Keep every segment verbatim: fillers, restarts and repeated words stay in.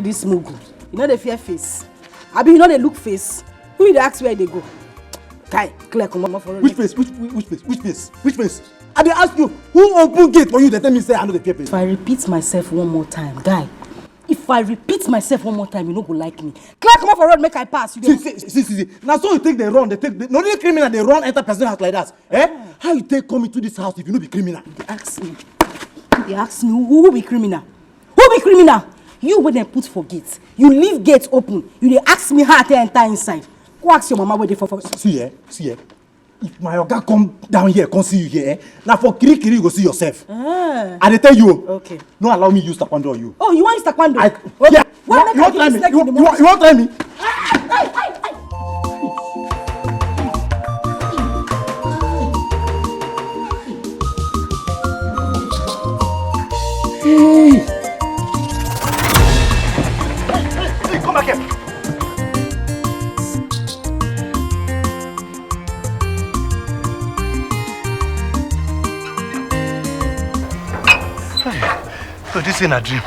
This mugu, you know the fear face. Abi you know they look face. Who you dey ask where they go? Guy, clear comot for road. Which face? Which which which face? Which face? Which face? I dey ask you, who open gate for you? They tell me say I know the fear face. If I repeat myself one more time, guy, if I repeat myself one more time, you no go like me. Clear comot for road, make I pass. You dey See, see, see, see, see. Now so you take the run, they take the, no only criminal they run enter person house like that. Eh? How you take come into this house if you no be criminal? You dey ask me. You dey ask me who, who be criminal? Who be criminal? You wey dem put for gate. You leave gate open. You dey ask me how I take enter inside. Go ask your mama where they for for. See eh, see eh. If my oga come down here, come see you here, eh? Now for kiri kiri you go see yourself. Ah. I dey tell you. Okay. No allow me use taekwondo on you. Oh, you want use taekwondo? I, okay. Yeah. Why you, make you I wan try me? You, you, you wan try me? Hey. Hey, come back here. So this is a dream.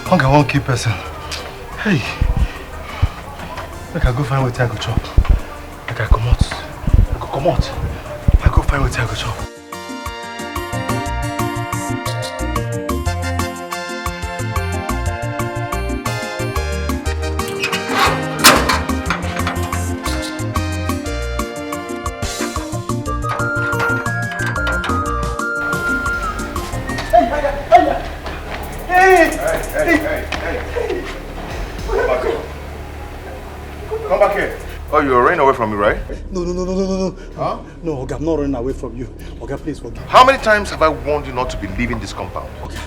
Hunger won't keep person. Hey, make I go find wetin I go chop. Make I comot. I go comot. I go find wetin I go chop. Hey, hey, hey, hey, hey, hey. Come back here. Come back here. Oh, you're running away from me, right? No, no, no, no, no, no, no. Huh? No, Oga, I'm not running away from you. Oga, please forgive me. How many times have I warned you not to be leaving this compound? Oga,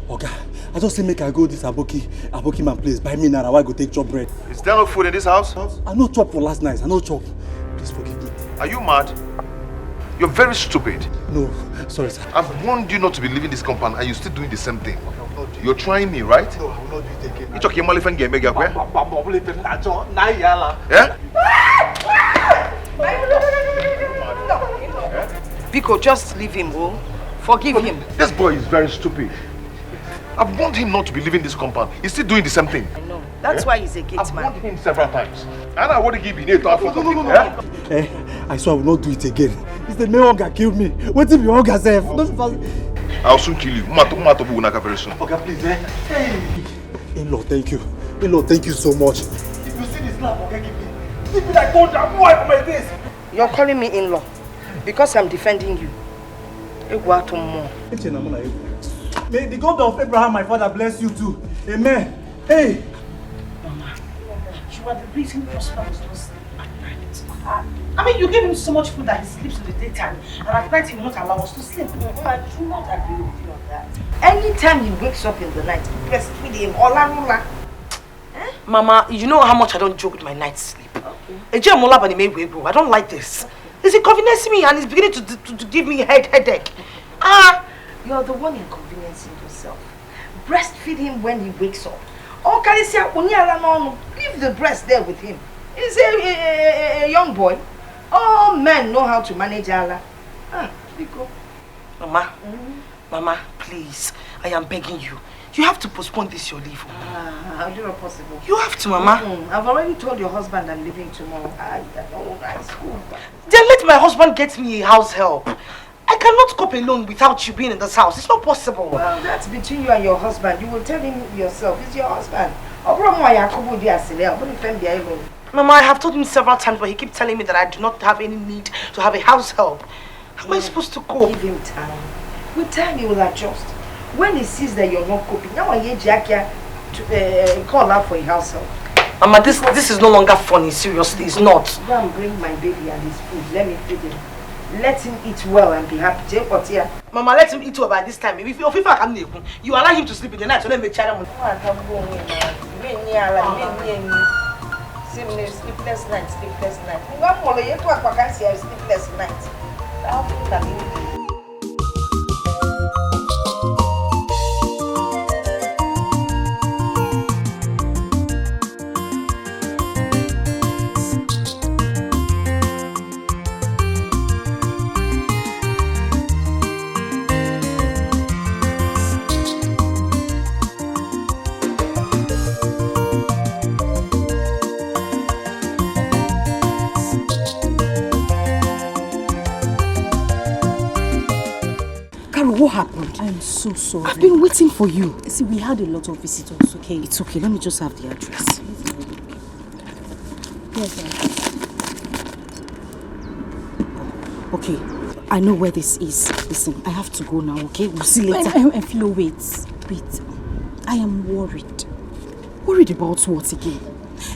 Oga, I just say make I go this Aboki, Aboki man place, buy me naira, why go take chop bread? Is there no food in this house? I no chop for last night, I no chop. Please forgive me. Are you mad? You're very stupid. No, sorry, sir. I've warned you not to be leaving this compound and you're still doing the same thing. You're trying me, right? No, I will not do it again. You talking about if I'm getting bigger? Biko, just leave him, oh. Forgive him. This boy is very stupid. I've warned him not to be leaving this compound. He's still doing the same thing. I know. That's why he's a gate man. I've warned him several times. And I want to give him a thought for no, no, no, no. Eh? I swear I will not do it again. It's the main hunger killed me. Wetin be hunger sef? I'll soon kill you. Mato, mato, we will very soon. Oga, please, eh? Hey. In-law, thank you. In-law, thank you so much. If you see this slap, Oga, give me. Give me like thunder. Who I for my face? You're calling me in-law because I'm defending you. Egwu atụ mmụọ. Eche na mụ na egwu. May the God of Abraham, my father, bless you too. Amen. Hey! Mama, you are the reason Prosper was not sleeping at night. I mean, you gave him so much food that he sleeps in the daytime, and at night he will not allow us to sleep. Mm-hmm. I do not agree with you on that. Anytime he wakes up in the night, breastfeed him, Ola Nula. Eh? Mama, you know how much I don't joke with my night's sleep. Okay. Eje Mola Bani Megwego, I don't like this. It's inconveniencing me and it's beginning to, to, to give me head headache. Ah! You're the one inconveniencing yourself. Breastfeed him when he wakes up. Or Kalisia Uniala no, leave the breast there with him. He's a, a, a, a young boy. All men know how to manage Allah. Ah, Biko. Mama, Mama, please, I am begging you. You have to postpone this your leave. Ah, how do you possible? You have to, Mama. Mm-mm. I've already told your husband I'm leaving tomorrow. I, I, oh, I school. Then let my husband get me a house help. I cannot cope alone without you being in this house. It's not possible. Well, that's between you and your husband. You will tell him yourself. He's your husband. Ọ bụrụ mụ ya akụgbu di asịrị, ọ bụrụ ife m bịa ịlụ. Mama, I have told him several times, but he keeps telling me that I do not have any need to have a house help. How am I supposed to cope? Give him time. With time, he will adjust. When he sees that you're not coping, now I hear Jackia to uh, call out for a house help. Mama, this this is no longer funny. Seriously, it's not. Go and bring my baby and his food. Let me feed him. Let him eat well and be happy. Jay Kotia. Mama, let him eat well by this time. If you if I can, you allow him to sleep in the night, so let me try him. Nwa aka gbuo onwe ya. Ime nne ya ala, ime nne ya nne. Same name, sleepless night, sleepless night. Ngwa molo ye kwa kwa kasi ya sleepless night. How can you do? Carol, what happened? I'm so sorry. I've been waiting for you. See, we had a lot of visitors, okay? It's okay. Let me just have the address. Yes, sir. Okay, I know where this is. Listen, I have to go now, okay? We'll see later. Em, em, em, Philo, wait, wait. I am worried. Worried about what again?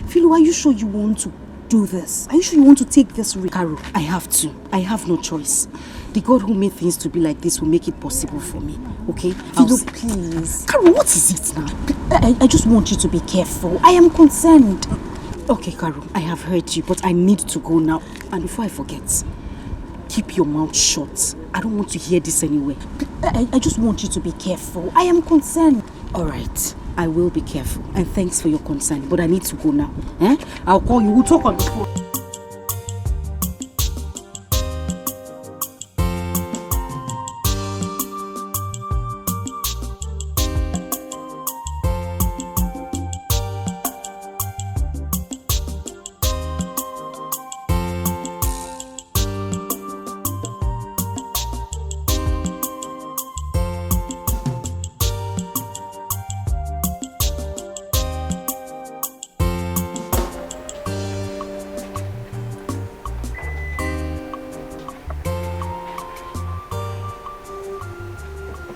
Philo, are you sure you want to do this? Are you sure you want to take this risk? Carol, I have to. I have no choice. The God who made things to be like this will make it possible for me, okay? Philo, please. Carol, what is it now? I, I just want you to be careful. I am concerned. Okay, Carol, I have heard you, but I need to go now. And before I forget, keep your mouth shut. I don't want to hear this anywhere. I, I just want you to be careful. I am concerned. All right, I will be careful. And thanks for your concern, but I need to go now. Eh? I'll call you. We'll talk on the phone.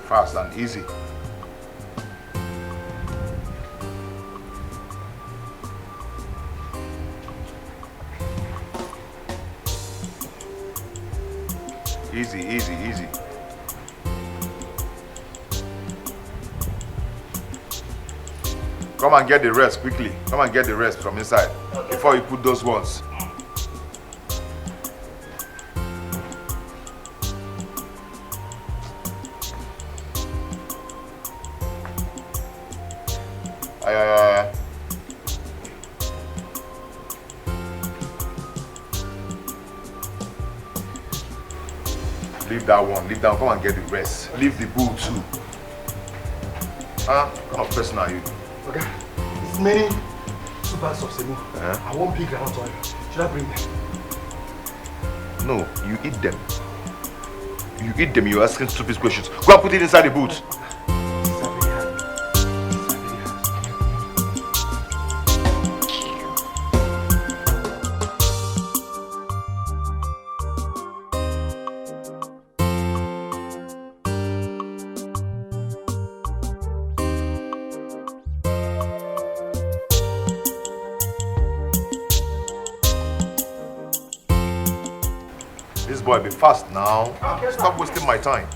Fast and easy. Easy, easy, easy. Come and get the rest quickly. Come and get the rest from inside before you put those ones. Ay, ay, ay, ay. Leave that one. Leave that one. Come and get the rest. Leave the bull too. Huh? What kind of person are you? Okay. It's many two bags of semo. Eh? I want big groundnut oil. Should I bring them? No, you eat them. You eat them, you're asking stupid questions. Go and put it inside the boot. This boy be fast now. Stop wasting my time.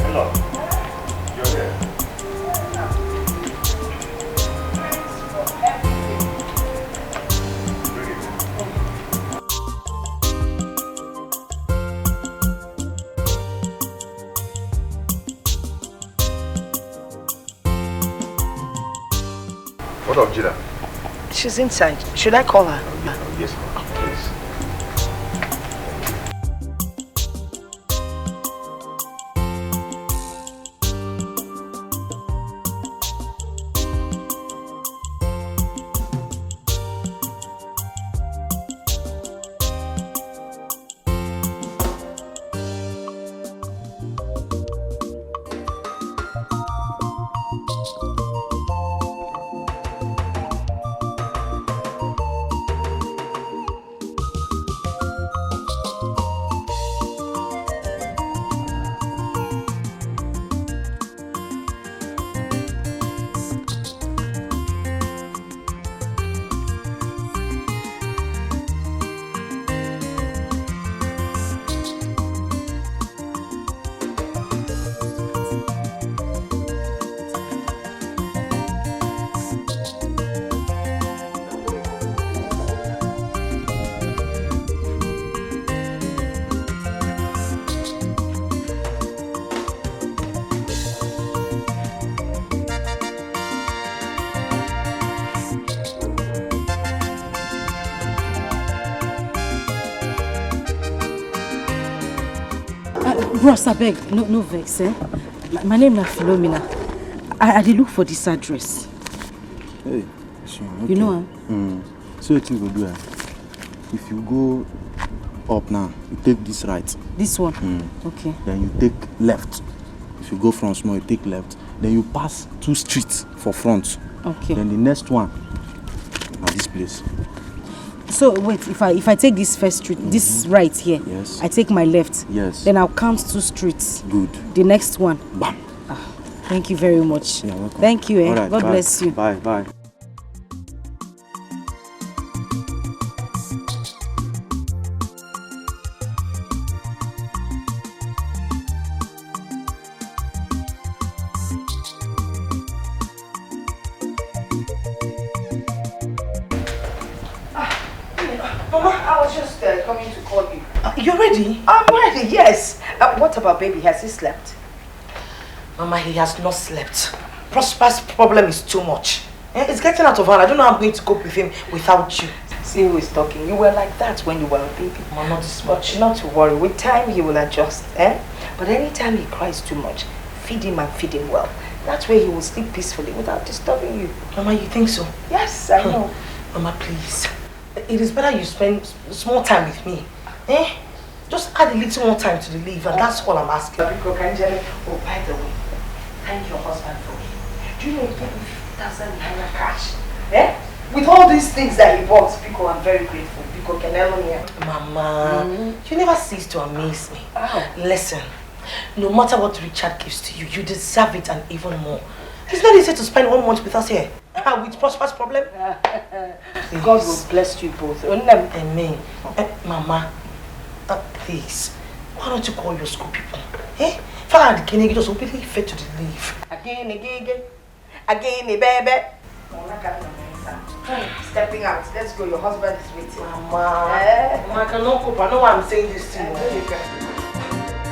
Hello. You're here. What of Jida? She's inside. Should I call her? Oh, yes, ma'am. Please. Bros, abeg, no, no vex, eh? My, my name na Philomena. I, I dey look for this address. Hey, so, You know am? Mm. So wetin you go do? Eh? If you go up now, you take this right. This one? Mm. Okay. Then you take left. If you go from small, you take left. Then you pass two streets for front. Okay. Then the next one na this place. So wait, if I if I take this first street, this right here, Yes. I take my left. Yes. Then I'll count two streets. Good. The next one. Bam. Thank you very much. You're welcome. Thank you, eh? All right, God bye. Bless you. Bye, bye. Mama, I was just uh, coming to call you. Uh, you're ready? I'm ready, yes. Uh, what about baby? Has he slept? Mama, he has not slept. Prosper's problem is too much. Eh, it's getting out of hand. I don't know how I'm going to cope with him without you. See who is talking. You were like that when you were a baby. Mama, not this But much. Not to worry. With time, he will adjust. Eh? But anytime he cries too much, feed him and feed him well. That way, he will sleep peacefully without disturbing you. Mama, you think so? Yes, I know. Mama, please. It is better you spend s- small time with me. Eh? Just add a little more time to the leave, and that's all I'm asking. Biko Kanjele, oh, by the way, thank your husband for me. Do you know he gave me fifty thousand naira cash? Eh? With all these things that he bought, Biko, I'm very grateful. Biko Kenelo here. Mama, you never cease to amaze me. How? Listen, no matter what Richard gives to you, you deserve it and even more. It's not easy to spend one month with us here. Ah, with Prosper's problem. God will bless you both. Onem. Amen. Eh, Mama, uh, please, why don't you call your school people? Eh? Father, can you just openly refer to the leave? Again, again, again, again, baby. Stepping out. Let's go. Your husband is waiting. Mama, Eh? Mama, I cannot cope. I know why I'm saying this to I you. know you can.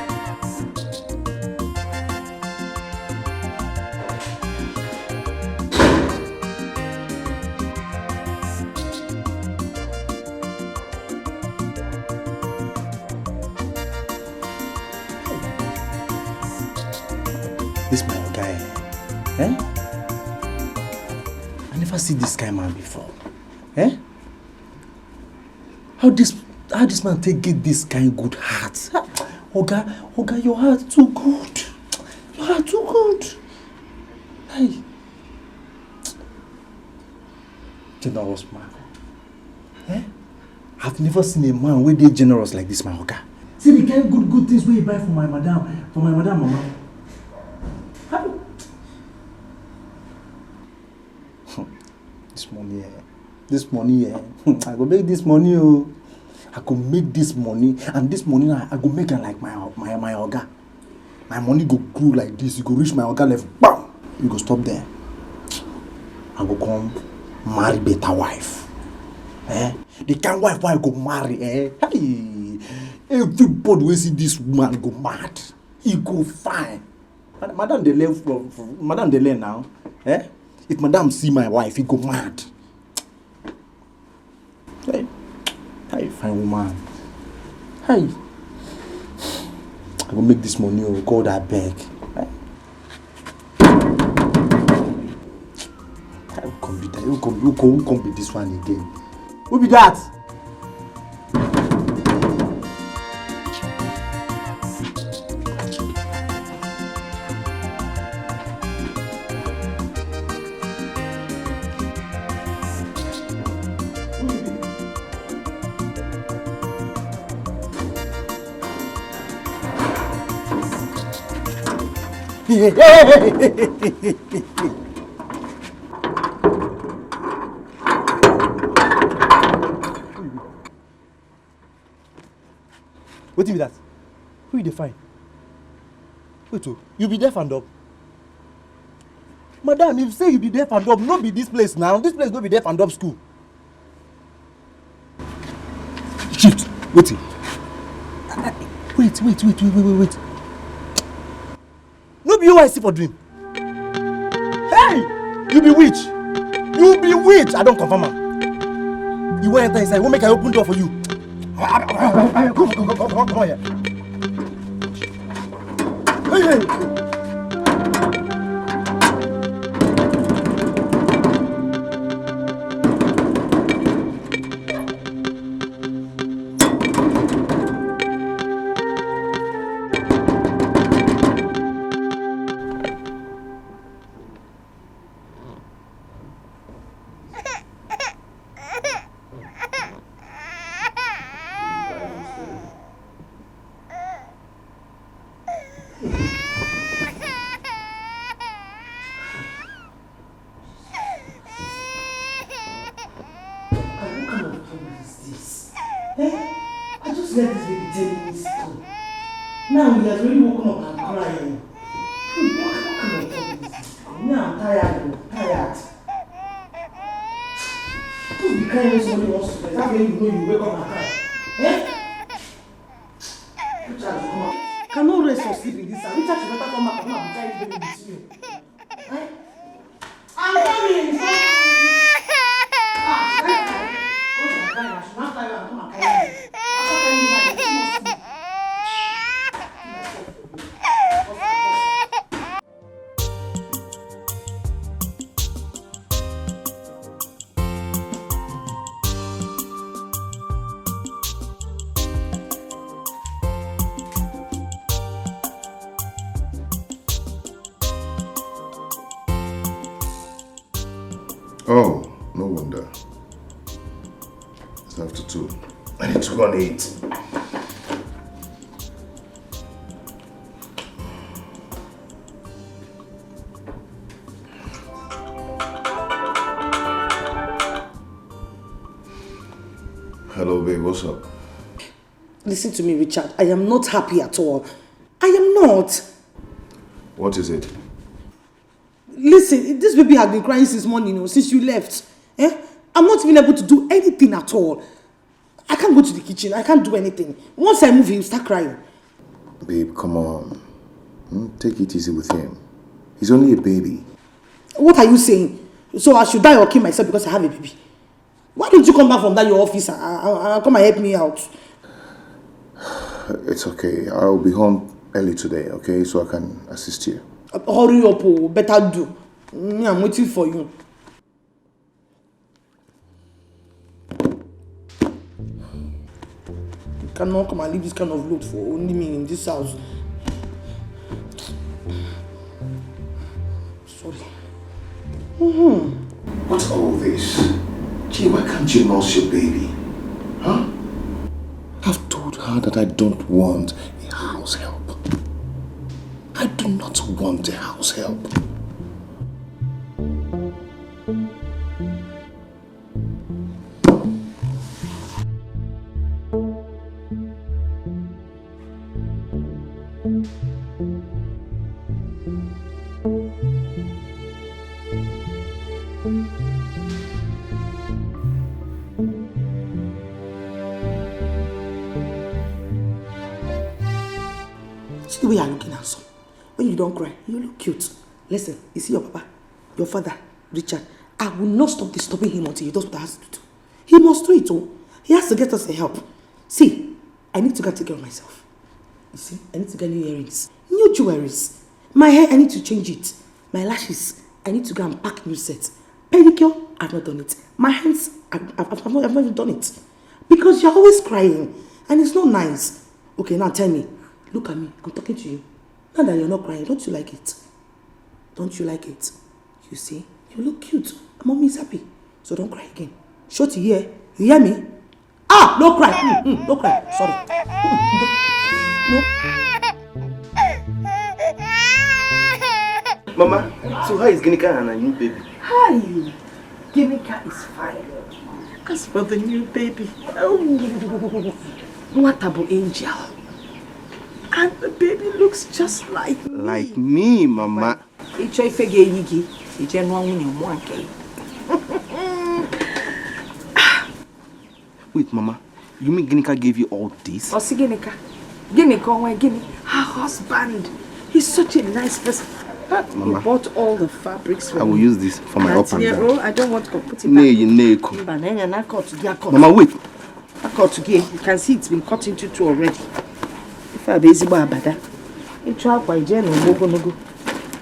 This my guy. Eh? I never see this kind man before. Eh? How this how this man take get this kind good heart? Ha! Oga, Oga, your heart too good. Your heart too good. Hey. Generous man. Eh? I've never seen a man wey dey generous like this, my oga. See the kind good good things wey he buy for my madam, for my madam mama. How? This money, eh? This money, eh? I go make this money, oh. I go make this money, and this money, I, I go make am like my my my oga. My money go grow like this, e go reach my oga level, bam! E go stop there. I go come marry better wife. Eh? The kind wife wey I go marry, eh? Hey! Everybody wey see this woman go mad. E go fine. Mad- Madam dey learn from, from madam dey learn now. Eh? If madam see my wife, e go mad. Hey, hey, fine woman. Hey, I go make this money, oh God, I beg. Hey. Who come be that? Who come, who come, who come be this one again? Who be that? Wetin be that? Who you dey find? Wait o, you be deaf and dumb? Madam, if say you be deaf and dumb, no be this place now. This place no be deaf and dumb school. Shift. Wetin? Wait, wait, wait, wait, wait, wait, wait. No be you I see for dream. Hey! You be witch. You be witch. I don confirm am. You wan enter inside? You wan make I open door for you? Come, come, come, come, come here. Hey, hey, hey. And what kind of tongue is this? Eh? I just let this baby ten minutes ago. Now he has already woken up and crying. Hmm, what, what kind of tongue is this? Me, I'm tired, I'm tired. Don't be crying when somebody wants to rest. That's when you know you wake up and cry. Eh? Richard, come on. Cannot rest or sleep in this house. Richard should better come back. Come and be carrying baby with you. Eh? I'm coming. Ah, eh? Go to the car. I should not carry am. Come and carry me. After carrying me now, you must sleep. Oh, no wonder. It's after two. I need to go and eat. Hello, babe. What's up? Listen to me, Richard. I am not happy at all. I am not. What is it? Listen, this baby has been crying since morning, you know, since you left. Eh? I'm not even able to do anything at all. I can't go to the kitchen. I can't do anything. Once I move, he'll start crying. Babe, come on. Hmm? Take it easy with him. He's only a baby. What are you saying? So I should die or kill myself because I have a baby? Why don't you come back from that your office and, and, and come and help me out? It's okay. I'll be home early today, okay? So I can assist you. Uh, hurry up, oh, better do. Me, I'm waiting for you. You cannot come and leave this kind of load for only me in this house. Sorry. Mm-hmm. What's all this? Gee, why can't you nurse your baby? Huh? I've told her that I don't want a house help. I do not want a house help. See the way you're looking handsome. When you don't cry, you look cute. Listen, you see your papa, your father, Richard. I will not stop disturbing him until he does what he has to do. He must do it, oh. He has to get us a help. See, I need to go and take care of myself. You see, I need to get new earrings, new jewelries. My hair, I need to change it. My lashes, I need to go and pack new sets. Pedicure, I've not done it. My hands, I've, I've, I've, not, I've not even done it. Because you're always crying, and it's not nice. Okay, now tell me. Look at me. I'm talking to you. Now that you're not crying, don't you like it? Don't you like it? You see, you look cute. Mommy is happy. So don't cry again. Shorty here. You hear me? Ah, no cry. Mm, mm, no cry. Sorry. Mm, no. Mama, so how is Ginika and her new baby? How are you? Ginika is fine. As for the new baby, oh, what about Angel? And the baby looks just like me. Like me, Mama. Ị chọọ ife ga-eyi gị, ije nụọ nwunye mụọ nke gị. Wait, Mama. You mean Ginika gave you all this? Ọ sị Ginika? Ginika, onwe gịnị? Her husband. He's such a nice person. Mama, he bought all the fabrics for me. I will use this for my up and down. Oh, I don't want to put it back. Nay, nay, ko. Mba, na ya na cut, ya cut. Mama, wait. I cut again. You can see it's been cut into two already. If I be ezigbo abada. Ịchọ akwa ije na ụgbọ ogologo.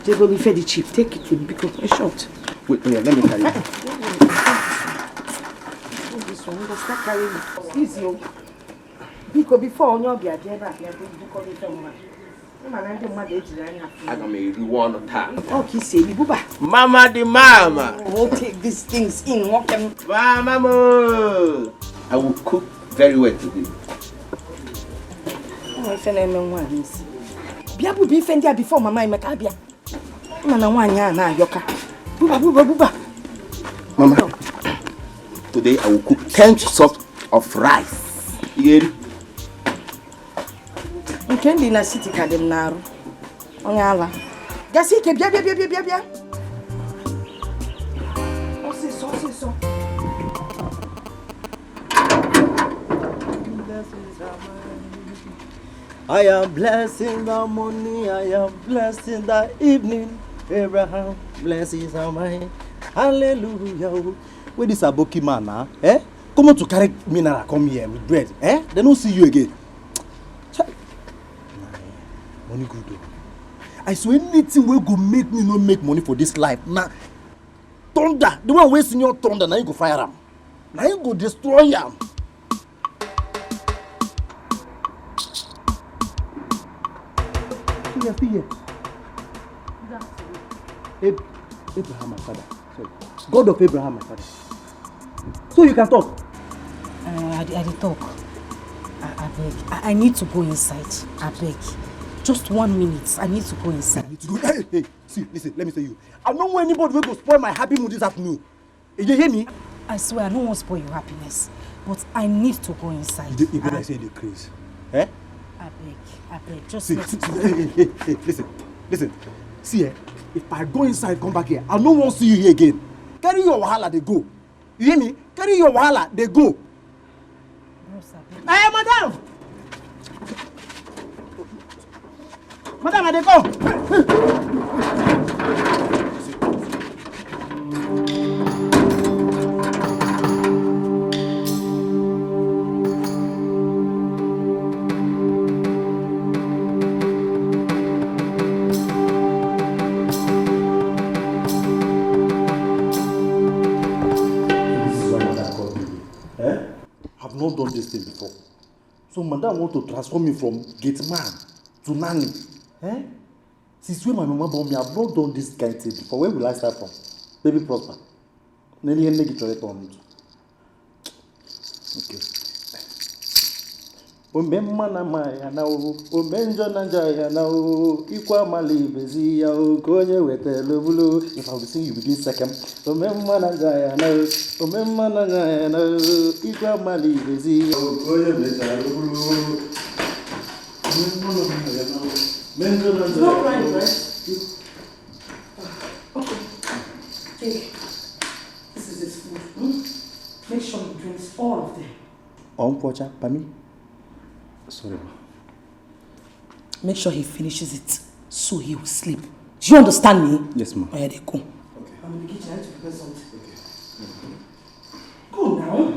Jegoro ife dị cheap, take it, biko, in short. Wait, yeah, let me carry it. This one, you go start carrying it. Easy o. Biko, before onye ọbịa bịa ebe a, bịa bukọrọ ife mmadụ. Ịma na ndị mmadụ ejiri anya afụ. Aga m eriwe ọnụ taa. Ọ ka isi eri buba. Mama dị mama. We'll take these things in, nwoke m. Mama mo. I will cook very well today. Ọ ife na-eme nwaanyị isi. Bịa buba ife ndị a before mama Emeka abịa. Ịma na nwaanyị a na-ayọka. Buba, buba, buba. Mama, today I will cook ten cups of rice. Ị ga-eri? Nke ndị na city ka dị m n'arụ. Onye ala. Gasi ike, bịa, bịa, bịa, bịa, bịa, bịa. Ọsịsọ, ọsịsọ. I am blessing the morning, I am blessing the evening. Abraham, blessings are mine. Hallelujah. Where this Aboki man now? Eh? Come on to carry mineral, come here with bread. Eh? They don't see you again. Chai. Money good though. I swear anything will go make me no make money for this life. Now, thunder, the one wey senior thunder, now you go fire am. Now you go destroy am. Still here, still here. Ab- Abraham, my father. Sorry. God of Abraham, my father. So you can talk. Uh, I, dey- I dey talk. I, I beg. I, I need to go inside. I beg. Just one minute. I need to go inside. You need to go. Hey, hey, see, listen, let me tell you. I don't want anybody wey go spoil my happy mood this afternoon. You dey hear me? I swear, I don't want to spoil your happiness, but I need to go inside. You dey, you better I say you dey craze. Eh? I beg, I beg, just See, let see, see, hey, hey, hey, hey, listen, listen. See, eh, if I go inside, come back here, I no wan see you here again. Carry your wahala dey go. You hear me? Carry your wahala dey go. Bros, I beg. Eh, madam! Madam, I dey come. This is why madam call me. Eh? I've not done this thing before. So madam want to transform me from gate man to nanny. Eh? Since when my mama born me, I've not done this kind thing before. Where will I start from? Baby Prosper. Nene ihe nne gị chọrọ ịtọ m ntụ. Okay. Ome mma na mma ya na o, ome njọ na njọ ya na o, ikwe amala ibezi ya o, ka onye wetara bulu. If I will sing, you begin second. Ome mma na njọ ya na o, ome mma na njọ ya na o, ikwe amala ibezi ya o, ka onye wetara bulu. Ome mma na mma ya na o, ome njọ na njọ ya na o. It's not right, right? Okay. Take. This is his food. Hmm? Make sure he drinks all of them. Uncle Ocha, pami. Sorry, ma. Make sure he finishes it so he will sleep. Do you understand me? Yes, ma. Oh, yeah, they go. Okay. I'm in the kitchen. I need to prepare something. Okay. Go now.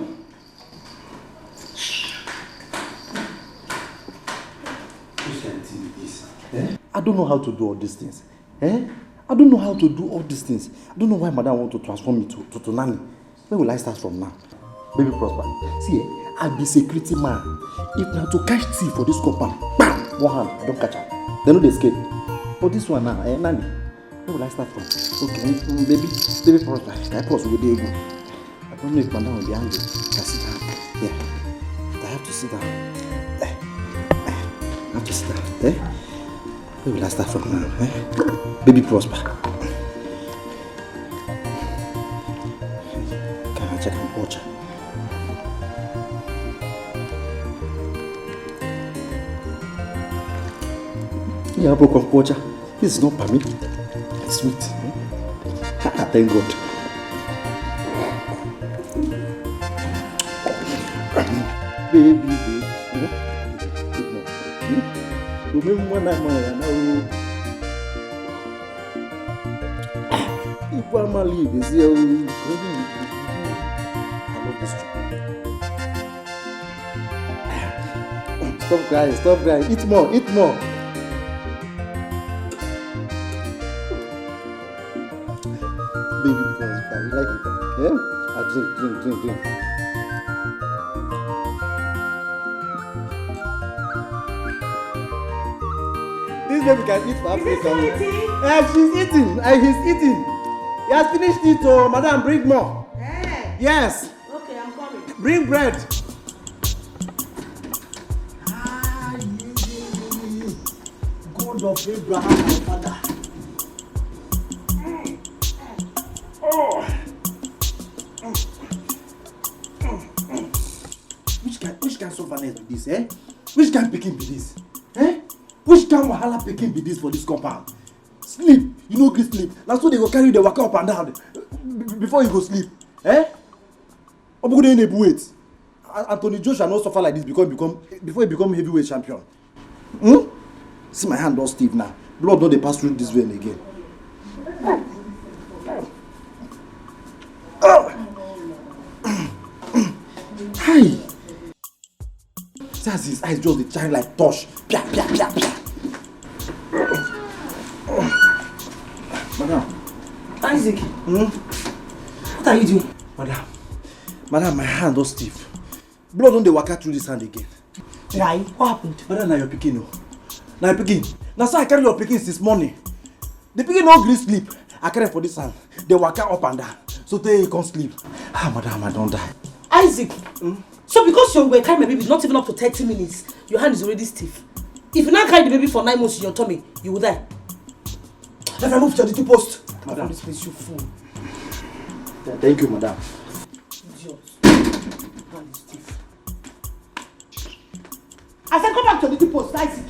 Which kind of thing be this? Eh? I don't know how to do all these things. Eh? I don't know how to do all these things. I don't know why madam want to transform me to, to, to nanny. Where will I start from now? Baby Prosper, see, eh, I be security man. If na to catch thief for this compound, bam, one hand, I don't catch am. They no dey escape. But this one now, eh, nanny, where will I start from? Okay, mm, mm, baby, baby Prosper, can I pause with the ego? I don't know if madam will be angry. I sit down. Yeah. I have to sit down. Eh, eh, I have to sit down. Eh? Where will I start from now? Eh? Baby Prosper. Can I check and watch her? Yeah, broken watch her. This is not permit. It's sweet. Ah, thank God. Baby, baby. Hmm? Good morning. Hmm? Remember when I married you? If I leave, is here. I love this trip. Stop crying, stop crying. Eat more, eat more. I like it. Yeah? I drink, drink, drink, drink. This baby can eat for Africa. Is he still eating? Yeah, she's eating. Uh, he's eating. He has finished it, oh, madam, bring more. Hey. Yes. Okay, I'm coming. Bring bread. Ah, yeah, yeah, yeah, yeah. God of Abraham, my father. Oh. Which kind, which kind sufferness be this, eh? Which kind pikin be this, eh? Which kind wahala pikin be this for this compound? Sleep, you no gree sleep. Na so they go carry you dey waka up and down, b-, before you go sleep, eh? Obugude na-ebu weight. A-, Anthony Joshua no suffer like this because he become, before he become heavyweight champion. Hmm? See, my hand don stiff now. Blood no dey pass through this vein again. Hi. See as his eyes just dey shine like torch. Pia, pia, pia, pia. Madam. Isaac. Hmm? What are you doing? Madam. Madam, my hand don stiff. Blood don dey waka through this hand again. Why? What happened? Madam, na your pikin o. Na your pikin. Na so I carry your pikin since morning. The pikin no gree sleep. I carry for this hand. Dey waka up and down. So tey he come sleep. Ah, madam, I don die. Isaac. Hmm? So because you were carrying my baby not even up to thirty minutes, your hand is already stiff. If you now carry the baby for nine months in your tummy, you will die. If I move to the two post. Madam. This place, you fool. Th-, thank you, madam. Idiot. Hand is stiff. I said go back to the two post, Isaac.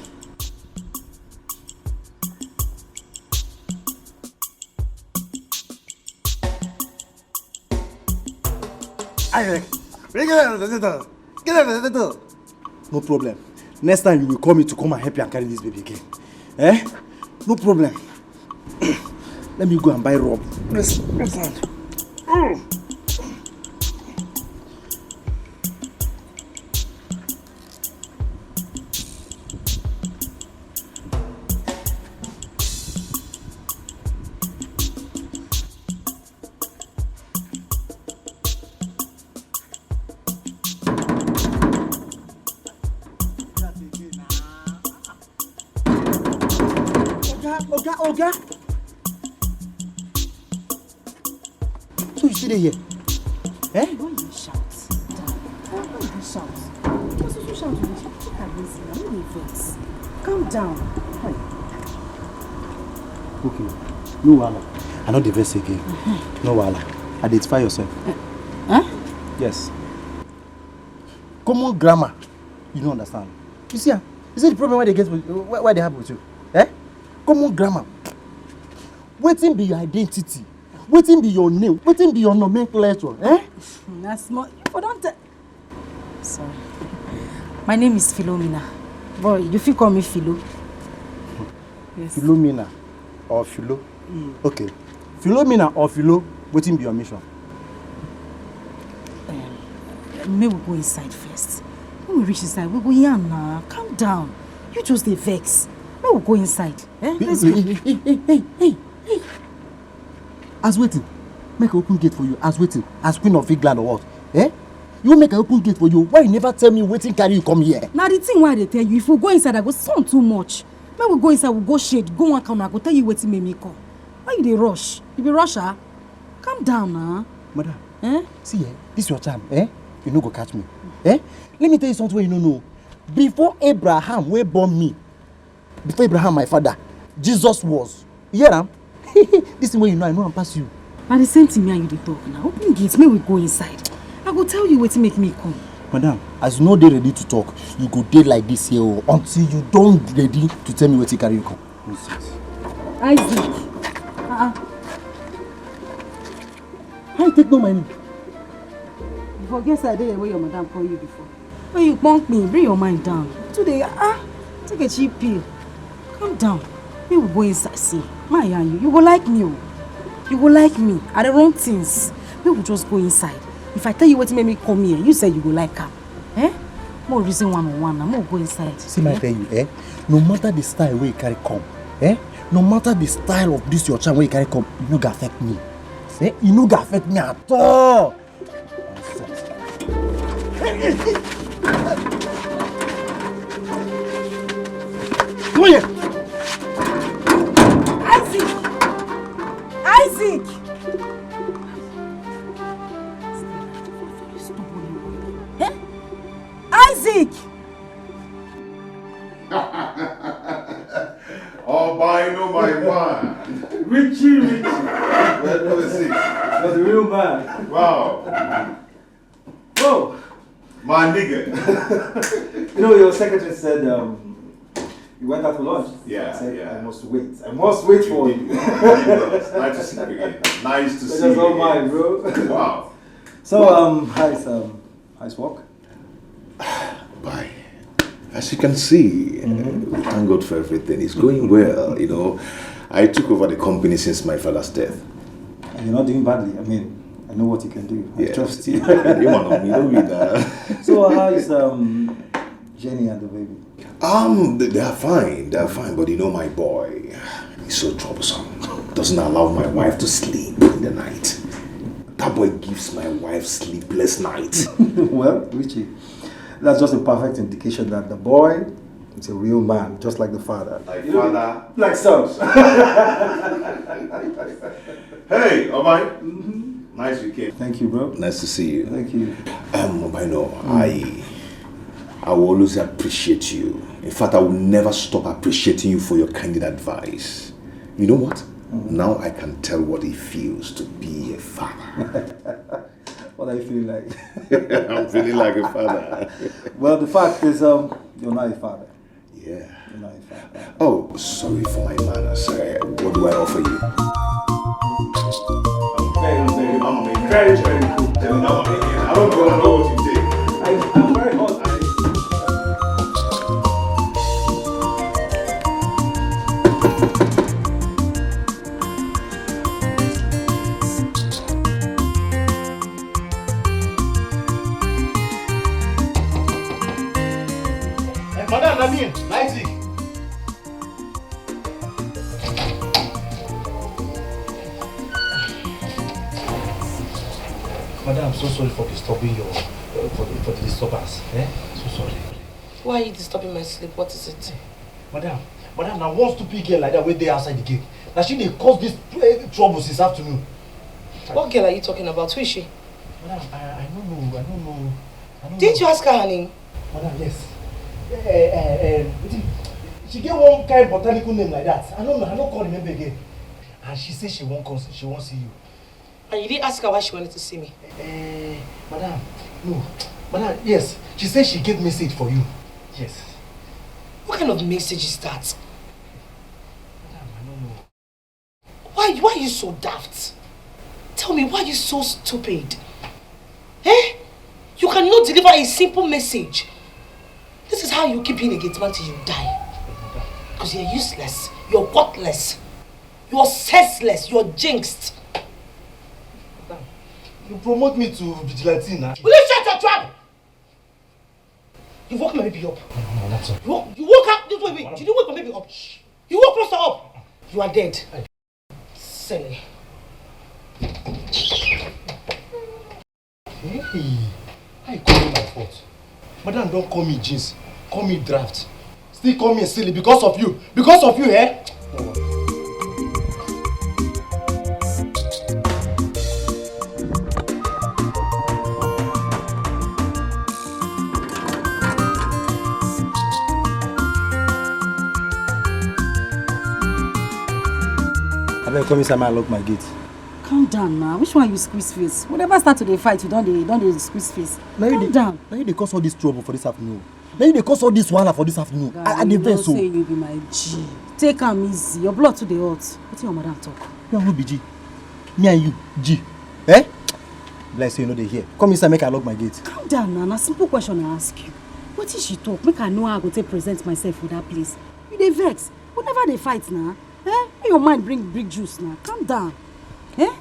Isaac, bring it out of the door. Get out of the door. No problem. Next time you will call me to come and help you and carry this baby again. Eh? No problem. Let me go and buy rub. Rest, rest hand. Mm. Oga, oga, oga. So you still dey here? Eh? Why you shout? Why you shout? Because you shout, you dey shout. Look at this, I no dey vex. Calm down. Hi. Okay. No wahala. I no dey vex again. No wahala. Identify yourself. Huh? Yes. Common grammar. You no understand. You see, ah, you see the problem wey dey get with, wey, wey dey happen with you? Eh? Common grammar. Wetin be your identity? Wetin be your name? Wetin be your nomenclature? Eh? Na small. You for don tell. Sorry. My name is Philomena. But you fit call me Philo. Yes. Philomena or Philo? Mm. Okay. Philomena or Philo, wetin be your mission? Um, make we go inside first. When we reach inside, we go yarn na. Calm down. You just dey vex. Make we go inside. Eh? Hey, let's go. Hey, hey, hey, hey, hey, hey. As wetin? Make I open gate for you. As wetin? As Queen of England or what? Eh? You make I open gate for you. Why you never tell me wetin carry you come here? Na the thing wey I dey tell you. If we go inside, I go sound too much. Make we go inside, we go shade, go one corner, I go tell you wetin make me come. Why you dey rush? You be rusher? Calm down na. Madam, eh? See, eh? This your time, eh? You no go catch me. Eh? Let me tell you something wey you no know. Before Abraham wey born me, before Abraham, my father, Jesus was. You hear am? This thing wey you know, I know am pass you. Na the same thing me and you dey talk now. Open gate, make we go inside. I go tell you wetin make me come. Madam, as you no dey ready to talk, you go dey like this here o, until you don ready to tell me wetin carry you come. Nonsense. Isaac. Uh-uh. How you take know my name? You forget say I dey here when your madam call you before. When you punk me, bring your mind down. Today, ah, take a cheap pill. Calm down. Make we go inside. See, my and you, you go like me o. You go like me. I dey run things. Make we just go inside. If I tell you wetin make me come here, you say you go like am. Eh? More reason one on one now. Make we go inside. See, my, eh? Tell you, eh? No matter the style wey you carry come, eh? No matter the style of this your charm wey you carry come, e no go affect me. Eh, e no go affect me at all. Come here. Isaac! Isaac! Eh? Isaac! Albino, my man. Richie, Richie. Well, number six. You're the real man. Wow. Oh, my nigga. You know, your secretary said um, you went out for lunch. Yeah, I said, yeah. I must wait. I must wait for you. Nice to see you again. Nice to see you. All mine, bro. Wow. So, um, how's um, how's work? Bye. As you can see, mm-hmm. We thank God for everything. It's going well, you know. I took over the company since my father's death. And you're not doing badly. I mean, I know what you can do. Yes. I trust you. You want me, don't be that. So, how is um, Jenny and the baby? Um, they are fine. They are fine, but you know my boy, he's so troublesome. Doesn't allow my wife to sleep in the night. That boy gives my wife sleepless nights. Well, Richie, that's just a perfect indication that the boy is a real man, just like the father. Like father. Like sons. Hey, Obai. Mm-hmm. Nice weekend. Thank you, bro. Nice to see you. Thank you. Um, Obaino, mm. I, I will always appreciate you. In fact, I will never stop appreciating you for your candid advice. You know what? Mm. Now I can tell what it feels to be a father. What are you feeling like? I'm feeling like a father. Well, the fact is, um, you're not a father. Yeah. You're not a father. Oh, sorry for my manners. Uh, what do I offer you? I'm very, very, I'm very, very good. I don't know, I don't know what you say. I, I'm very hot. Eh, madam, na me, Isaac. Madam, I'm so sorry for disturbing your, uh, for the, for the disturbance. Eh? So sorry. Why are you disturbing my sleep? What is it? Madam, madam, na one stupid girl like that wey dey outside the gate. Na she dey cause this uh, trouble since afternoon. What girl are you talking about? Who is she? Madam, I, I don't know, I don't know. I don't Didn't know. You ask her her name? Madam, yes. Eh, eh, eh, wetin? She get one kind botanical name like that. I don't know, I don't call remember again. And she say she won't come, she won't see you. And you didn't ask her why she wanted to see me? Eh, madam, no. Madam, yes. She said she get message for you. Yes. What kind of message is that? Madam, I don't know. Why, why are you so daft? Tell me, why are you so stupid? Eh? You cannot deliver a simple message. This is how you keep being a gate man till you die. Because you're useless, you're worthless, you're senseless, you're jinxed. You promote me to vigilante now. Will you shut your trap? You woke my baby up. No, no, that's all. You woke, you woke up. Wait, wait, wait. Did you wake my baby up? You woke Pastor up. You are dead. Silly. Hey, I call you my fault. Madam don't call me jeans, call me draft. Still call me silly because of you. Because of you, eh? Abeg, come inside, make I lock my gate. Calm down now. Which one you squeeze face? Whenever start to dey fight, you don dey, don dey squeeze face. Calm down. Now you dey cause all this trouble for this afternoon. Now you dey cause all this wahala for this afternoon. I, I dey vex o. Guy, you know say you be my G. Take am easy. Your blood too dey hot. Wetin your madam talk? You and who be G? Me and you, G. Eh? Be like say you no dey hear. Come inside, make I lock my gate. Calm down now. Na simple question I ask you. Wetin she talk? Make I know how I go take present myself for that place. You dey vex. We never dey fight na. Eh? Make your mind bring big juice na. Calm down. Eh?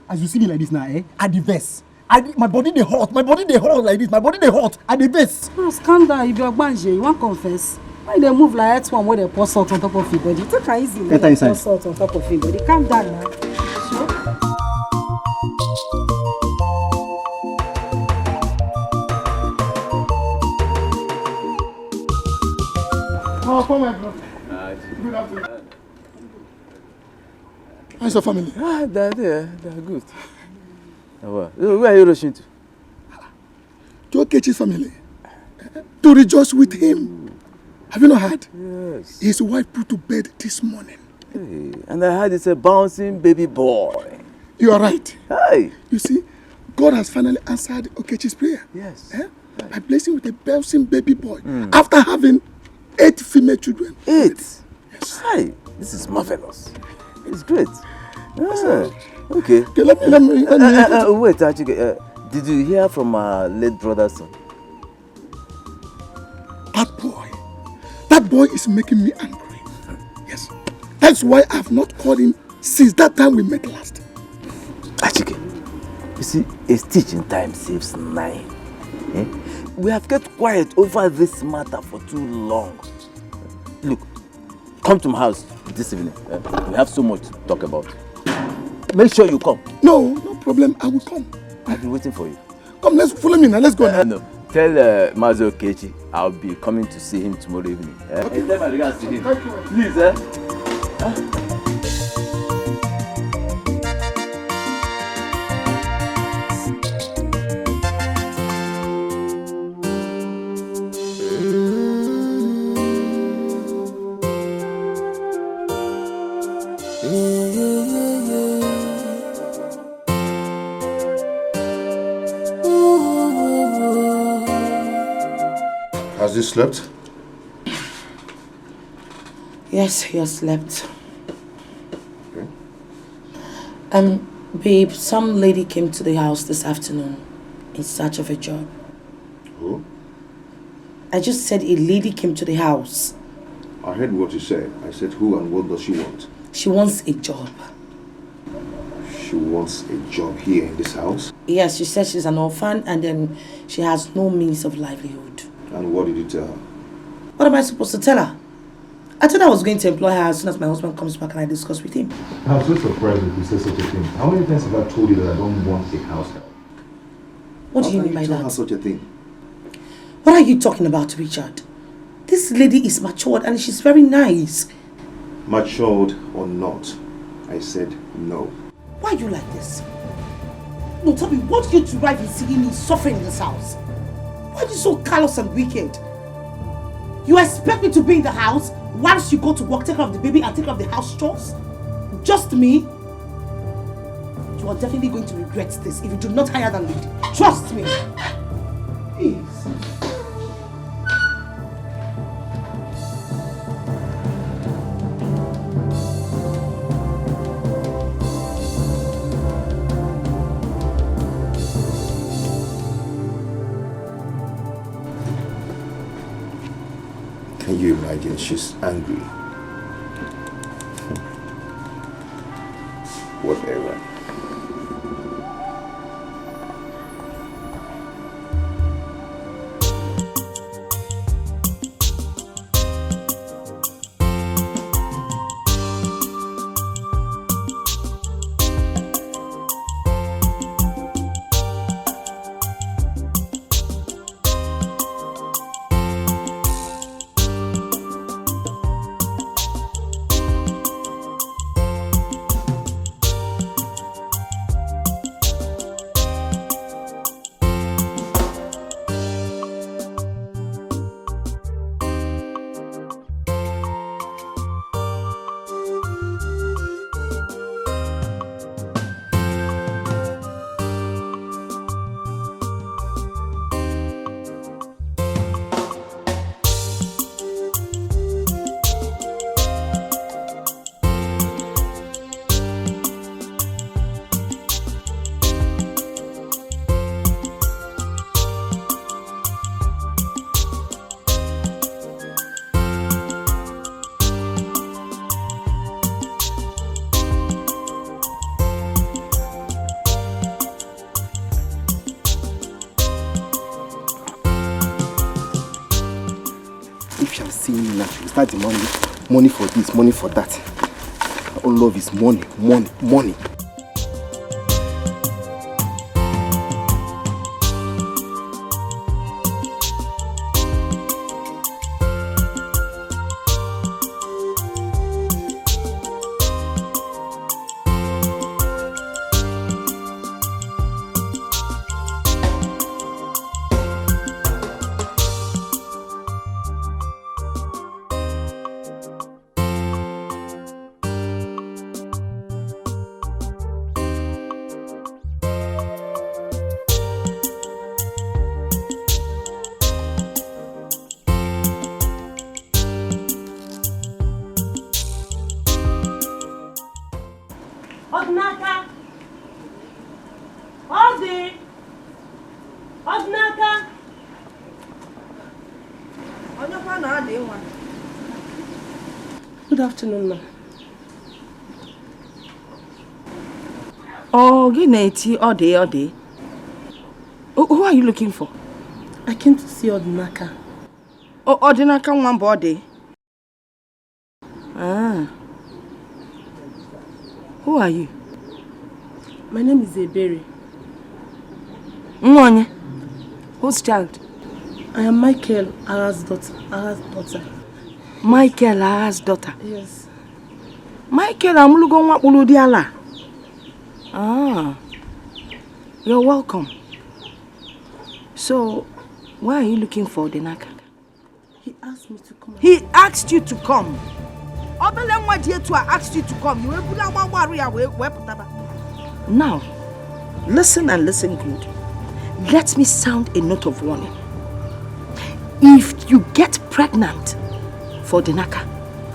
As you see me like this now, eh? I dey vex. I dey, my body dey hot. My body dey hot like this. My body dey hot. I dey vex. Bros, calm down. You be ogbanje. You wan confess? Why you dey move like earthworm wey dey pour salt on top of your body? Take am easy. Enter inside. Pour salt on top of your body. Calm down na. Sure. Come, my brother. Good afternoon. How's your family? Ah, they're there. They're good. Ah, well, where are you rushing to? To Okechi's family. To rejoice with him. Have you not heard? Yes. His wife put to bed this morning. Hey, and I heard it's a bouncing baby boy. You are right. Hey. You see, God has finally answered Okechi's prayer. Yes. Eh? Hey. By blessing with a bouncing baby boy. Mm. After having eight female children. Eight? Yes. Hi, this is marvelous. It's great. Ah, okay. Okay, let me, let me, let me. Uh, uh, uh, wait, actually, uh, did you hear from our late brother's son? That boy, that boy is making me angry. Yes. That's why I've not called him since that time we met last. Achike, you see, a stitch in time saves nine. Eh? We have kept quiet over this matter for too long. Look, come to my house this evening. Eh? We have so much to talk about. Make sure you come. No, no problem. I will come. I'll be waiting for you. Come, let's follow me now. Let's go now. Uh, no. Tell uh, Mazi Okechi I'll be coming to see him tomorrow evening. Eh? Okay. Tell my regards to him. Thank you. Please, eh? Has he slept? Yes, he has slept. Okay. Um, babe, some lady came to the house this afternoon in search of a job. Who? I just said a lady came to the house. I heard what you said. I said, "Who and what does she want?" She wants a job. She wants a job here in this house? Yes, she says she's an orphan and then she has no means of livelihood. And what did you tell her? What am I supposed to tell her? I thought I was going to employ her as soon as my husband comes back and I discuss with him. I'm so surprised that you say such a thing. How many times have I told you that I don't want a house help? What do you mean by that? How can you tell her such a thing? What are you talking about, Richard? This lady is matured and she's very nice. Matured or not, I said no. Why are you like this? No, tell me, what do you derive in seeing me suffering in this house? Why are you so callous and wicked? You expect me to be in the house whilst you go to work, take care of the baby, and take care of the house chores? Just me? You are definitely going to regret this if you do not hire that lady. Trust me. Please. Can you imagine? She's angry. Whatever. If you are seeing me now, you start demanding money for this, money for that. All love is money, money, money. Ọdịnaka. Onye kwa na adị nwa. Good afternoon, ma. Ọ gị na-eti ọ dị, ọ dị? Who who are you looking for? I came to see Ọdịnaka. Ọ- Ọdịnaka nwa mbụ ọ dị? Ah. Who are you? My name is Ebere. Nwa onye? Whose child? I am Michael Agha's daughter. Agha's daughter. Michael Agha's daughter. Yes. Michael amụlugo nwa kpụrụ ụdị ala. Ah. You're welcome. So, why are you looking for Ọdịnaka? He asked me to come. He asked you to come. Obele nwa dị etu a asked you to come. You wee bulu agbagbarụ ya wee wee pụtaba. Now, listen and listen good. Let me sound a note of warning. If you get pregnant for Ọdịnaka,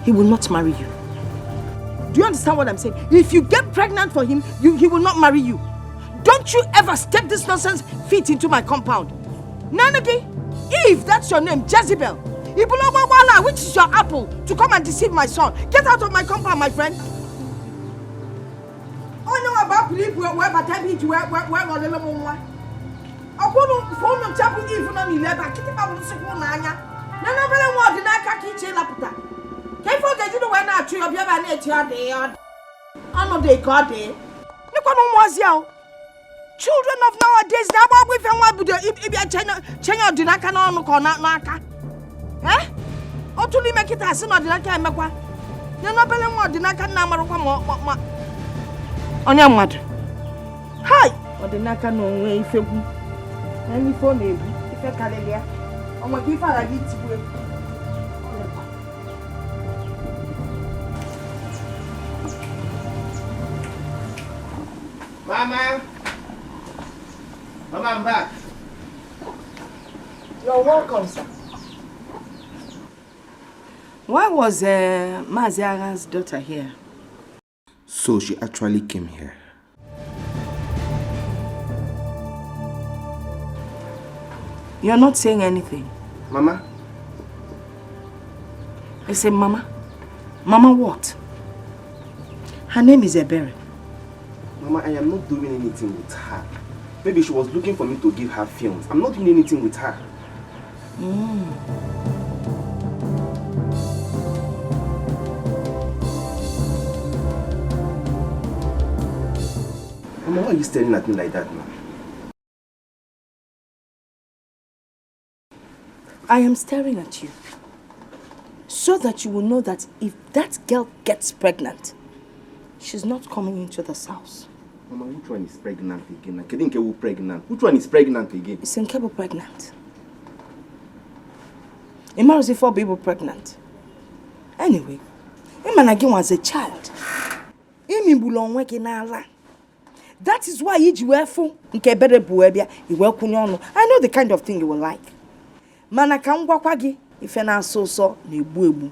he will not marry you. Do you understand what I'm saying? If you get pregnant for him, you, he will not marry you. Don't you ever step this nonsense feet into my compound. None again. Eve, that's your name, Jezebel. Ibulogwagwala, which is your apple, to come and deceive my son. Get out of my compound, my friend. Onye nwa bụ apụl ibu wee bata ebe iji wee wee wee ghọrịla m nwa. Ọ kwụrụ mfe ụnụ ncha bụ Eve nọ n'ile ebe a, kịtịkpa bụ nsịkwa ụnụ anya. Nene obere nwa Ọdịnaka ka iche ịlapụta. Ka ife ọ ga-eji wee na-achụ ya, ọbịa ebe a na-eche ọ dị ya, ọ dị. Ọnụ dị ka ọ dị. Nekwanụ ụmụazị ahụ. Children of nowadays na-agba ọgwụ ife nwa bido ib- ịbịa chenye chenye Ọdịnaka n'ọnụ ka ọ na- n'aka. Eh? Otu n'ime kịta asị na Ọdịnaka emekwa. Nye n'obere nwa Ọdịnaka nna amarakwa ma ọ- ma- ma- onye mmadụ. Hai! Ọdịnaka na onwe ifegwu. Na n'ife ọ na-ebu, ife karịrị ya. Ọ nwekwa ife ara gị itigbu egwu. Mama! Mama, I'm back. You're welcome, sir. Why was uh, Mazi Agha's daughter here? So she actually came here. You're not saying anything. Mama. I say, Mama. Mama, what? Her name is Ebere. Mama, I am not doing anything with her. Maybe she was looking for me to give her films. I'm not doing anything with her. Mm. Mama, why are you staring at me like that now? I am staring at you so that you will know that if that girl gets pregnant, she's not coming into this house. Mama, which one is pregnant again? Kedu nke wụ pregnant? Which one is pregnant again? It's Nkebo pregnant. Ị mara if ọ bụ pregnant. Anyway, ị ma na gị nwa as a child, ị mịgburu onwe gị n'ala. That is why iji wee fụ nke Ebere bu wee bịa, i wee kwụnye ọnụ. I know the kind of thing you will like. Mana ka m gwakwa gị, ife na-asọ ụsọ na-egbu egbu.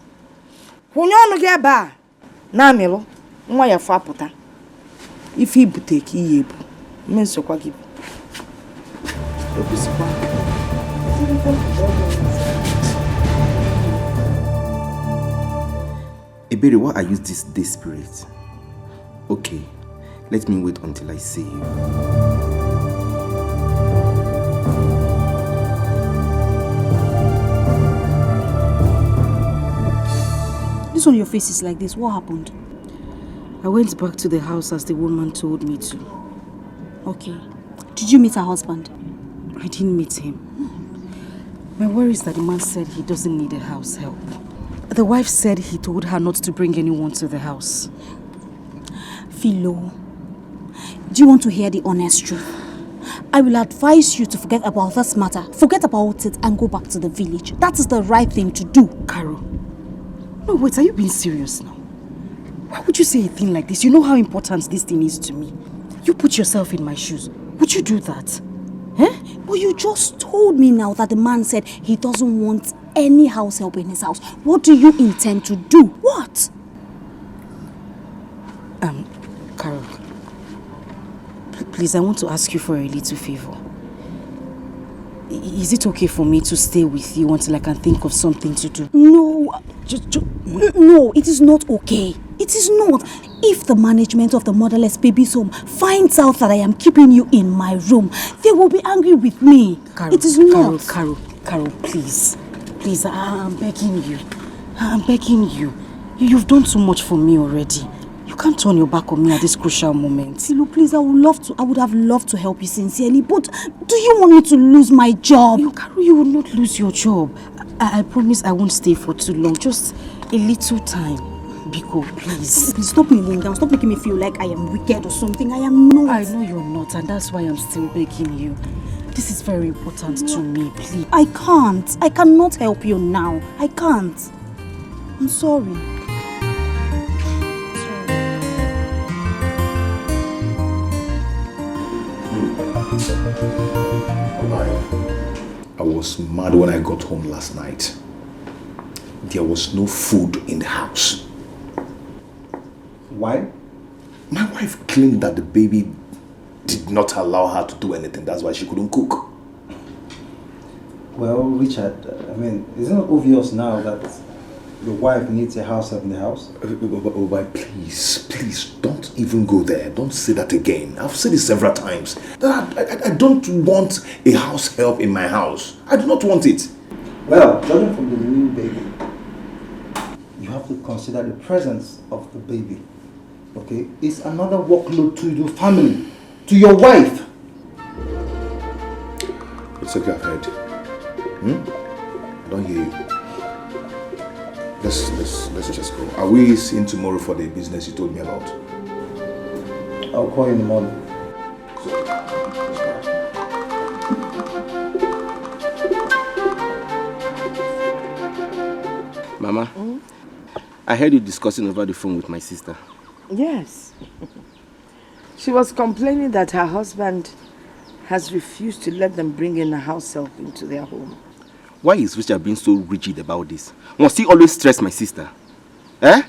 Kwụnye ọnụ gị ebe a, na-amịlụ, nwa ya fụ apụta. Ife ibute ka iyi ebu. Mme nsokwa gị bụ. Ekwesịkwa. Ebere, why are you this desperate? Okay, let me wait until I see you. This one, your face is like this. What happened? I went back to the house as the woman told me to. Okay. Did you meet her husband? I didn't meet him. My worry is that the man said he doesn't need a house help. The wife said he told her not to bring anyone to the house. Philo, do you want to hear the honest truth? I will advise you to forget about this matter. Forget about it and go back to the village. That is the right thing to do. Carol, no, wait, are you being serious now? Why would you say a thing like this? You know how important this thing is to me. You put yourself in my shoes. Would you do that? Eh? But you just told me now that the man said he doesn't want any house help in his house. What do you intend to do? What? Um, Carol, pl- Please, I want to ask you for a little favor. I- Is it okay for me to stay with you until I can think of something to do? No, just, just, no, it is not okay. It is not. If the management of the motherless babies home finds out that I am keeping you in my room, they will be angry with me. Carol, it is Carol, not. Carol, Carol, please. Please, I, I'm begging you. I'm begging you. You- You've done too much for me already. You can't turn your back on me at this crucial moment. Tilo, please, I would love to. I would have loved to help you sincerely, but do you want me to lose my job? You, Carol, you will not lose your job. I, I promise I won't stay for too long. Just a little time. Biko, please. Please stop me, Linda. Stop making me feel like I am wicked or something. I am not. I know you're not, and that's why I'm still begging you. This is very important to me, please. I can't. I cannot help you now. I can't. I'm sorry. I was mad when I got home last night. There was no food in the house. Why? My wife claimed that the baby did not allow her to do anything. That's why she couldn't cook. Well, Richard, I mean, isn't it obvious now that your wife needs a house help in the house? Uh, uh, uh, uh, please, please, don't even go there. Don't say that again. I've said it several times. That I, I, I don't want a house help in my house. I do not want it. Well, judging from the new baby, you have to consider the presence of the baby. Okay? It's another workload to your family, to your wife. It's okay, I've heard. Hmm? I don't hear you. Let's, let's, let's just go. Are we seeing tomorrow for the business you told me about? I'll call you in the morning. Mama, mm? I heard you discussing over the phone with my sister. Yes. She was complaining that her husband has refused to let them bring in a house help into their home. Why is Richard being so rigid about this? Must he always stress my sister? Eh?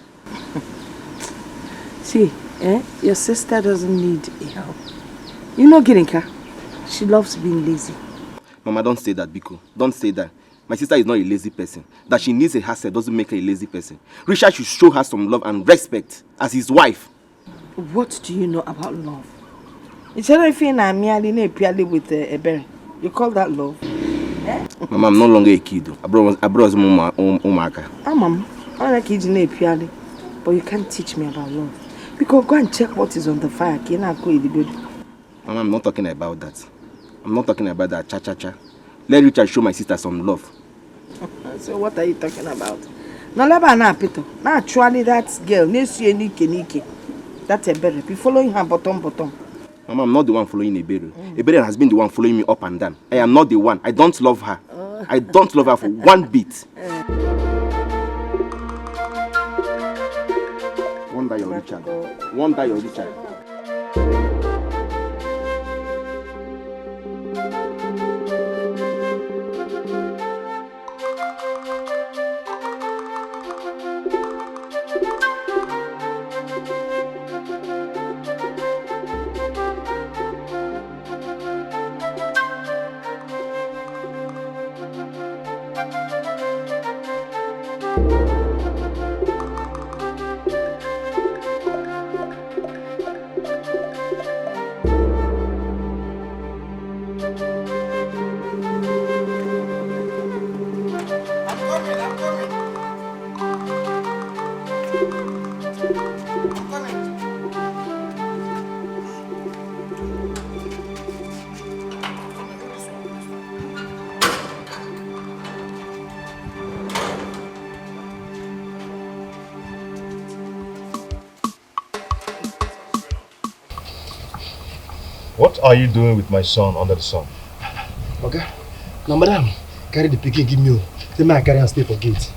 See, eh? Your sister doesn't need help. You know Girinka? She loves being lazy. Mama, don't say that, Biko. Don't say that. My sister is not a lazy person. That she needs a house help doesn't make her a lazy person. Richard should show her some love and respect as his wife. What do you know about love? Instead of feeling I'm merely with uh, a berry. You call that love? Eh? Mama, I'm no longer a kid. Abroad, abroad, umaka. Amam, I like it in a piali, but you can't teach me about love. Because go and check what is on the fire. Kina ko idigodo. Mama, I'm not talking about that. I'm not talking about that. Cha cha cha. Let Richard show my sister some love. So what are you talking about? Now, Leba na Peter. Now, actually, that girl, Nesu Nike Nike, that Ebere, be following her bottom bottom. Mama, I'm not the one following Ebere. Mm. Ebere has been the one following me up and down. I am not the one. I don't love her. Uh. I don't love her for one bit. Uh. One day you'll reach her. One day you'll reach her. What are you doing with my son under the sun? Okay. Now, madam, carry the picking, give me. Say, man, carry and stay for gate.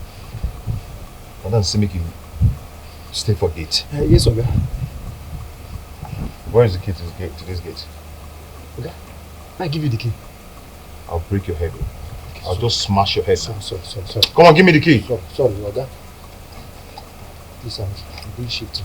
Madam, say make you stay for gate. Uh, yes, okay. Where is the key to this gate? To this gate? Okay. I give you the key. I'll break your head. Okay, I'll sorry. Just smash your head. Sorry, sorry, sorry, sorry. Come on, give me the key. Sorry, sorry, okay. This one, big shift.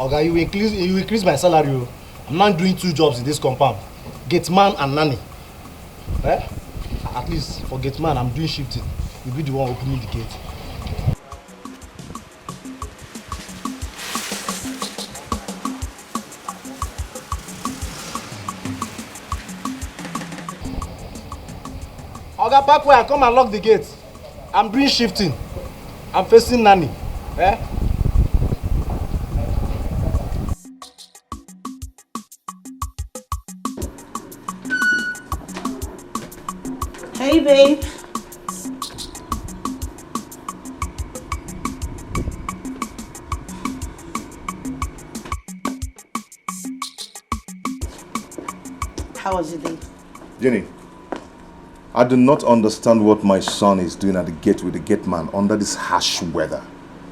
Oga, you increase, you increase my salary o. I'm now doing two jobs in this compound. Gate man and nanny. Eh? At least for gate man, I'm doing shifting. You be the one opening the gate. Oga, park where I come and lock the gate. I'm doing shifting. I'm facing nanny. Eh? Hey, babe. How was your day? Jenny, I do not understand what my son is doing at the gate with the gate man under this harsh weather.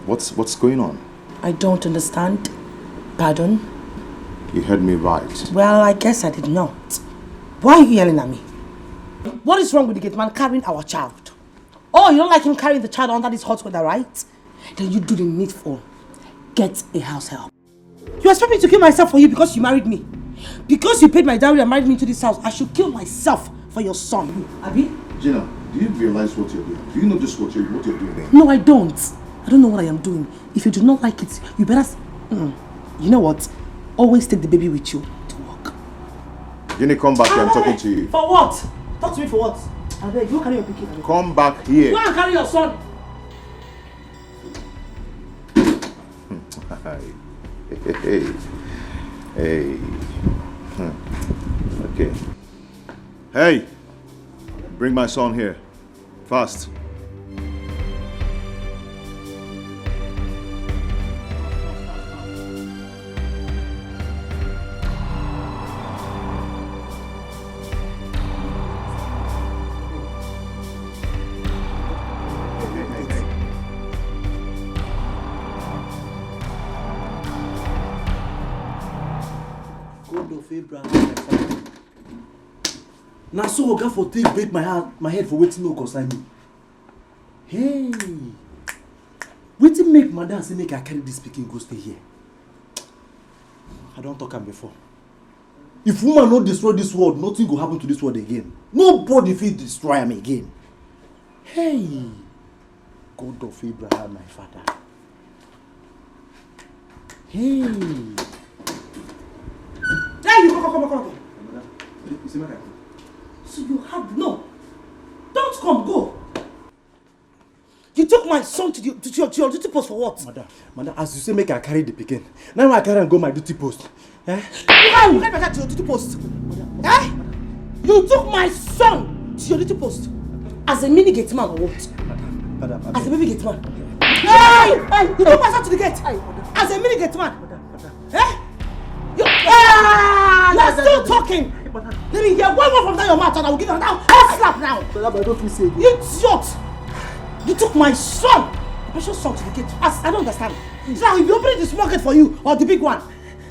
What's what's going on? I don't understand. Pardon? You heard me right. Well, I guess I did not. Why are you yelling at me? What is wrong with the gate man carrying our child? Oh, you don't like him carrying the child under this hot weather, right? Then you do the needful. Get a house help. You expect me to kill myself for you because you married me? Because you paid my dowry and married me into this house, I should kill myself for your son. Abi? Gina, do you realize what you're doing? Do you know just what you're, what you're doing? No, I don't. I don't know what I am doing. If you do not like it, you better. S- mm. You know what? Always take the baby with you to work. Jenny, come back here. I'm talking to you. For what? Talk to me for what? I beg, you carry your pikin. Come back here. Go and carry your son. Hey. Hey. Hey. Hmm. Okay. Hey. Bring my son here. Fast. God of Abraham, my father. Na so oga for take break my heart, my head for wetin no concern me. Hey, wetin make madam say make I carry this pikin go stay here? I don talk am before. If woman no destroy this world, nothing go happen to this world again. Nobody fit destroy am again. Hey, God of Abraham, my father. Hey. Hey, you come, come, come, come. Madam, you see my car? So you have no. Don't come, go. You took my son to, the, to, your, to your duty post for what? Madam, madam, as you say, make I carry the pikin. Now I carry and go my duty post. Eh? How you carry my child to your duty post? Eh? You took my son to your duty post as a mini gate man or what? Madam, madam, as a baby gate man. Hey, hey, you took my son to the gate as a mini gate man. Eh? You, ah, you are still talking. Let me hear one word from that your mouth and I will give you another hot slap now. Madam, I don't feel safe. You idiot! You took my son, my precious son, to the gate. As I don't understand. Now, if you open the small gate for you or the big one,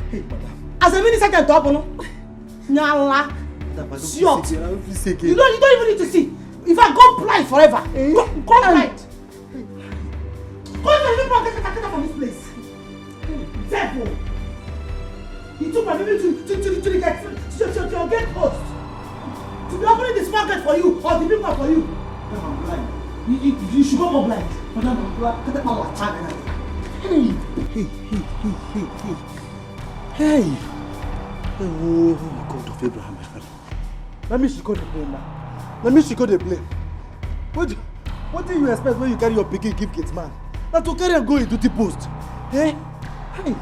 hey, madam. As a minister, can talk, no? Nyala. Madam, I don't feel safe. You don't, you don't even need to see. If I go blind forever, go, go blind. Go to the people and get from this place. Devil. You took my baby to, to, to, to the gate, to, to, to your gate post. To be opening the small gate for you or the big one for you. Madam, I'm blind. You, you, you should go more blind. Madam, I'm blind. Get the power of China. Hey, hey, hey, hey, hey, hey. Hey. Oh, God of Abraham, my father. Na me she go dey blame now. Na me she go dey blame. What do, what do you expect when you carry your pikin give gate man? Na to carry am go him duty post. Eh? Hey.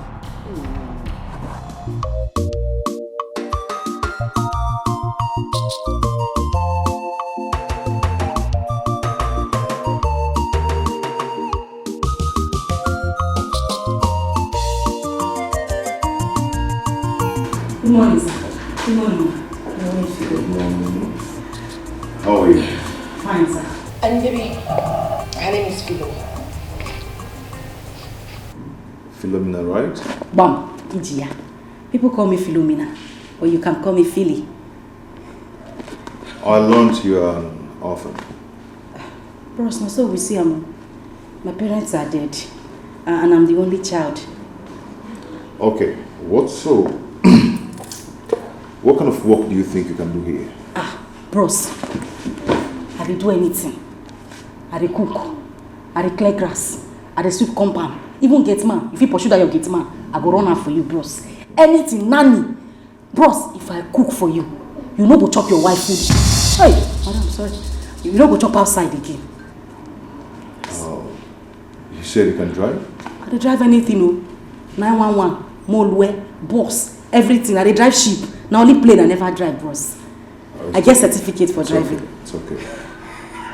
Good morning, sir. Good morning, ma. Good morning, sir. Good morning. How are you? Fine, sir. And baby, her name is Philo. Philomena, right? Bam, Ijiya. People call me Philomena, but you can call me Philly. I learned you are an orphan. Bros, na so we see am. My parents are dead, uh, and I'm the only child. Okay, what so? What kind of work do you think you can do here? Bros, I dey do anything. I dey cook, I dey clear grass, I dey sweep compound. Even gate man, if you pursue that your gate man, I go run am for you, bros. Anything, nanny. Bros, if I cook for you, you no go chop your wife food. Hey, madam, sorry. You no go chop outside again. Oh, you said you can drive? I dey drive anything o. nine one one, Molue, bus, everything. I dey drive ship. Na only plane I never drive, bros. I get certificate for It's driving. Okay. It's okay.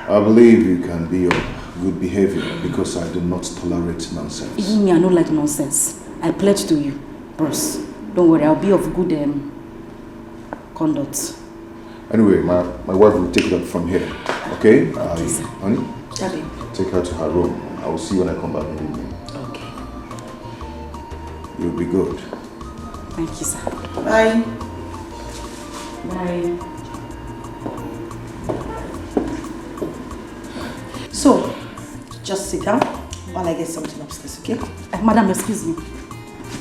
I believe you can be of good behavior because I do not tolerate nonsense. Even me, I no like nonsense. I pledge to you, bros. Don't worry, I'll be of good um, conduct. Anyway, my, my wife will take it up from here. Okay? Okay, sir. Honey, Daddy. Take her to her room. I will see you when I come back in the evening. Okay. You'll be good. Thank you, sir. Bye. Bye. So, just sit down while I get something upstairs, okay? Uh, madam, excuse me.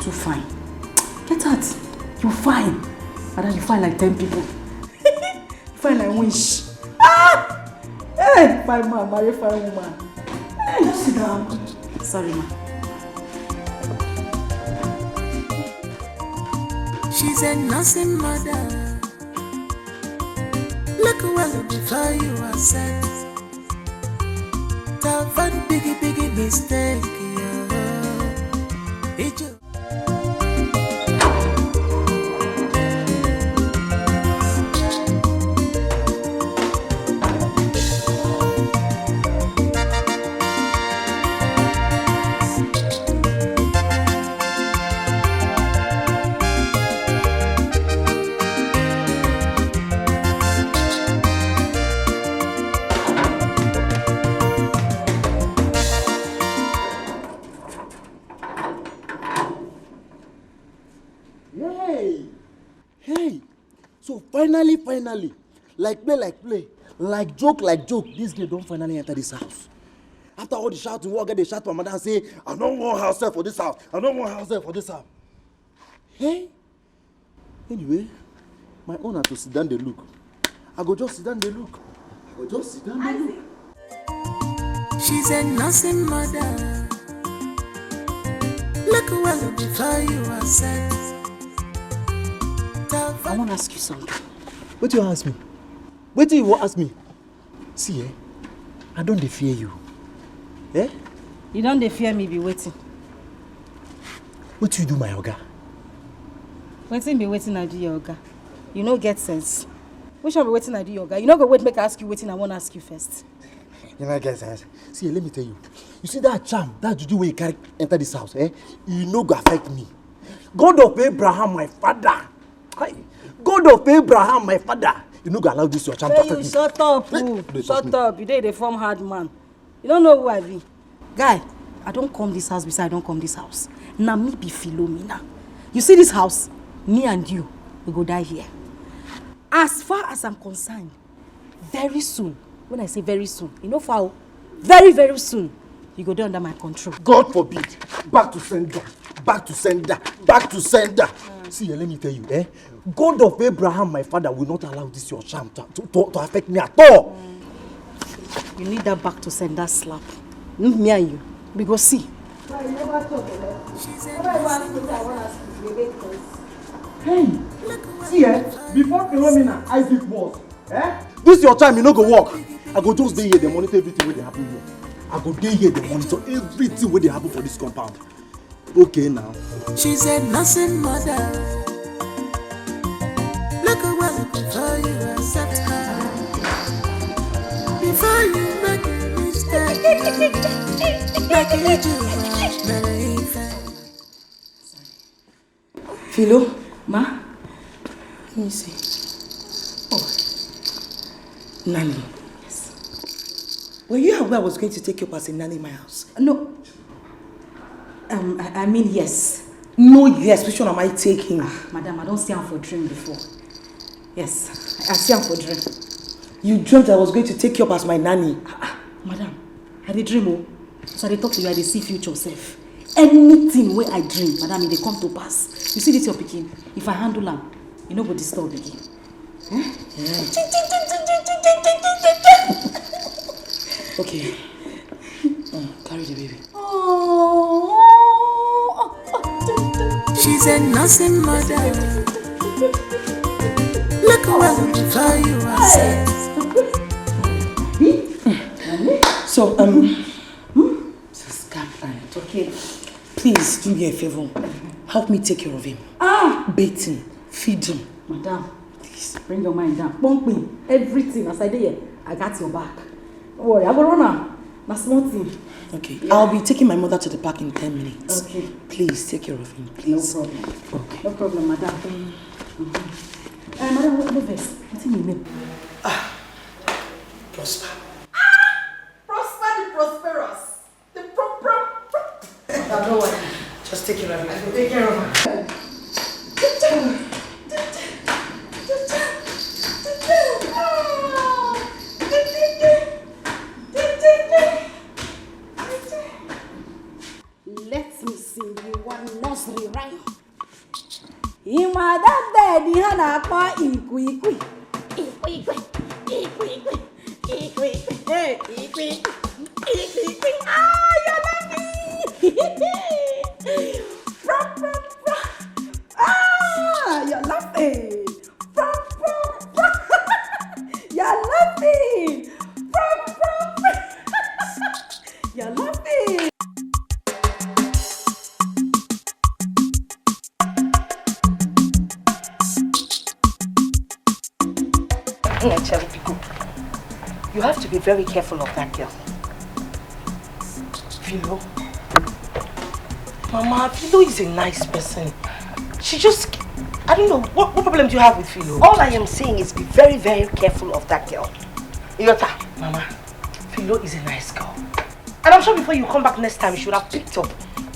Too fine. Get out. You fine. Madam, you fine like ten people. You fine like winch. Ah! Hey, fine man, marry fine woman. Hey, just sit down. Sorry, ma. She's a nursing mother. Look well before you accept. That one biggie, biggie mistake. Yeah. It ju- Hey! Hey! So finally, finally, like play, like play, like joke, like joke, this girl don finally enter this house. After all the shouting, we get dey shout for madam say, "I no wan house help for this house. I no wan house help for this house." Hey! Anyway, my own na to sit down dey look. I go just sit down dey look. I go just sit down dey look. She's a nursing mother. Look well before you accept. I wan ask you something. Wetin you ask me? Wetin you wan ask me? See, eh? I don dey fear you. Eh? You don dey fear me be wetin? Wetin you do my oga? Wetin be wetin I do your oga? You no get sense. Which one be wetin I do your oga? You no go wait make I ask you wetin I wan ask you first. You no get sense. See, let me tell you. You see that charm, that juju wey you carry enter this house, eh? E no go affect me. God of Abraham, my father. Hi. God of Abraham, my father. You no go allow this your charm to Hey, affect you me. Shut up, Hey, o. don't touch Shut me. Up. You dey dey form hard man. You don't know who I be. Guy, I don come this house beside I don come this house. Na me be Philomena. You see this house? Me and you, we go die here. As far as I'm concerned, very soon, when I say very soon, you know far o, very, very soon, you go dey under my control. God forbid. Back to sender. Back to sender. Back to sender. See, eh, let me tell you, eh? God of Abraham, my father, will not allow this your charm to, to, to, to affect me at all. You need that back to sender slap. Hmm, me and you, we go see. Hey, see, eh? Before Philomena, Isaac was. Eh? This your time, you no go work. I go just dey here, dey monitor everything wey dey happen here. I go dey here, dey monitor everything wey dey happen for this compound. Okay now. She's a nursing mother. Look well before you accept her. Before you make a mistake, make it do well. Philo? Ma? Let me see. Oh. Nanny. Yes. Were you aware I was going to take you up as a nanny in my house? No. Um, I, I mean yes. No, yes. Which one am I taking? Ah, madam, I don see am for dream before. Yes, I see am for dream. You dreamt I was going to take you up as my nanny. Ah, ah, madam, I dey dream o. So I dey talk to you, I dey see future sef. Anything wey I dream, madam, e dey come to pass. You see this your pikin, if I handle am, e no go disturb again. Eh? Yeah. Okay. Uh, carry the baby. She's a nursing mother. Look well before you are set. So, um, hmm? Sis Caroline, okay, please do me a favor. Help me take care of him. Ah! Bathe him, feed him. Madam, please. Bring your mind down. Pumping, everything. As I dey here, I got your back. Don't worry, I go run am. Na small thing. Okay, yeah. I'll be taking my mother to the park in ten minutes. Okay. Please take care of him, please. No problem. Okay. No problem, madam. Mm-hmm. Uh, madam, what, what vex? Wetin you mean? Ah, Prosper. Ah! Prosper the prosperous. The pro pro pro. Madam, don't worry. Just take care of him. I will take care of her. Let me sing you one nursery rhyme. Him mother dead, the hand akpa ikwikwi. Ikwikwi, ikwikwi, ikwikwi, hey, ikwikwi, ikwikwi. Ah, you're laughing. From, from, from. Ah, you're laughing. From, from, from. You're laughing. From, from, from. You're laughing. Hey, Angelica, you have to be very careful of that girl. Philo. Mama, Philo is a nice person. She just, I don't know, what, what problem do you have with Philo? All I am saying is be very, very careful of that girl. Iota, Mama, Philo is a nice girl. And I'm sure before you come back next time, you should have picked up.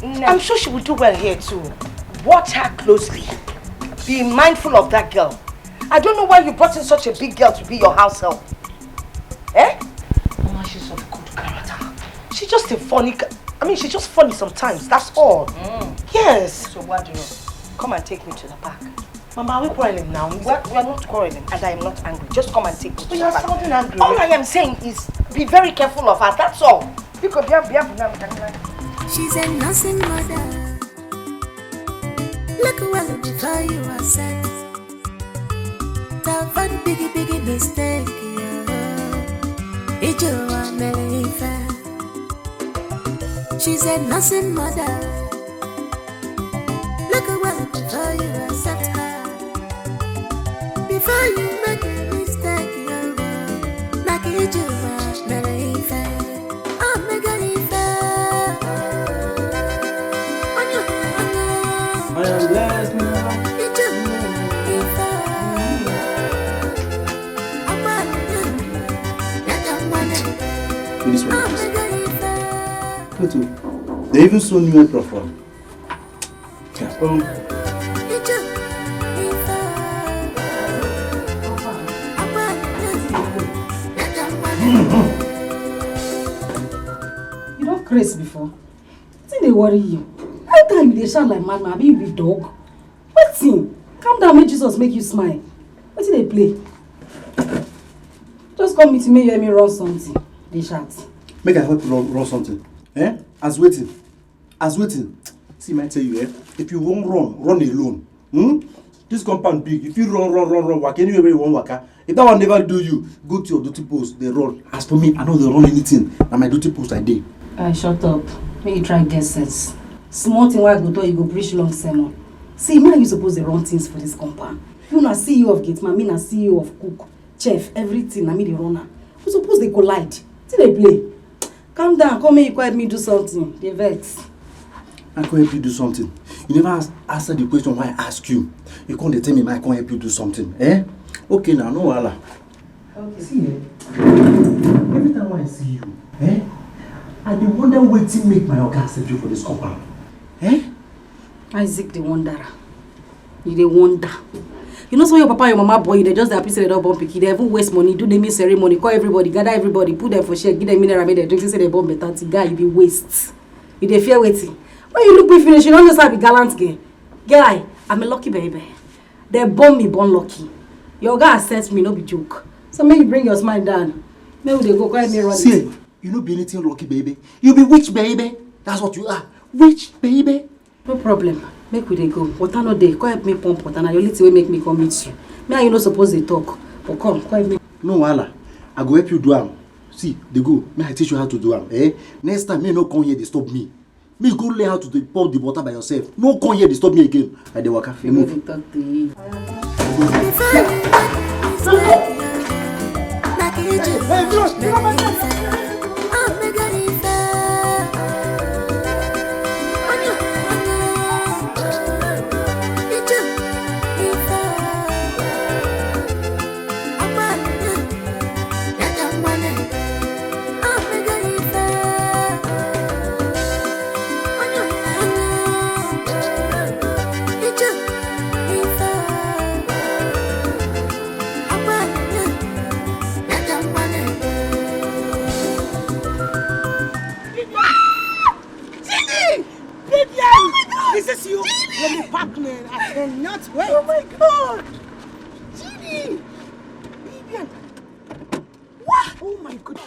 No. I'm sure she will do well here too. Watch her closely. Be mindful of that girl. I don't know why you brought in such a big girl to be your house help. Eh? Mama, she's of good character. She's just a funny, I mean, she's just funny sometimes, that's all. Mm. Yes. So what do you know? Come and take me to the park. Mama, are we quarreling now? We're, we're not quarreling, and I am not angry. Just come and take me to the park. But you're sounding angry. All I am saying is be very careful of her, that's all. Because bia bia buna mtakana. She's a nursing mother. Look well before you are set. Avoid biggie biggie mistake. Ije wa mere ife. She's a nursing mother. Look well before you accept her. Before you make a mistake, you go make it you are very fair. Oh, make it fair. I am blessed now. This one. Pluto, they even sold new apron for. You don craze before? Wetin dey worry you? Every time you dey shout like madman, abi you be dog? Wetin? Calm down, make Jesus make you smile. Wetin dey play? Just come meet me, hear me run something. Dey shout. Make I help you run, run something. Eh? As wetin? As wetin? See, I tell you, eh? If you wan run, run alone. Hmm? This compound big. If you run, run, run, run, waka anywhere where you wan waka. If that one never do you, go to your duty post, dey run. As for me, I no dey run anything. Na my duty post I dey. I shut up. Make you try get sense. Small thing wey I go talk, you go preach long sermon. See, me and you suppose dey run things for this compound. You na C E O of gate man, me na C E O of cook, chef, everything na me dey run am. We suppose dey collide. Wetin dey play? Calm down, come make you help me do something. Dey vex. I come help you do something. You never ask, answer the question wey I ask you. You come dey tell me, "I come help you do something." Eh? Okay now, no wahala. Okay. See, eh? Every time wey I see you, eh? I dey wonder wetin make my oga accept you for this compound. Eh? Isaac the Wanderer. You dey wonder. You know, so your papa and your mama born you, they just dey happy say they don born pikin. They even waste money, do naming ceremony, call everybody, gather everybody, put them for share, give them mineral, make them drink, say they born better thing. Guy, you be waste. You dey fear wetin? When you look me finish, you don't know say I be gallant girl. Guy, I'm a lucky baby. They born me, born lucky. Your guy accepts me, no be joke. So make you bring your smile down. Make we dey go, go help me run. See, you no be anything lucky baby. You be witch baby. That's what you are. Witch baby. No problem. Make we dey go. Water no dey. Come help me pump water. Na your little way make me come meet you. Me and you no suppose dey talk. But come, come help me. No wahala. I go help you do am. See, dey go. Me I teach you how to do am. Eh? Next time, me no come here disturb me. Me go learn how to dey pour the water by yourself. No come here disturb me again. I dey waka. Dey move. Talk to you. Chidi! Vivian! Oh my God! Is this you? Chidi! Let me pack, man. I cannot wait. Oh my God! Chidi! Vivian! What? Oh my God!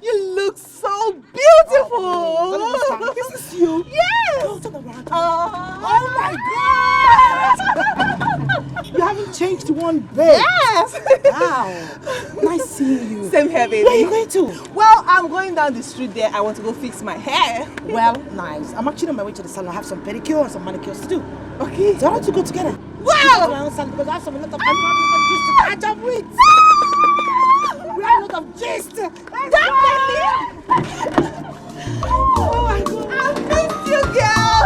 You look so beautiful! Oh, this is you? Yes! Go to the right. Oh. Oh my God! You haven't changed one bit. Yes! Wow. Nice seeing you. Same here, baby. Where are you going to? Well, I'm going down the street there. I want to go fix my hair. Well, nice. I'm actually on my way to the salon. I have some pedicure and some manicures to do. Okay. So I want to go together. Wow! Go to my own salon because I have some, a lot of, I have a lot of gist to catch up with. We have a lot of gist. Definitely. Oh my God. I missed you, girl.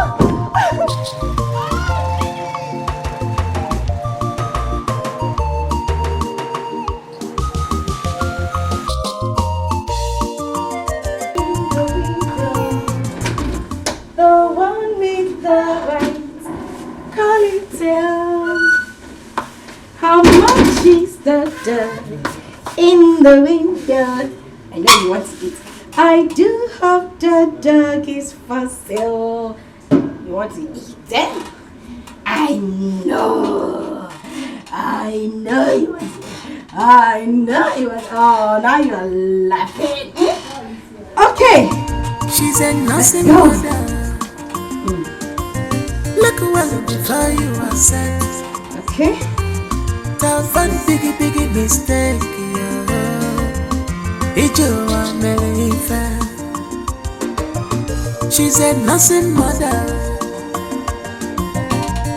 The one with the right, call it out. How much is the dog in the window? I know you want to eat. I do hope the dog is for sale. You want to eat, eh? I know. I know you want to. I know you want. Oh, now you are laughing. Eh? Okay. She's a nursing mother. Look well before you accept. Okay. That one biggie, biggie mistake, yeah. Ijo wa mere ife. She's a nursing mother.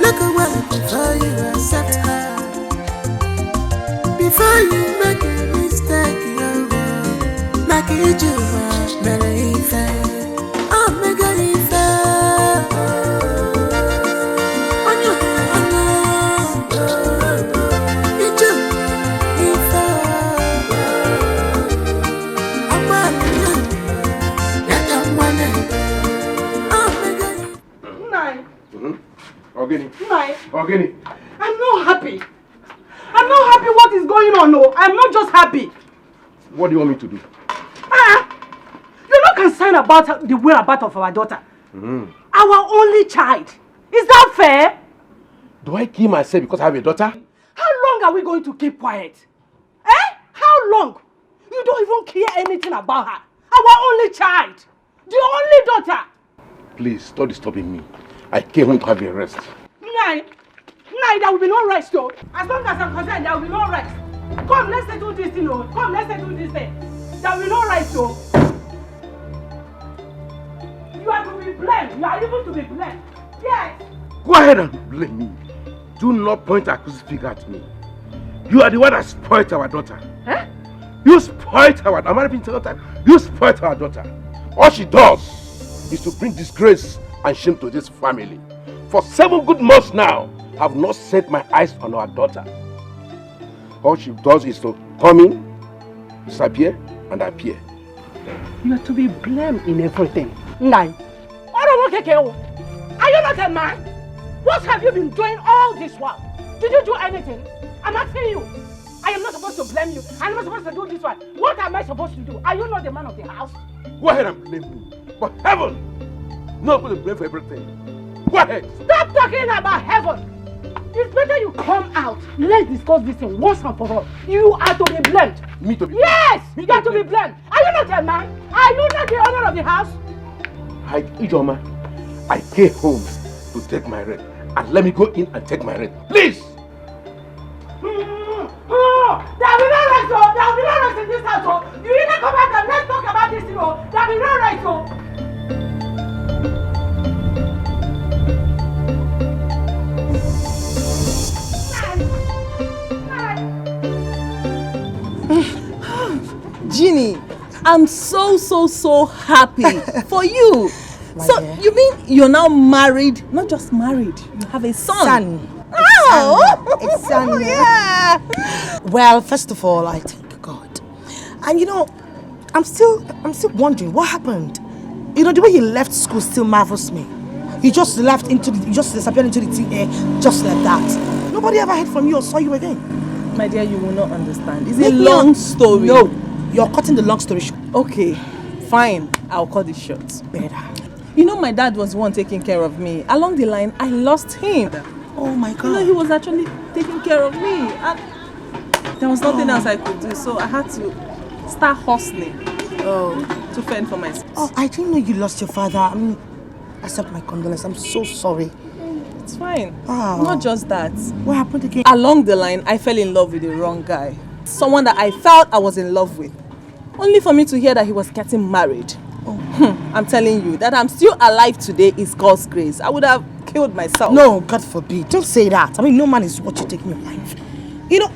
Look well before you accept her. Before you make a mistake, yeah. Maka Ijo wa mere ife. Oh, mega ife. Onye, onye. Ijo ife. Agba ya. Ya ka mma na. Oh, mega ife. Nna anyị. Mhm. Ọ gịnị? Nna anyị. Ọ gịnị? I'm not happy. I'm not happy what is going on. No, I'm not just happy. What do you want me to do? Ah, you're not concerned about the whereabouts of our daughter. Mm. Our only child. Is that fair? Do I kill myself because I have a daughter? How long are we going to keep quiet? Eh? How long? You don't even care anything about her. Our only child. The only daughter. Please, stop disturbing me. I came home to have a rest. Nai, Nai, there will be no rest, though. As long as I'm concerned, there will be no rest. Come, let's settle this thing, oh. Come, let's settle this thing. There will be no rest, though. You are to be blamed. You are even to be blamed. Yes. Go ahead and blame me. Do not point accusing finger at me. You are the one that spoiled our daughter. Eh? You spoiled our, am I repeating the time? You spoiled our daughter. All she does is to bring disgrace and shame to this family. For seven good months now, I've not set my eyes on our daughter. All she does is to come in, disappear, and appear. You are to be blamed in everything. Nai, Oromokeke, are you not a man? What have you been doing all this while? Did you do anything? I'm asking you. I am not supposed to blame you. I'm not supposed to do this one. What am I supposed to do? Are you not the man of the house? Go ahead and blame me. But heaven, not going to blame for everything. Go ahead. Stop talking about heaven. It's better you come out. Let's discuss this thing once and for all. You are to be blamed. Me to be Yes, you are to be blamed. Are you not a man? Are you not the owner of the house? I, Ijoma, I came home to take my rent. And let me go in and take my rent. Please! Oh, there will be no rest, oh. There will be no rest in this house, oh. You either come out and let's talk about this thing, oh. There will be no rest, oh. Jeannie, I'm so, so, so happy for you. My So, dear. You mean you're now married? Not just married, you have a son. Son. Oh! It's son. Yeah! Well, first of all, I thank God. And you know, I'm still I'm still wondering what happened. You know, the way he left school still marvels me. He just left into the, he just disappeared into the thin air just like that. Nobody ever heard from you or saw you again. My dear, you will not understand. It's a Make me long un- story. No, you're cutting the long story short. Okay, fine. I'll cut it short. Better. You know, my dad was the one taking care of me. Along the line, I lost him. Oh my You know, he God. Was actually taking care of me. And there was nothing else I could do, so I had to start hustling Oh. to fend for myself. Oh, I didn't know you lost your father. I mean, accept my condolence. I'm so sorry. It's fine. Wow. Not just that. What happened again? Along the line, I fell in love with the wrong guy. Someone that I felt I was in love with. Only for me to hear that he was getting married. Hmm, I'm telling you, that I'm still alive today is God's grace. I would have killed myself. No, God forbid. Don't say that. I mean, no man is worth you taking your life. You know,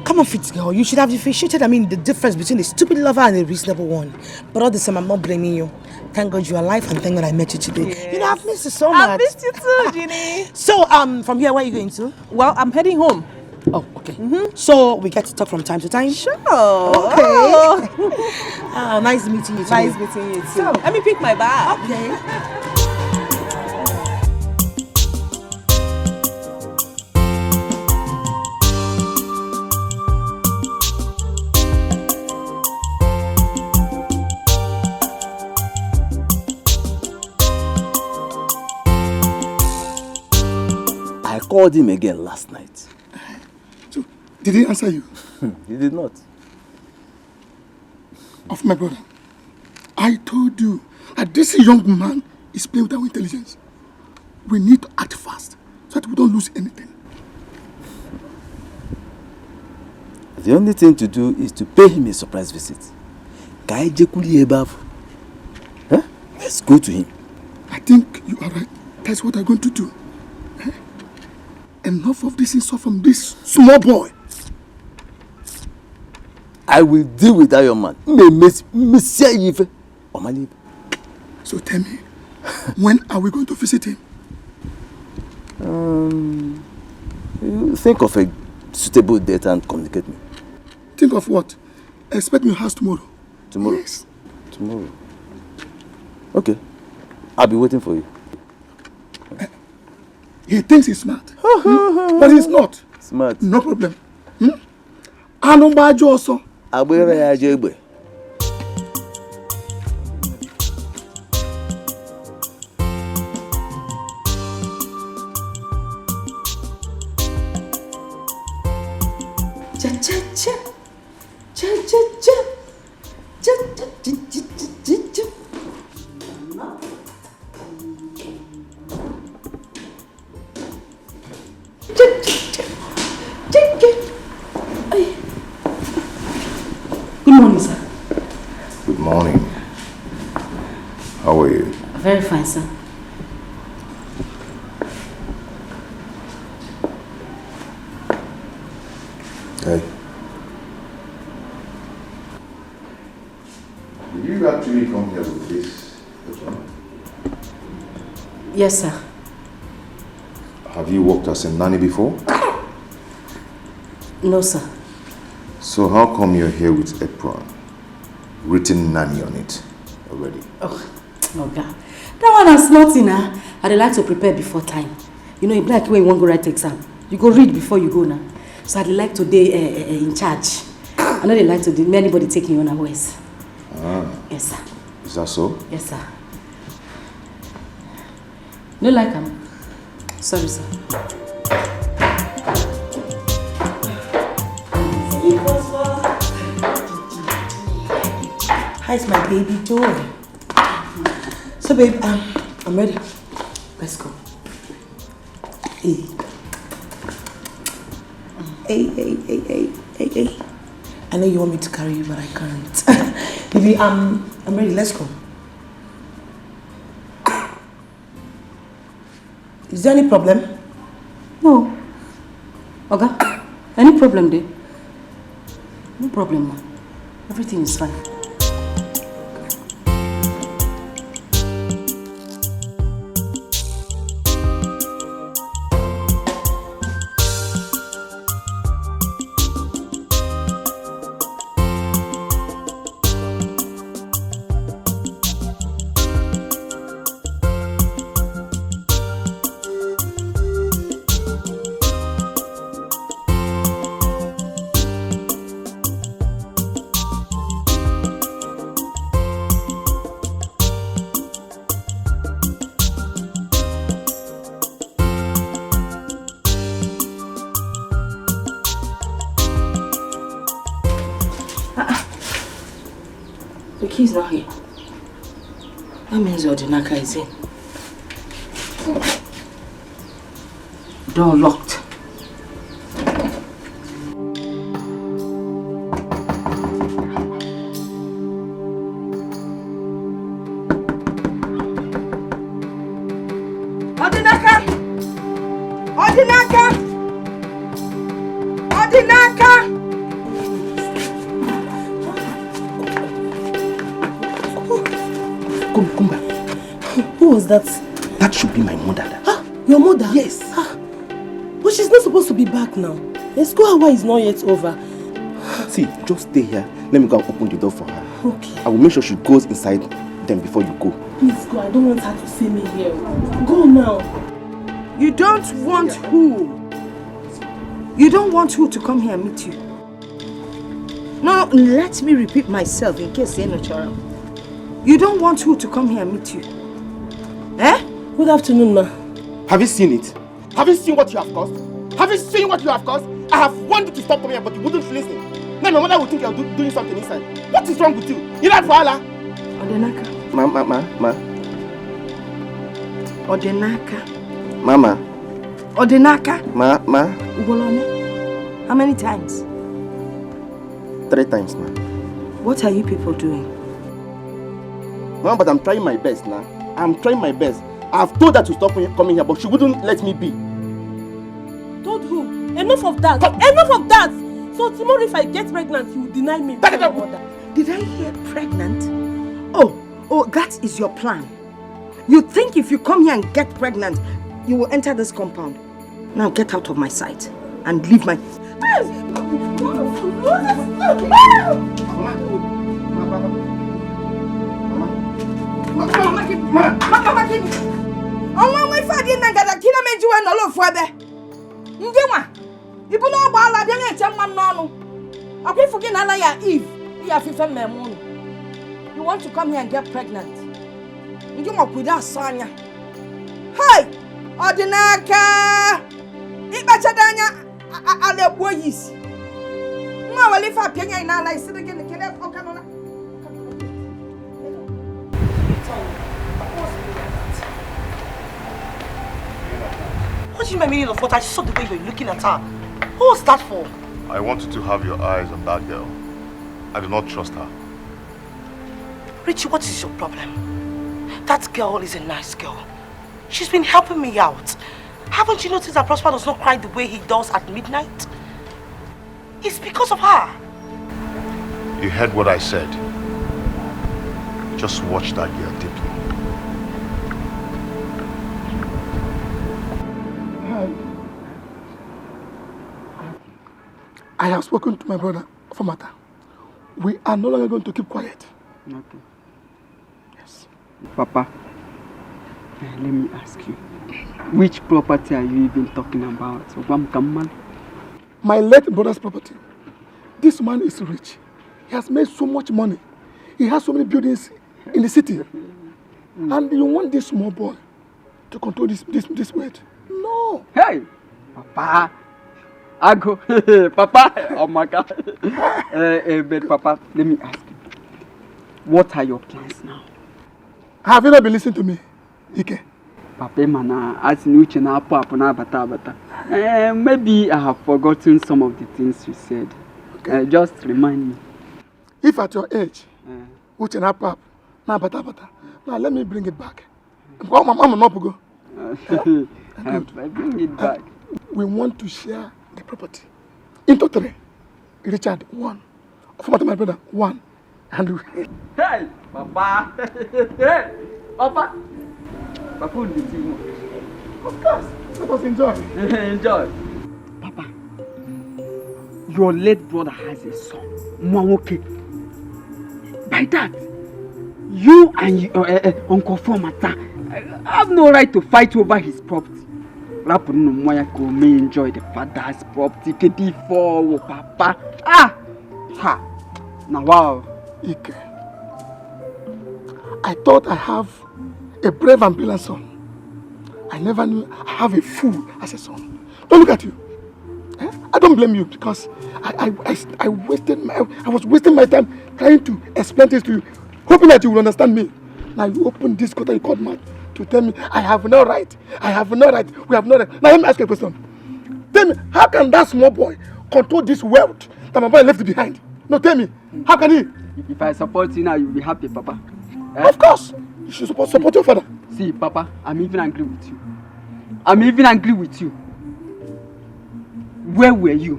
come on, fit girl. You should have differentiated, I mean, the difference between a stupid lover and a reasonable one. But all the same, I'm not blaming you. Thank God you're alive and thank God I met you today. You know, I've missed you so I much. Missed you too, Jeannie. So, um, from here, where are you going to? Well, I'm heading home. Oh, okay. So we get to talk from time to time. Sure. Okay. Ah, nice meeting you too. Nice meeting you too. So- Let me pick my bag. Okay. I called him again last night. So, did he answer you? He did not. Of my brother, I told you that this young man is playing with our intelligence. We need to act fast so that we don't lose anything. The only thing to do is to pay him a surprise visit. Ka anyị jekwuru ya ebe ahụ. Huh? Let's go to him. I think you are right. That's what I'm going to do. Eh? Enough of this insult from this small boy. I will deal with that young man. M ga-emesia ya ife. Ọ mara ife. So tell me, when are we going to visit him? Um, you think of a suitable date and communicate me. Think of what? Expect me house tomorrow. Tomorrow. Yes. Tomorrow. Okay. I'll be waiting for you. He thinks he's smart. Hmm? But he's not. Smart. No problem. Hmm? Anụ mgbaji ọsọ. Agbịrị ya aja egbe. Cha cha cha. Cha cha cha. Cha cha cha cha cha cha. Good morning, sir. Good morning. How are you? Very fine, sir. Hey. Did you actually come here with this person? Yes, sir. Have you worked as a nanny before? No, sir. So how come you're here with apron, written nanny on it already? Oh, Oga, that one is nothing, ah. I dey like to prepare before time. You know, e be like when you wan go write exam, you go read before you go now. So I dey like to dey uh, uh, in charge. I no dey like to dey, make anybody take me unawares. Yes, sir. Is that so? Yes, sir. No like am. Sorry, sir. How's my baby doing? So, babe, um, I'm ready. Let's go. Hey. Hey, hey, hey, hey, hey, hey. I know you want me to carry you, but I can't. Baby, um, I'm ready. Let's go. Is there any problem? No. Oga, any problem dey? No problem, ma. Everything is fine. The key is not here. That means Odinaka is in. Door locked. Odinaka! Odinaka! Odinaka! Come, come back. Who was that? That should be my mother. Your mother? Yes. Ah, but she's not supposed to be back now. The school hour is not yet over. See, just stay here. Let me go and open the door for her. Okay. I will make sure she goes inside them before you go. Please go. I don't want her to see me here. Go now. You don't want who? You don't want who to come here and meet you? No, let me repeat myself in case you know Chara. You don't want who to come here and meet you? Eh? Good afternoon, ma. Have you seen it? Have you seen what you have caused? Have you seen what you have caused? I have warned you to stop coming here, but you wouldn't listen. Now my mother will think you're do- doing something inside. What is wrong with you? You like Fala? Odinaka. Ma, ma, ma, ma. Odinaka. Mama. Odinaka. Ma, ma. Ugolone. How many times? Three times, ma. What are you people doing? Ma, but I'm trying my best now. I'm trying my best. I've told her to stop coming here, but she wouldn't let me be. Told who? Enough of that. Enough of that. So tomorrow if I get pregnant, you will deny me. That is Mother. Did I hear pregnant? Oh, oh, that is your plan. You think if you come here and get pregnant, you will enter this compound? Now get out of my sight and leave my. Ọnwa nwa ife adị na ngada kina menji wee nọrọ ofu ebe. Ndị nwa, ibu n'ọgba ala bịa na-eche nwa m n'ọnụ. Ọkwa ifu gị na ala ya Eve, ya fife mmemme unu. You want to come here and get pregnant? Ndị nwa kwudo asọ anya. Hey! Ọ dị n'aka! Ịkpachado anya a- a- ala egbuo ya isi. Nwa were ife apịa anya n'ala isi dị gịnị kele ọka nọ na. What do you mean, meaning of what? I saw the way you were looking at her. What was that for? I want you to have your eyes on that girl. I do not trust her. Richie, what is your problem? That girl is a nice girl. She's been helping me out. Haven't you noticed that Prosper does not cry the way he does at midnight? It's because of her. You heard what I said. Just watch that girl deeply. I have spoken to my brother for matter. We are no longer going to keep quiet. Okay. Yes. Papa, eh, let me ask you. Which property are you even talking about? Ogwam Kamman? My late brother's property. This man is rich. He has made so much money. He has so many buildings in the city. And you want this small boy to control this, this, this wealth? No. Hey, Papa. Ago. Papa. Oh my God. Eh, eh, but Papa, let me ask you. What are your plans now? Have you not been listening to me, Ike? Papa, mana, as ni uche na-apụ apụ na-abata abata. Eh, maybe I have forgotten some of the things you said. Okay. Eh, just remind me. If at your age, eh, uche na-apụ apụ na-abata abata, now let me bring it back. Mama, mama, no, go. Eh, good. I bring it back. We want to share the property into three. Richard, one. Former my brother, one. And we... Hey, Papa. Hey, Papa. Papa, you dey see me? Of course. Let us enjoy. Enjoy. Papa, your late brother has a son, Mwanwoke. By that, you and you, uh, uh, Uncle Formata, uh, have no right to fight over his property. Rapụ nụ nwa ya ka o mee enjoy the father's property. Kedu ife ọwụ, Papa? Ah! Ha! Na wow. Ike, I thought I have a brave and brilliant son. I never knew I have a fool as a son. Don't look at you. Eh? I don't blame you because I, I, I, I wasted my, I was wasting my time trying to explain things to you, hoping that you will understand me. Now you open this quarter, you called man to tell me I have no right. I have no right. We have no right. Now let me ask you a question. Tell me, how can that small boy control this wealth that my boy left behind? No, tell me, how can he? If I support you now, you'll be happy, Papa. Eh? Of course, you should support, support your father. See, Papa, I'm even angry with you. I'm even angry with you. Where were you?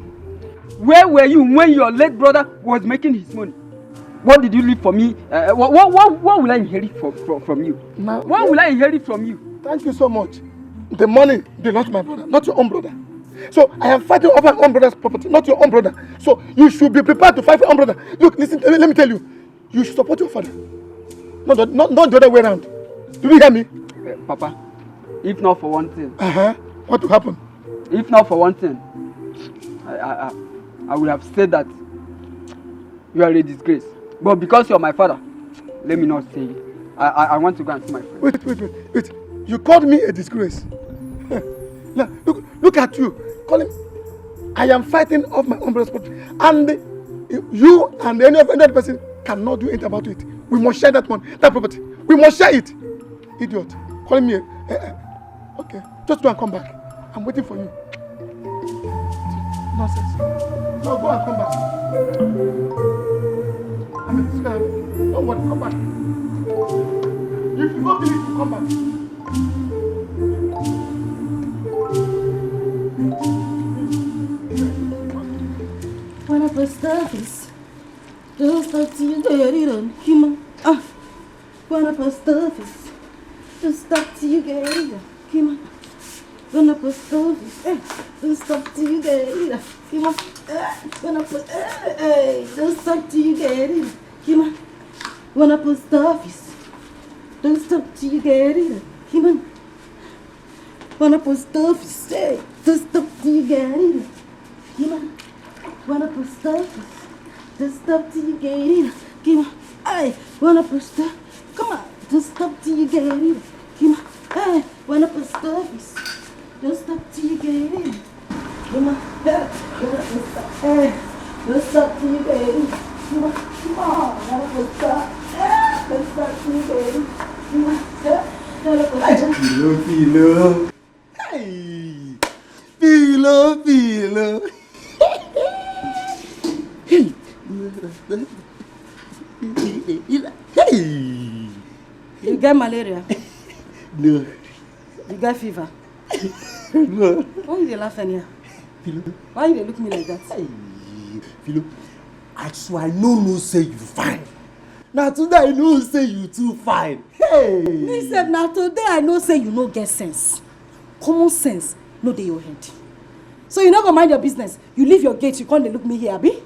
Where were you when your late brother was making his money? What did you leave for me? Uh, what, what, what, what will I inherit from, from, from you? Now, what will I inherit from you? Thank you so much. The money belongs to my brother, not your own brother. So I am fighting over my own brother's property, not your own brother. So you should be prepared to fight for your own brother. Look, listen, let me tell you. You should support your father. Not the, not, not the other way around. Do you hear me? Eh, Papa, if not for one thing. Uh-huh. What will happen? If not for one thing, I, I, I, I would have said that you are a disgrace. But because you're my father, let me not say it. I, I, I want to go and see my friend. Wait, wait, wait, wait. You called me a disgrace. Now, look, look at you. Calling, I am fighting off my own brother's property. And you and any of any other person cannot do anything about it. We must share that money, that property. We must share it. Idiot. Calling me a, a, a, okay. Just go and come back. I'm waiting for you. Nonsense. No, go and come back. I mean, this guy, don't worry, come back. If you go believe, come back. When I post office, just talk to you, get it on, come on. Ah, when I post office, just talk to you, get it on, come on. When I post office, eh, just talk to you, get it on, come on. Eh, when I post, eh, eh, just talk to you, get it on, come on. When I post office, just talk to you, get it on, come on. When I post office, eh, just talk to you, get it on. Come on. Wanna put stuff? Just stop till you get it. Come on. Hey, wanna put stuff? Come on. Just stop till you get it. Come on. Hey, wanna put stuff? Just stop till you get it. Come on. Hey, wanna put stuff? Hey, just stop till you get it. Come on. Come on. Wanna put stuff? Hey, just stop till you get it. Come on. Hey, wanna put stuff? Filo, filo. Hey! Filo, filo. Hey! Hey! You get malaria? No. You get fever? No. Why you dey laugh anyhow? Filo. Why you dey look me like that? Hey! Filo, I swear I no know say you fine. Na today I know say you too fine. Hey! Me sef, na today I know say you no get sense. Common sense no dey your head. So you no go mind your business. You leave your gate, you come dey look me here, abi?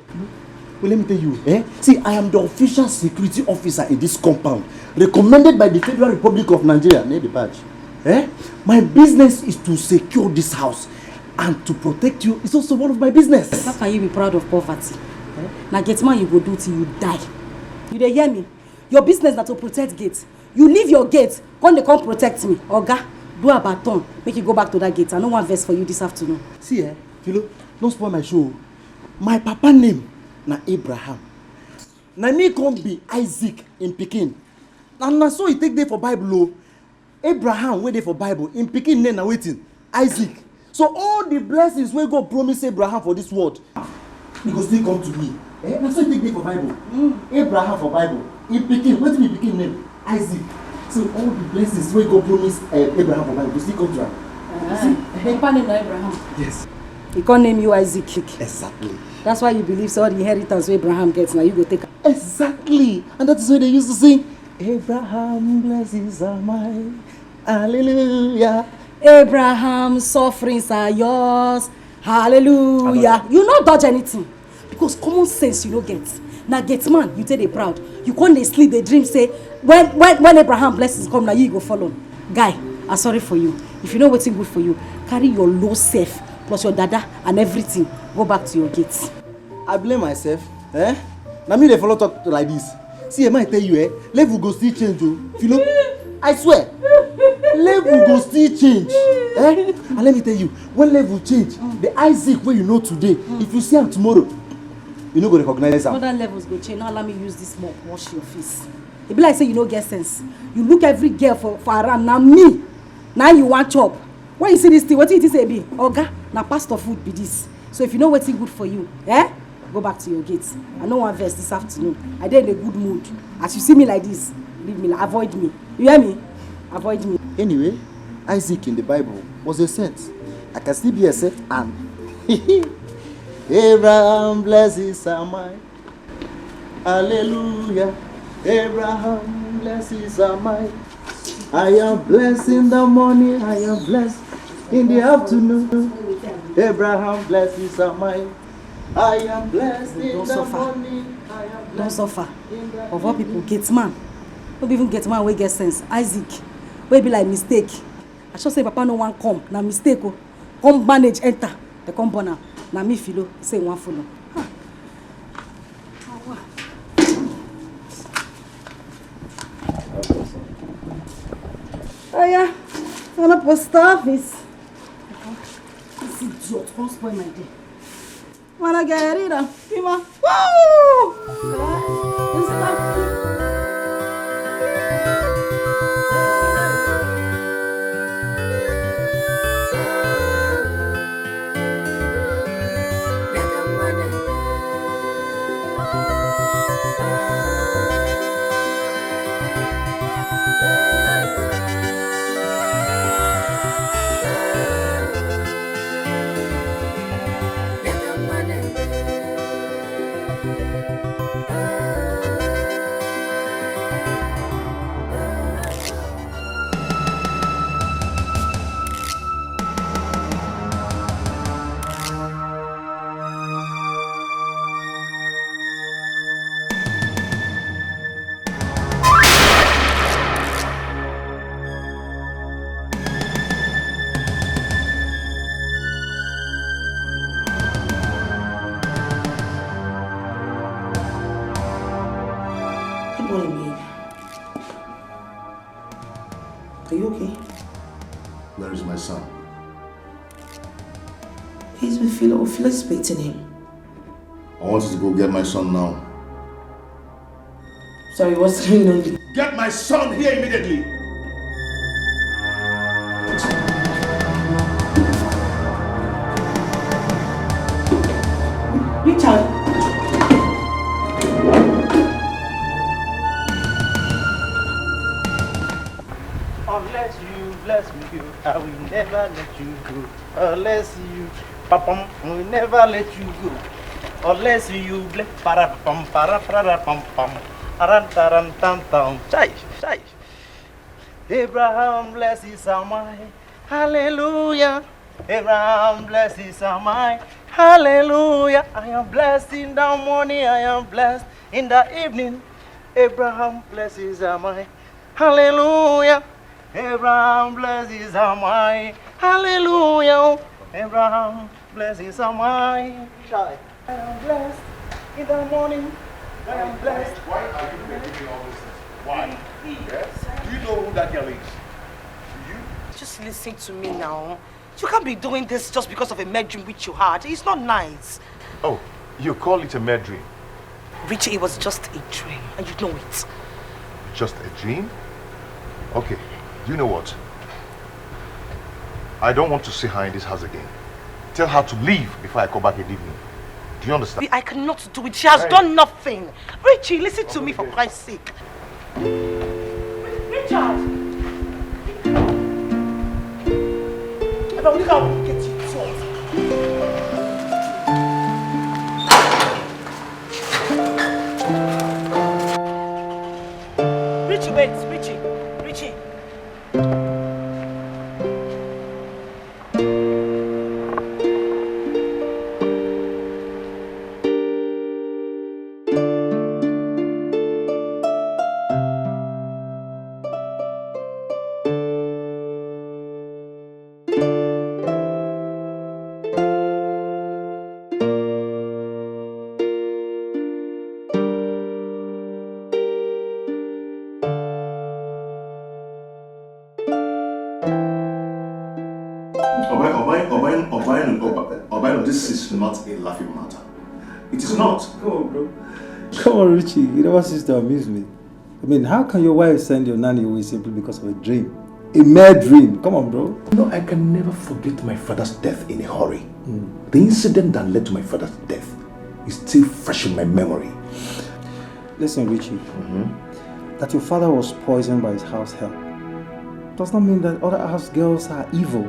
Well, let me tell you, eh? See, I am the official security officer in this compound, recommended by the Federal Republic of Nigeria, near the badge. Eh? My business is to secure this house. And to protect you is also one of my business. How can you be proud of poverty? Eh? Na gate man you go do till you die. You dey hear me? Your business na to protect gate. You leave your gate, come dey come protect me. Oga, do about turn. Make you go back to that gate. I no wan vex for you this afternoon. See, eh, Philo, no spoil my show. My papa name na Abraham. Na me come be Isaac in pikin. And na so e take dey for Bible o. Abraham wey dey for Bible, im pikin name na wetin? Isaac. So all the blessings wey God promise Abraham for this world, e go still come to me. Eh? Na so e take dey for Bible. Mm. Abraham for Bible, im pikin, wetin be pikin name? Isaac. So all the blessings wey God promise uh, Abraham for Bible go still come to am. Uh-huh. See? Papa name na Abraham. Yes. He come name you Isaac. Exactly. That's why you believe so all the inheritance wey Abraham gets, now you go take. Exactly. And that is why they used to sing, Abraham blessings are mine. Hallelujah. Abraham sufferings are yours. Hallelujah. You no dodge anything. Because common sense you no get. Na gate man, you take dey proud. You come dey sleep, dey dream say when when when Abraham blessings come, na you go follow. Guy, I sorry for you. If you know wetin good for you, carry your low self plus your dada and everything, go back to your gate. I blame myself. Eh? Na me dey follow talk like this. See, eh, I tell you, eh, level go still change o. Philo, I swear, level go still change. Eh? And let me tell you, when level change, the Isaac wey you know today, if you see am tomorrow, you no go recognize am. Other levels go change. No allow me use this mop wash your face. E be like say you no get sense. You look every girl for for around, na me na you wan chop. When you see this thing, wetin you think say e be? Oga, na pastor food be this. So if you know wetin good for you, eh? Go back to your gate. I no wan vex this afternoon. I dey in a good mood. As you see me like this, leave me, avoid me. You hear me? Avoid me. Anyway, Isaac in the Bible was a saint. I can still be a saint and Abraham blessings are mine. Hallelujah. Abraham blessings are mine. I am blessed in the morning. I am blessed in the afternoon. Abraham blessings are mine. I am blessed in the morning. I am blessed. Don't suffer. Of all people, gate man. No be even gate man wey get sense. Isaac, wey be like mistake. I sure say papa no wan come. Na mistake o. Come manage enter. They come born am. Na me Philo say wan follow. Oya, on a post office. This idiot come spoil my day. Mana get rid of him. Woo! Good morning, babe. Are you okay? Where is my son? He's with Philo. Philo's beating him. I want you to go get my son now. Sorry, what's going on? Get my son here immediately. Richard. Unless you bless me, I will never let you go. Unless you, papam, will never let you go. Unless you bless, para pam, para para pam pam, aran taran tan tan. Chai, chai. Abraham bless his amai. Hallelujah. Abraham bless his amai. Hallelujah. I am blessed in the morning. I am blessed in the evening. Abraham bless his amai. Hallelujah. Abraham bless his amai. Hallelujah. Abraham, blessings are mine. Child, I am blessed in the morning. I am blessed. Why are you making me all these things? Why? Yes? Do you know who that girl is? Do you? Just listen to me now. You can't be doing this just because of a mad dream which you had. It's not nice. Oh, you call it a mad dream? Richie, it was just a dream, and you know it. Just a dream? Okay, you know what? I don't want to see her in this house again. Tell her to leave before I come back in the evening. Do you understand? I cannot do it. She has done nothing. Richie, listen to me for Christ's sake. Richard! If I will get you. Richie, wait, Richie, Richie. Obino, this is not a laughing matter. It is not. Come on, bro. Come on, Richie. You never cease to amuse me. I mean, how can your wife send your nanny away simply because of a dream? A mere dream. Come on, bro. No, I can never forget my father's death in a hurry. Mm. The incident that led to my father's death is still fresh in my memory. Listen, Richie. Mm-hmm. That your father was poisoned by his house help does not mean that other house girls are evil.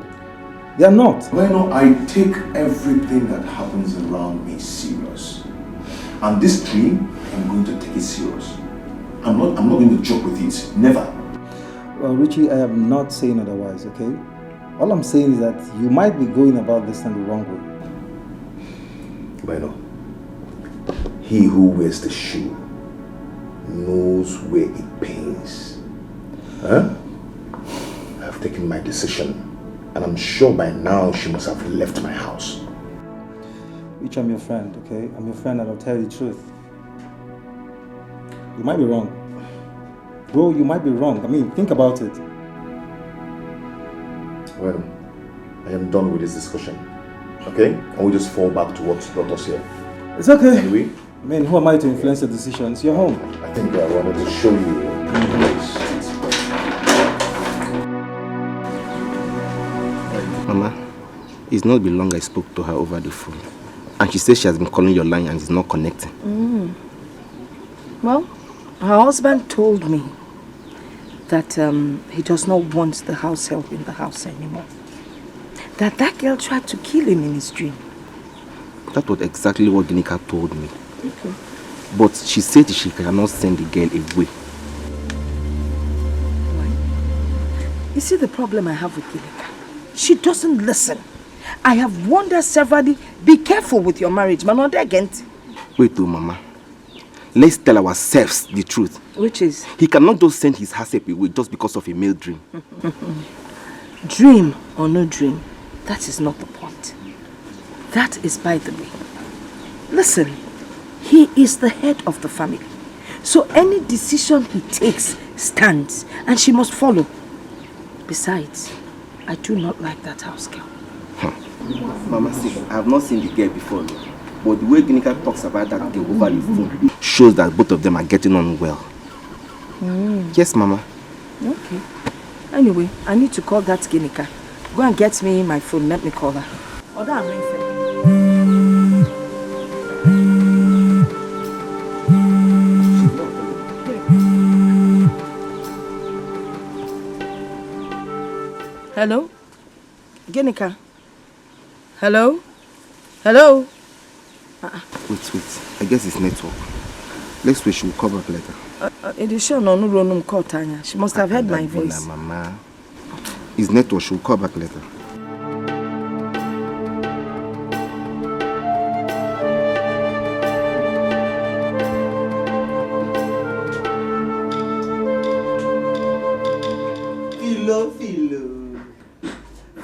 They are not. Well, no, I take everything that happens around me serious. And this dream, I'm going to take it serious. I'm not, I'm not going to joke with it. Never. Well, Richie, I am not saying otherwise, okay? All I'm saying is that you might be going about this thing the wrong way. Bueno, he who wears the shoe knows where it pains. Huh? I've taken my decision, and I'm sure by now she must have left my house. Rich, I'm your friend, okay? I'm your friend, and I'll tell you the truth. You might be wrong. Bro, you might be wrong. I mean, think about it. Well, I am done with this discussion. Okay? Can we just fall back to what brought us here? It's okay. Anyway. I mean, who am I to influence your decisions? You're home. I think I wanted to show you. Mama, it's not been long I spoke to her over the phone. And she says she has been calling your line and it's not connecting. Mm. Well, her husband told me that um, he does not want the house help in the house anymore. That that girl tried to kill him in his dream. That was exactly what Ginika told me. Okay. But she said she cannot send the girl away. Why? You see the problem I have with Ginika? She doesn't listen. I have warned her severally, be careful with your marriage, man. Wait, oh, Mama. Let's tell ourselves the truth. Which is? He cannot just send his house help away just because of a male dream. Dream or no dream, that is not the point. That is by the way. Listen, he is the head of the family. So any decision he takes stands and she must follow. Besides, I do not like that house girl. Hmm. Mama, see, I have not seen the girl before, no. But the way Ginika talks about that girl over the phone shows that both of them are getting on well. Mm. Yes, Mama. Okay. Anyway, I need to call that Ginika. Go and get me my phone. Let me call her. Order and ring. Hello? Ginika? Hello? Hello? Uh-uh. Wait, wait. I guess it's network. Let's wait. She will call back later. Uh, uh, it is sure no, no, no, no, call Tanya. She must have heard my voice. Mama. It's network. She will call back later. Filo, filo.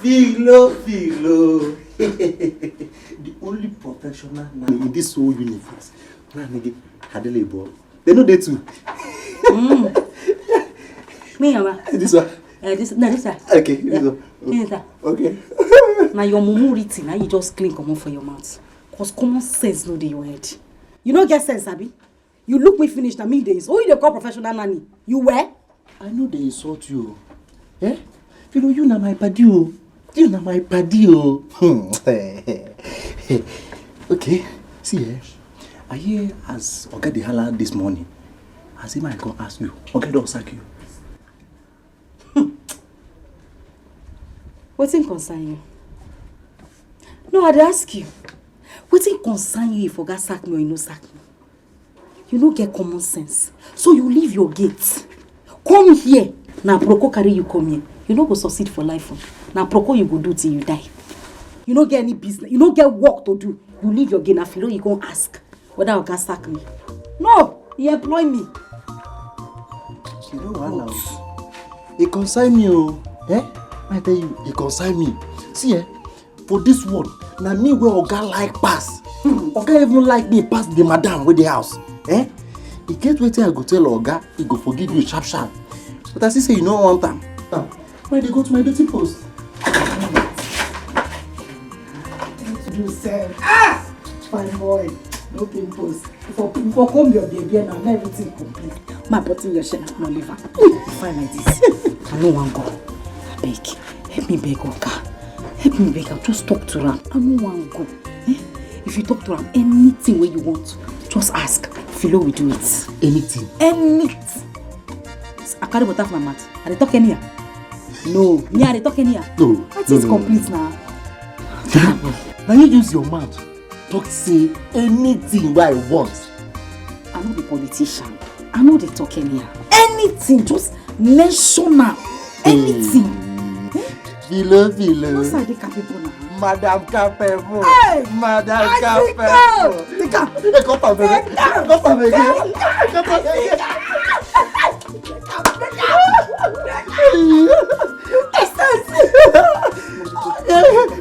Filo, filo. The only professional nanny in this whole universe. Na nigga, Adelebo. They know they too. Me, Mama. This one. Uh, this, no, this one. Okay, this one. This one. Okay. Now your mumu written, now you just clean come off for your mouth. Cause common sense no dey your head. You no get sense, abi? You look me finish, na me dey insult. Who you dey call professional nanny? You were? I know they insult you. Eh? Philo, you na my paddy o. You na my paddy o. Hmm. Okay, see eh. I hear as Oga dey holla this morning. As him I come ask you, Oga don sack you. Wetin concern you? No, I dey ask you. Wetin concern you if Oga sack me or he no sack me? You no get common sense. So you leave your gate. Come here. Na proko carry you come here. You no go succeed for life o. Na proko you go do till you die. You no get any business. You no get work to do. You leave your gate. Na Philo you go ask whether Oga sack me. No, he employ me. You know what now? E concern me o. Eh? I tell you, e concern me. See eh, for this world, na me wey Oga like pass. Oga even like me pass the madam wey dey house. Eh? E get wetin I go tell Oga, e go forgive you sharp sharp. But I see say you no want am. Now, I dey go to my duty post. You sef. Ah! Fine boy. No pimples. For, for comb your baby and everything complete. Ma button your shirt, no leave am. Fine like this. I no wan go. Abeg, help me beg Oga. Help me beg am. Just talk to am. I no wan go. Eh? If you talk to am, anything wey you want, just ask. Philo will do it. Anything. Anything. I carry water for my mouth. I dey talk anyhow. No, me I dey talk anyhow. No. I think complete now. Na you use your mouth talk say anything wey I want. I no be politician. I no dey talk anyhow. Anything, just mention am. Anything. Philo, Philo. No say I dey capable now. Madam Capable. Hey! Madam I think Capable. Take am. Cut am, baby. Cut am again. Cut am again.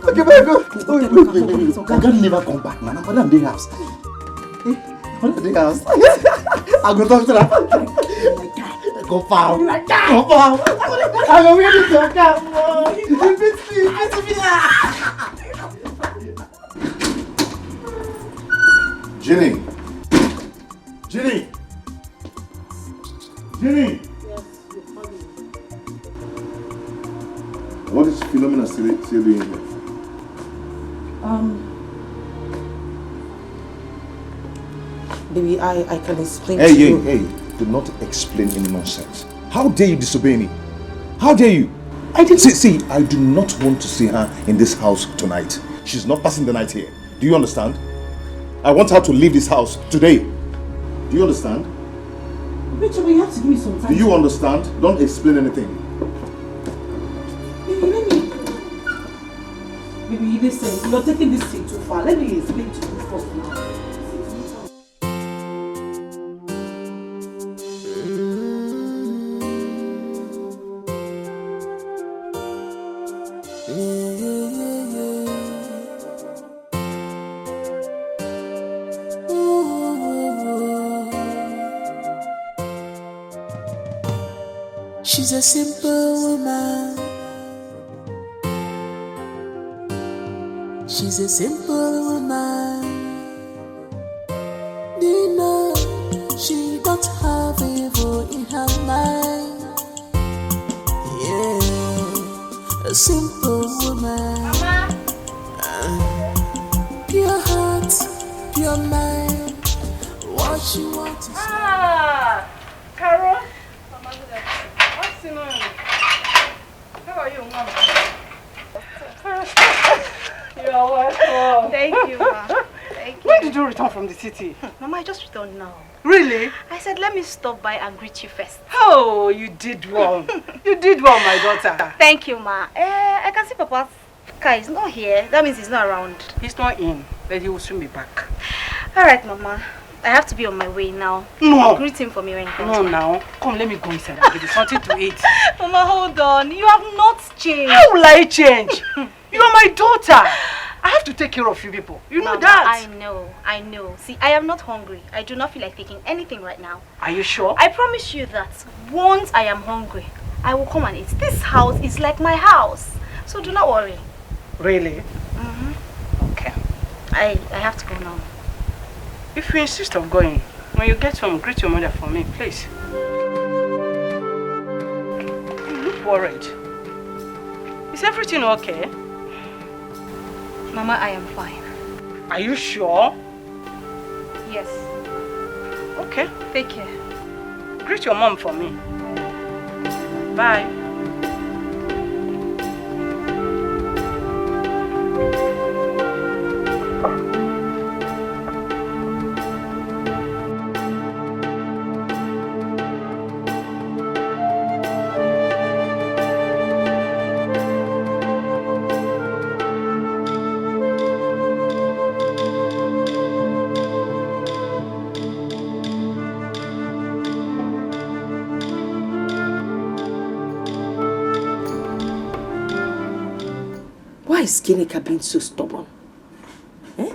Okay, baby, go. Wait, wait, wait, wait, wait. Oga never come back, man. Madam dey house. Eh, madam dey house. I go talk to her. Go far. Go far. I go wear this your cap. You beat me, you beat me. Jenny. Jenny. Jenny. What is Philomena still, still doing here? Um, baby, I, I can explain Hey, to hey, you. Hey, do not explain any nonsense. How dare you disobey me? How dare you? I didn't see, see, I do not want to see her in this house tonight. She's not passing the night here. Do you understand? I want her to leave this house today. Do you understand? Rachel, but you have to give me some time. Do you understand? Don't explain anything. Baby, let me. Baby, listen, you're taking this thing too far. Let me explain to you first now. She's a simple woman. She's a simple woman. Nina, she don't have evil in her mind. Yeah, a simple woman. Mama. Pure heart, pure mind. What she want is Ah, Carol. Mama, good afternoon. Afternoon. How are you, Mama? You are welcome. Thank you, ma. Thank you. When did you return from the city? Mama, I just returned now. Really? I said, let me stop by and greet you first. Oh, you did well. You did well, my daughter. Thank you, ma. Eh, I can see Papa's car is not here. That means he's not around. He's not in, but he will soon be back. All right, Mama. I have to be on my way now. No. I'll greet him for me when he comes No, back. Now. Come, let me go inside and give you something to eat. Mama, hold on. You have not changed. How will I change? You are my daughter. I have to take care of you people. You know Mama, that. I know, I know. See, I am not hungry. I do not feel like taking anything right now. Are you sure? I promise you that once I am hungry, I will come and eat. This house is like my house, so do not worry. Really? Mm-hmm. Okay. I, I have to go now. If you insist on going, when you get home, greet your mother for me, please. You look worried. Is everything okay? Mama, I am fine. Are you sure? Yes. Okay. Take care. Greet your mom for me. Bye. Why is Ginika being so stubborn? Eh?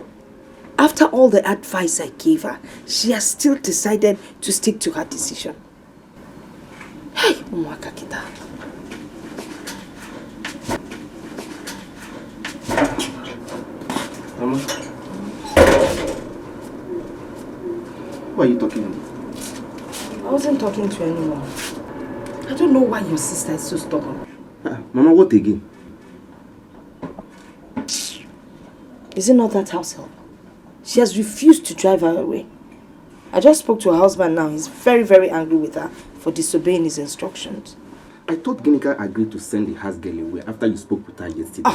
After all the advice I gave her, she has still decided to stick to her decision. Hey, Umwaka Kita. Mama, who are you talking about? I wasn't talking to anyone. I don't know why your sister is so stubborn. Ah, Mama, what again? Is it not that house help? She has refused to drive her away. I just spoke to her husband now. He's very, very angry with her for disobeying his instructions. I thought Ginika agreed to send the house girl away after you spoke with her yesterday.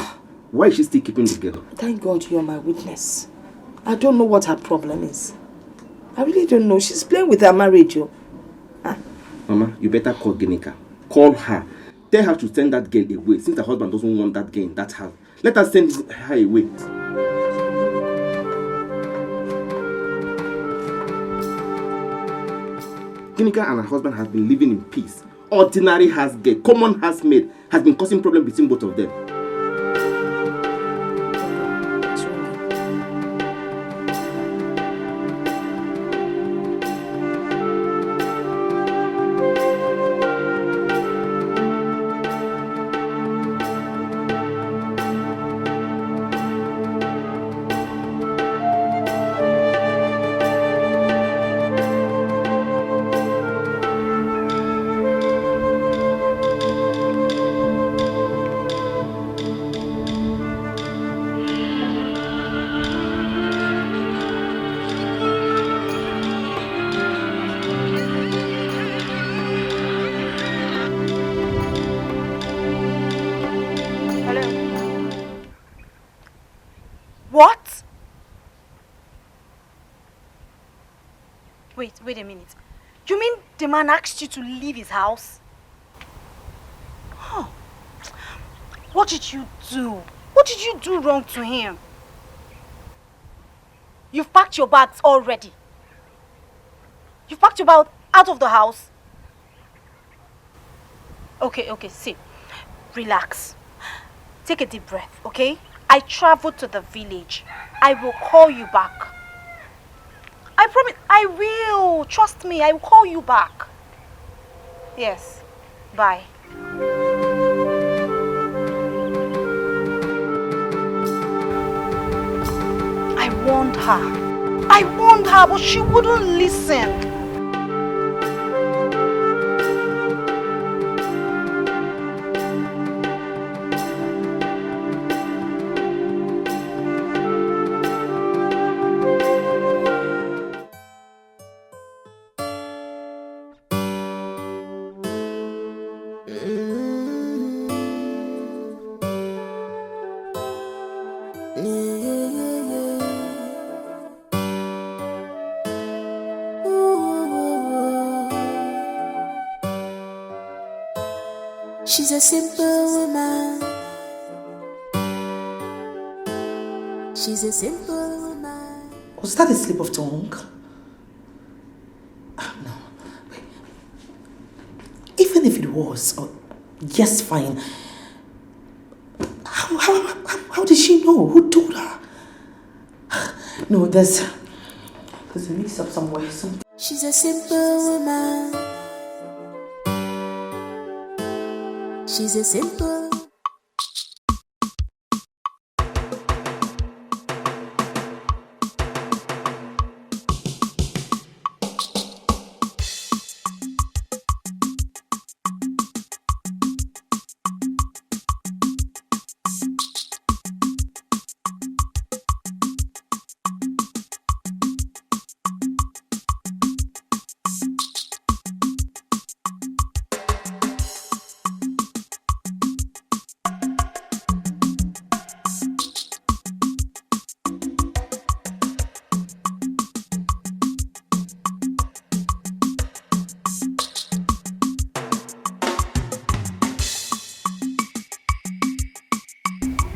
Why is she still keeping the girl? Thank God you're my witness. I don't know what her problem is. I really don't know. She's playing with her marriage, yo. Mama, you better call Ginika. Call her. Tell her to send that girl away since her husband doesn't want that girl in that house. Let her send her away. Ginika and her husband have been living in peace. Ordinary house girl, common housemaid, has been causing problem between both of them. What? Wait, wait a minute. You mean the man asked you to leave his house? Huh. What did you do? What did you do wrong to him? You've packed your bags already. You've packed your bag out of the house. Okay, okay, see. Relax. Take a deep breath, okay? I traveled to the village. I will call you back. I promise. I will. Trust me, I will call you back. Yes. Bye. I warned her. I warned her, but she wouldn't listen. She's a simple woman. She's a simple woman. Was that a slip of tongue? Ah, no. Even if it was, oh, yes, fine. How, how, how, how How did she know? Who told her? No, there's, there's a mix up somewhere. Something. She's a simple woman. She's a simple.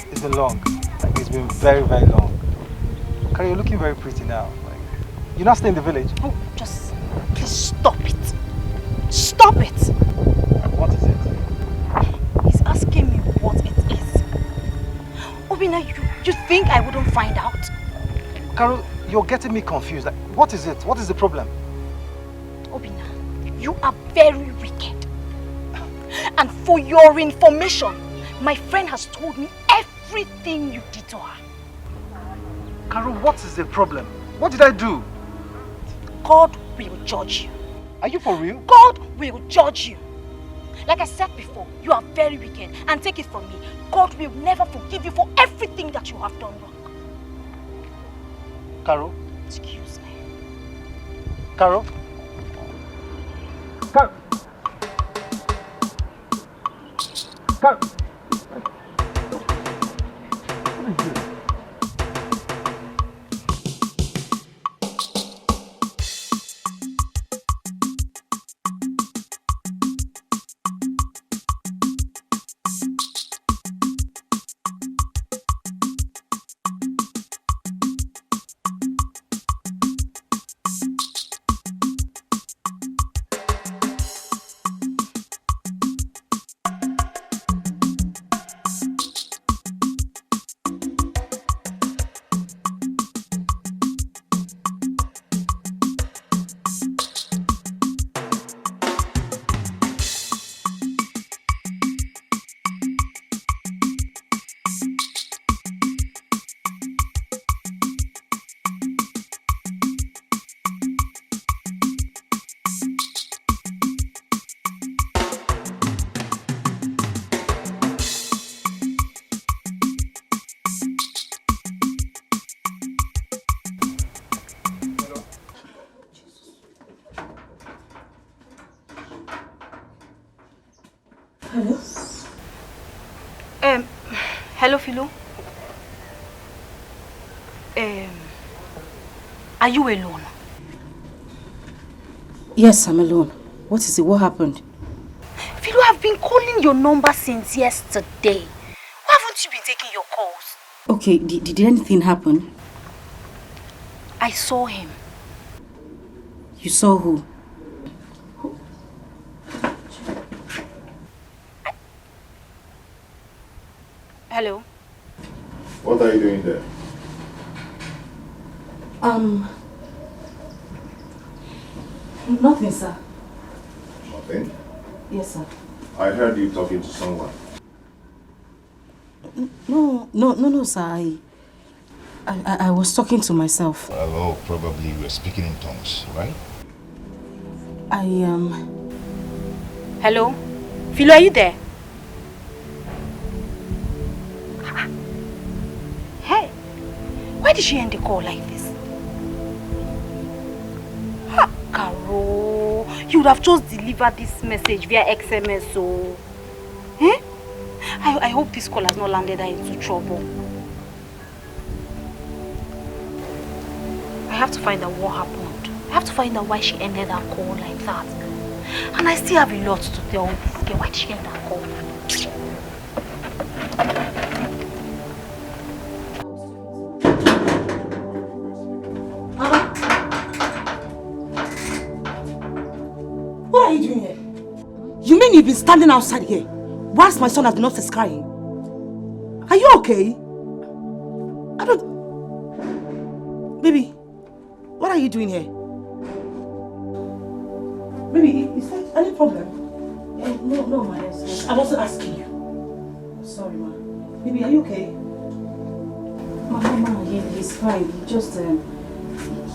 It's been long. Like, it's been very, very long. Kari, you're looking very pretty now. Like, you not stay in the village? Oh, just please stop it. Stop it. What is it? He's asking me what it is. Obina, you, you think I wouldn't find out? Carol, you're getting me confused. Like, what is it? What is the problem? Obina, you are very wicked. And for your information, my friend has told me everything you did to her. Carol, what is the problem? What did I do? God will judge you. Are you for real? God will judge you. Like I said before, you are very wicked, and take it from me, God will never forgive you for everything that you have done wrong. Carol? Excuse me. Carol? Carol? Carol? What is this? Hello? Um, hello, Philo. Um, are you alone? Yes, I'm alone. What is it? What happened? Philo, I've been calling your number since yesterday. Why haven't you been taking your calls? Okay, did, did anything happen? I saw him. You saw who? Hello? What are you doing there? Um, nothing, sir. Nothing? Yes, sir. I heard you talking to someone. N-, no, no, no, no, sir. I, I, I, I was talking to myself. Well, oh, probably you were speaking in tongues, right? I, um, Hello? Philo, are you there? Hey, why did she end the call like this? Ha, Caro, you would have just delivered this message via X M S, so. Eh? I, I hope this call has not landed her into trouble. I have to find out what happened. I have to find out why she ended her call like that. And I still have a lot to tell this girl. Why did she end her call? Mama! What are you doing here? You mean you've been standing outside here whilst my son has been upstairs crying? Are you okay? I don't. Baby, what are you doing here? Baby, is there any problem? Eh, no, no, my dear. I wasn't asking you. Sorry, ma. Baby, are you okay? Ma, ma, ma, he, he's fine. He just, um,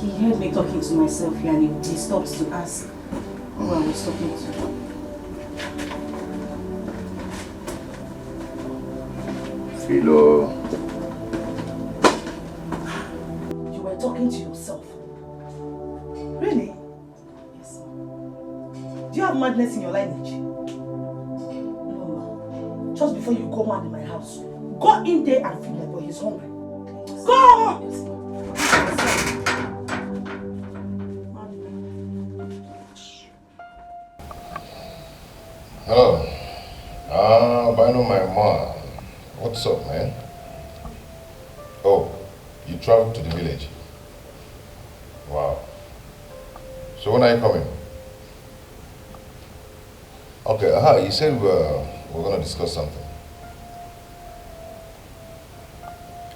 he heard me talking to myself here and he, he stopped to ask who I was talking to. Philo. You were talking to yourself. Really? Yes, ma. Do you have madness in your lineage? No, ma. Just before you go mad in my house, go in there and feed my boy. He's hungry. Go! Yes, ma. Hello. Ah, Bano, my man. What's up, man? Oh, you traveled to the village. Wow. So when are you coming? Okay, aha, you said we're, we're gonna discuss something.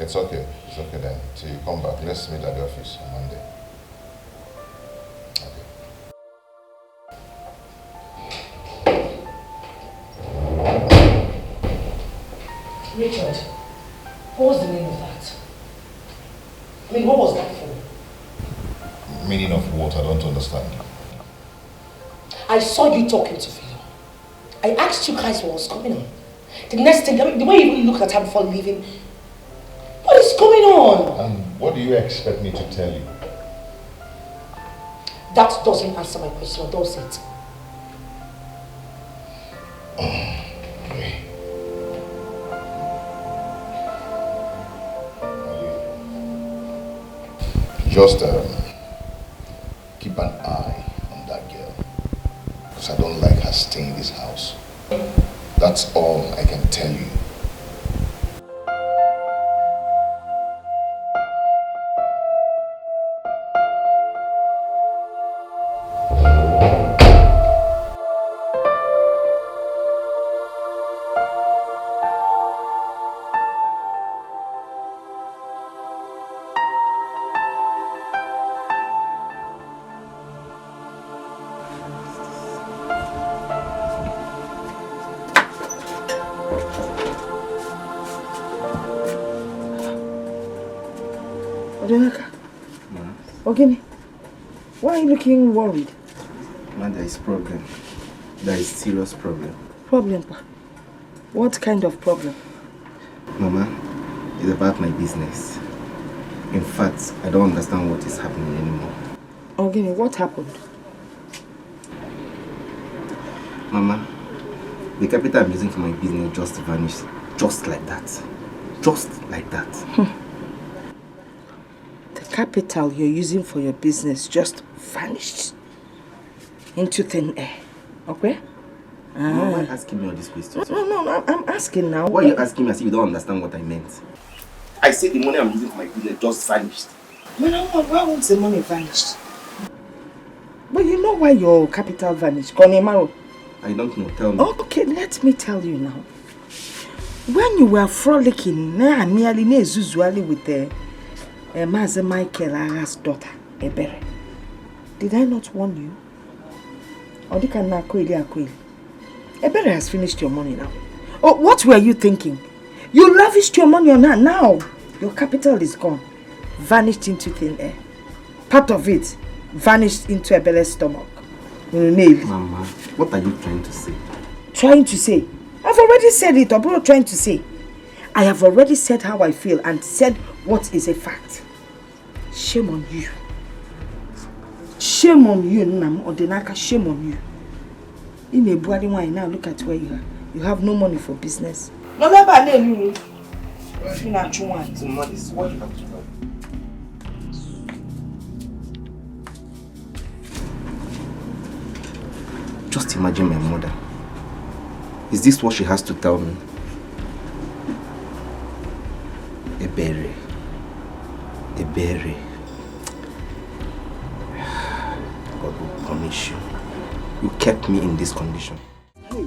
It's okay. It's okay then. Till you come back, let's meet at the office on Monday. Okay. Richard, what was the meaning of that? I mean, what was that for? Meaning of what? I don't understand. I saw you talking to Philo. I asked you guys what was going on. The next thing, I mean, the way you even looked at her before leaving, what is going on? And what do you expect me to tell you? That doesn't answer my question, does it? Just um, keep an eye on that girl. Because I don't like her staying in this house. That's all I can tell you. Odinaka. Ma? Ogini, why are you looking worried? Ma, there is problem. There is serious problem. Problem, pa? What kind of problem? Mama, it's about my business. In fact, I don't understand what is happening anymore. Ogini, what happened? Mama, the capital I'm using for my business just vanished. Just like that. Just like that. The capital you're using for your business just vanished into thin air. Okay? Mama, why are you asking me all these questions? No, no, no, I'm, I'm asking now. Why are you asking me as if you don't understand what I meant? I said the money I'm using for my business just vanished. Mana, why won't the money vanish? But you know why your capital vanished, Konemaro? I don't know. Tell me. Okay, let me tell you now. When you were frolicking, na merely na zuzuali with the uh, Mazi Michael Ara's daughter, Ebere, did I not warn you? Odika na akweli akweli. Ebere has finished your money now. Oh, what were you thinking? You lavished your money on her. Now, your capital is gone. Vanished into thin air. Part of it vanished into Ebele's stomach. Mama, what are you trying to say? Trying to say? I've already said it, Oboro, trying to say. I have already said how I feel and said what is a fact. Shame on you. Shame on you, Nnam Odinaka, shame on you. In a bloody wine now, look at where you are. You have no money for business. No, never name you. If you not you want. Just imagine my mother. Is this what she has to tell me? Ebere. Ebere. God will punish you. You kept me in this condition. Hey,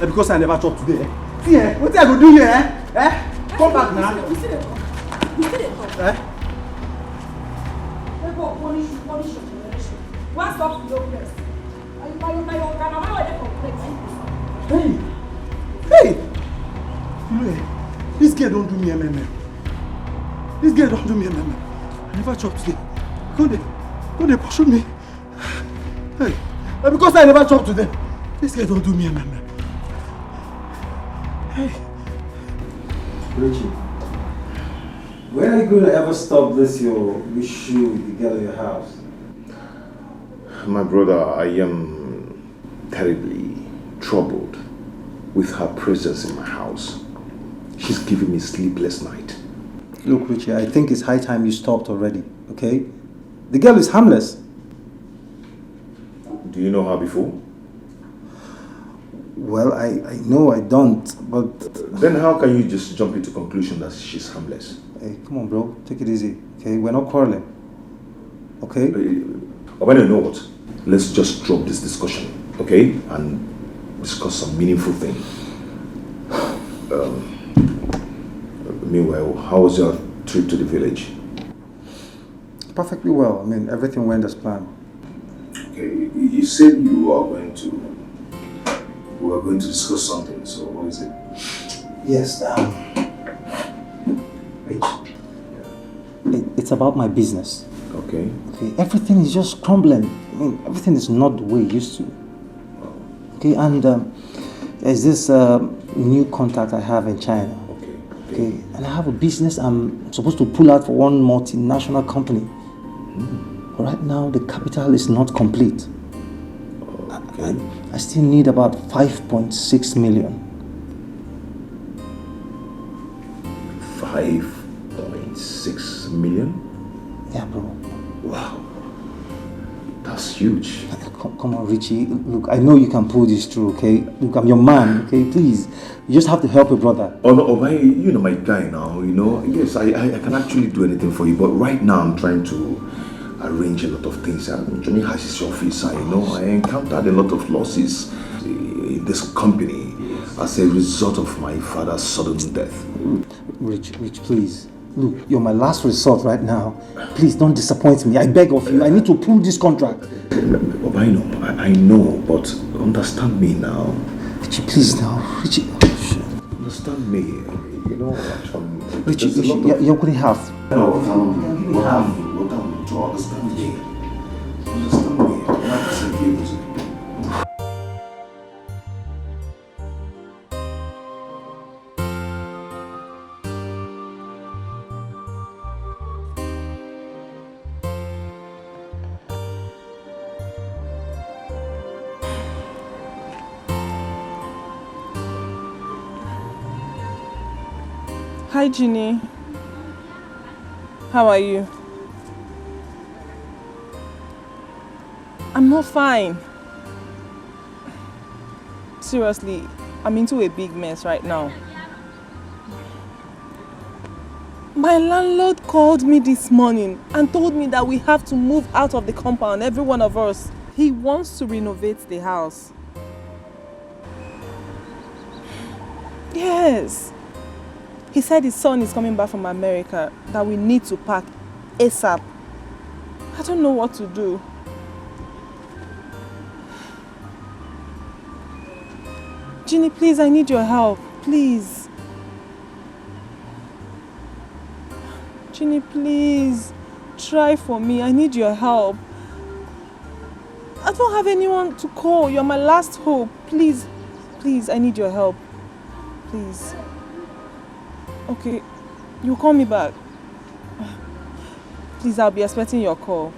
Eh, because I never chop today. Eh? See, eh? What I go do here? Eh? Eh? Come back now. You see the talk. You see the talk. Eh? They go punish you, punish your generation. What's up with your place? Are you, are you, are you, are you, are you, Hey! Hey! You know, eh, this girl don't do me M M M. This girl don't do me M M M. I never chop today. Come dey, come dey pursue me. Hey! Na because I never chop today. This girl don't do me M M M. Hey! Richie, when are you going to ever stop this your issue with the girl in your house? My brother, I am terribly troubled with her presence in my house. She's giving me sleepless night. Look, Richie, I think it's high time you stopped already, okay? The girl is harmless. Do you know her before? Well, I, I know I don't, but Then how can you just jump into conclusion that she's harmless? Hey, come on, bro. Take it easy, okay? We're not quarreling, okay? Uh, Obana, you know what? Let's just drop this discussion, okay? And discuss some meaningful thing. Um, meanwhile, how was your trip to the village? Perfectly well. I mean, everything went as planned. Okay, you- you said you are going to, we are going to discuss something, so what is it? Yes, um, Rich. It, it's about my business. Okay. Okay, everything is just crumbling. I mean, everything is not the way it used to. Okay, and um, there's this uh, new contact I have in China. Okay. Okay, and I have a business I'm supposed to pull out for one multinational company. But right now, the capital is not complete. Okay. I still need about five point six million. Five point six million? Yeah, bro. Wow. That's huge. Come, come on, Richie. Look, I know you can pull this through, okay? Look, I'm your man, okay? Please, you just have to help a brother. Oh no, Obai, you know my guy now. You know, yes, I, I, I can actually do anything for you, but right now I'm trying to arrange a lot of things. And Johnny has his office, and you know, I encountered a lot of losses in this company as a result of my father's sudden death. Rich, Rich, please. Look, you're my last resort right now. Please don't disappoint me. I beg of you. I need to pull this contract. Obaino, I, I know, but understand me now. Richie, please now. Richie. Understand me. You know, um, Richie, there's a Richie, lot you're, of you're gonna have. No, um, what I'm, what I'm to understand me. Understand me. I'm not saying you to Hi, Jeannie. How are you? I'm not fine. Seriously, I'm into a big mess right now. My landlord called me this morning and told me that we have to move out of the compound, every one of us. He wants to renovate the house. Yes. He said his son is coming back from America, that we need to pack ASAP. I don't know what to do. Jeannie, please, I need your help. Please. Jeannie, please. Try for me. I need your help. I don't have anyone to call. You're my last hope. Please, please, I need your help. Please. Okay, you call me back. Please, I'll be expecting your call.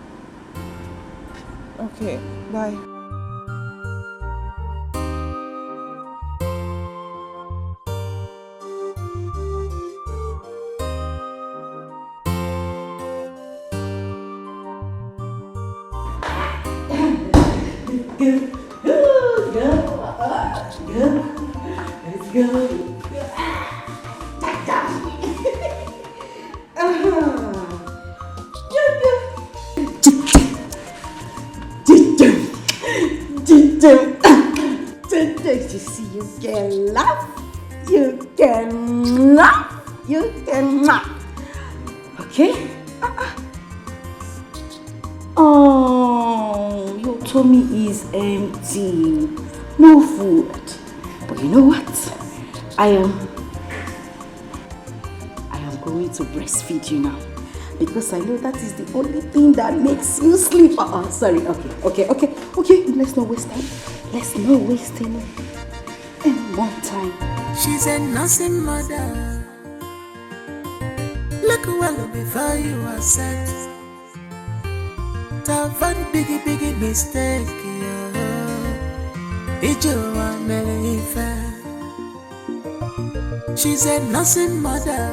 Okay, bye. Good girl. Good girl. Let's go. Uh-huh. Today, you see, you can laugh, you can laugh, you can laugh. Okay? Uh-uh. Oh, your tummy is empty. No food. But you know what? I am I am going to breastfeed you now. Because I know that is the only thing that makes you sleep. Uh-uh, sorry. Okay, okay, okay, okay. Let's not waste time. Let's not waste any, any more time. She's a nursing mother. Look well before you accept. It's a very big, big mistake. Yeah. Ijewa mere ife. She's a nursing mother.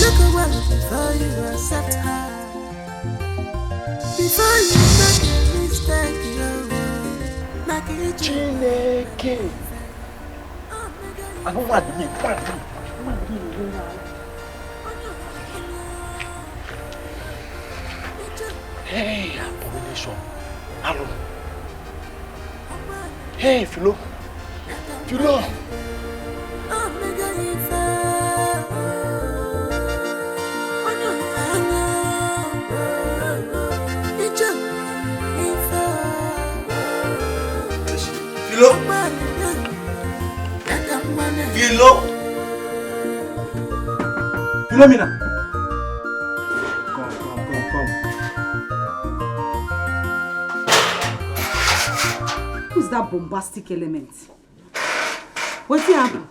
Look well before you accept her. Before you make a mistake, you will not get Chineke. Anụ nwaanyị, nwaanyị, nwaanyị. Hey, abomination. Alụ. Hey, Philo. Philo. Philo. Philo. Philomena. Come, come, come, come. Who's that bombastic element? Wetin happen?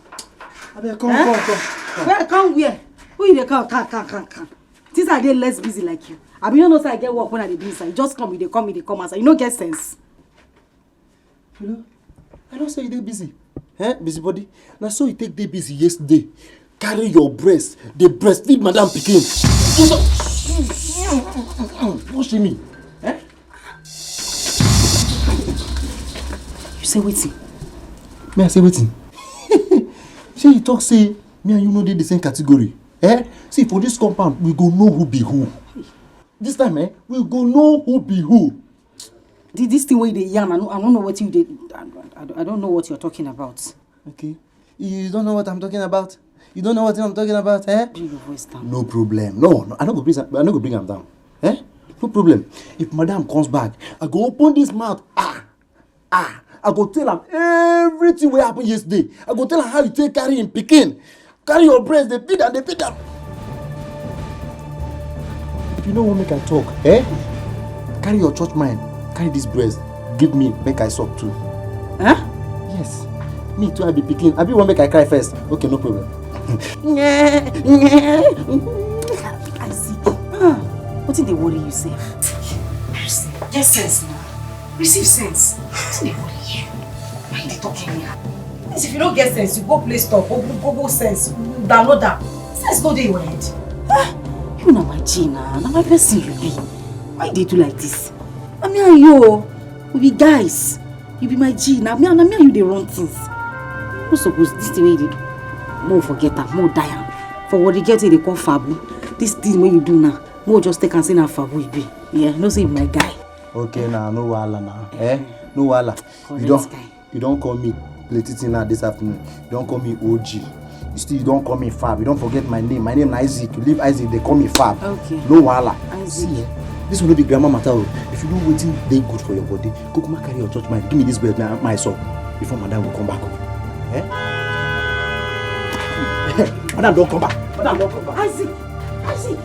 Abeg, come, eh? Come, come, come. Where, come where? Who you dey call? Come, come, come, come. Since I dey less busy like you. I be no know say I get work when I dey do inside. You just come, you dey come, you dey come outside. You no get sense. You know, I know say you dey busy. Eh, busybody? Na so you take dey busy yesterday. Carry your breast, dey breastfeed madam pikin. What shame me? Say wetin? Me, I say wetin? Shey you talk say me and you no dey the same category? Eh? See, for this compound, we go know who be who. This time, eh, we go know who be who. This thing wey you dey yarn, I no, I no know wetin you dey, I, I, I don't know what you're talking about. Okay. You don't know what I'm talking about? You don't know what I'm talking about, eh? Bring your voice down. No problem. No, no, I no go bring am, I no go bring am down. Eh? No problem. If madam comes back, I go open this mouth. Ah! Ah! I go tell am everything wey happen yesterday. I go tell am how you take carry him pikin. Carry your breast, dey beat am, dey beat am. If you no wan make I talk, eh? Carry your church mind, carry this breast, give me, make I suck too. Huh? Yes. Me too, I be pikin. I be wan make I cry first. Okay, no problem. Isaac, ah, wetin dey worry you sef? Get sense now. Receive sense. Wetin dey worry you? Why you dey talk anyhow? Yes, if you no get sense, you go Play Store, go Google sense, download am. Sense no dey your head. Ah, you na my G na, na my person you be. Why you dey do like this? Na me and you o, we be guys. You be my G, na me, na me and you dey run things. No suppose this thing wey you dey do. Mo forget am, mo die am. For what the girl dey call fabu. This thing wey you do now, mo just take am say na fabu you be. Yeah, no say you be my guy. Okay na, no wahala na. Eh? No wahala. You don, you don call me plenty thing now this afternoon. You don call me O G. You still, you don call me Fab. You don forget my name. My name na Isaac. You leave Isaac, dey call me Fab. Okay. No wahala. Isaac. See, eh, this one no be grammar matter o. If you know wetin dey good for your body, kukuma carry your church mind. Give me this bread now, my son. Before madam go come back o. Eh? Madam don come back. Madam don come back. Isaac! Isaac!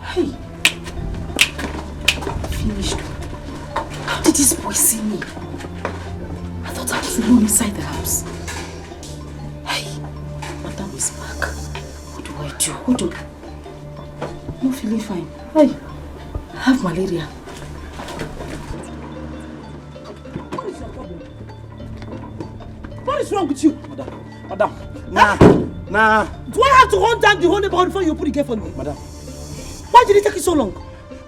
Hey! Finished. How did this boy see me? I thought I was alone inside the house. Hey! Madam is back. What do I do? What do I'm not feeling fine. Hey! I have malaria. What is your problem? What is wrong with you? Madam, madam, nah, nah. Do I have to hunt down the whole neighborhood before you put the gate for me? Madam. Why did it take you so long?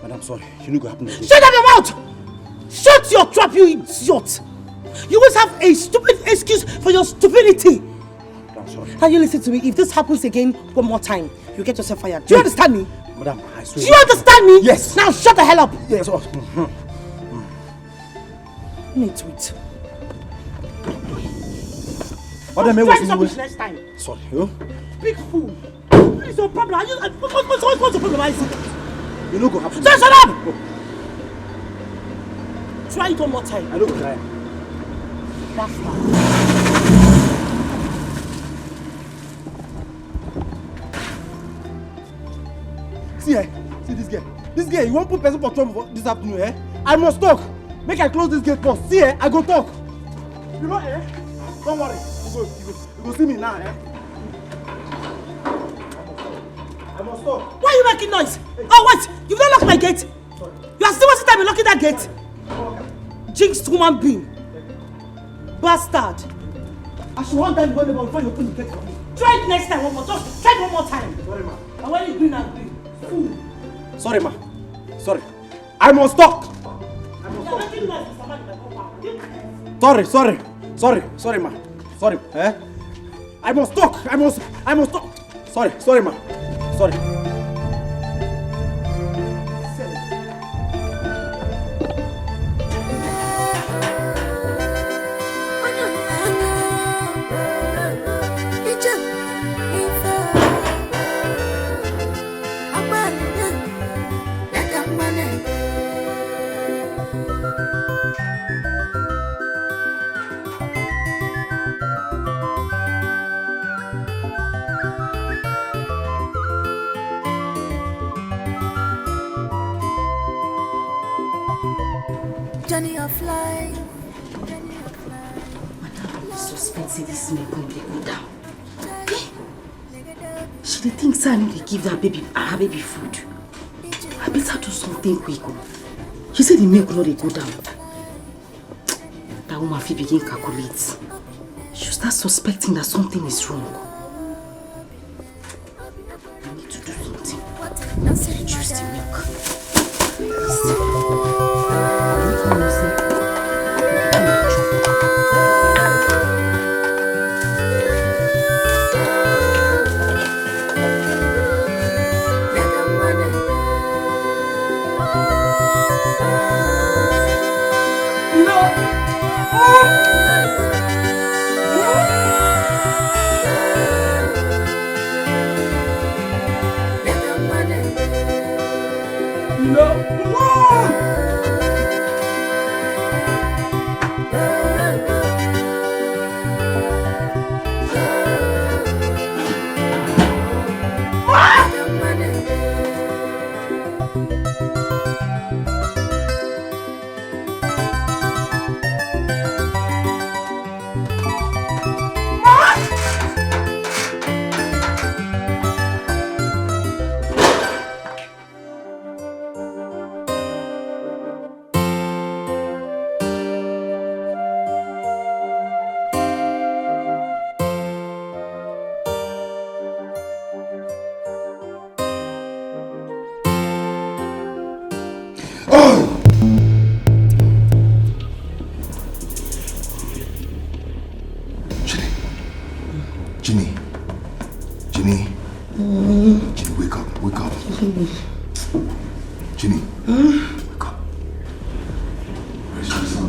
Madam, sorry. You no go happen again. Shut up your mouth! Shut your trap, you idiot! You always have a stupid excuse for your stupidity. Madam, sorry. Can you listen to me? If this happens again one more time, you get yourself fired. Do you understand me? Madam, I swear. Do you understand me? Yes. Now shut the hell up. Yes. Oh. Me tweet. What the hell was rubbish next time? Sorry, oh. Big fool. What is your problem? Are you, uh, what, what, what, what's your problem, Isaac? You no go happen. Shut, shut up! Oh. Try it one more time. I don't try. That's fine. See, eh? See this girl. This girl, you wan put person for trouble for this afternoon, eh? I must talk. Make I close this gate first. See, eh? I go talk. You know, eh? Don't worry. You go, you go, you go see me now, eh? I must talk. Why are you making noise? Oh, wait! You've not locked my gate. You are still wasting time in locking that gate. Jinxed human being. Bastard. I should want that one before you open the gate for me. Try it next time one more. Just try it one more time. Sorry, ma. And when you green, I'm green. Fool. Sorry, ma. Sorry. I must talk. I must talk. You're making noise, Mister Man, in my compound. Sorry, sorry. Sorry, sorry, ma. Sorry. Eh? I must talk. I must, I must talk. Sorry, sorry, ma. Sorry. Journey of life. Madam, I suspect say this thing go dey go down. Eh? She dey think say I no dey give that baby, her baby food. I better do something quick o. She say the milk no dey go down. That woman fit begin calculate. She start suspecting that something is wrong. I need to do something. Reduce the milk. Jimmy. Jimmy. Jimmy. Jimmy, wake up. Wake up. Jimmy. Wake up. Where's my son?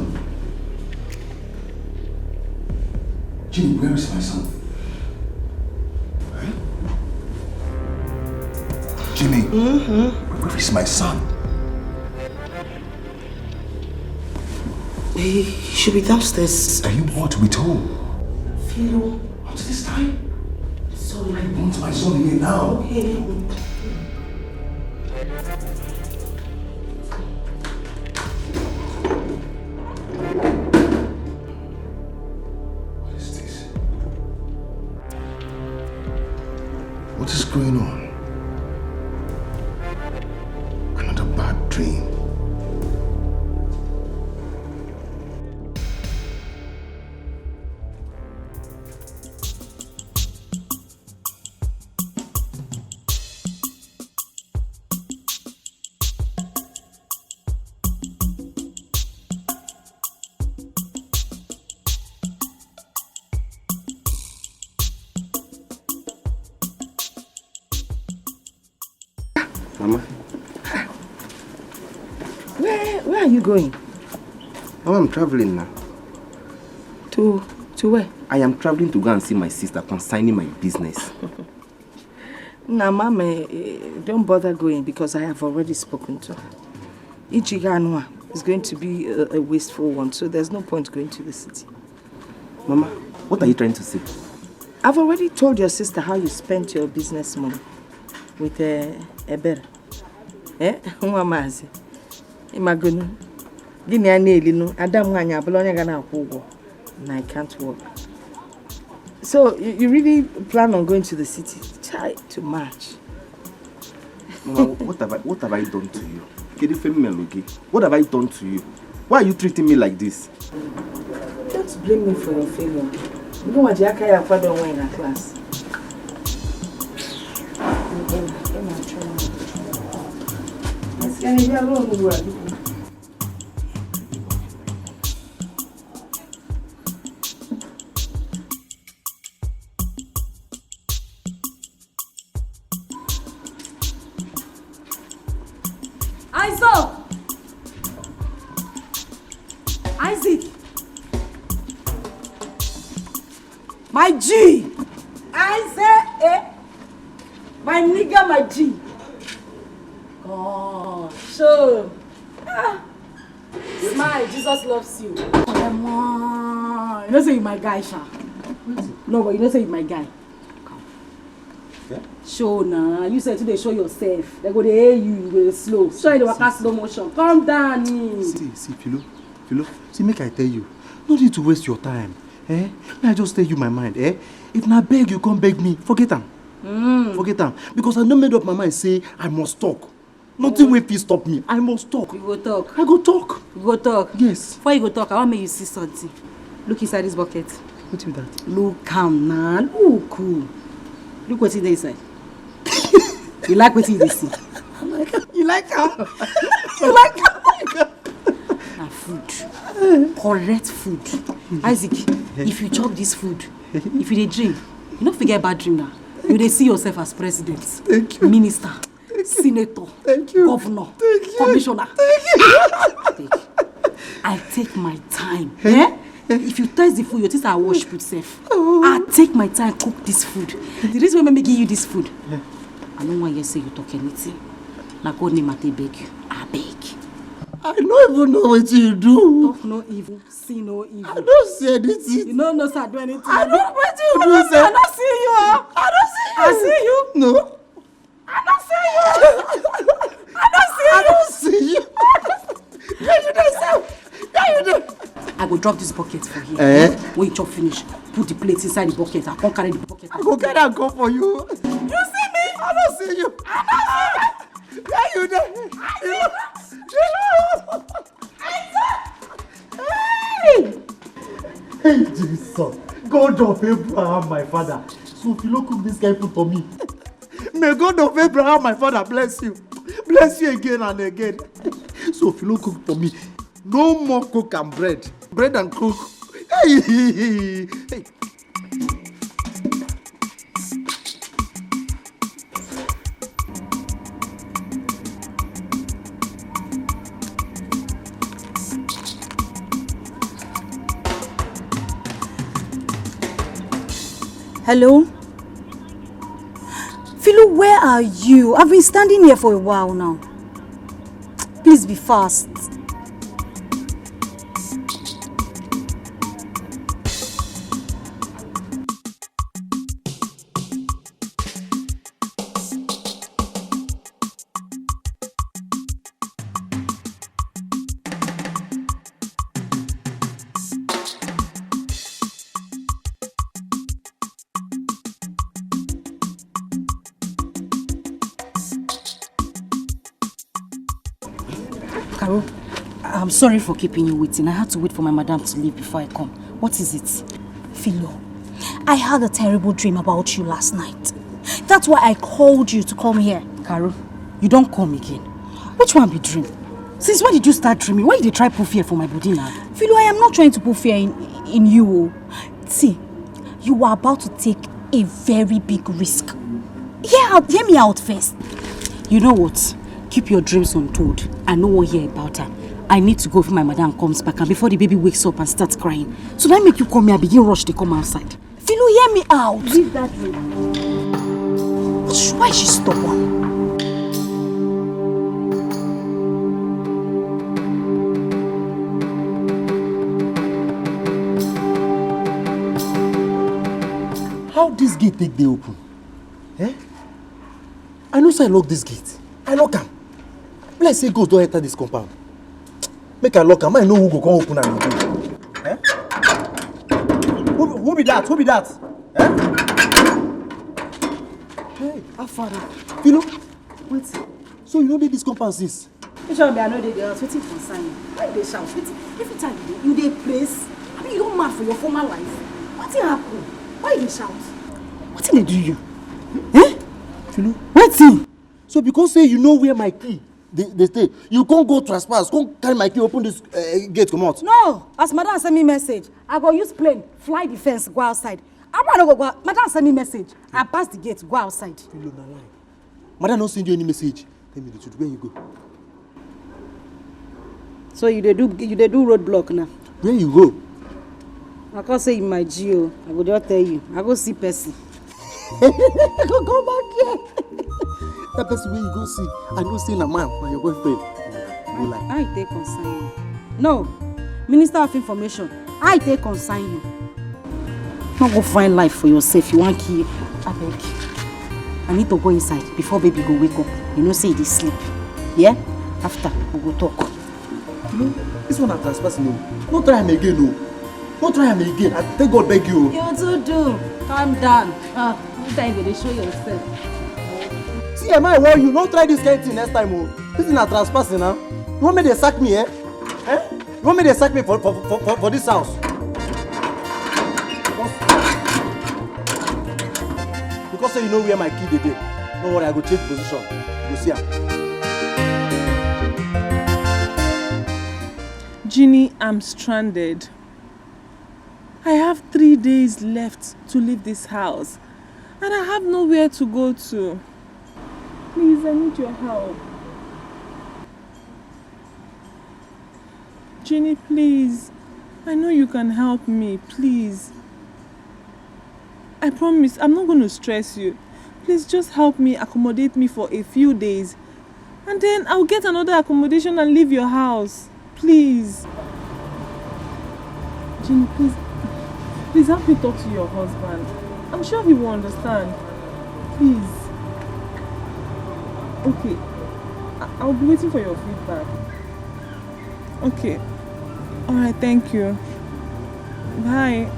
Jimmy, where is my son? Eh? Jimmy, where is my son? He should be downstairs. Are you what with who? Philo. What is this time? Sorry. I want my son here now. Okay. What is this? What is going on? Another bad dream. Mama. Where, where are you going? Mama, I'm traveling now. To, to where? I am traveling to go and see my sister concerning my business. Nah, Mama, eh, don't bother going because I have already spoken to her. Ichiganwa is going to be a, a wasteful one, so there's no point going to the city. Mama, what are you trying to say? I've already told your sister how you spent your business money with uh, Ebere. Eh? Nwa Mazi. Imagunu. Gini ya na-elinu, Adam nwaanyị abụla onye ga na-akwụ ụgwọ. And I can't work. So, you, you really plan on going to the city? Chai, to match. Mama, what have I, what have I done to you? Kedu ife m melụ gị? What have I done to you? Why are you treating me like this? Don't blame me for your failure. Mgbe nwa ji aka ya akwado onwe ya na class. Ị na-achọ m. Esi ya na ị bịa ruo ugbu a, biko. Isaac! Isaac! My G! Isaac! Eh? My nigga, my G! God! So, ah! Smile, Jesus loves you. Come on. You know say you my guy, sha. No, but you know say you my guy. Come. Yeah? Show now. You said today show yourself. They go dey hail you, you go dey slow. Show you the waka slow motion. Come down. See, see, Philo, Philo. See, make I tell you. No need to waste your time. Eh? May I just tell you my mind, eh? If na beg you come beg me, forget am. Forget am. Because I don made up my mind say I must talk. Nothing wey fit stop me. I must talk. You go talk. I go talk. You go talk. Yes. Before you go talk, I wan make you see something. Look inside this bucket. Wetin be that? Look am na. Look. Look wetin dey inside. You like wetin you dey see? You like am? You like am? Na food. Correct food. Isaac, if you chop this food, if you dey dream, you no fit get bad dream now. You dey see yourself as president, Thank you. minister, Thank you. senator, Thank you. governor, Thank you. commissioner. Thank you. Take. I take my time. Eh? If you taste the food, you think I wash food sef. I take my time cook this food. The reason why I give you this food, I no wan hear say you talk anything. Na God name I take beg you. I beg. I no even know wetin you do. Talk no evil, see no evil. I don't see anything. You no know say I do anything. I don't wetin you do, sir. I don't see you. Oh. I don't see you. I see you. No. I don't see you. I don't see you. I don't see you. Where you dey, sir? Where you dey? I go drop this bucket for here. Eh? When you chop finish, put the plate inside the bucket. I come carry the bucket. I go carry am come for you. You see me? I don't see you. I don't see you. Where you dey? I see you. Hey! Hey, Jesus. God of Abraham, my father. So if you no cook this kind food for me, may God of Abraham, my father, bless you. Bless you again and again. So if you no cook for me, no more coke and bread. Bread and coke. Hey! Hey! Hello? Philo, where are you? I've been standing here for a while now. Please be fast. Carol, I'm sorry for keeping you waiting. I had to wait for my madam to leave before I come. What is it? Philo, I had a terrible dream about you last night. That's why I called you to come here. Carol, you don't come again. Which one be dream? Since when did you start dreaming? Why you dey try put fear for my body now? Philo, I am not trying to put fear in, in you. Oh. See, you are about to take a very big risk. Hear out, hear me out first. You know what? Keep your dreams untold. I no wan hear about her. I need to go before my madam comes back and before the baby wakes up and starts crying. So that make you come here, begin rush, they come outside. Philo, hear me out. Leave that room. Why is she stubborn? How this gate take dey open? Eh? I know say I lock this gate. I lock am. Be like say ghost don enter this compound. Make I lock am. I know who go come open am again. Eh? Who, who be that? Who be that? Eh? Hey, how far now? Philo, wait. So you no dey this compound since? Which one be I no dey the house? Wetin concern you? Why you dey shout? Wetin? Every time you dey, you dey praise. I mean, you don mad for your former life. Wetin happen? Why you dey shout? Wetin dey do you? Eh? Philo. Wetin? So because say you know where my key dey dey stay, you come go trespass, come carry my key, open this uh, gate comot. No, as madam send me message, I go use plane, fly the fence, go outside. I wan no go go out. Madam send me message. I pass the gate, go outside. Philo, na lie. Madam no send you any message. Tell me the truth. Where you go? So you dey do you dey do roadblock now? Where you go? I come say you my G O. I go just tell you. I go see person. I go come back here. That person wey you go see, I know say na man, na your boyfriend. You lie. How e take concern you? No, Minister of Information, how e take concern you? No go find life for yourself, you wan kill. Abeg, I need to go inside before baby go wake up. You know say e dey sleep. Yeah? After, we go talk. You know, this one na trespassing o. No try am again o. No try am again. I thank God beg you o. You too do. Calm down. Ah. This time you go dey show yourself. See, am I warn you? No try this kind thing next time, oh. This is not trespassing, huh? You want me to sack me, eh? Eh? You want me to sack me for for, for, for, for this house? Because, because say you know where my key dey dey. No worry, I go change position. You go see am. Jeannie, I'm stranded. I have three days left to leave this house, and I have nowhere to go to. Please, I need your help. Jeannie, please. I know you can help me, please. I promise I'm not going to stress you. Please just help me, accommodate me for a few days. And then I'll get another accommodation and leave your house. Please. Jeannie, please. Please help me talk to your husband. I'm sure he will understand. Please. Okay. I- I'll be waiting for your feedback. Okay. All right, thank you. Bye.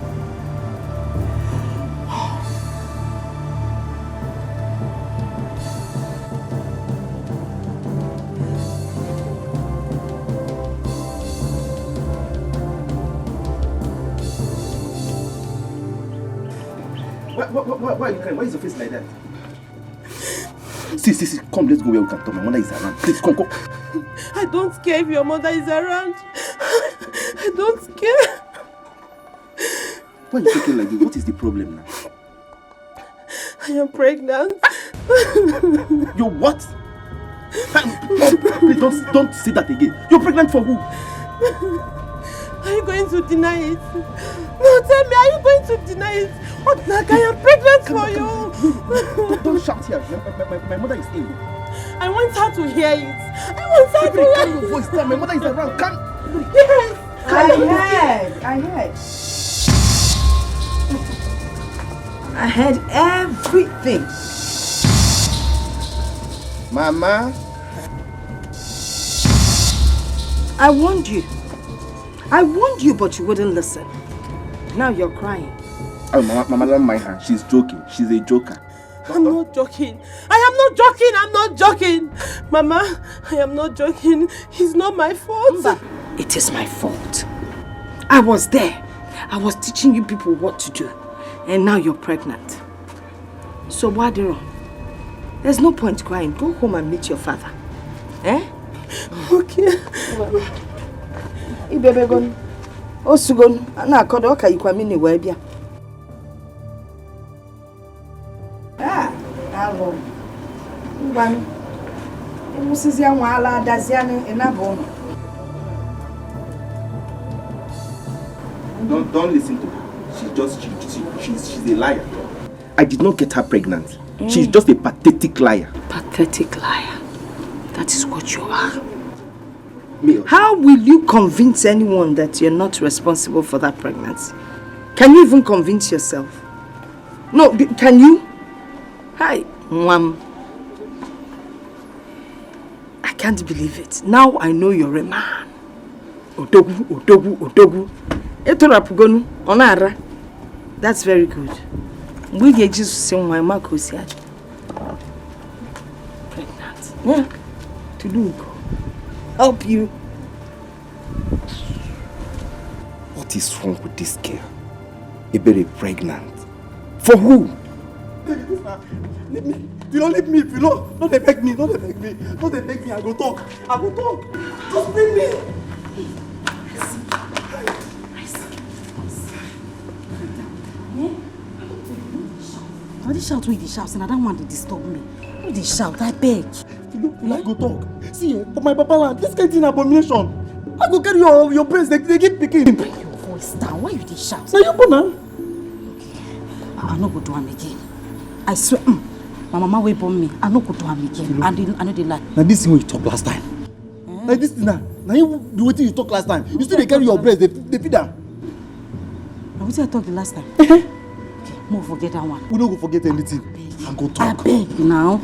Why, why, why, why, why are you crying? Why is your face like that? See, see, see, come, let's go where we can talk. My mother is around. Please, come, come. I don't care if your mother is around. I don't care. Why are you talking like this? What is the problem now? I am pregnant. You're what? Please don't, don't say that again. You're pregnant for who? Are you going to deny it? No, tell me, are you going to deny it? What, like, I am pregnant for you. Don't, don't shout here. My, my, my, my mother is ill. I want her to hear it. I want her Baby, to calm hear your voice down. My mother is around. Calm. Yes. I heard. I heard. I heard everything. Mama. I warned you. I warned you, but you wouldn't listen. Now you're crying. Oh, Mama, Mama, don't mind her. She's joking. She's a joker. I'm not joking. I am not joking. I'm not joking. Mama, I am not joking. It's not my fault. It is my fault. I was there. I was teaching you people what to do. And now you're pregnant. So what do you wrong? There's no point crying. Go home and meet your father. Eh? Okay. Ibebe gon. Osugon. Na kodo ka ikwamini webia. Ah, alo. Ngwan. Emusizi anwa ala adaziani enabo. Don't, don't listen to her. She's just, she, she, she's, she's a liar. I did not get her pregnant. She's just a pathetic liar. Pathetic liar. That is what you are. Me, How will you convince anyone that you're not responsible for that pregnancy? Can you even convince yourself? No, d- can you? Hi, Mwam. I can't believe it. Now I know you're a man. Odogwu, Odogwu, Odogwu. Etorapugonu, Onara. That's very good. Mgbe ị ga-eji sị nwa, ị ma ka o si adị. Pregnant. Yeah. To do go. Help you. What is wrong with this girl? Ebere pregnant. For who? Leave me. If you don't leave me, if you don't, don't dey beg me, don't dey beg me, don't dey beg me. I go talk. I go talk. Just leave me. All this shout wey you dey shout, na that one dey disturb me. You dey shout, I beg. If you don't, I go talk. See, eh, for my papa land, this kind thing abomination. I go carry your your brains, they, they give pikin. Bring your voice down. Why you dey shout? Now you go now. I no go do am again. I swear, mm, my mama wey born me, I no go do am again. I, dey, I no dey lie. Now this thing wey you talk last time. Now this thing now, now you do wetin you talk last time. You still dey carry your breast, they, they feed am. Na wetin I talk the last time. Okay, mo forget that one. We no go forget anything. I go talk. Abeg now.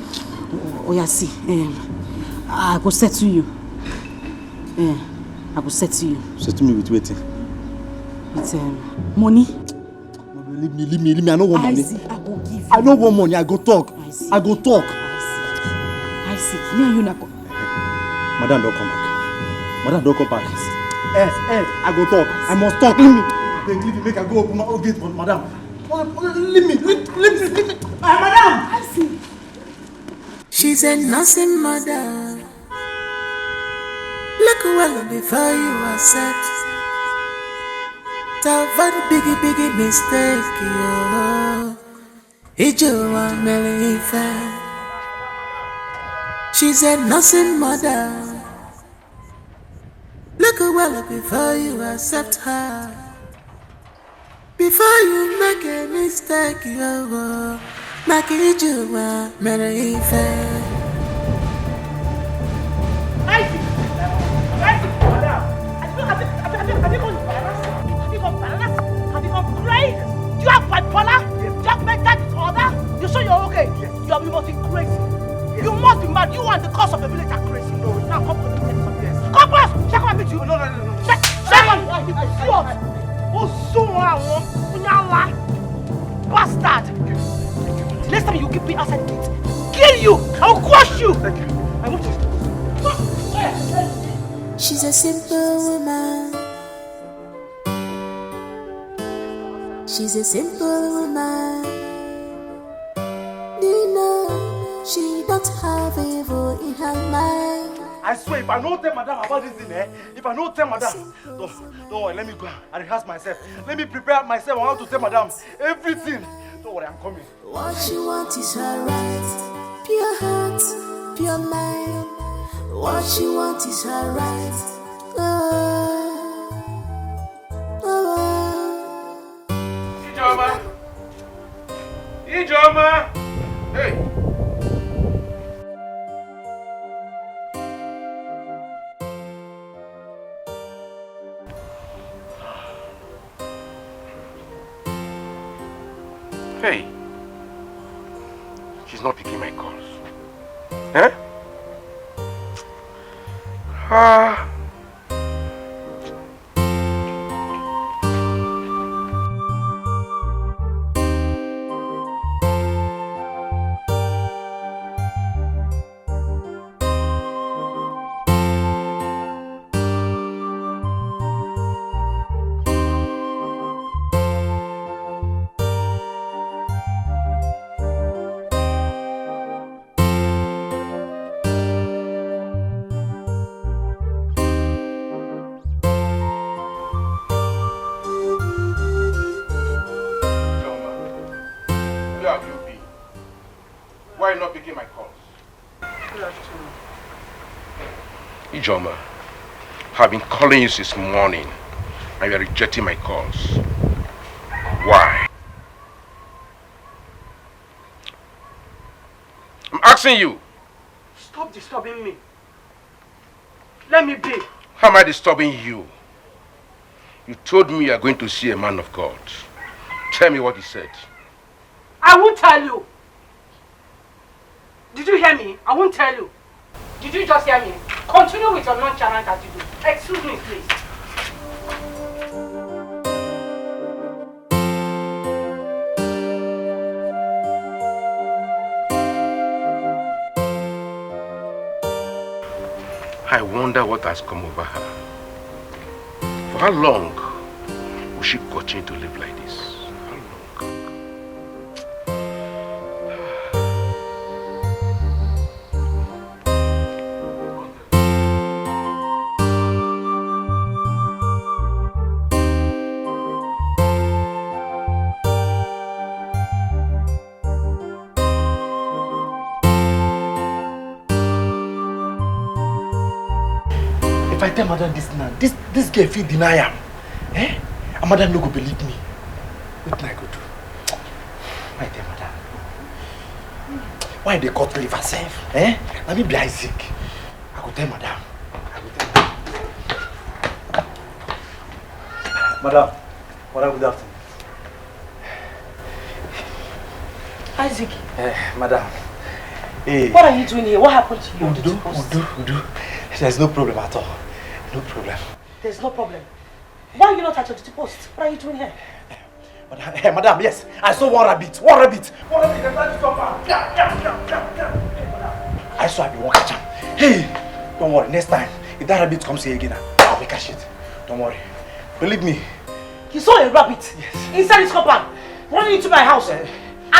Oya see, um, I go settle you. Eh, I go settle you Settle me with wetin? with um, money. Leave me, leave me, leave me. I no want money. Isaac, I go give you. I no want money. I go talk. Isaac. I go talk. Isaac. Isaac, me and you na go. Madam don come back. Madam don come back. Eh, eh, I go talk. I must talk. Leave me. Abeg, leave me. Make I go open my own gate for madam. Oh, oh, leave me. Leave, leave me. Leave me. Ah, madam. Isaac. She's a nursing mother. Look well before you accept. To avoid biggie, biggie mistake, yo. Ijeoma mere ife. She's a nursing mother. Look well before you accept her. Before you make a mistake, yo, make Ijeoma mere ife. Isaac! Isaac, madam! Have you, have you, have you, have you, have you gone bananas? Have you gone bananas? Have you gone crazy? Do you have bipolar? Do you have mental disorder? You sure you're okay? You, you must be crazy. You must be mad. You and the cause of the village are crazy. No, now come close. Come close. Check my picture. No, no, no, no. Check, check my picture. Osuwa, Unyala, bastard. The next time you keep me outside the gate, kill you. I will crush you. Thank you. I want you. She's a simple woman. She's a simple woman. Do you know she don't have evil in her mind? I swear, if I no tell madam about this thing, eh? If I no tell madam, don't, don't worry, let me go and rehearse myself. Let me prepare myself. I want to tell madam everything. Don't worry, I'm coming. What she want is her right. Pure heart, pure mind. What she want is her right. Oh, oh, oh. Ijeoma! Ijeoma! Hey! Hey! She's not picking my calls. Eh? Ah! Ijeoma, where have you been? Why not picking my calls? Good afternoon. Ijeoma, I've been calling you since morning and you are rejecting my calls. Why? I'm asking you. Stop disturbing me. Let me be. How am I disturbing you? You told me you are going to see a man of God. Tell me what he said. I won't tell you. Did you hear me? I won't tell you. Did you just hear me? Continue with your nonchalant attitude. Excuse me, please. I wonder what has come over her. For how long will she continue to live like this? How long? If I tell madam this now, this, this girl fit deny am. Eh? And madam no go believe me. Wetin I go do? I tell madam. Why they cut liver sef? Eh? Na me be Isaac. I go tell madam. I go tell madam. Madam, madam, good afternoon. Isaac. Eh, madam. Hey. What are you doing here? What happened to you on the Udo, post? Udo, Udo. There's no problem at all. No problem. There's no problem. Why are you not at your duty post? What are you doing here? Madam, hey, madam, yes, I saw one rabbit. One rabbit. One rabbit. Dem try to jump am. Yeah, yeah, yeah, yeah, yeah. Hey, madam. I saw I bin wan catch am. Hey, don't worry. Next time, if that rabbit comes here again, I will catch it. Don't worry. Believe me. You saw a rabbit inside this compound, running into my house, and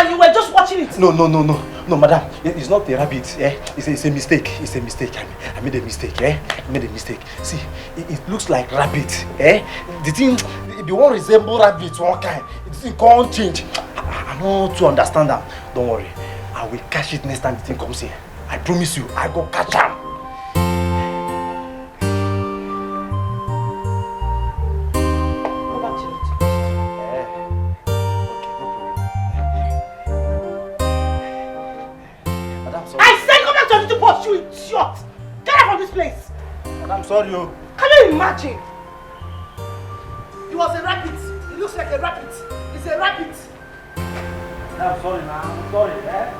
you were just watching it. No, no, no, no, no, madam. It, it's not a rabbit. Eh? It's a, it's a mistake. It's a mistake. I, I made a mistake. Eh? I made a mistake. See, it, it looks like rabbit. Eh? The thing, the one resemble rabbit one kind. The thing can't change. I, I, I no too understand am. Don't worry. I will catch it next time the thing comes here. I promise you, I go catch am. Go back to your desk. Eh, okay, no problem. Madam, sorry. I said go back to your duty post, you idiot! Get out from this place! Madam, sorry o. Can you imagine? It was a rabbit. It looks like a rabbit. It's a rabbit. I'm sorry, man. I'm sorry, eh?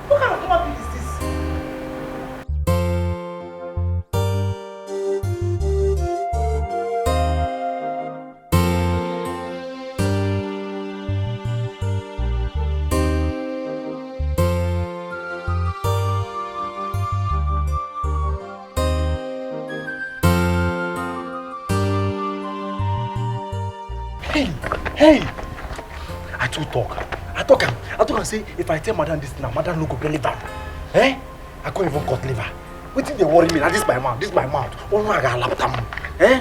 What kind of human being is this? Hey, hey! I too talk. I talk am. I talk am say if I tell madam this now, madam no go believe am. Eh? I can't even cut liver. Wetin dey worry me na this my mouth, this my mouth. One man ga laptam. Eh?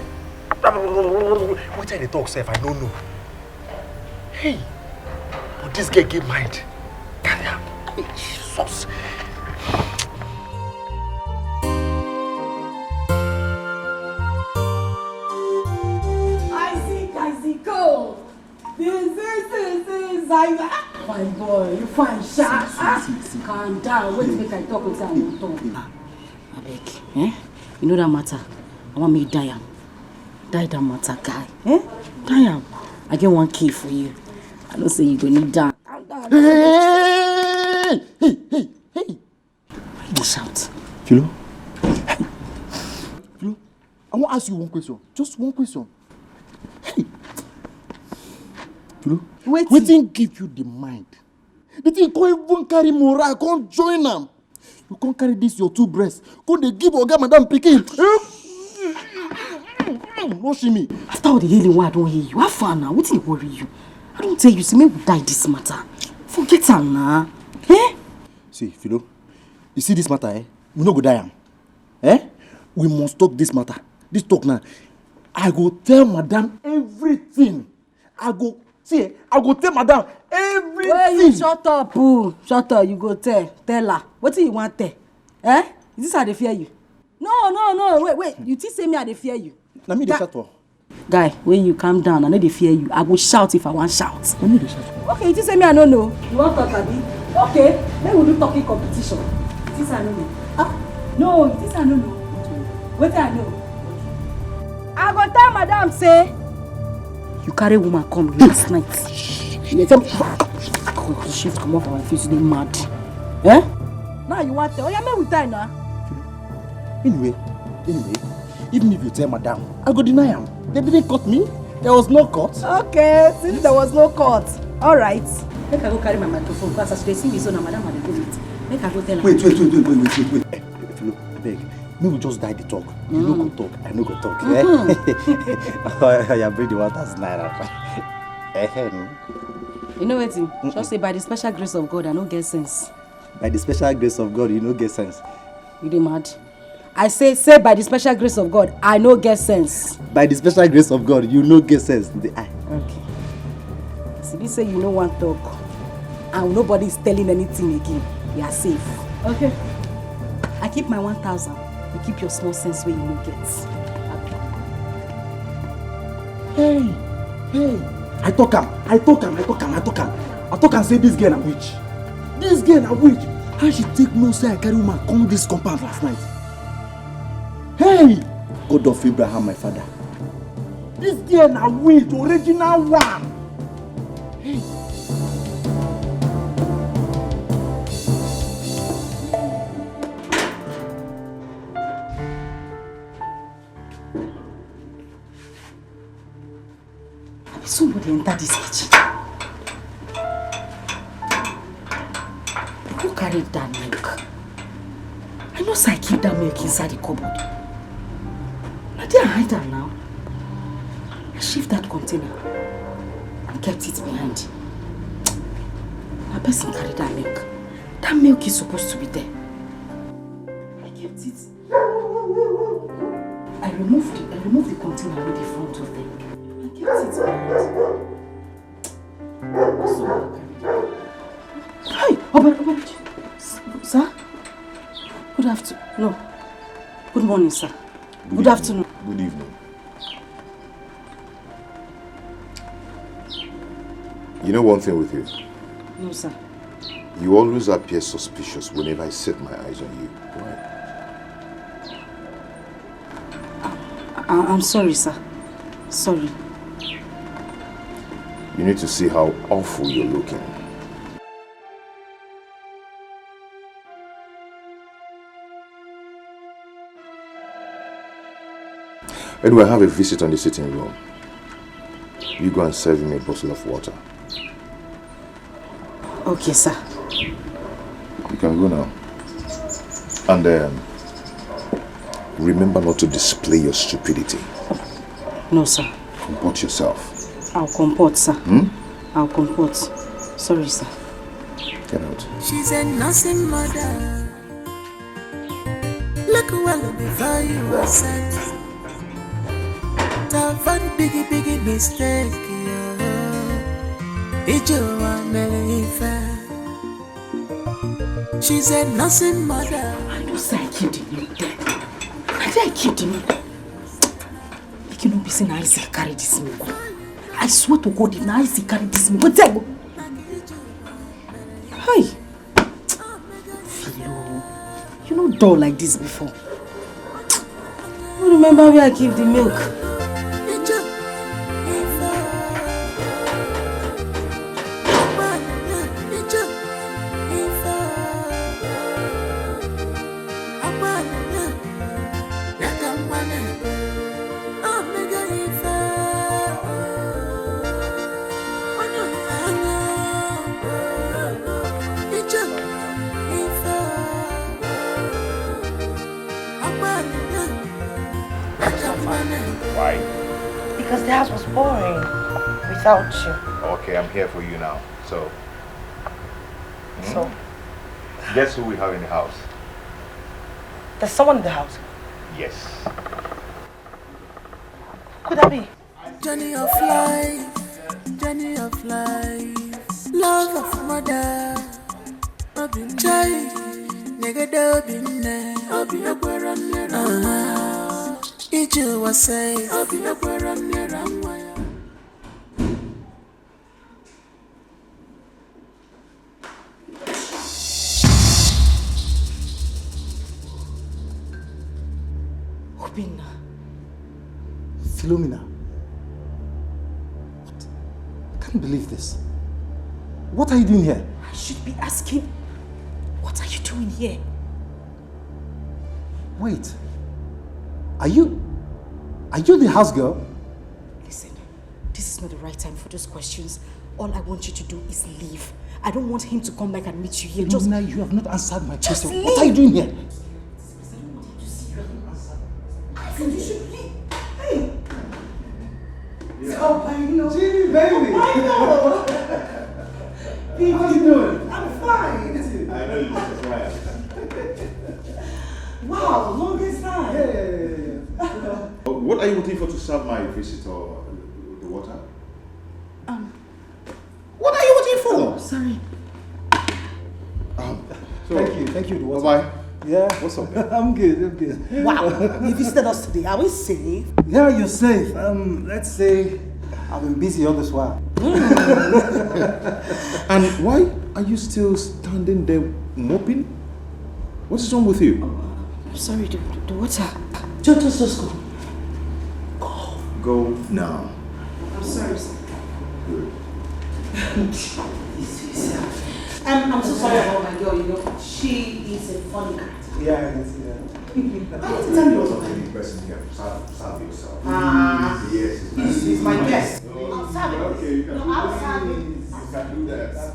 Wetin I dey talk sef, I no know. Hey, but this girl get mind. Carry am. Hey, Jesus. Isaac, Isaac, go. This is, this is, this is, I, ah, fine boy, you fine, sha. Ah, calm down. Wait, make I talk with you. I won't talk. Abeg, eh? You know that matter. I want me die am. Die that matter, guy. Eh? Die am. I get one key for you. I know say you go need that. Calm down. Hey, hey, hey, hey. Why you dey shout? Philo? Philo, I wan ask you one question. Just one question. Hey! Philo, wetin give you the mind? The thing come even carry morale, come join am. You come carry this your two breasts, come dey give oga madam pikin. No see me. After all the healing wey I don heal you, how far now? Wetin dey worry you? I don tell you, say make we die this matter. Forget am na. Eh? See, Philo, you see this matter, eh? We no go die am. Eh? We must talk this matter. This talk now. I go tell madam everything. I go, see, eh, I go tell madam everything. Wey you shut up, oh. Shut up, you go tell. Tell her. Wetin you wan tell? Eh? Is this how I dey fear you? No, no, no, wait, wait. You think say me I dey fear you? Na me dey shout for. Guy, when you calm down, I no dey fear you. I go shout if I wan shout. Na me dey shout for. Okay, you think say me I no know? You wan talk, abi? Okay, make we do talking competition. You think say I no know? Ah, no, you think say I no know? Wetin I know? I go tell madam say you carry woman come last night. You dey tell me, God, shift comot for my face, you dey mad. Eh? Now you wan tell? Oya, make we die na. Anyway, anyway, even if you tell madam, I go deny am. They didn't cut me. There was no cut. Okay, since there was no cut, all right. Make I go carry my microphone, 'cause as you dey sing this so, na madam I dey go meet. Make I go tell her. Wait, wait, wait, wait, wait, wait, wait, wait. Eh, Philo, abeg, make we just die the talk. You no go talk, I no go talk. Eh? Oya, bring the one thousand naira. Ehem. You know wetin? Just say by the special grace of God, I no get sense. By the special grace of God, you no get sense. You dey mad? I say, say by the special grace of God, I no get sense. By the special grace of God, you no get sense. The, ah. Okay. As e be say you no wan talk, and nobody is telling anything again, you are safe. Okay. I keep my one thousand, you keep your small sense wey you no get. Hey, hey. I talk am, I talk am, I talk am, I talk am. I talk am say this girl na witch. This girl na witch. How she take know say I carry woman come this compound last night? Hey! God of Abraham, my father. This girl na witch, original one. Hey! Somebody enter this kitchen. Who carried that milk? I know say I keep that milk inside the cupboard. Na there I hide am now. I shift that container and kept it behind. Na person carry that milk. That milk is supposed to be there. I kept it. I removed the, I removed the container with the front of them. I kept it behind. Hi, Obere, Obere. Sir? Good afternoon. No. Good morning, sir. Good afternoon. Good evening. You know one thing with you? No, sir. You always appear suspicious whenever I set my eyes on you. Why? I, I'm sorry, sir. Sorry. You need to see how awful you're looking. Anyway, I have a visitor in the sitting room. You go and serve him a bottle of water. Okay, sir. You can go now. And um, remember not to display your stupidity. No, sir. Comport yourself. I'll comport, sir. Hmm? I'll comport. Sorry, sir. Get out. She's a nursing mother. Look well before you accept. It's a very big, big mistake. Yeah. Ijewa mere ife. She's a nursing mother. I know say I keep the milk there. I say I keep the milk. Make you no be say na Isaac carry this milk. I swear to God, if na Isaac carry this milk, wetin I go? Hey! Philo, you no dull like this before. You remember where I keep the milk? Why? Because the house was boring without you. Okay, I'm here for you now. So, hmm? So, guess who we have in the house? There's someone in the house. Yes. Who could that be? Journey of life, journey of life. Love of mother. Chai, nigga, obi nne, obi ekwere mmiri. Ah, ije ụwa say, obi ekwere mmiri nwa ya. Obinna. Philomena. What? I can't believe this. What are you doing here? I should be asking, what are you doing here? Wait. Are you, are you the house girl? Listen, this is not the right time for those questions. All I want you to do is leave. I don't want him to come back and meet you here. Just Philomena, you have not answered my question. Leave. What are you doing here? I don't want him to see you. I don't answer. I said you should leave. Hey! Jimmy, baby! How you doing? I'm fine. I know you smile. Wow, longest time. Yeah, yeah, yeah, yeah. Uh, what are you waiting for to serve my visitor the water? Um, what are you waiting for? Oh, sorry. Um, so, thank you, thank you. Bye bye. Yeah. What's up, man? I'm good, I'm good. Wow, you visited us today. Are we safe? Yeah, you're safe. Um, let's say I've been busy all this while. And why are you still standing there moping? What is wrong with you? I'm sorry, the, the, the water. Just, just, just go. Go. Go now. I'm sorry, sir. Good. I'm, I'm so sorry about my girl, you know. She is a funny character. Yeah, I can see that. I want to tell you something. Person here. Serve, serve yourself. Ah, yes, it's my guest. I'll serve it. Okay, you can do this. You can do that.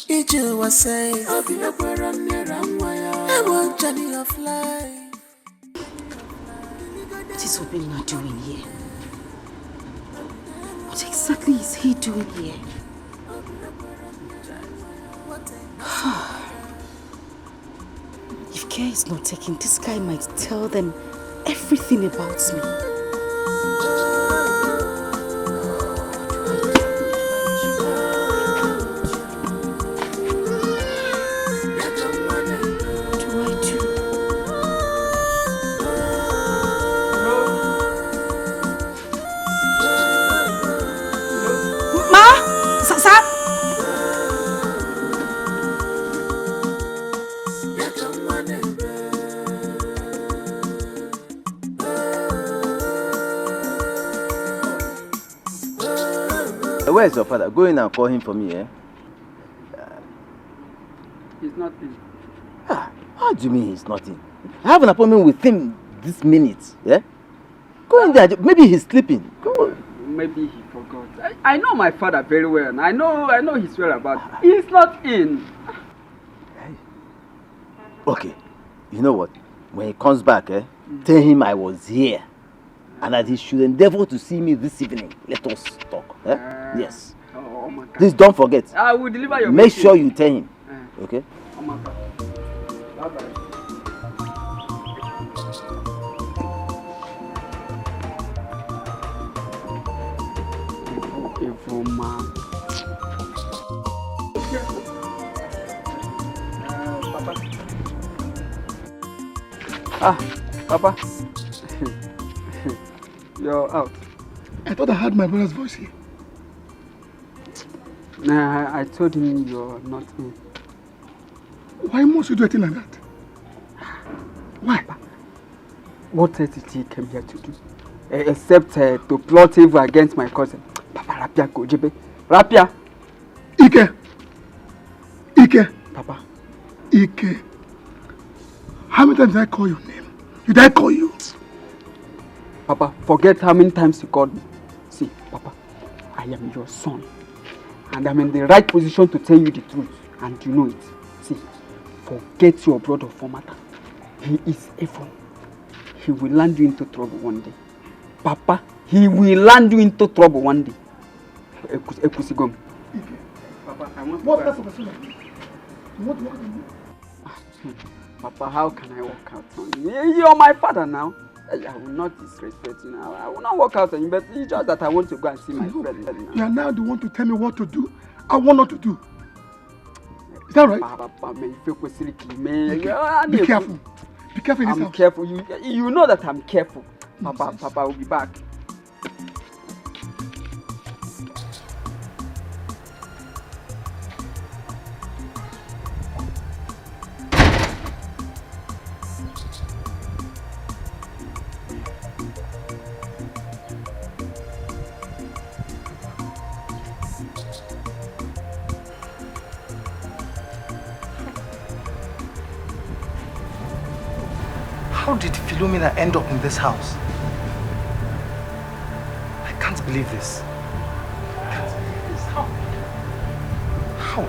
Ije wa say, I want journey of life. What is Obinna doing here? What exactly is he doing here? If care is not taken, this guy might tell them everything about me. Where is your father? Go in and call him for me, eh? He's not in. Ah, how do you mean he's not in? I have an appointment with him this minute, yeah? Go in there. Maybe he's sleeping. Go. Maybe he forgot. I, I know my father very well. I know I know his whereabouts. He's not in. Okay, you know what? When he comes back, eh, mm. Tell him I was here and that he should endeavor to see me this evening. Let us talk. Eh? Uh, yes. Oh, oh Please don't forget. I will deliver your Make message. Sure you tell him. Uh, okay? Oh bye bye. Evil man. Ah, Papa. You're out. I thought I heard my brother's voice here. Nah, I told him you're not in. Why must you do a thing like that? Why? What else did he come here to do? Eh, except uh, to plot evil against my cousin. Papa Rapia Kojebe. Rapia! Ike! Ike! Papa. Ike. How many times did I call your name? Did I call you? Papa, forget how many times you called me. See, Papa, I am your son. And I'm in the right position to tell you the truth. And you know it. See, forget your brother for matter. He is evil. He will land you into trouble one day. Papa, he will land you into trouble one day. Ekwusigo m. Papa, I want to... What kind of person are you? You want to work on me? Papa, how can I work out on you? You're my father now. I will not disrespect you now. I will not work out on you, but it's just that I want to go and see my friend now. You are now the one to tell me what to do and what not to do. Is that right? Papa, man, if you could see me, be careful. Be careful in this house. I'm careful. You, you know that I'm careful. Papa, Papa will be back. How did Philomena end up in this house? I can't believe this. I can't believe this. How? How?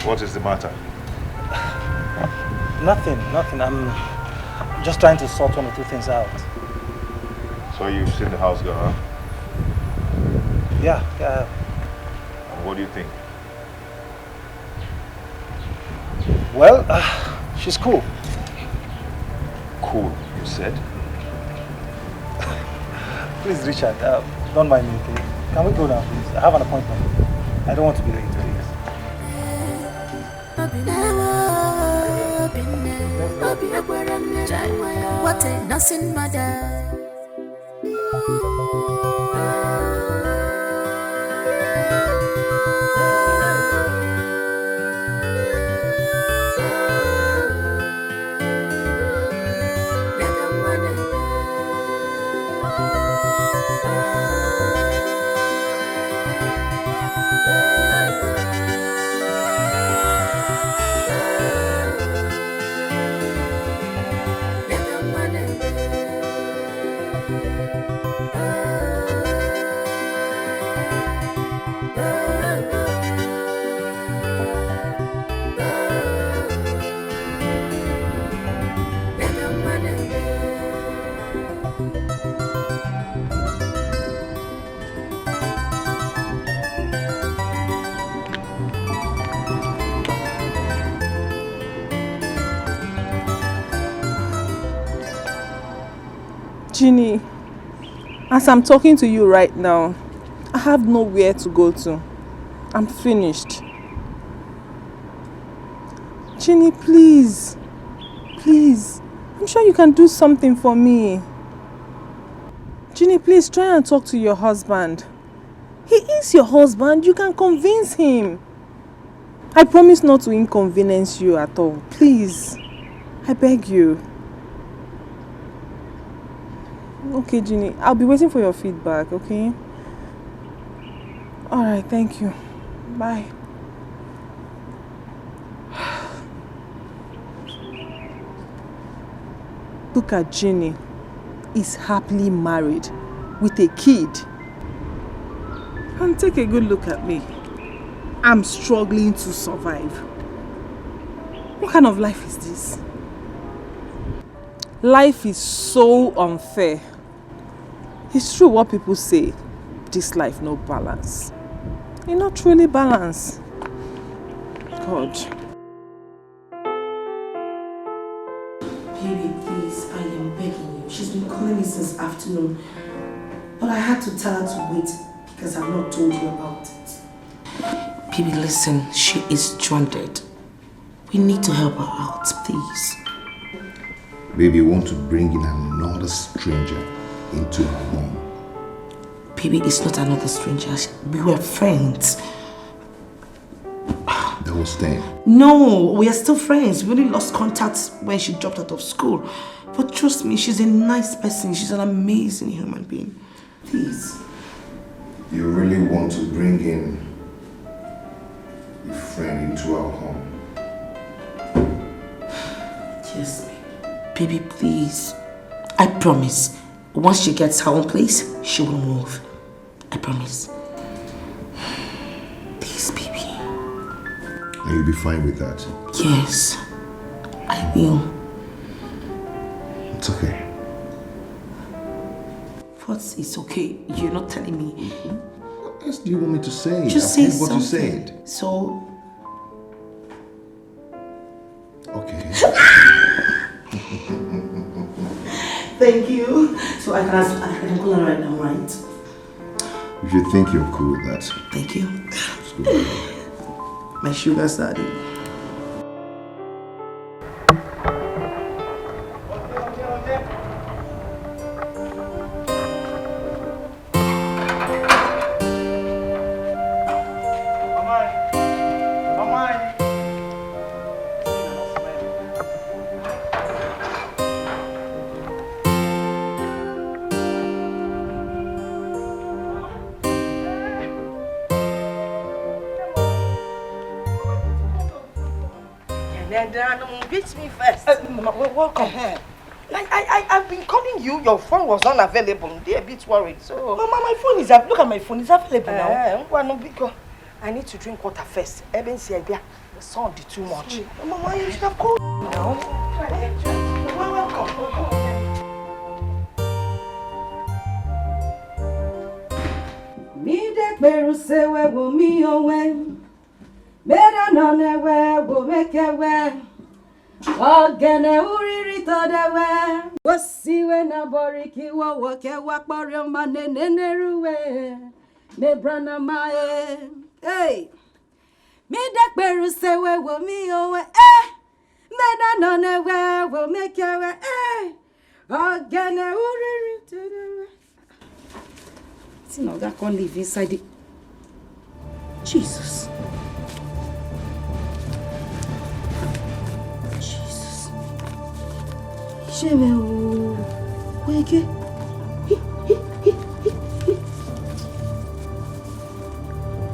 What is the matter? Nothing, nothing. I'm just trying to sort one or two things out. So you've seen the house girl, huh? Yeah, yeah. And what do you think? Well, uh, she's cool. Cool, you said? Please, Richard, uh, don't mind me, okay? Can we go now, please? I have an appointment. I don't want to be late, please. What a nursing mother. Jeannie, as I'm talking to you right now, I have nowhere to go to. I'm finished. Jeannie, please. Please. I'm sure you can do something for me. Jeannie, please try and talk to your husband. He is your husband. You can convince him. I promise not to inconvenience you at all. Please. I beg you. Okay, Jeannie. I'll be waiting for your feedback, okay? All right, thank you. Bye. Look at Jeannie. Is happily married with a kid. And take a good look at me. I'm struggling to survive. What kind of life is this? Life is so unfair. It's true what people say, this life no balance. It not truly balance. God. Baby, please, I am begging you. She's been calling me since afternoon. But I had to tell her to wait because I've not told you about it. Baby, listen, she is stranded. We need to help her out, please. Baby, you want to bring in another stranger into our home? Baby, it's not another stranger. We were friends. That was then. No, we are still friends. We only lost contact when she dropped out of school. But trust me, she's a nice person. She's an amazing human being. Please. You really want to bring in a friend into our home? Yes, baby. Baby, please. I promise. Once she gets her own place, she will move. I promise. Please, baby. And you'll be fine with that? Yes, I will. It's okay. What? It's okay. You're not telling me. What else do you want me to say? Just I've say heard what you something. Said. So, Okay. Thank you. So I can, I can call her right now, right? If you think you're cool with that. Thank you. Let's go. My sugar daddy. Neda, no, beat me first. Uh, Mama, wel- welcome. Uh-huh. I, I, I, I've been calling you. Your phone was unavailable. I'm a bit worried. So. Mama, my phone is av- look at my phone. It's available now. Eh, ngwa no, biko. I need to drink water first. Ebe nsi ebia. The sun is too much. Mama, you should have called. No. Well, welcome. Mide kperu sewe wo mi owe. Mera none we wo meke we. Ogene uriri to de we. Wo si we na boriki wo wo ke wa kpori oma ne ne ne ruwe. Me brana ma e. Hey. Mide kperu sewe wo mi owe. Eh. Mera none we wo meke we. Eh. Ogene uriri to de we. See na oga come live inside the Jesus. Jesus. Shame o. Wege.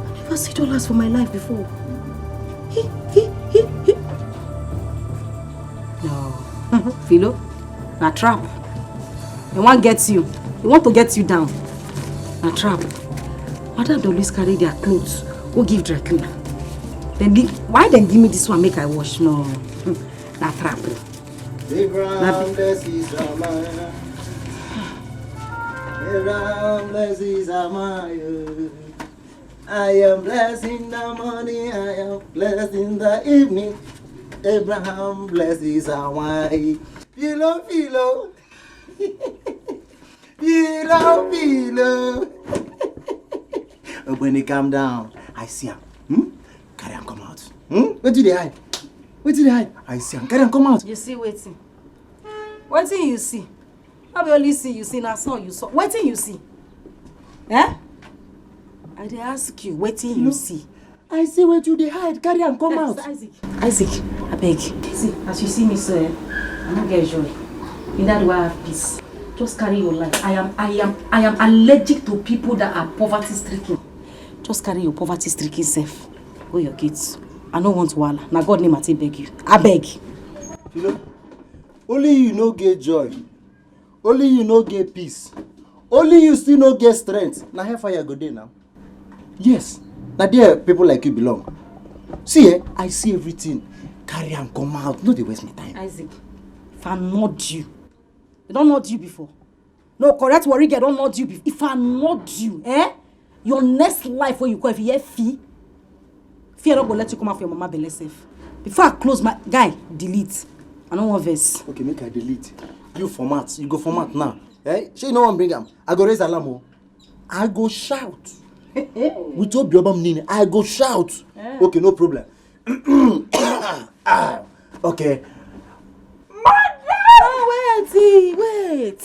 I never see dollars for my life before. No. Philo, na trap. Dem wan get you. Dem want to get you down. Na trap. Madam dey always carry their clothes go give dry cleaner. Then the, why dem give me this one make I wash? No. Na trap. Abraham blesses Amaya. Abraham blesses Amaya. I am blessed in the morning, I am blessed in the evening. Abraham blesses Hawaii. Philo, Philo. Pillow, pillow. Ogbeni, calm down. I see am. Hmm? Carry am come out. Hmm? Wetin you dey hide? Wetin you dey hide? I see am. Carry am come out. You see wetin? Wetin you see? No be only see you see, na so you saw. Wetin you see? Eh? I dey ask you, wetin you see? I see wetin you dey hide. Carry am come out. Isaac. Isaac, abeg. See, as you see me so, eh, I no get joy. In that way, I have peace. Just carry your life. I am, I am, I am allergic to people that are poverty stricken. Just carry your poverty stricken self. Go your kids. I no want wahala. Na God name I take beg you. I beg. You know, only you no get joy. Only you no get peace. Only you still no get strength. Na hellfire go dey now. Yes, na there people like you belong. See, eh, I see everything. Carry am come out. No dey waste my time. Isaac, if I nod you, they don't nod you before. No, correct worry girl don't nod you before. If I nod you, eh? Your next life when you call, if you hear fee, fear not go let you come out for your mama belle self. Before I close my guy, delete. I don't want verse. Okay, make I delete. You format. You go format now. Eh? Shey you no wan bring am? I go raise alarm o. I go shout. With Obi Obam Nini, I go shout. Eh. Okay, no problem. Ah, okay. Oh, wait, wait.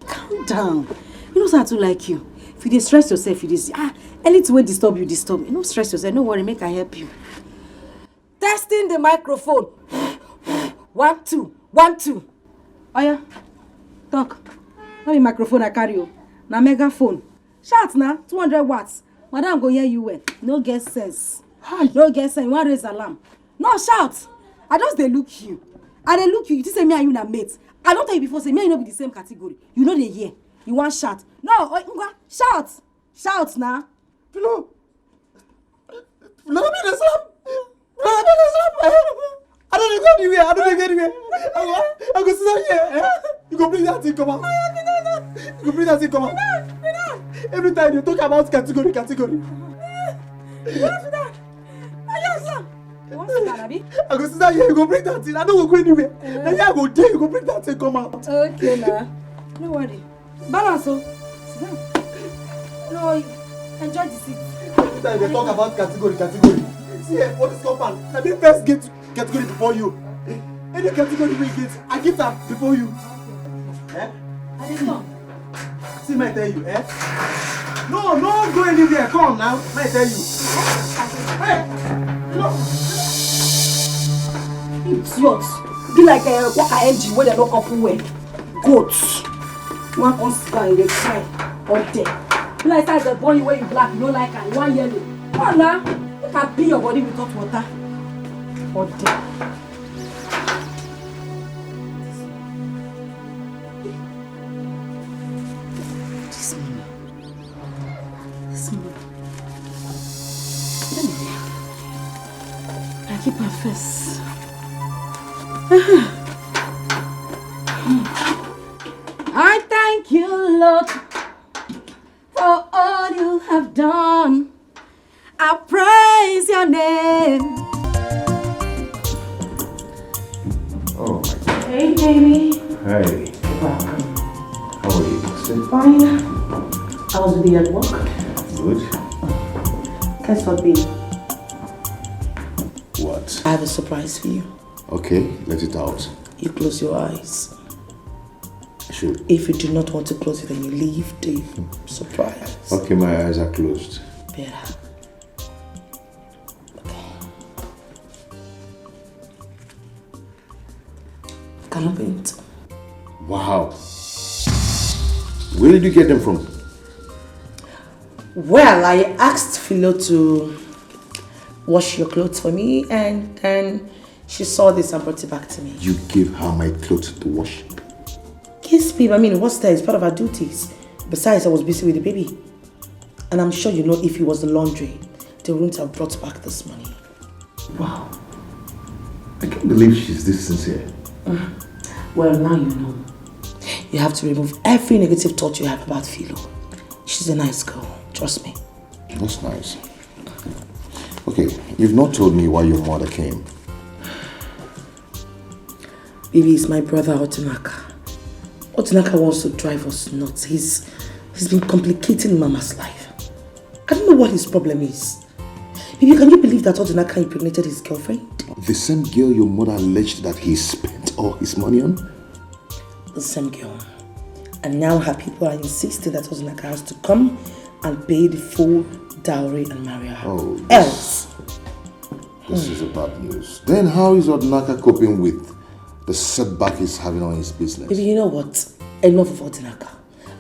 Calm down. You know say I too like you. If you dey stress yourself, you dey see. Ah, anything wey disturb you, disturb. You no stress yourself. No worry, make I help you. Testing the microphone. One, two, one, two. Oya, talk. No be microphone I carry o. Na megaphone. Shout na, two hundred watts. Madam go hear you well. No get sense. Hi. No get sense. You wan raise alarm? No shout. I just dey look you. I dey look you. You think say me and you na mate? I don tell you before say me and you no be the same category. You no dey hear. You wan shout? No, oh, ngwa, shout. Shout na. Flo. Flo, no be the same. Flo, no be the same. I don't dey go anywhere. I don't dey go anywhere. I go, I go sit down here. Eh? You go bring that thing come out. You go bring that thing come out. Every time you talk about category, category. You wan sit down? You wan sit down, abi? I go sit down here. You go bring that thing. I no go go anywhere. Na here I go dey. You go bring that thing come out. Okay na. No worry. Balance o. Sit down. No, enjoy the seat. Every time they talk about category, category. See, eh, for this compound, na me first get category before you. Any category we get, I get am before you. Eh? I dey come. See, may I tell you, eh? No, no go anywhere. Come now. May I tell you? Hey, no. Idiot. Be like a worker engine wey dem no couple well. Goat. You wan come sit down, you dey cry. Or there. Be like say dem born you wey you black, you no like am, you wan yellow. Come on now. Make I pee your body with hot water. Or there. This money. This money. Anyway, I keep am first. I thank you, Lord, for all you have done. I praise your name. Oh my God. Hey, Jamie. Hey. Welcome. How are you, sister? Fine. How's the day at work? Good. Guess what, babe? What? I have a surprise for you. Okay, let it out. You close your eyes. I should. If you do not want to close it, then you leave the surprise. Okay, my eyes are closed. Better. Okay. Can open it. Wow. Where did you get them from? Well, I asked Philo to wash your clothes for me, and then she saw this and brought it back to me. You gave her my clothes to wash? Yes, babe. I mean, what's that? It's part of her duties. Besides, I was busy with the baby. And I'm sure you know if it was the laundry, they wouldn't have brought back this money. Wow. I can't believe she's this sincere. Well, now you know. You have to remove every negative thought you have about Philo. She's a nice girl. Trust me. That's nice. Okay, you've not told me why your mother came. Baby, it's my brother Otunaka. Odinaka wants to drive us nuts. He's, he's been complicating Mama's life. I don't know what his problem is. Baby, can you believe that Odinaka impregnated his girlfriend? The same girl your mother alleged that he spent all his money on? The same girl. And now her people are insisting that Odinaka has to come and pay the full dowry and marry her. Oh, this, else, this is a bad news. Then how is Odinaka coping with the setback he's having on his business? Baby, you know what? Enough of Odinaka.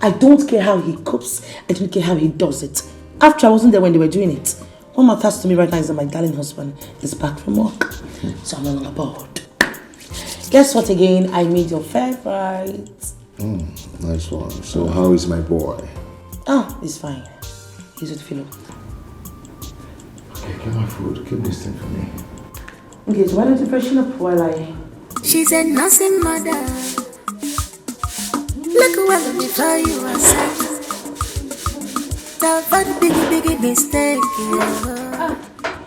I don't care how he copes. I don't care how he does it. After, I wasn't there when they were doing it. What matters to me right now is that my darling husband is back from work. So I'm no longer bored. Guess what again? I made your favorite. Mm, nice one. So how is my boy? Ah, he's fine. He's with Philo. Okay, get my food. Keep this thing for me. Okay, so why don't you freshen up while I... She's a nursing mother. Look well before you are sick. That very big, big mistake. Yeah.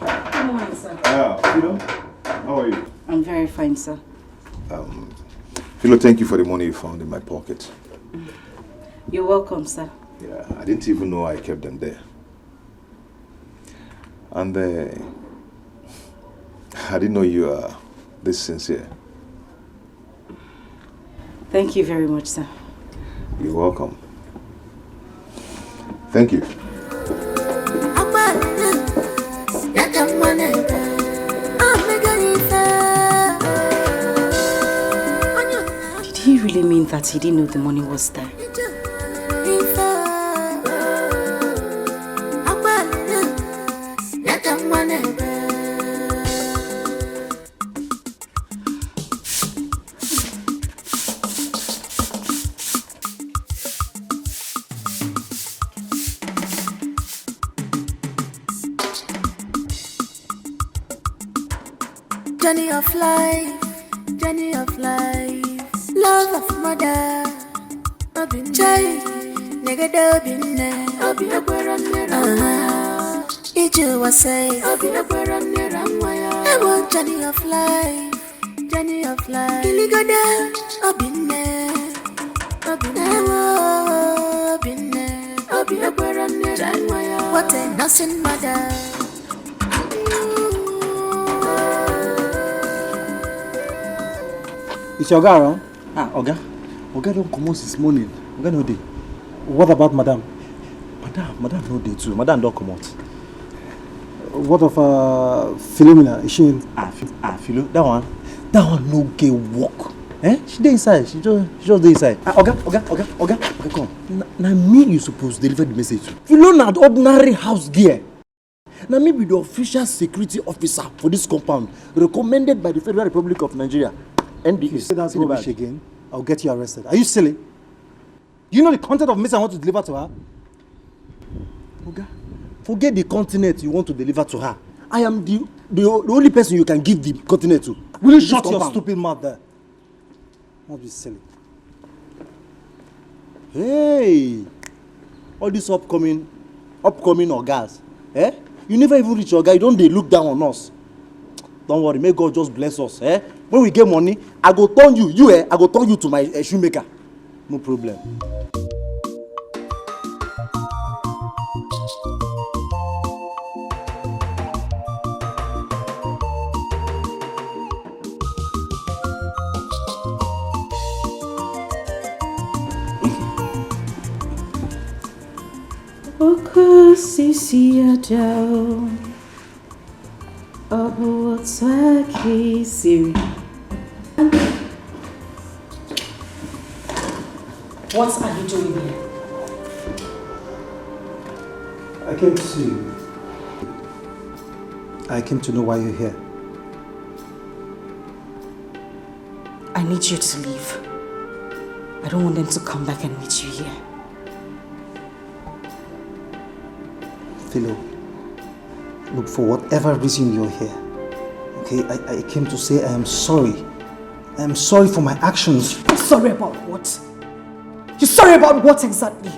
Ah, good morning, sir. Ah, Philo, how are you? I'm very fine, sir. Um, Philo, thank you for the money you found in my pocket. You're welcome, sir. Yeah, I didn't even know I kept them there. And uh, I didn't know you are this sincere. Thank you very much, sir. You're welcome. Thank you. Did he really mean that he didn't know the money was there? Journey of life, journey of life. Love of mother. Obinne. Chai, negede Obinne. Obi ekwere mmiri. Ah, ije ụwa say. Obi ekwere mmiri nwa ya. Ewo, journey of life, journey of life. Iligode Obinne. Obinne. Ewo, Obinne. Obi ekwere mmiri nwa ya. What a nursing mother. Is your guy around? Ah, Oga. Oga don comot since morning. Oga no dey. What about madam? Madam, madam no dey too. Madam don comot. What of uh, Philomena? Is she in? Ah, Phi- ah, Philo, that one, that one no get work. Eh? She dey inside. She just, she just dey inside. Ah, Oga, Oga, Oga, Oga, Oga, come. Na, na me you suppose deliver the message to. Philo na ordinary house girl. Na me be the official security officer for this compound, recommended by the Federal Republic of Nigeria, N D A. If you say that rubbish again, I'll get you arrested. Are you silly? Do you know the content of message I want to deliver to her? Oga, forget the continent you want to deliver to her. I am the, the, the only person you can give the continent to. Will you shut your stupid mouth there? Not be silly. Hey! All these upcoming, upcoming ogas, eh? You never even reach oga, you don dey look down on us. Don't worry, may God just bless us, eh? When we get money, I go turn you, you, eh? I go turn you to my eh, shoemaker. No problem. Oku sisi ada o, ọ bụ otu aka i siri. What are you doing here? I came to see you. I came to know why you're here. I need you to leave. I don't want them to come back and meet you here. Philo, look, for whatever reason you're here, okay, I, I came to say I am sorry. I am sorry for my actions. You're sorry about what? You're sorry about what exactly?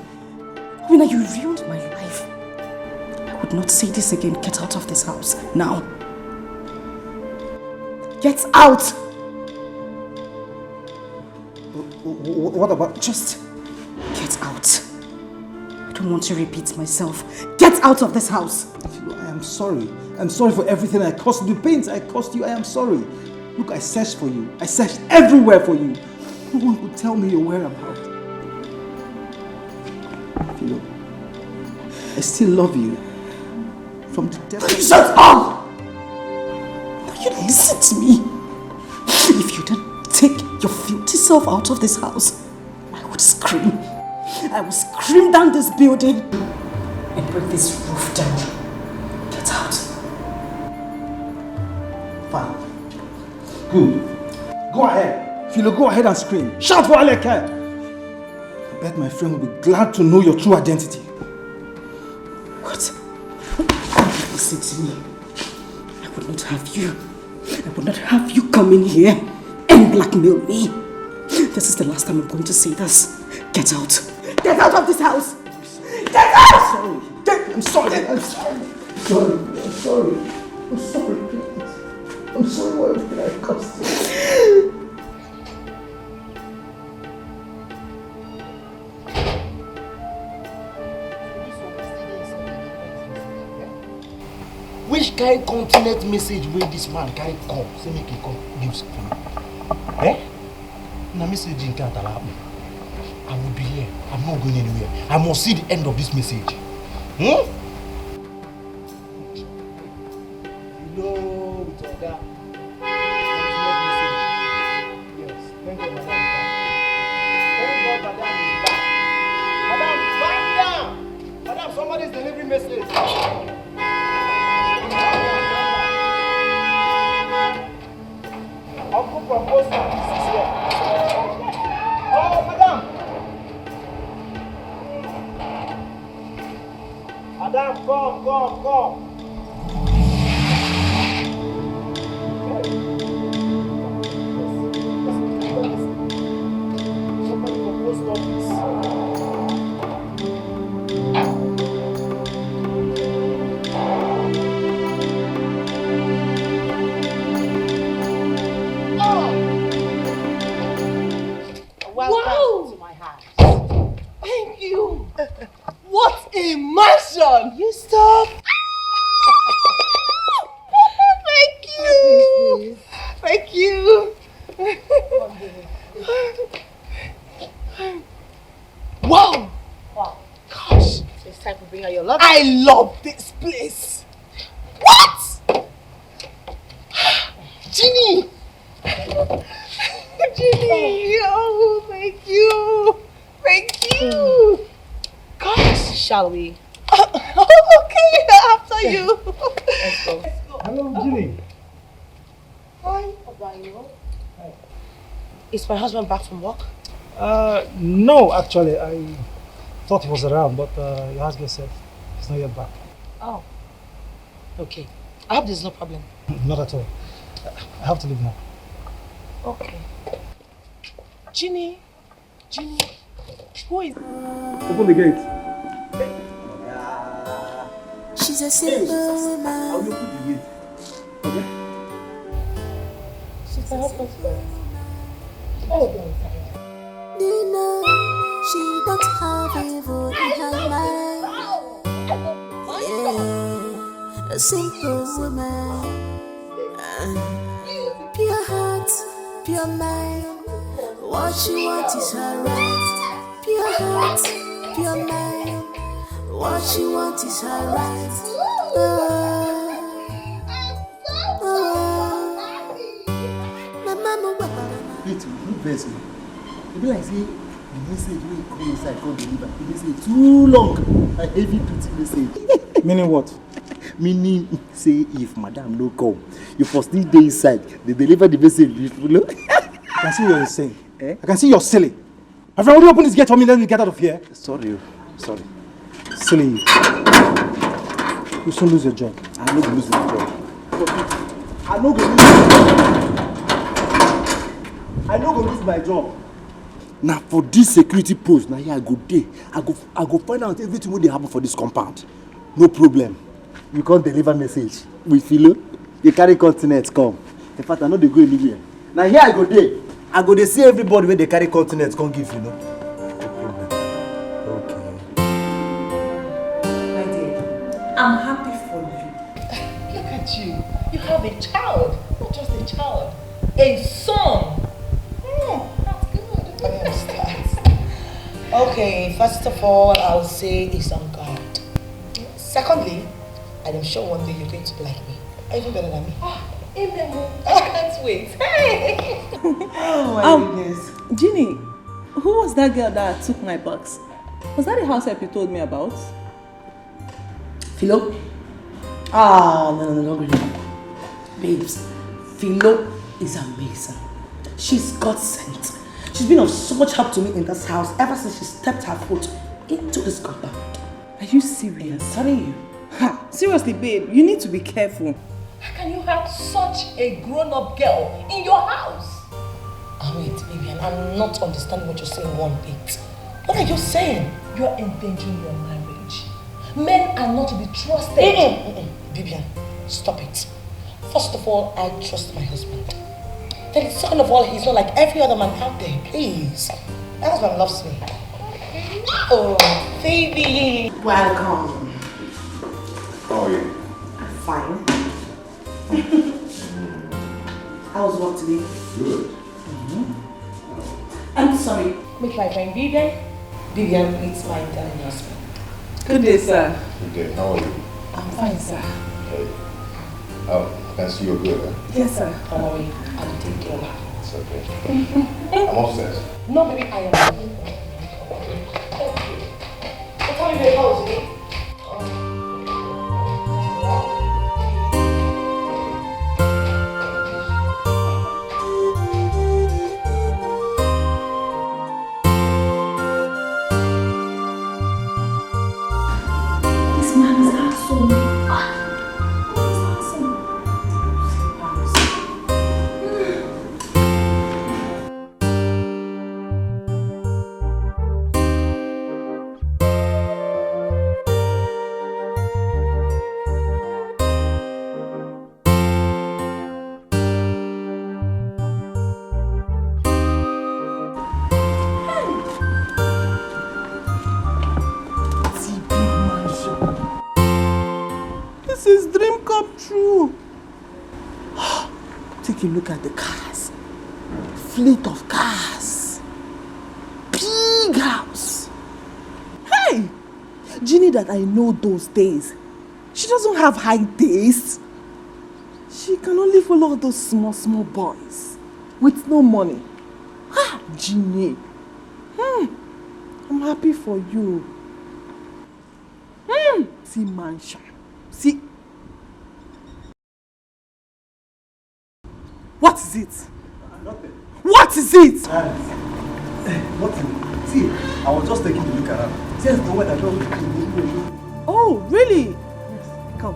Obinna, you ruined my life. I would not say this again. Get out of this house now. Get out! Wh- wh- What about? Just get out. I don't want to repeat myself. Get out of this house. Philo, I am sorry. I'm sorry for everything I caused you, the pains I caused you. I am sorry. Look, I searched for you. I searched everywhere for you. No one could tell me your whereabouts. Philo, I still love you. From the depth of Shut up! Now you listen to me. If you don't take your filthy self out of this house, I would scream. I will scream down this building and break this roof down. Get out. Fine. Good. Go ahead. Philo, go ahead and scream. Shout for all I care. I bet my friend will be glad to know your true identity. What? Listen to me. I would not have you. I would not have you come in here and blackmail me. This is the last time I'm going to say this. Get out. Get out of this house. Get out! Sorry. Get I'm sorry. I'm sorry. Sorry. I'm sorry. I'm sorry. Please. I'm sorry. What did I cost you? Which kind continent message wey this man carry come say make he come give Safina? Eh? Na message in count allow me. I will be here. I'm not going anywhere. I must see the end of this message. Hmm? Hello, with Oga. Continent message. Yes, thank God madam is back. Thank God madam is back. Madam, calm down. Madam, somebody is delivering message. Uncle from post office is here. Oh, madam. Madam, come, come, come. Somebody from post office. Welcome Wow! to my house. Thank you. What a mansion! You stop. Thank you. Thank you. Wow! Wow. Gosh! It's time for bring out your love. I love this place. What? Jeannie! Jeannie! Oh, thank you! Thank you! Gosh! Shall we? Okay, after you. Let's go. Hello, Jeannie. Hi, Obayo. Is my husband back from work? Uh, no, actually, I thought he was around, but uh, your husband said he's not yet back. Oh, okay. I hope there's no problem. Not at all. I have to leave now. Okay. Jeannie, Jeannie, who is Open the gate. She's a simple woman. How you put the gate? She's a simple woman. Oh, Nina, she don't have evil in her mind. Yeah, a simple woman. Pure heart, pure mind. What she want is her right. Pure heart, pure mind. What she want is her right. Oh, oh. My mama, wa- Wait, no vex me. E be like say the message wey come inside come deliver. E be say too long. A heavy duty message. Meaning what? Meaning say if madam no come, you for still dey inside. They deliver the message. You know? I can see what you're saying. Eh? I can see you're silly. My friend, will you open this gate for me? Let me get out of here. Sorry, oh. Sorry. Silly. You soon lose your job. I no go lose my job. I no go lose. I no go lose my job. Now for this security post, now here I go dey. I go, I go find out everything wey dey happen for this compound. No problem. You can't deliver message. We feel you carry continent come. In fact, I know they go anywhere. Now here I go dey. I go dey see everybody wey dey carry continent come give, you know. No problem. Okay. My dear, I'm happy for you. Look at you. You have a child. Not just a child. A son. Hmm, that's good. Let me understand. Okay, first of all, I'll say it's on God. Secondly, I'm sure one day you're going to be like me. Even better than me. Ah, amen. Oh. I can't wait. Hey! Oh my um, goodness. Jeannie, who was that girl that took my box? Was that the house help you told me about? Philo? Ah, no, no, no, no, no. Babes, Philo is amazing. She's God sent. She's been of so much help to me in this house ever since she stepped her foot into this compound. Are you serious? I'm telling you. Ha! Seriously, babe, you need to be careful. How can you have such a grown-up girl in your house? Ah, wait, Vivian, I'm not understanding what you're saying one bit. What are you saying? You're endangering your marriage. Men are not to be trusted. Mm-mm, mm-mm. Vivian, stop it. First of all, I trust my husband. Then second of all, he's not like every other man out there. Please. My husband loves me. Oh, baby. Welcome. How are you? I'm fine. How was work today? Good. Mm-hmm. I'm sorry. Meet my friend Vivian. Vivian meets my darling husband. Good day, sir. Good day. How are you? I'm fine, sir. Hey. Oh, I can see you're good, huh? Yes, sir. Don't worry. I'll take care of her. It's okay. I'm upstairs. No, baby, I am. Okay. What time you house, eh? This man is handsome. Ah, this man is handsome. This is dream come true. Take a look at the cars. Fleet of cars. Big house. Hey! Jeannie that I know those days, she doesn't have high taste. She can only follow all those small, small boys with no money. Ah, Jeannie. Hmm. I'm happy for you. Hmm. See mansion. See. What is it? Nothing. What is it? Ah, nothing. See, I was just taking a look around. Since the weather just. Oh, really? Come.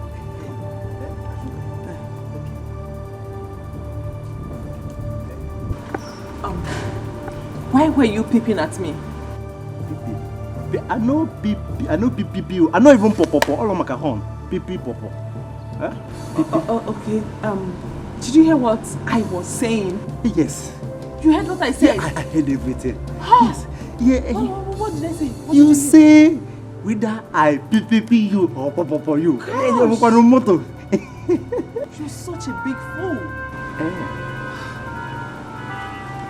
Um, why were you peeping at me? Peeping. I know peep, I know peep, peep, peep. I know even pop, pop, pop. All of my cajon. Peep, peep, pop, pop. Huh? Oh, oh, oh, okay. Um, did you hear what I was saying? Yes. You heard what I said? Yeah, I, I heard everything. Huh? Yes. Yeah. What, what, what did I say? What did you say? Whether I P P P you or pop, pop, pop you. Gosh. Eh, eh, eh, eh. You're such a big fool. Eh.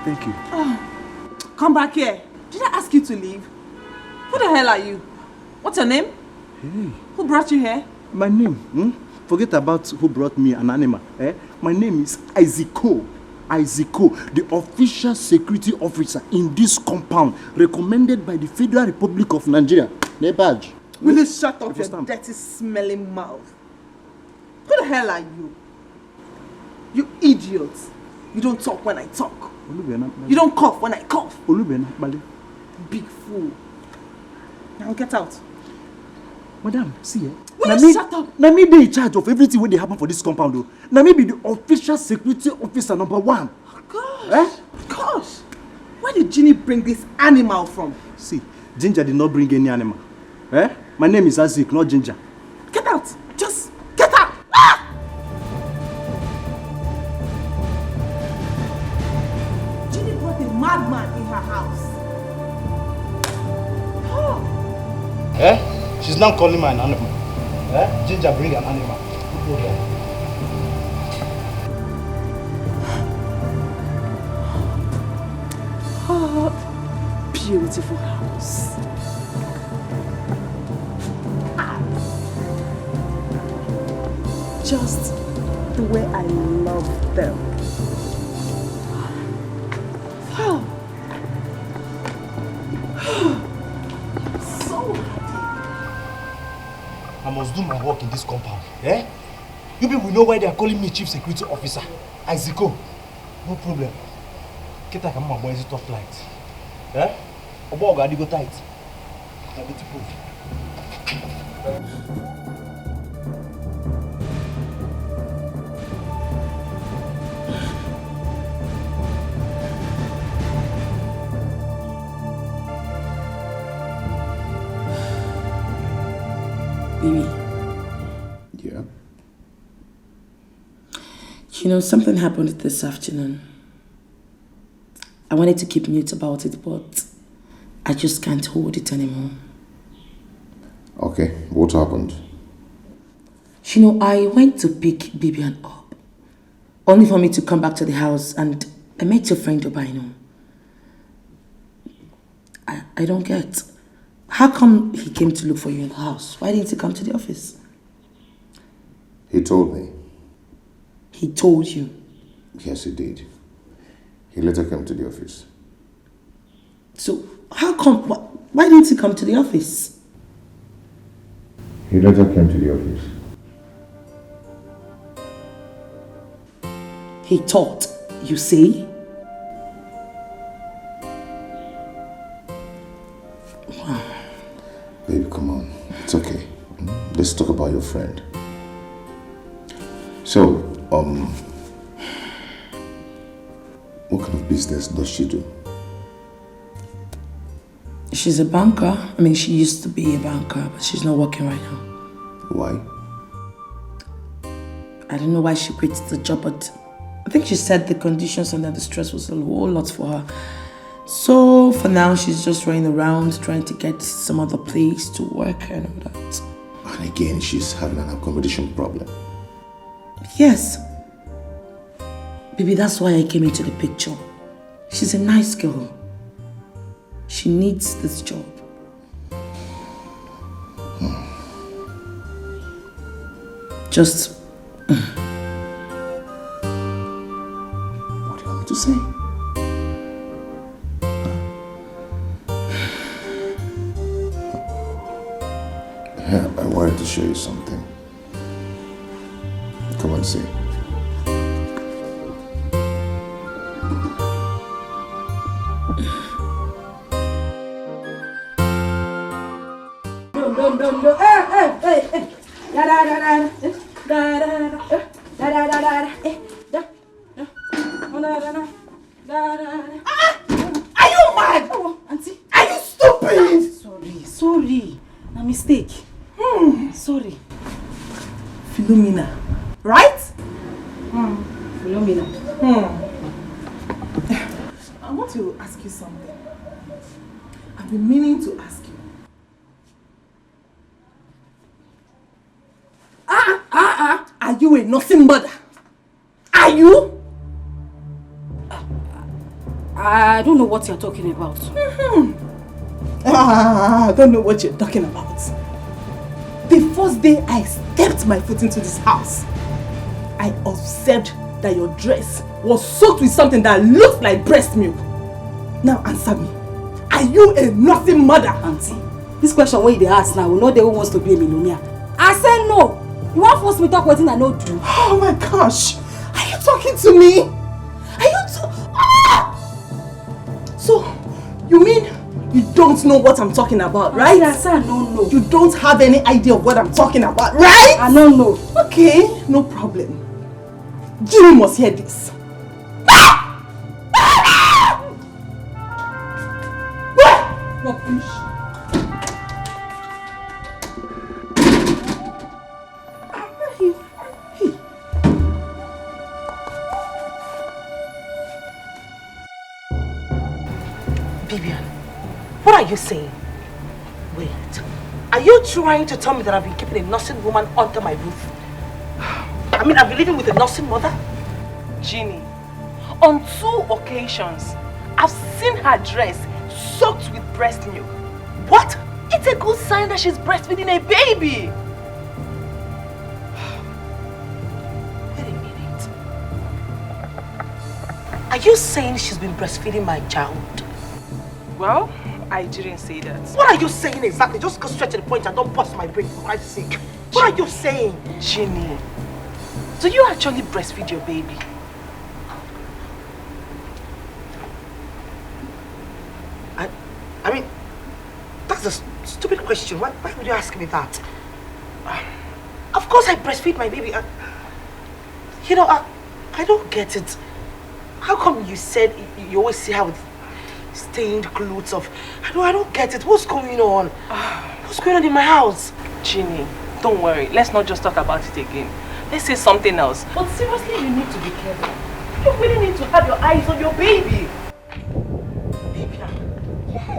Thank you. Ah, come back here. Did I ask you to leave? Who the hell are you? What's your name? Hey. Who brought you here? My name? Hmm? Forget about who brought me an animal. Eh? My name is Isaac Cole. Isaac Cole, the official security officer in this compound, recommended by the Federal Republic of Nigeria. Nebaj. Will you shut up your dirty, smelling mouth? Who the hell are you? You idiot. You don't talk when I talk. Olubena, you don't cough when I cough. Olubena, Bali. Big fool. Now get out. Madam, see, eh? Will you shut up? Na me dey in charge of everything wey dey happen for this compound o. Na me be the official security officer number one. Gosh. Eh? Gosh. Where did Jeannie bring this animal from? See, Ginger did not bring any animal. Eh? My name is Azik, not Ginger. Get out! Just get out! Ah! Jeannie I'm calling my animal. Eh? Ginger, bring an animal. No problem. Oh, beautiful house. Just the way I love them. Wow. I'm so happy. I must do my work in this compound. Eh? You people know why they are calling me chief security officer. Isiko, no problem. Kita kama boys top flight. Eh? Obo oga go tight. Na beautiful. Baby. Yeah. You know, something happened this afternoon. I wanted to keep mute about it, but I just can't hold it anymore. Okay, what happened? You know, I went to pick Bibian up, only for me to come back to the house and I met your friend Obaino. I, I don't get. How come he came to look for you in the house? Why didn't he come to the office? He told me. He told you? Yes, he did. He later came to the office. So, how come? Why, why didn't he come to the office? He later came to the office. He thought, you say? Babe, come on. It's okay. Hmm? Let's talk about your friend. So, um, what kind of business does she do? She's a banker. I mean, she used to be a banker, but she's not working right now. Why? I don't know why she quit the job, but I think she said the conditions and the stress was a whole lot for her. So for now, she's just running around trying to get some other place to work and all that. And again, she's having an accommodation problem. Yes. Baby, that's why I came into the picture. She's a nice girl. She needs this job. Just. What do you want me to say? Yeah, I wanted to show you something. Come and see. No, no, no, no. Hey, hey, hey, hey. Da, da, da, da, da. Da, da, da, da. Da, da, da, da, da. Eh, da, da. Da, da, da, da. Da, da, da. Ah! Are you mad? Oh, auntie. Are you stupid? Sorry, sorry. A mistake. Hmm. Sorry. Philomena. Right? Hmm. Philomena. Hmm. I want to ask you something. I've been meaning to ask you. Ah, ah, ah. Are you a nursing mother? Are you? I don't know what you're talking about. Mm-hmm. Ah, I don't know what you're talking about. The first day I stepped my foot into this house, I observed that your dress was soaked with something that looked like breast milk. Now answer me. Are you a nursing mother? Auntie, this question wey you dey ask now, we no dey who wants to be a millionaire. I say no. You wan force me talk wetin I no do? Oh my gosh. Are you talking to me? Are you t- ah! So, you mean you don't know what I'm talking about, right? Auntie, I say I no know. You don't have any idea of what I'm talking about, right? I no know. Okay, no problem. Jimmy must hear this. Rubbish. Vivian, what are you saying? Wait, Are you trying to tell me that I've been keeping a nursing woman under my roof? I mean, I've been living with a nursing mother? Jeannie, on two occasions, I've seen her dress soaked with breast milk. What? It's a good sign that she's breastfeeding a baby. Wait a minute. Are you saying she's been breastfeeding my child? Well, I didn't say that. What are you saying exactly? Just go straight to the point and don't bust my brain, for Christ's sake. What are you saying? Jeannie, do you actually breastfeed your baby? I, I mean, that's a s- stupid question. Why, why would you ask me that? Of course I breastfeed my baby. I, you know, I, I don't get it. How come you said y- you always see her with stained clothes of... I don't, I don't get it. What's going on? What's going on in my house? Jeannie, don't worry. Let's not just talk about it again. Let's say something else. But seriously, you need to be careful. You really need to have your eyes on your baby. Baby, ah, yes.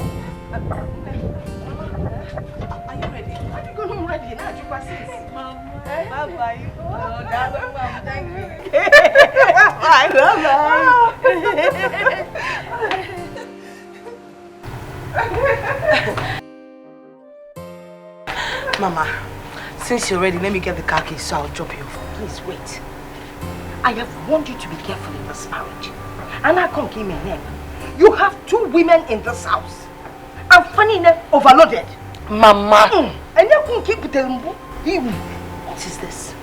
Are you ready? Are you going ready? Now you pass it. Mama, bye bye. Oh, darling, Mama, thank you. Bye, bye. Mama, since you're ready, let me get the car keys so I'll drop you off. Please wait. I have warned you to be careful in this marriage. And I can't give my name. You have two women in this house. I'm funny enough overloaded. Mama. Mm. And you can't keep the limbo. What is this?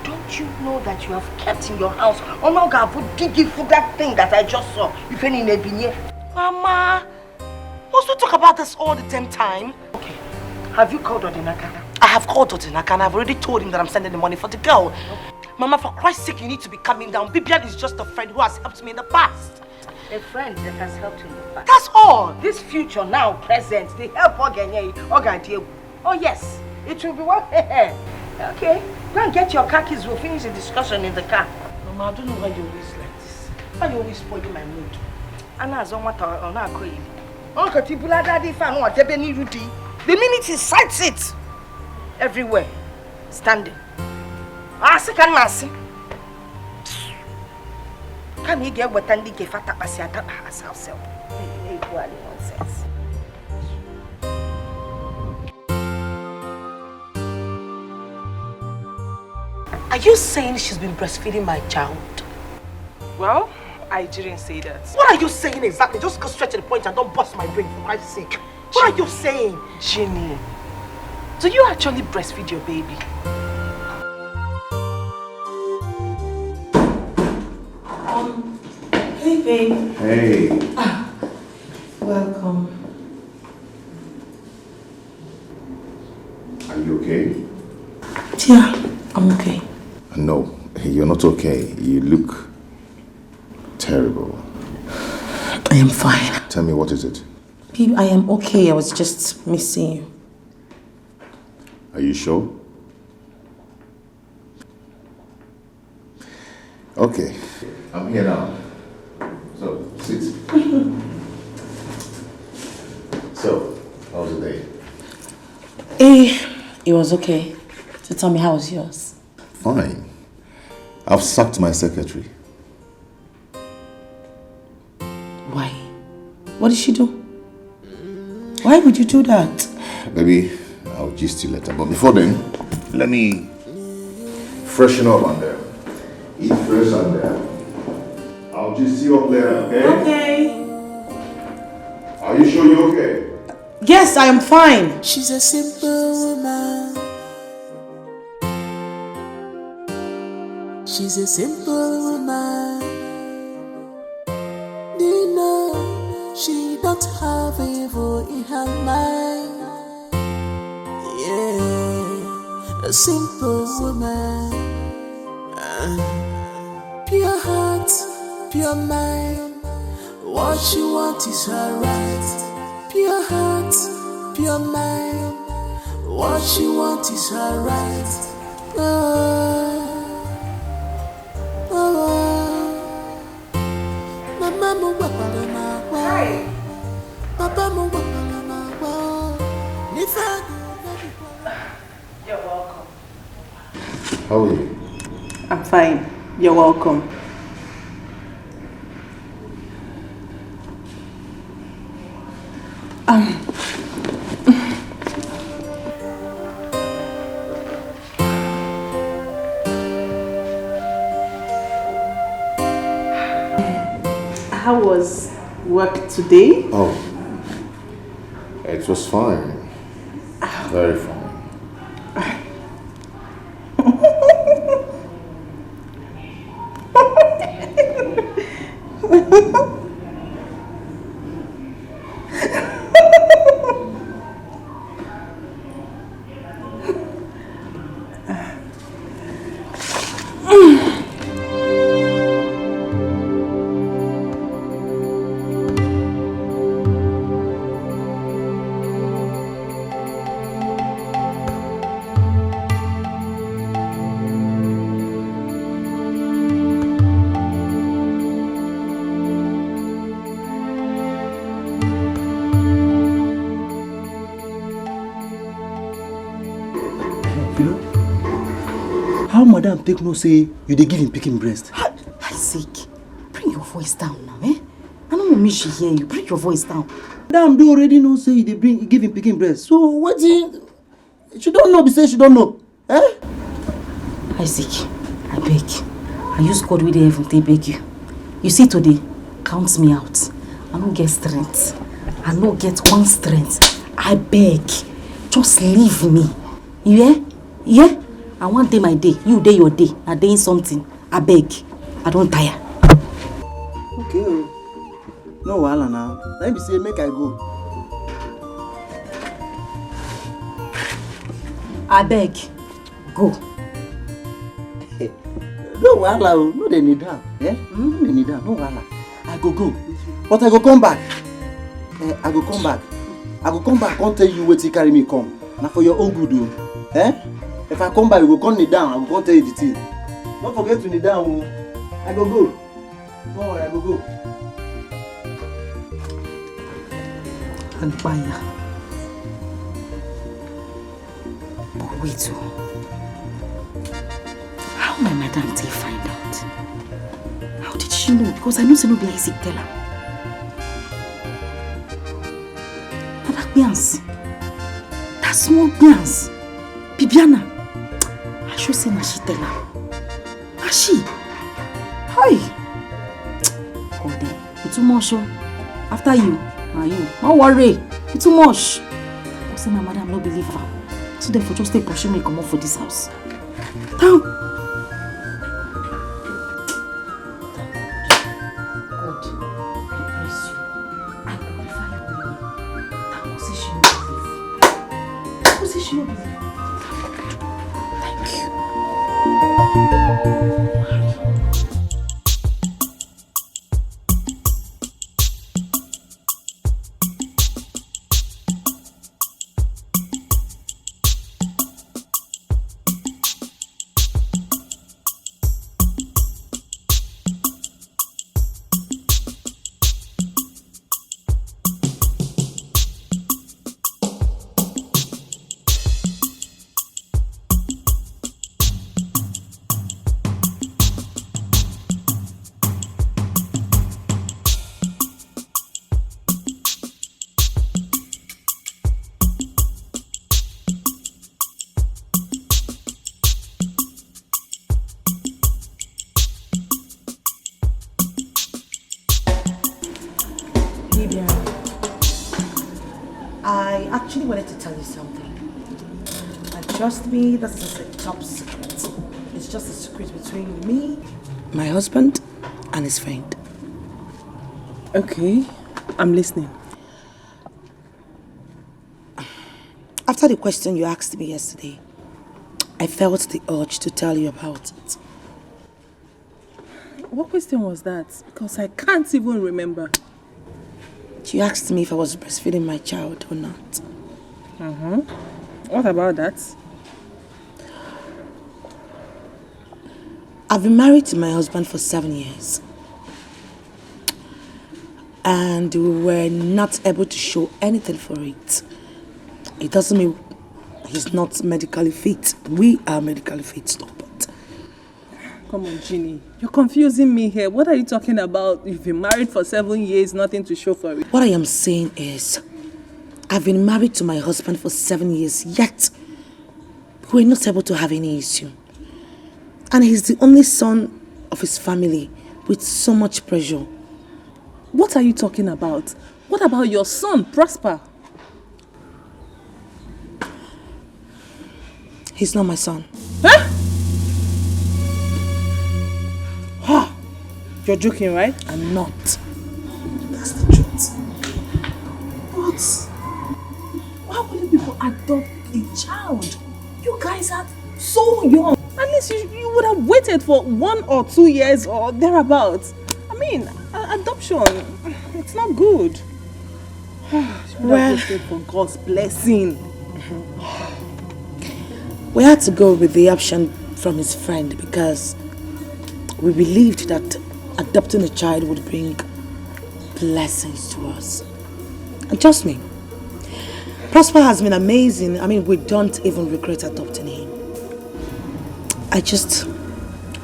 Don't you know that you have kept in your house? Oh no, God, for digging for that thing that I just saw. If any nebinye. Mama, must we talk about this all the damn time? Okay. Have you called Odinaka? I have called Odinaka and I've already told him that I'm sending the money for the girl. Mama, for Christ's sake, you need to be calming down. Bibian is just a friend who has helped me in the past. A friend that has helped you in the past. That's all. This future now, present, the help Ogenye, Ogadie. Oh yes, it will be what? Okay, go and get your car keys. We'll finish the discussion in the car. Mama, I don't know why you're always like this. Why you always spoiling my mood? Ana azọ nwata ọ na-akọ ili. Ọ nkata ibula daddy fan ọ debe n'iru di. The minute he sights it, everywhere, standing. Asị ka m na-asị. Kama ị ga-eweta ndị nke fa takpasị atakpa as ourselves. Na-ekwuali nonsense. Are you saying she's been breastfeeding my child? Well, I didn't say that. What are you saying exactly? Just go straight to the point and don't bust my brain, for Christ's sake. What are you saying? Jeannie, do you actually breastfeed your baby? Um, hey babe. Hey. Welcome. Are you okay? Yeah, I'm okay. No, you're not okay. You look terrible. I am fine. Tell me, what is it? Babe, I am okay. I was just missing you. Are you sure? Okay, I'm here now. So, sit. So, how was the day? Eh, it was okay. So tell me, how was yours? Fine. I've sacked my secretary. Why? What did she do? Why would you do that? Baby, I'll gist you later. But before then, let me freshen up and uh, eat fresh and uh, I'll gist you up later, okay? Okay. Are you sure you're okay? Yes, I am fine. She's a simple woman. She's a simple woman. You know, she don't have evil in her mind. Yeah, a simple woman. Uh, pure heart, pure mind. What she want is her right. Pure heart, pure mind. What she want is her right. Oh, oh, oh. Mama m gwakwara m agwa. Papa m gwakwara m agwa. N'ife How are you? I'm fine. You're welcome. Um, how was work today? Oh, it was fine. Very fine. You know, how madam take know say you dey give him pikin breast? Isaac, bring your voice down now, eh? I no wan make she hear you. Bring your voice down. Madam do already know say you dey bring give him pikin breast. So wetin? She don know be say she don know. Eh? Isaac, I beg. I use God wey dey heaven take beg you. You see today, count me out. I no get strength. I no get one strength. I beg. Just leave me. You hear? Yeah? I wan dey my day. You dey your day. Na dey something. I beg. I don tire. Okay o. No wahala na. Na him be say make I go. I beg. Go. No wahala o. No dey kneel down. Eh? No dey kneel down. No wahala. I go go. But I go come back. Eh, I go come back. I go come back come tell you wetin carry me come. Na for your own good o. Eh? If I come back, you go come kneel down. I go come tell you the thing. No forget to kneel down o. I go go. No worry, I go go. Agbaya. But wait o. How my madam take find out? How did she know? Because I know say no be Isaac tell am. Na that gbians. That small gbians. Bibiana. I sure say na she tell am. Na she. Hi. God eh. You too much o. After you, na you. No worry. You too much. I say my madam no believe am. So therefore just take pursue me comot for this house. Down. God, I praise you. I glorify your name. Thank God say she no believe. Thank God say she no believe. Thank you. Lydia, I actually wanted to tell you something. And trust me, this is a top secret. It's just a secret between me, my husband, and his friend. Okay, I'm listening. After the question you asked me yesterday, I felt the urge to tell you about it. What question was that? Because I can't even remember. You asked me if I was breastfeeding my child or not. Mm-hmm. What about that? I've been married to my husband for seven years. And we were not able to show anything for it. It doesn't mean he's not medically fit. We are medically fit, though, but Come on, Jeannie. You're confusing me here. What are you talking about? You've been married for seven years, nothing to show for it. What I am saying is, I've been married to my husband for seven years, yet we're not able to have any issue. And he's the only son of his family with so much pressure. What are you talking about? What about your son, Prosper? He's not my son. Huh? Ha! You're joking, right? I'm not. That's the truth. But why would you people adopt a child? You guys are so young. At least you, you would have waited for one or two years or thereabouts. I mean, a- adoption, it's not good. Well, waited for God's blessing. We had to go with the option from his friend because we believed that adopting a child would bring blessings to us. And trust me, Prosper has been amazing. I mean, we don't even regret adopting him. I just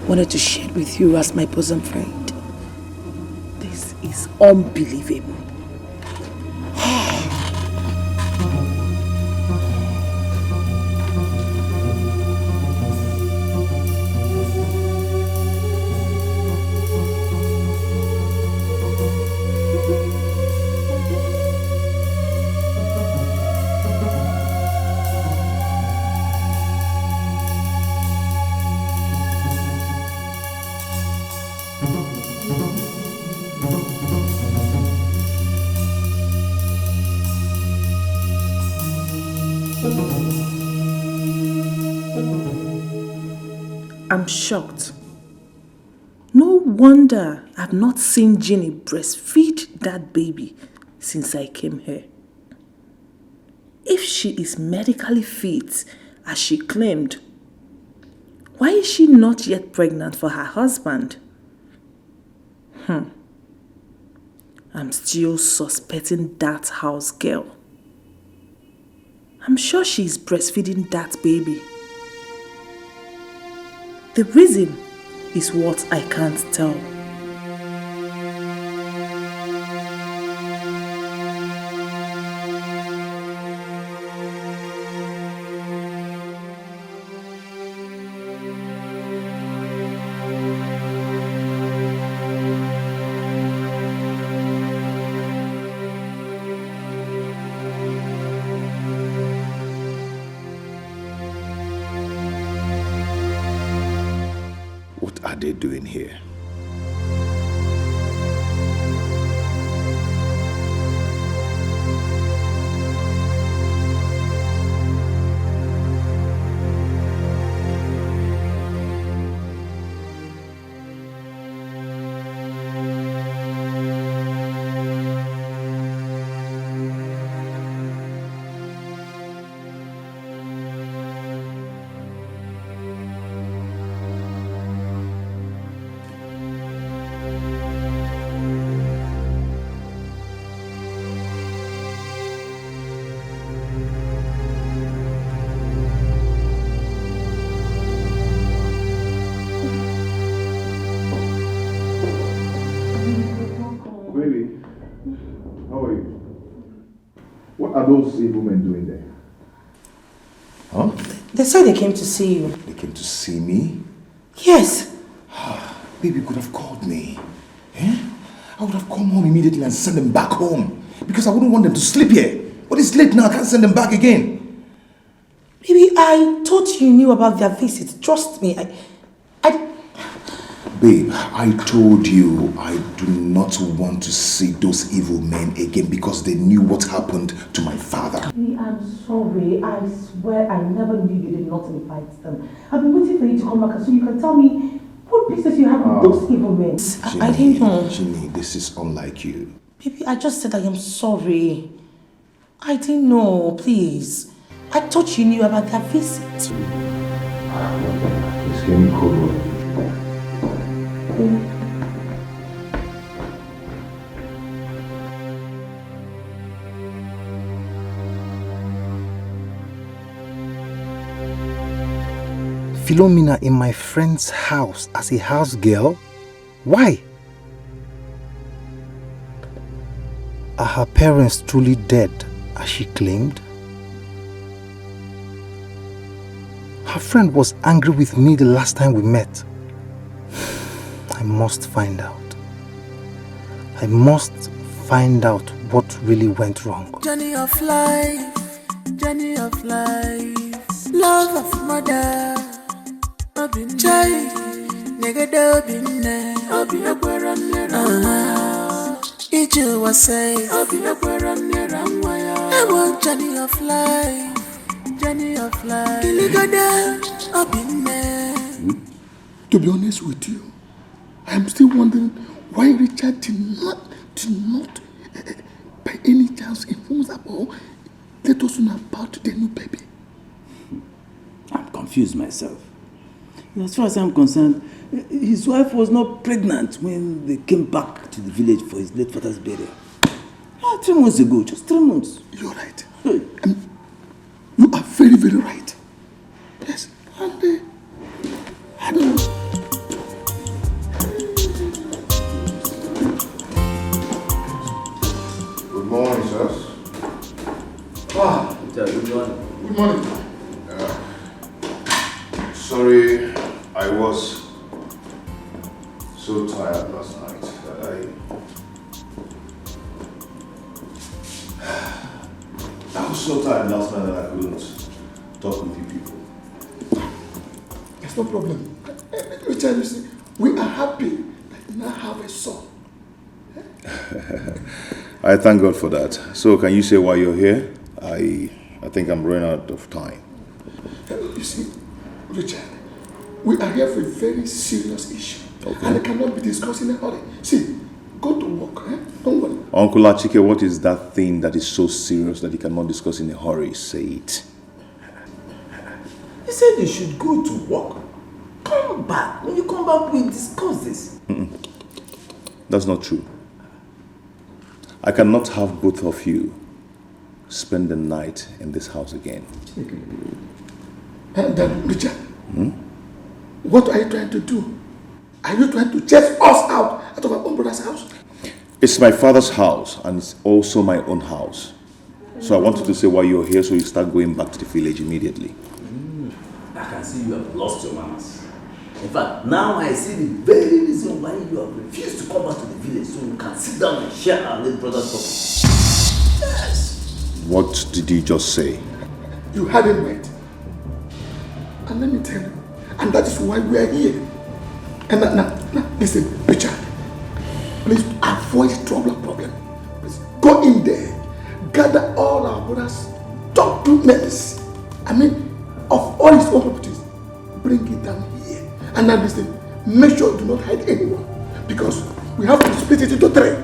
wanted to share it with you as my bosom friend. This is unbelievable. I'm shocked. No wonder I've not seen Jeannie breastfeed that baby since I came here. If she is medically fit, as she claimed, why is she not yet pregnant for her husband? Hmm. I'm still suspecting that house girl. I'm sure she is breastfeeding that baby. The reason is what I can't tell. What are they doing here? Baby, how are you? What are those evil men doing there? Huh? They said they came to see you. They came to see me? Yes. Baby, you could have called me. Eh? I would have come home immediately and sent them back home. Because I wouldn't want them to sleep here. But it's late now, I can't send them back again. Baby, I thought you knew about their visit. Trust me, I, I... Babe, I told you I do not want to see those evil men again because they knew what happened to my father. Baby, I'm sorry. I swear I never knew you did not invite them. I've been waiting for you to come back so you can tell me what business you have with those evil men. I, I didn't know. Jeannie, this is unlike you. Baby, I just said I am sorry. I didn't know, please. I thought you knew about their visit. Please give me cold water. Philomena in my friend's house as a house girl? Why? Are her parents truly dead, as she claimed? Her friend was angry with me the last time we met. I must find out. I must find out what really went wrong. Journey of life, journey of life, love of mother. Obi m chai, negede obi nne, obi ekwere m nyere nwa ya. Ije ụwa sị, obi ekwere m nyere nwa ya. Ewo journey of life, journey of life. Kiligode obi nne. To be honest with you, I'm still wondering why Richard did not, did not, eh, eh, by any chance inform us about, let us know about the new baby. I'm confused myself. As far as I'm concerned, his wife was not pregnant when they came back to the village for his late father's burial. Ah, three months ago, just three months. You're right. Hey. Um, you are very, very right. Yes. And uh, I don't know. Good morning, sirs. Ah, good morning. Good morning. Sorry, I was so tired last night that I, I was so tired last night that I couldn't talk with you people. There's no problem. Eh, eh, Richard, you see, we are happy that you now have a son. I thank God for that. So, can you say why you're here? I, I think I'm running out of time. You see, Richard, we are here for a very serious issue. Okay. And it cannot be discussed in a hurry. See, go to work, eh? Don't worry. Uncle Achike, what is that thing that is so serious that you cannot discuss in a hurry? Say it. He said you should go to work. Come back. When you come back, we discuss this. That's not true. I cannot have both of you spend the night in this house again. And then, Richard, what are you trying to do? Are you trying to chase us out, out of our own brother's house? It's my father's house, and it's also my own house. So I wanted to say why you're here, so you start going back to the village immediately. I can see you have lost your manners. In fact, now I see the very reason why you have refused to come back to the village, so we can sit down and share our late brother's property. Yes. What did you just say? You had it right. And let me tell you, and that is why we are here. And now, now, now, listen, Richard, please avoid trouble and problem. Please go in there, gather all our brother's documents, I mean, of all his own properties, bring it down here. And now listen, make sure you do not hide anyone, because we have to split it into three.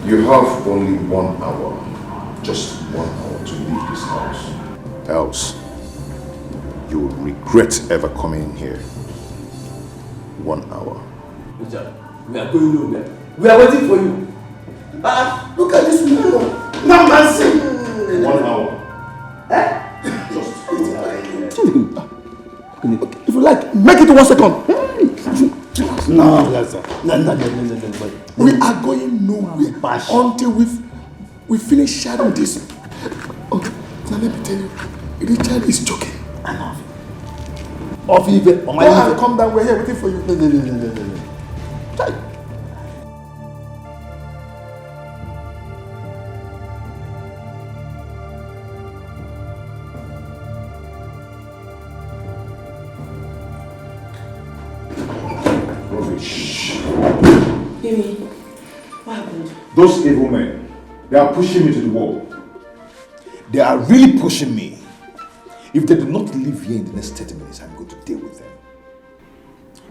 You have only one hour, just one hour to leave this house. Else, you will regret ever coming in here. One hour. Richard, we are going nowhere. We are waiting for you. Ah, look at this woman. Now, man, see. One hour. Eh? Just one hour. If you like, make it one second. No, no, no, no, no, no, no, no. We are going nowhere until we we finish sharing this. Okay, now let me tell you, Richard is joking. Enough. Off even. Go and come down. We're here waiting for you. No, no, no, no, no, no, no. Chai. Rubbish. Yemi, what happened? Those evil men, they are pushing me to the wall. They are really pushing me. If they do not leave here in the next thirty minutes, I'm going to deal with them.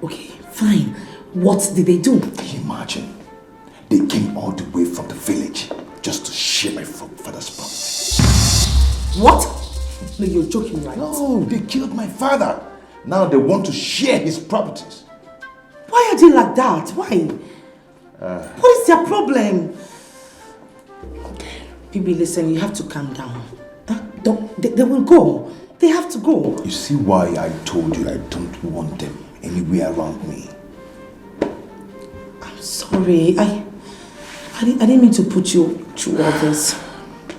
Okay, fine. What did they do? Can you imagine? They came all the way from the village just to share my fa-, father's property. What? No, you're joking, right? No, they killed my father. Now they want to share his properties. Why are they like that? Why? Uh, what is their problem? Okay. Baby, listen, you have to calm down. Huh? Don't, they, they will go. They have to go. You see why I told you I don't want them anywhere around me? I'm sorry. I, I, di- I didn't mean to put you through all this.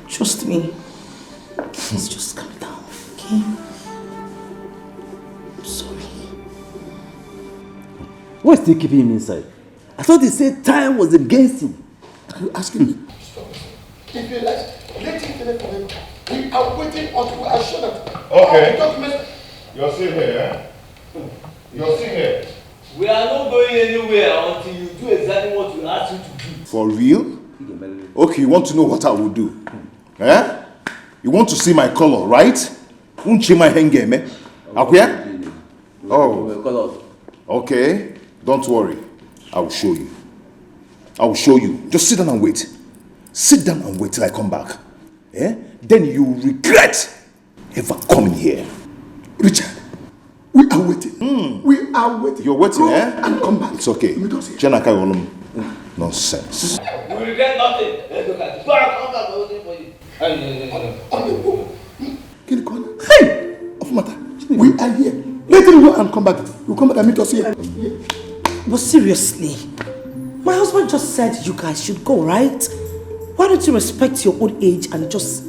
Trust me. Please just calm down, okay? I'm sorry. What's still keeping him inside? I thought he said time was against him. Are you asking me? If you like, let him tell it forever. We are waiting until we are sure that all the Okay. Documents. You're still here, eh? You're still here. We are not going anywhere until you do exactly what we ask you to do. For real? Okay, you want to know what I will do? Eh? You want to see my color, right? Unchi my henge me. Akwia? Oh. Okay. Don't worry. I will show you. I will show you. Just sit down and wait. Sit down and wait till I come back. Eh? Then you will regret ever coming here. Richard, we are waiting. We are waiting. You're waiting, Go eh? And come back. It's okay. Meet us here. Chenaka Yolum. Nonsense. We regret nothing. Let's look at it. Go and come back. We're waiting for you. Hey! Of matter. We are here. Let him go and come back. You come back and meet us here. But seriously, my husband just said you guys should go, right? Why don't you respect your own age and just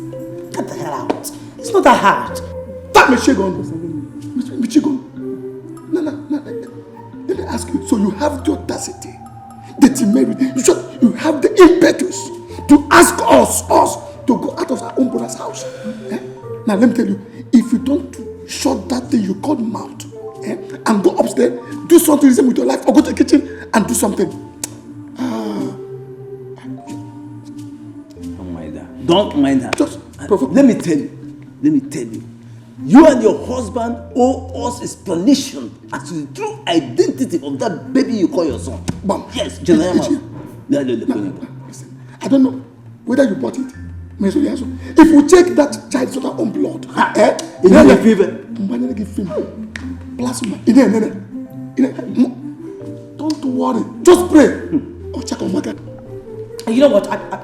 get the hell out? It's not that hard. That Michigan. Michigan. No, no, no, no. Let me ask you. So you have the audacity, the temerity, you should, you have the impetus to ask us, us to go out of our own brother's house. Eh? Now let me tell you, if you don't shut that thing you call mouth, eh, and go upstairs, do something reason with your life, or go to the kitchen and do something. Ah, Don't mind her. Don't mind her. Just provoke. Let me tell you. Let me tell you. You and your husband owe us explanation as to the true identity of that baby you call your son. Bam. Yes, General. Listen, No, no, no, no, no. Listen, I don't know whether you bought it. If you take that child's own blood, eh? You know the fever. Mbanyere give him plasma. Ine, ine, ine. Ine, mo- Don't worry. Just pray. Oh, check on my God. And you know what? I, I,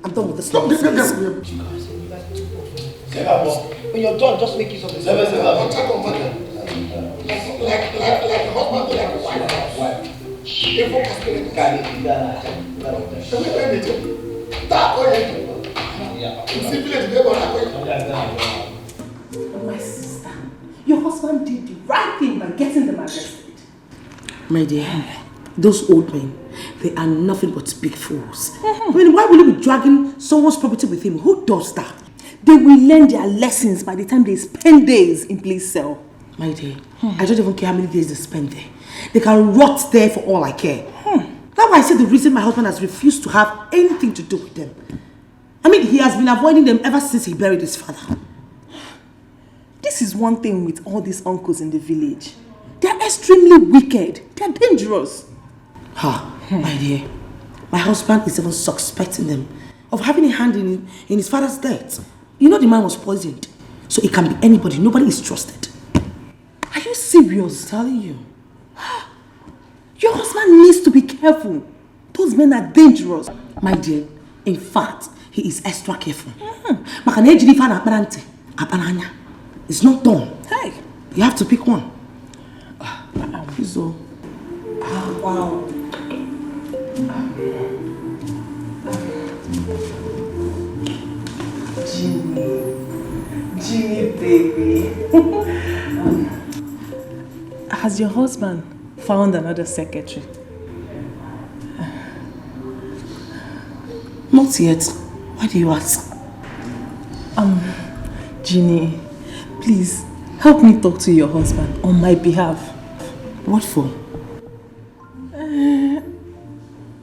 I'm done with this Stop, get, get, nonsense. get, get. When you're done, just make use of this. Attack on mother. Like, like, like, like a husband, like a wife. Evil spirit. Can you do that? Can you do that? Can we end it? That way. Yeah. You see, village, they go that way. Sometimes that. My sister, your husband did the right thing by getting them arrested. My dear, those old men, they are nothing but big fools. I mean, why will you be dragging someone's property with him? Who does that? They will learn their lessons by the time they spend days in police cell. My dear, I don't even care how many days they spend there. They can rot there for all I care. That's why I said the reason my husband has refused to have anything to do with them. I mean, he has been avoiding them ever since he buried his father. This is one thing with all these uncles in the village. They are extremely wicked. They are dangerous. Ha, my dear. My husband is even suspecting them of having a hand in, in his father's death. You know the man was poisoned. So it can be anybody. Nobody is trusted. Are you serious? I'm telling you. Your husband needs to be careful. Those men are dangerous. My dear, in fact, he is extra careful. Maka na ejiri ife a na-akpara ntị, akpara anya. It's not done. Hey, you have to pick one. Ah, ah, ah. So, ah, wow. Jeannie. Jeannie, baby. Has your husband found another secretary? Not yet. Why do you ask? Um, Jeannie, please help me talk to your husband on my behalf. What for? Uh,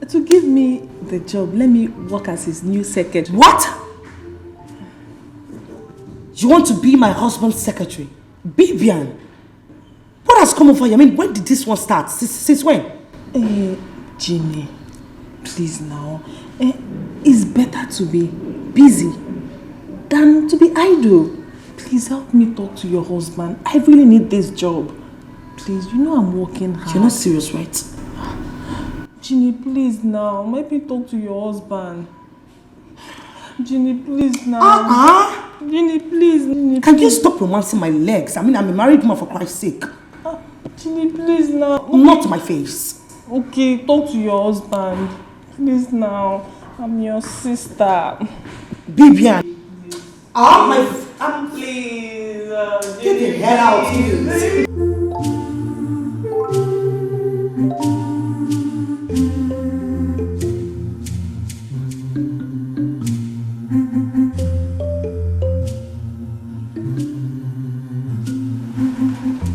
to give me the job, let me work as his new secretary. What? You want to be my husband's secretary? Bibian? What has come over you? I mean, when did this one start? Since, since when? Eh, Jeannie, please now. Eh, it's better to be busy than to be idle. Please help me talk to your husband. I really need this job. Please, you know I'm working hard. You're not serious, right? Jeannie, please now. Let me talk to your husband. Jeannie, please now. Uh-uh. Jeannie, please. Jeannie, Can you please. Stop romancing my legs? I mean, I'm a married woman, for Christ's sake. Jeannie, please now. Not my face. Okay, talk to your husband. Please now. I'm your sister. Bibian. Ah, my. I'm, please. Uh, get the hell out, please.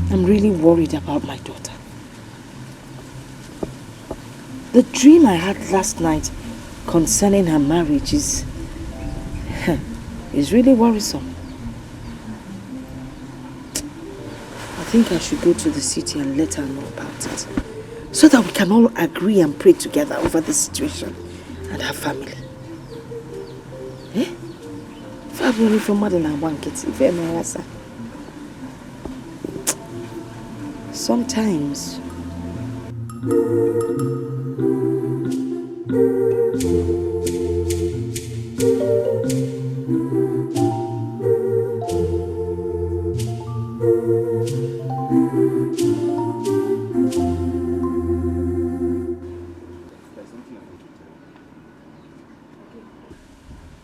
I'm really worried about my daughter. The dream I had last night concerning her marriage is, is really worrisome. I think I should go to the city and let her know about it, so that we can all agree and pray together over the situation and her family. Eh? Fabio ni from Madden and Wankit, if I may ask. Sometimes.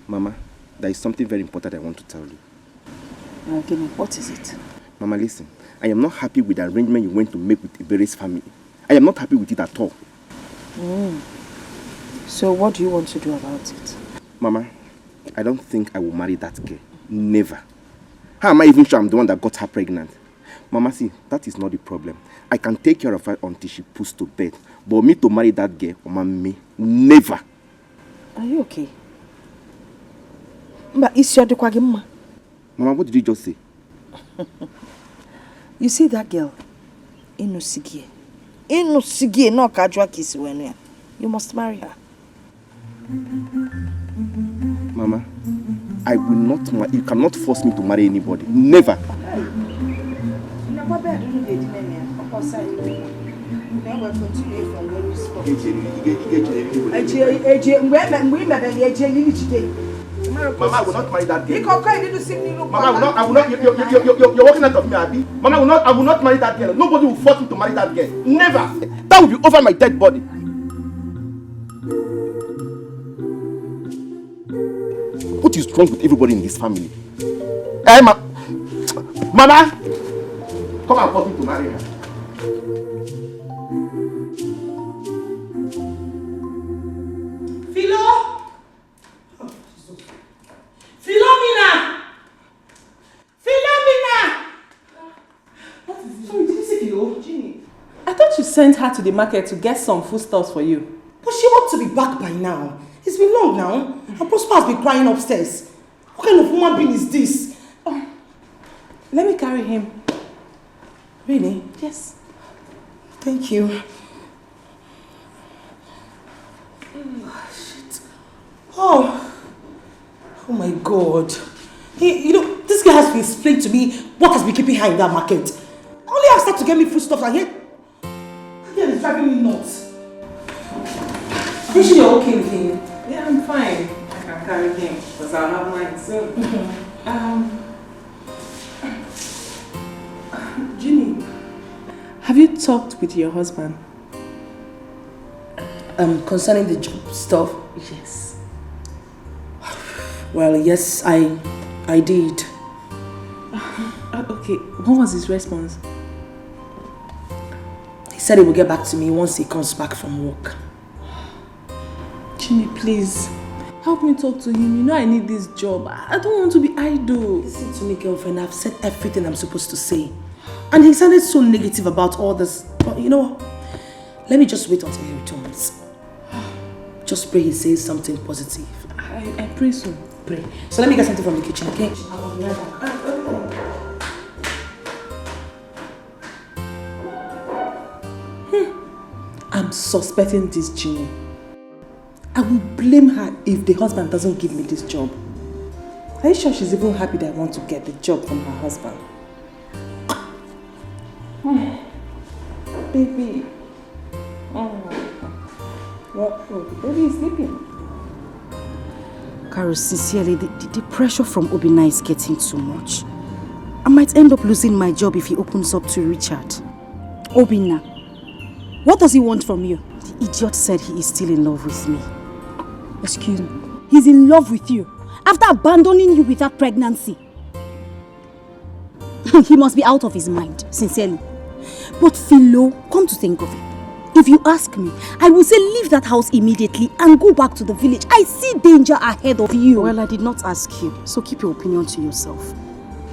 Mama, there is something very important I want to tell you. Okay, what is it? Mama, listen. I am not happy with the arrangement you went to make with Ibere's family. I am not happy with it at all. Mm. So what do you want to do about it? Mama, I don't think I will marry that girl. Never. How am I even sure I'm the one that got her pregnant? Mama, see, that is not the problem. I can take care of her until she puts to bed. But me to marry that girl, Mama, me, never. Are you okay? Mba, isi ọ dịkwa gị mma? Mama, what did you just say? You see that girl? Inusigie. Inusigie, no kajwa kisi wenu ya. You must marry her. Mama, I will not ma- you cannot force me to marry anybody. Never. Eje, eje, mgbe eme- mgbe ị mebere ya, eje lili jide. Mama, I will not marry that girl. Biko, ọkọ iri nụ si m n'iru. Mama, I will not, I will not, you, you, you, you, you, you're walking out of me, Abi. Mama, I will not, I will not marry that girl. Nobody will force me to marry that girl. Never. That will be over my dead body. What is wrong with everybody in this family? Eh, ma- Mama! Come and force me to marry her. Philo! Philomena! Philomena! What is it? Sorry, did you see Philo? Jeannie. I thought you sent her to the market to get some foodstuffs for you. But she ought to be back by now. It's been long now. And Prosper has been crying upstairs. What kind of human being is this? Oh, let me carry him. Really? Yes. Thank you. Oh, shit. Oh. Oh my God. Hey, you know, this girl has to explain to me what has been keeping her in that market. I only asked her to get me foodstuffs and yet, this girl is driving me nuts. Are you sure you're okay with him? Yeah, I'm fine. I can carry him because I'll have mine soon. Um, Jeannie, have you talked with your husband? Um, concerning the job stuff? Yes. Well, yes, I, I did. Uh, okay, what was his response? He said he will get back to me once he comes back from work. Jimmy, please, help me talk to him. You know I need this job. I I don't want to be idle. Listen to me, girlfriend. I've said everything I'm supposed to say. And he sounded so negative about all this. But you know what? Let me just wait until he returns. Just pray he says something positive. I, I pray so. Pray. So let me get something from the kitchen, okay? I'll be right back. Hmm. I'm suspecting this Jeannie. I will blame her if the husband doesn't give me this job. Are you sure she's even happy that I want to get the job from her husband? Hmm. Baby. Oh. Well, oh, the baby is sleeping. Carol, sincerely, the, the, the pressure from Obina is getting too much. I might end up losing my job if he opens up to Richard. Obina, what does he want from you? The idiot said he is still in love with me. Excuse me. He's in love with you after abandoning you without pregnancy. He must be out of his mind, sincerely. But Philo, come to think of it, if you ask me, I will say leave that house immediately and go back to the village. I see danger ahead of you. Well, I did not ask you, so keep your opinion to yourself.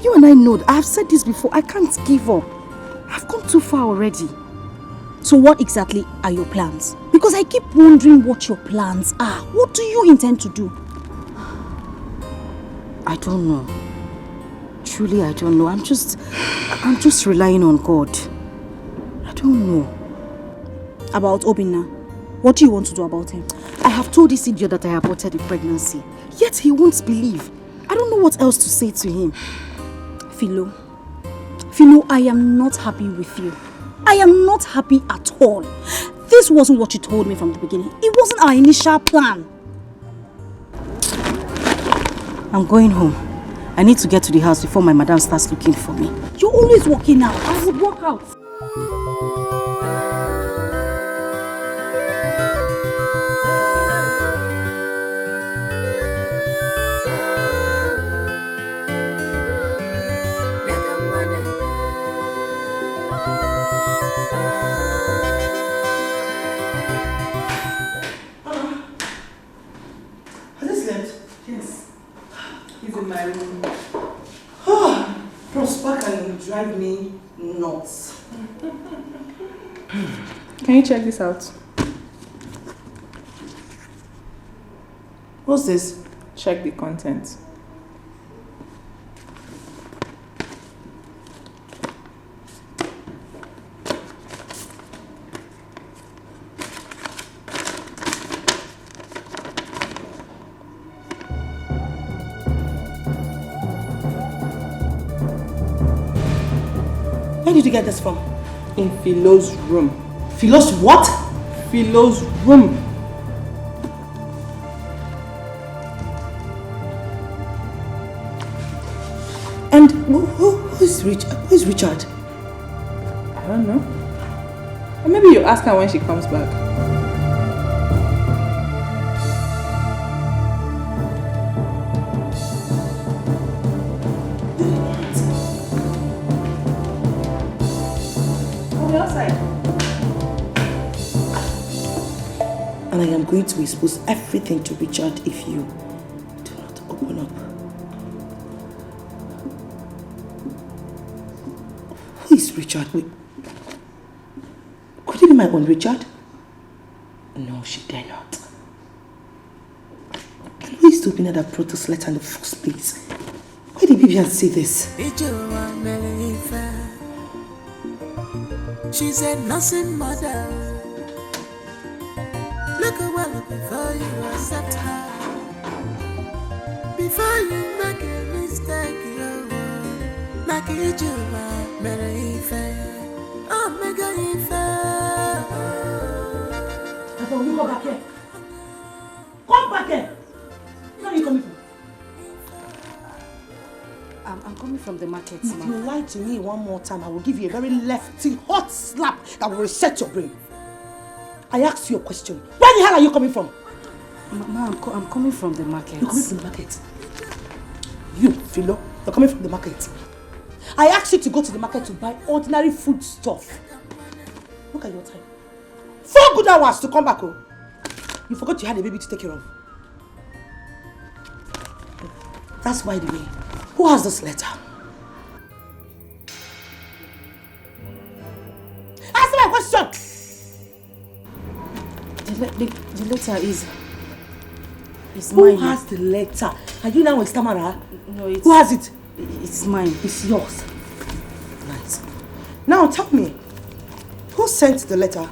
You and I know, I have said this before, I can't give up. I've come too far already. So what exactly are your plans? Because I keep wondering what your plans are. What do you intend to do? I don't know. Truly, I don't know. I'm just, I'm just relying on God. I don't know. About Obina, what do you want to do about him? I have told this idiot that I aborted the pregnancy, yet he won't believe. I don't know what else to say to him. Philo, Philo, I am not happy with you. I am not happy at all. This wasn't what you told me from the beginning. It wasn't our initial plan. I'm going home. I need to get to the house before my madam starts looking for me. You're always walking out. I would walk out. Drive me nuts. Can you check this out? What's this? Check the content. Where did you get this from? In Philo's room. Philo's what? Philo's room. And who, who, who is Rich? Who is Richard? I don't know. Or maybe you ask her when she comes back. And I am going to expose everything to Richard if you do not open up. Who is Richard? Wait. Could it be my own Richard? No, she dare not. Who is the opener that brought this letter in the first place? Why did Vivian say this? She's a nursing mother. Look well before you accept her. Before you make a mistake, you make it you mere ife. Oh, make a ife. Come back here. Come back here. Where are you coming from? I'm, I'm coming from the market, If you lie to me one more time, I will give you a very lefty hot slap that will reset your brain. I asked you a question. Where the hell are you coming from? Ma, I'm, co I'm coming from the market. You're coming from the market? You, Philo, you're coming from the market. I asked you to go to the market to buy ordinary food stuff. Look at your time. Four good hours to come back home. You forgot you had a baby to take care of. That's by the way. Who has this letter? Answer my question! The, the, the letter is, is Who mine. Has the letter? Are you now a stammerer? No, it's... Who has it? It's mine. It's yours. Right. Now tell me, who sent the letter?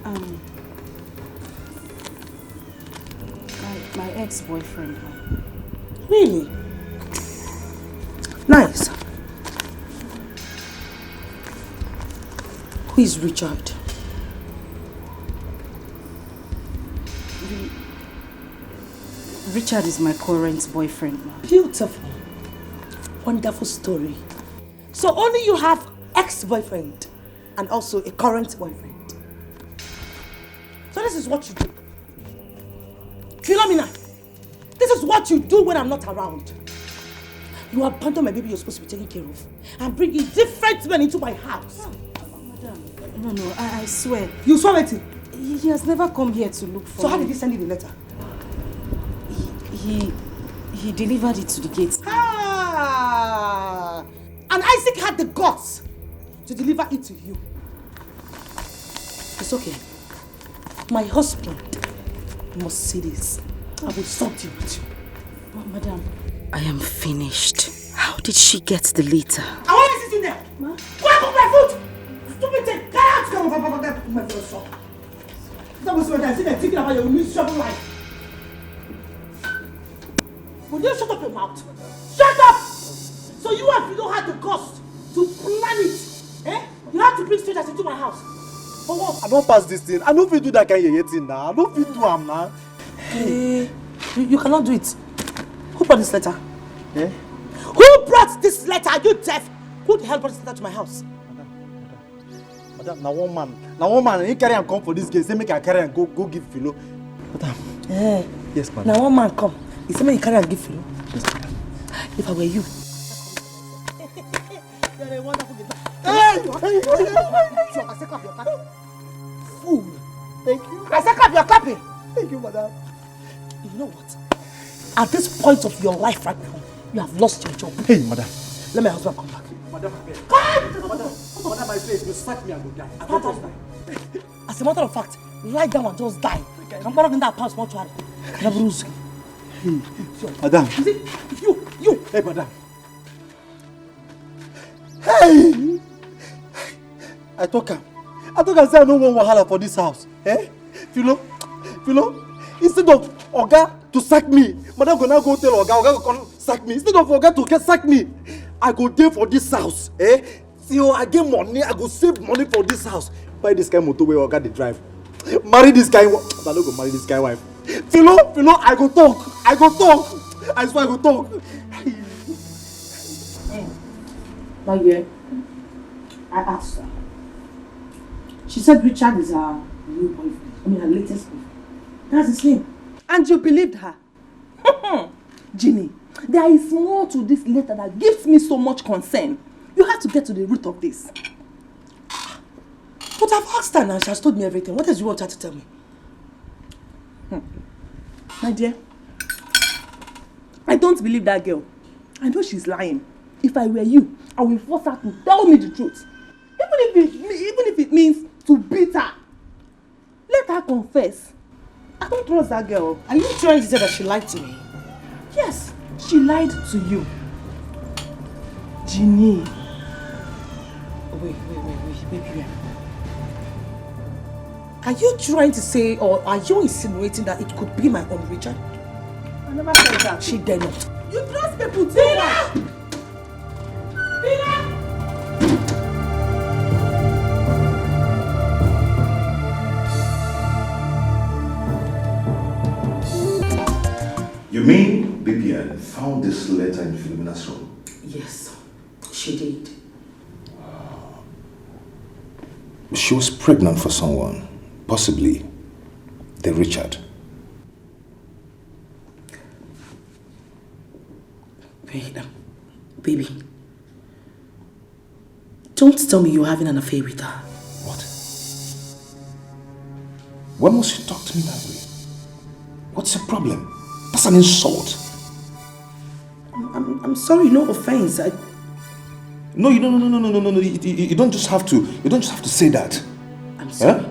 Um, my, my ex-boyfriend. Really? Nice. Who is Richard? The, Richard is my current boyfriend, ma. Beautiful. Wonderful story. So only you have ex-boyfriend and also a current boyfriend. So this is what you do. Philomena, this is what you do when I'm not around. You abandon my baby you're supposed to be taking care of and bringing different men into my house. No, no, I, I swear. You swear it? He, he has never come here to look for So how me. Did he send you the letter? He, he, he delivered it to the gate. Ah! And Isaac had the guts to deliver it to you. It's okay. My husband must see this. I will sort you with you. Ma- Madam. I am finished. How did she get the letter? I want to sit in there. Ma? Go and put my foot. Stupid thing. Get out. Come on, come on, come on, come on, come on. That was what I said. I'm thinking about your miserable life. Will you shut up your mouth? Shut up! So you have you don't have the guts to plan it. Eh? You have to bring strangers into my house. For what? I don't pass this thing. I don't feel do that kind of thing now. I don't feel do am now. Eh, you, you cannot do it. Who brought this letter? Eh? Who brought this letter? Are you deaf? Who the hell brought this letter to my house? Madam, na one man. Na one man. He carry and come for this gate. Say make I carry and go go give Philo. Madam. Eh. Yes, madam. Now one man come. He said make you carry and give Philo. Yes, madam. If I were you. You're a wonderful guy. Hey! Hey! Hey! Hey! Hey! Hey! I say clap your clap. Fool. Thank you. I say clap your clapping. Thank you, madam. You know what? At this point of your life right now, you have lost your job. Hey, madam. Let my husband come back. Madam, madam, madam, I say if you sack me, I go die. I don't just die. As a matter of fact, lie down and just die. I'm not in that past mortuary. Madam. You, you. Hey, madam. Hey! I talk am. I talk am say I no want wahala for this house. Eh? Philo, Philo, instead of Oga to sack me, madam go now go tell Oga, Oga go come sack me. Instead of Oga to get sack me, I go dey for this house. Eh? Till I get money, I go save money for this house. Buy this kind motor wey Oga dey drive. Marry this kind wife. I no go marry this kind wife. Philo, Philo, I go talk. I go talk. I swear I go talk. My dear, I asked her. She said Richard is her new boyfriend. I mean, her latest boyfriend. That's his name. And you believed her? Jeannie, there is more to this letter that gives me so much concern. You have to get to the root of this. But I've asked her now, she has told me everything. What else do you want her to tell me? Hmm. My dear, I don't believe that girl. I know she's lying. If I were you, I will force her to tell me the truth. Even if it, even if it means to beat her. Let her confess. I don't trust that girl. Are you trying to say that she lied to me? Yes, she lied to you. Jeannie. Wait, wait, wait, wait, wait, wait. Are you trying to say or are you insinuating that it could be my own Richard? I never said that. She dare not. You trust people too much. You mean B P N found this letter in Philomena's room? Yes, she did. She was pregnant for someone, possibly the Richard. Wait, um, baby. Don't tell me you're having an affair with her. What? Why must you talk to me that way? What's your problem? That's an insult. I'm, I'm, I'm sorry, no offense. I... No, you no no no no no no no. You, you, you don't just have to. You don't just have to say that. I'm sorry. Huh?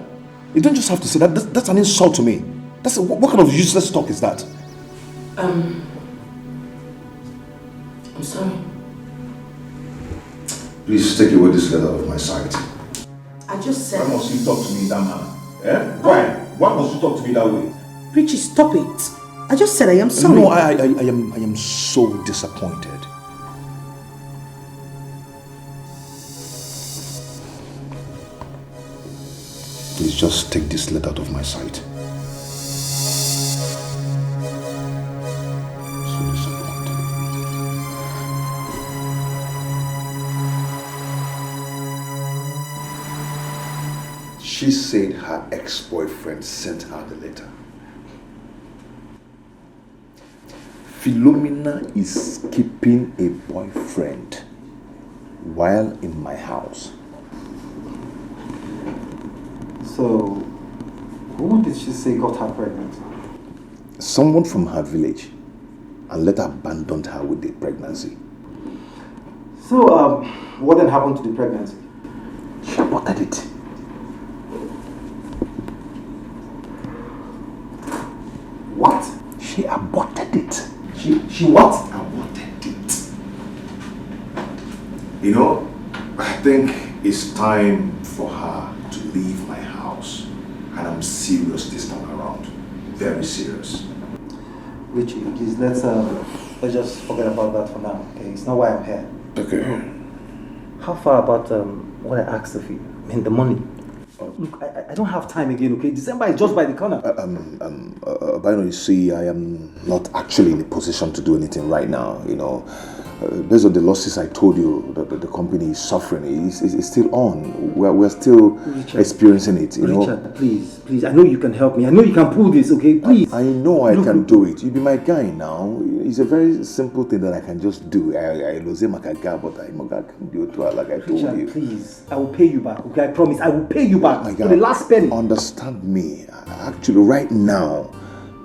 You don't just have to say that. That's, that's an insult to me. That's a, what, what kind of useless talk is that? Um, I'm sorry. Please take away this letter out of my sight. I just said. Why must you talk to me in that manner? Eh? Why? Why must you talk to me that way? Richie, stop it. I just said I am sorry. No, I, I, I am, I am so disappointed. Please just take this letter out of my sight. She said her ex-boyfriend sent her the letter. Philomena is keeping a boyfriend while in my house. So, who did she say got her pregnant? Someone from her village, and later abandoned her with the pregnancy. So, um, what then happened to the pregnancy? She aborted it. What? She aborted it. She, she what? Aborted it. You know, I think it's time for her to leave my house. And I'm serious this time around. Very serious. Richie, please, let's, uh, let's just forget about that for now, okay? It's not why I'm here. Okay. How far about, um, what I asked of you? I mean, the money. Look, I, I- I don't have time again, okay? December is just by the corner. Um, um, uh, uh, Bino, you see, I am not actually in a position to do anything right now, you know. Uh, based on the losses I told you that, that the company is suffering, it's, it's, it's still on. We're, we're still Richard. Experiencing it, you know. Richard, please, please. I know you can help me. I know you can pull this, okay? Please. I know I Look, can look, do it. You be my guy now. It's a very simple thing that I can just do. I, I lose him like a guy, but I'm a guy can do it too, like I told Richard, you. Please. I will pay you back, okay? I promise. I will pay you back My to guy, the last penny. Understand me. Actually, right now,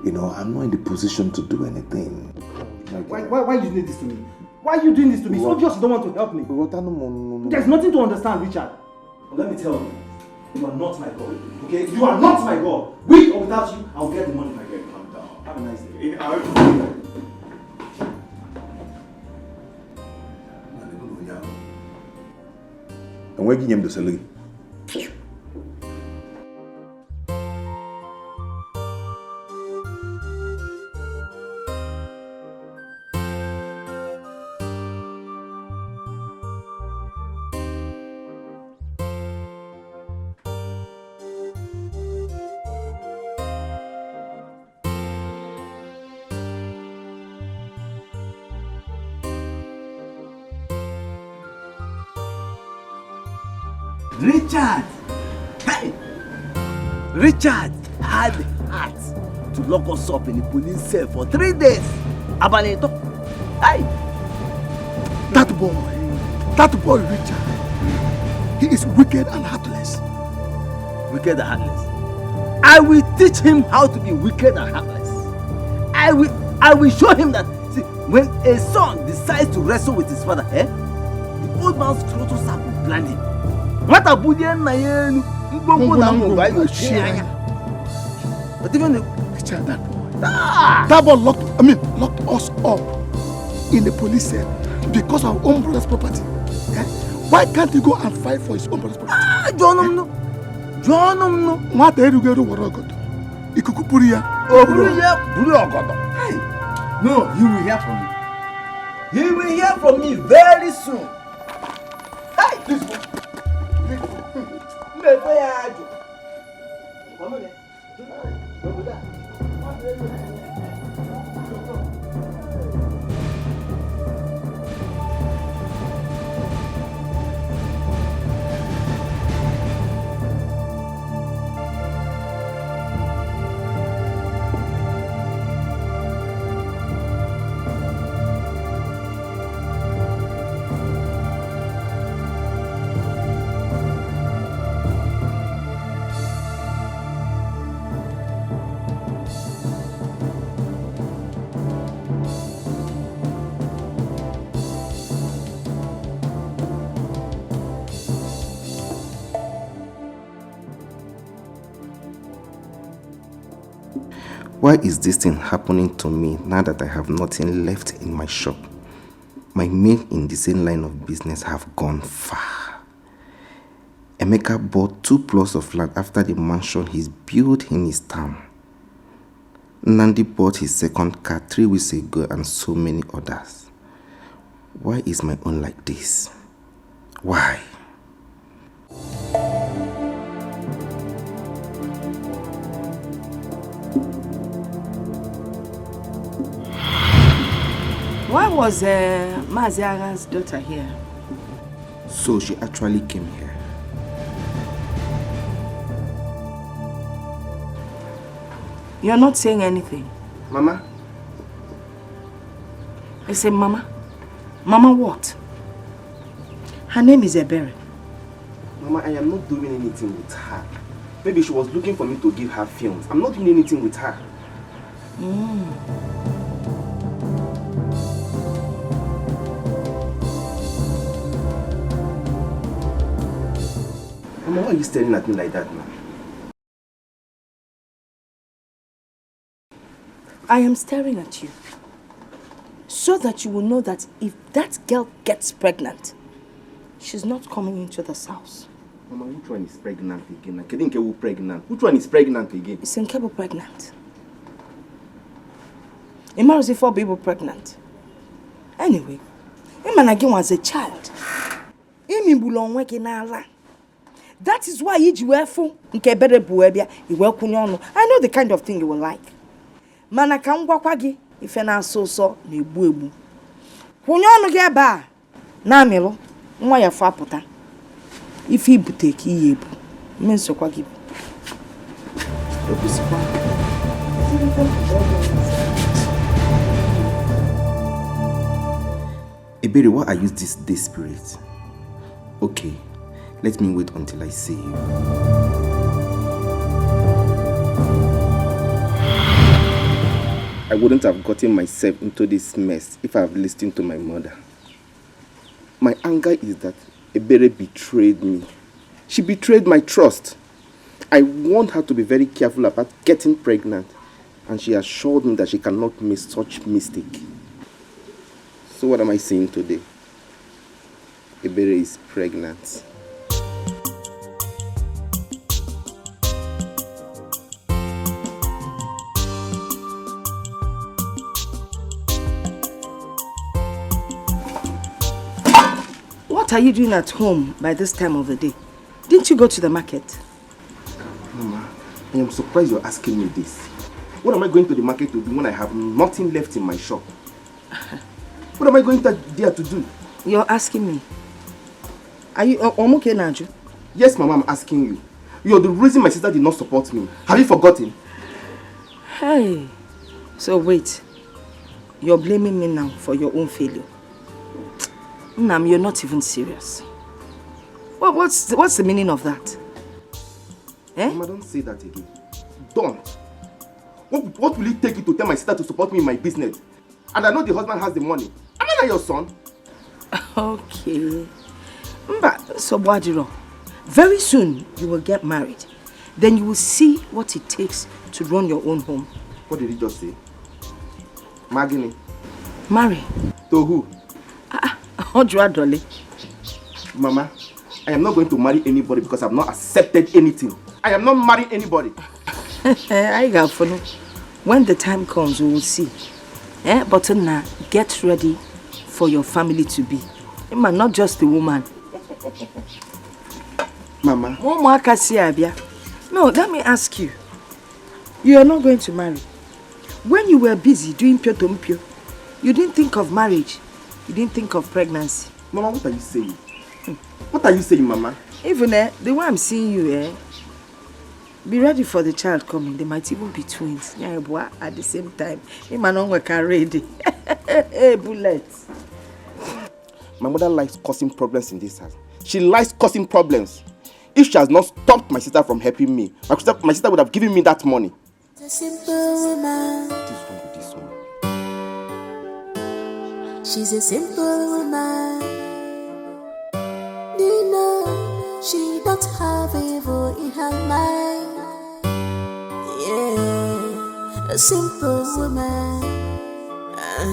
you know, I'm not in the position to do anything. Why, why, why are you doing this to me? Why are you doing this to me? It's What? Obvious you don't want to help me. What? No, no, no, no. There's nothing to understand, Richard. But let me tell you, you are not my God. Okay? You are not my God. With or without you, I'll get the money. My girl, calm down. Have a nice day. Enweghị ihe m dosere gị. Richard! Hey! Richard had the heart to lock us up in the police cell for three days. Abalị ịtọ. Hey! That boy, that boy Richard, he is wicked and heartless. Wicked and heartless. I will teach him how to be wicked and heartless. I will, I will show him that. See, when a son decides to wrestle with his father, eh, the old man's scrotus will blind him. Nwata bulie nna ya elu, mgbomgbo na ngwongwo anyị ochie anya. But even the Richard, that boy, ah! That boy locked, I mean, locked us up in the police cell because of our own brother's property. Eh? Why can't he go and fight for his own brother's property? Ah, jụọ ọnụ m nụ. Jụọ ọnụ m nụ. Nwata erughị eru were ọgọdọ. Ikuku buru ya. O buru ya, buru ọgọdọ. Hey! No, he will hear from me. He will hear from me very soon. Hey! Please go. Please go. Mmepe ya ajụ. Why is this thing happening to me now that I have nothing left in my shop? My men in the same line of business have gone far. Emeka bought two plots of land after the mansion he's built in his town. Nandi bought his second car three weeks ago and so many others. Why is my own like this? Why? Why was uh, Mazi Agha's daughter here? So she actually came here. You're not saying anything. Mama. I say, Mama. Mama what? Her name is Ebere. Mama, I am not doing anything with her. Maybe she was looking for me to give her films. I'm not doing anything with her. Mm. Mama, why are you staring at me like that now? I am staring at you so that you will know that if that girl gets pregnant, she's not coming into this house. Mama, which one is pregnant again? Kedu nke wụ pregnant? Which one is pregnant again? It's Nkebo pregnant. Imaruzi for people pregnant. Anyway, Imana gị was a child. Imi bulu onwe gị n'ala. That is why iji wee fụ nke Ebere bu wee bịa, i wee kwụnye ọnụ. I know the kind of thing you will like. Mana ka m gwakwa gị, ife na-asọ ụsọ na-egbu egbu. Kwụnye ọnụ gị ebe a, na-amịlụ, nwa ya fụ apụta. Ife ibute ka iyi ebu. Mme nsokwa gị bụ. Ekwusịkwa. Ebere, why are you this desperate? Okay, let me wait until I see you. I wouldn't have gotten myself into this mess if I have listened to my mother. My anger is that Ebere betrayed me. She betrayed my trust. I warned her to be very careful about getting pregnant, and she assured me that she cannot make such mistake. So what am I seeing today? Ebere is pregnant. What are you doing at home by this time of the day? Didn't you go to the market? Mama, I am surprised you're asking me this. What am I going to the market to do when I have nothing left in my shop? What am I going to, there to do? You're asking me. Are you o- okay, Naju? Yes, Mama, I'm asking you. You're the reason my sister did not support me. Have you forgotten? Hey. So wait. You're blaming me now for your own failure. Nam, you're not even serious. What, what's what's the meaning of that? Eh? Mama, don't say that again. Don't. What, what will it take you to tell my sister to support me in my business? And I know the husband has the money. Am I not your son? Okay. Mba, so Bwadiro, very soon you will get married. Then you will see what it takes to run your own home. What did he just say? Magini. Marry. To who? Ah, ah, Odra Dolly. Mama, I am not going to marry anybody because I've not accepted anything. I am not marrying anybody. I got for no. When the time comes, we will see. Eh? But now, get ready for your family to be. Emma, not just the woman. Mama. Mama Kasiabia. No, let me ask you. You are not going to marry. When you were busy doing pio to mpio, you didn't think of marriage. You didn't think of pregnancy. Mama, what are you saying? What are you saying, Mama? Even eh, the way I'm seeing you, eh, be ready for the child coming. They might even be twins. Yeah, boy, at the same time. Him and Onwe can ready. Hey, bullet. My mother likes causing problems in this house. She likes causing problems. If she has not stopped my sister from helping me, my sister, my sister would have given me that money. She's a simple woman. What is wrong with this one? She's a simple woman. You know, she don't have evil in her mind. Yeah, a simple woman. Uh,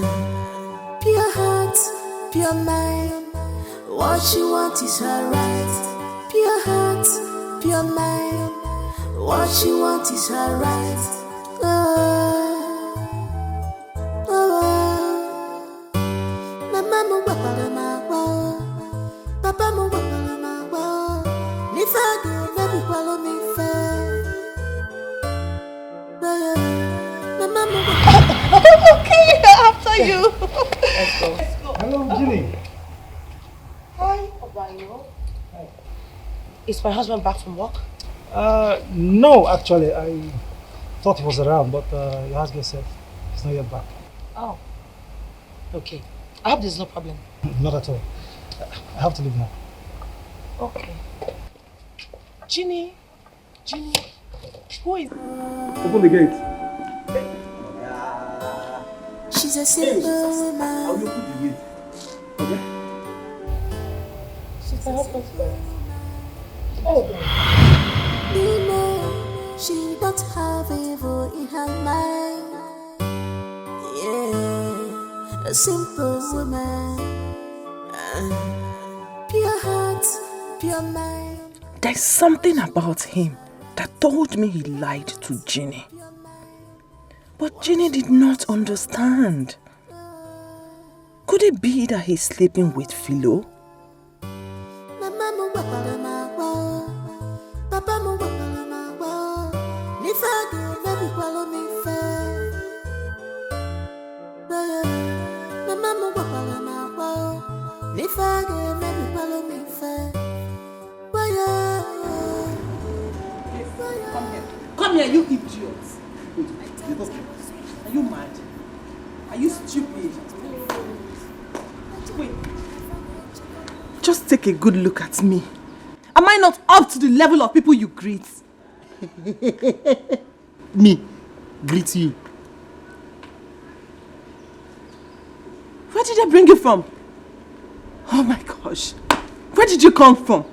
pure heart, pure mind. What she want is her right. Pure heart, pure mind. What she want is her right. Oh, oh, oh. Mama m gwakwara m agwa. Papa m gwakwara m agwa. N'ife a ga-emebikwala m ife. Mama m gwakwara m Okay, after you. Hello, Jimmy. Hi, Obayo. Is my husband back from work? Uh, no, actually, I. Thought he was around, but uh, you ask yourself, he's not yet back. Oh, okay. I hope there's no problem. Not at all. I have to leave now. Okay. Ginny, Ginny, who is? Open the gate. She's a simple woman. How you put the gate? She's a helper. You know, she don't have evil in her mind. Yeah, a simple woman. Uh, pure heart, pure mind. There's something about him that told me he lied to Ginny. But Ginny did not understand. Could it be that he's sleeping with Philo? Mama m gwakwara m agwa o. Papa m gwakwara m agwa o. N'ife a ga-emebikwalụ m ife. Mama m gwakwara m agwa o. N'ife a ga-emebikwalụ m ife. Wayo. Come here. Come here, you idiot. Are you mad? Are you stupid? Wait. Just take a good look at me. Am I not up to the level of people you greet? Me greet you. Where did they bring you from? Oh my gosh. Where did you come from?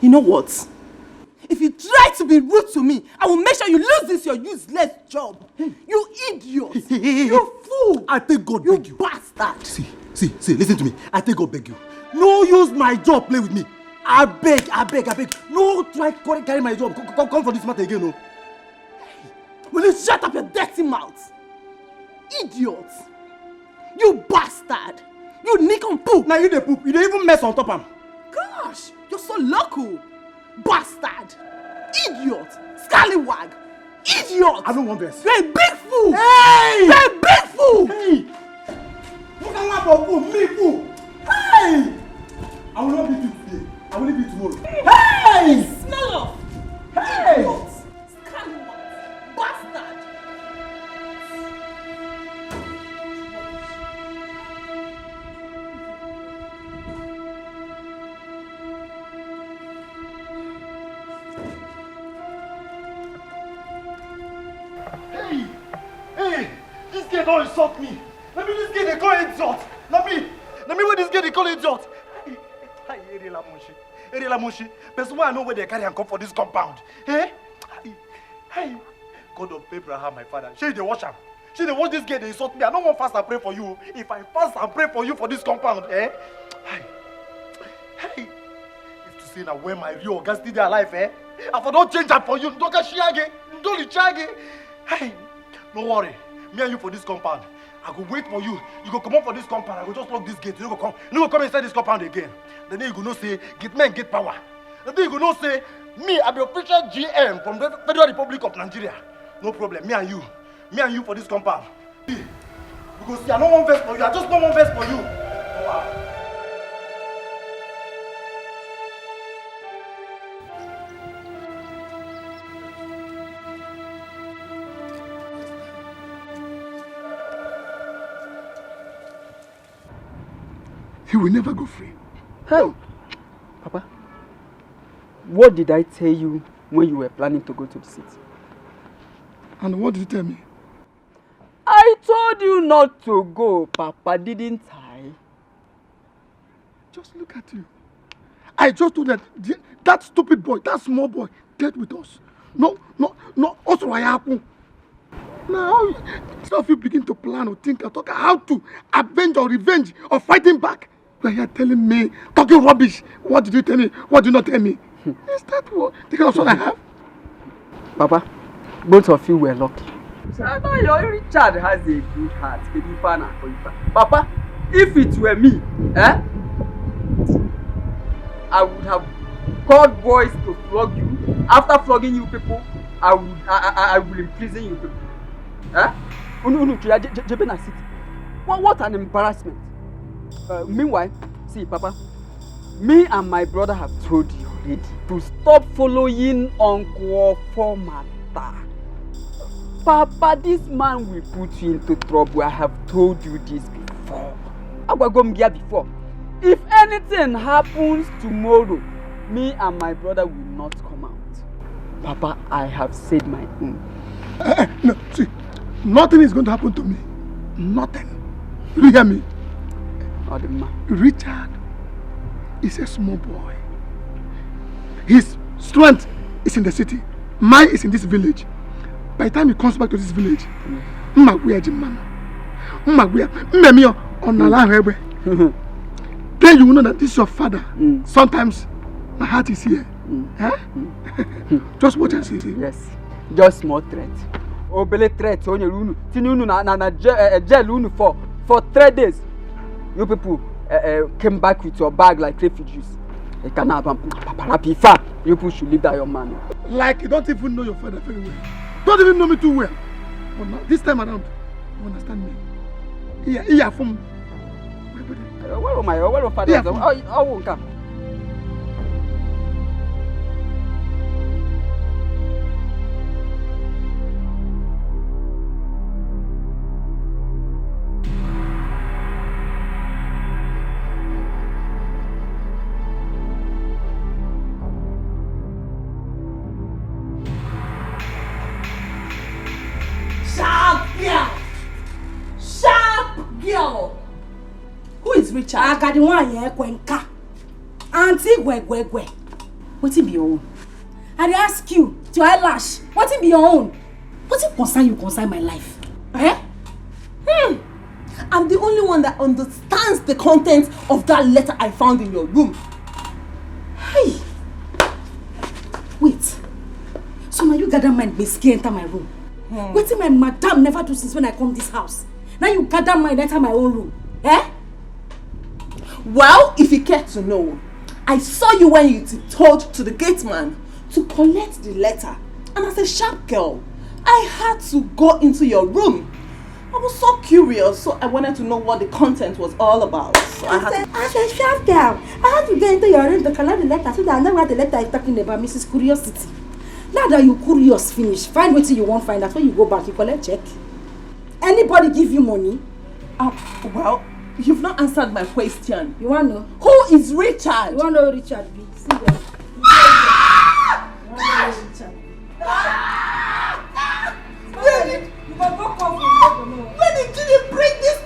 You know what? If you try to be rude to me, I will make sure you lose this your useless job. You idiot. You fool. I take God You beg you. Bastard. See, see, see, listen to me. I take God beg you. No use my job play with me. I beg, I beg, I beg. No try carry, carry my job. Come, come, come for this matter again, no. Will you shut up your dirty mouth? Idiot. You bastard. You nick and poop. Now you dey poop. You dey even mess on top am. Gosh, you're so local. Bastard. Idiot. Scallywag. Idiot. I don't want this. You're a big fool. Hey! You're a big fool. Hey! Look at that for fool, me fool. Hey! I will not beat you today. I will leave you tomorrow. Hey! Smell of. Hey! Idiot. Scallywag. Bastard. Hey! Hey! This girl don't insult me. Let me this girl they call insult. Let me. Let me where this girl they call insult. Hey, Erela Munshi. Erela Munshi. Person why I know where they carry and come for this compound. Eh? Hey! Hey! God of Abraham, my father. She they watch am. She they watch this girl they insult me. I don't want fast and pray for you. If I fast and pray for you for this compound, eh? Hey! Hey! If to say now when my real oga still dey alive, eh? I for don change am for you. Don't get share again. Don't reach again. Hey! No worry. Me and you for this compound. I go wait for you. You go come up for this compound. I go just lock this gate. You no go come. You no go come inside this compound again. Then you go know say gate men get power. Then you go know say me I be official G M from the Federal Republic of Nigeria. No problem. Me and you. Me and you for this compound. We go see. I no wan vex for you. I just no wan vex for you. He will never go free. Hey! Papa, what did I tell you when you were planning to go to the city? And what did you tell me? I told you not to go, Papa, didn't I? Just look at you. I just told that the- that stupid boy, that small boy, dealt with us. No, no, no, us were happen. Now, some of you begin to plan or think and talk how to avenge or revenge or fighting back. You are here telling me, talking rubbish. What did you tell me? What did you not tell me? Is that what the kind of son I have? Papa, both of you were lucky. I know your Richard has a good heart, baby fan and Oliver. Papa, if it were me, eh? I would have called boys to flog you. After flogging you people, I would I, I, I will imprison you people. Eh? Unu unu tuya jebe na city. What, what an embarrassment. Uh, meanwhile, see, Papa, me and my brother have told you already to stop following Uncle Ofo matter. Papa, this man will put you into trouble. I have told you this before. Agwago m gị ya before. If anything happens tomorrow, me and my brother will not come out. Papa, I have said my own. Eh, eh, no, see, nothing is going to happen to me. Nothing. You hear me? Ọ dị mma. Richard is a small boy. His strength is in the city. Mine is in this village. By the time he comes back to this village, mma gwa ya ji mmanụ. Mma gwa ya, mmemme ya, ọ nala ahụ egbe. Then you will know that this is your father. Sometimes my heart is here. Eh? Just watch and see. Yes. Just small threat. Obele threat o nyere unu, tinye unu na, na, na je- eh, eh, jail unu for, for three days. You people uh, uh, came back with your bag like refugees. You can have a paparapi fa. You people should leave that young man. Like you don't even know your father very well. Don't even know me too well. But now, this time around, you understand me. Yeah, yeah, from Where my, where your father? Yeah, Oh, oh, oh, come. Sharp girl! Sharp girl! Who is Richard? Agadi nwanyị ekwe nka. Auntie Gwegwegwe. Wetin be your own? I dey ask you, to eyelash, wetin be your own? Wetin concern you concern my life? Eh? Hmm. I'm the only one that understands the content of that letter I found in your room. Hey! Wait. So now you gather mind gbege enter my room. Wetin my madam never do since when I come this house. Now you gather mind enter my own room. Eh? Well, if you care to know, I saw you when you tiptoed to the gate man to collect the letter. And as a sharp girl, I had to go into your room. I was so curious, so I wanted to know what the content was all about. So I had to As a sharp girl, I had to go into your room to collect the letter so that I know what the letter is talking about, Missus Curiosity. Now that you curious finish, find wetin you wan find out. When you go back, you collect check. Anybody give you money? Uh, well, you've not answered my question. You wan know? Who is Richard? You wan know who Richard be? See there. You wan know who Richard be? Where did, You go go cough, you no go know. Where did you bring this?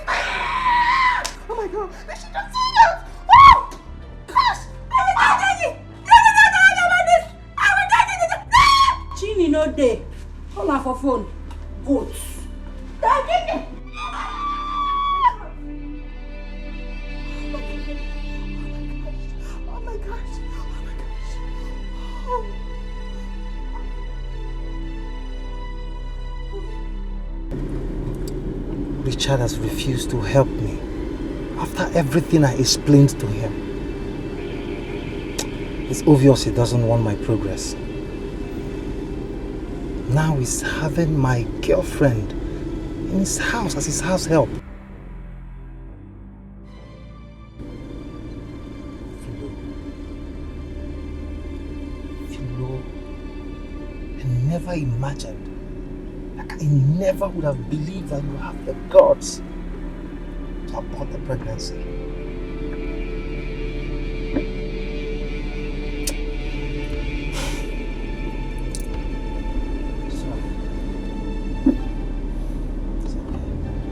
Oh my God! They should have seen that. Oh! Gosh! Chini no dey. Call her for phone. Goat. Oh my gosh! Oh my gosh! Oh. Richard has refused to help me after everything I explained to him. It's obvious he doesn't want my progress. Now he's having my girlfriend in his house as his house help. Philo. Philo, I never imagined, like, I never would have believed that you have the guts to abort the pregnancy. Sorry. It's okay.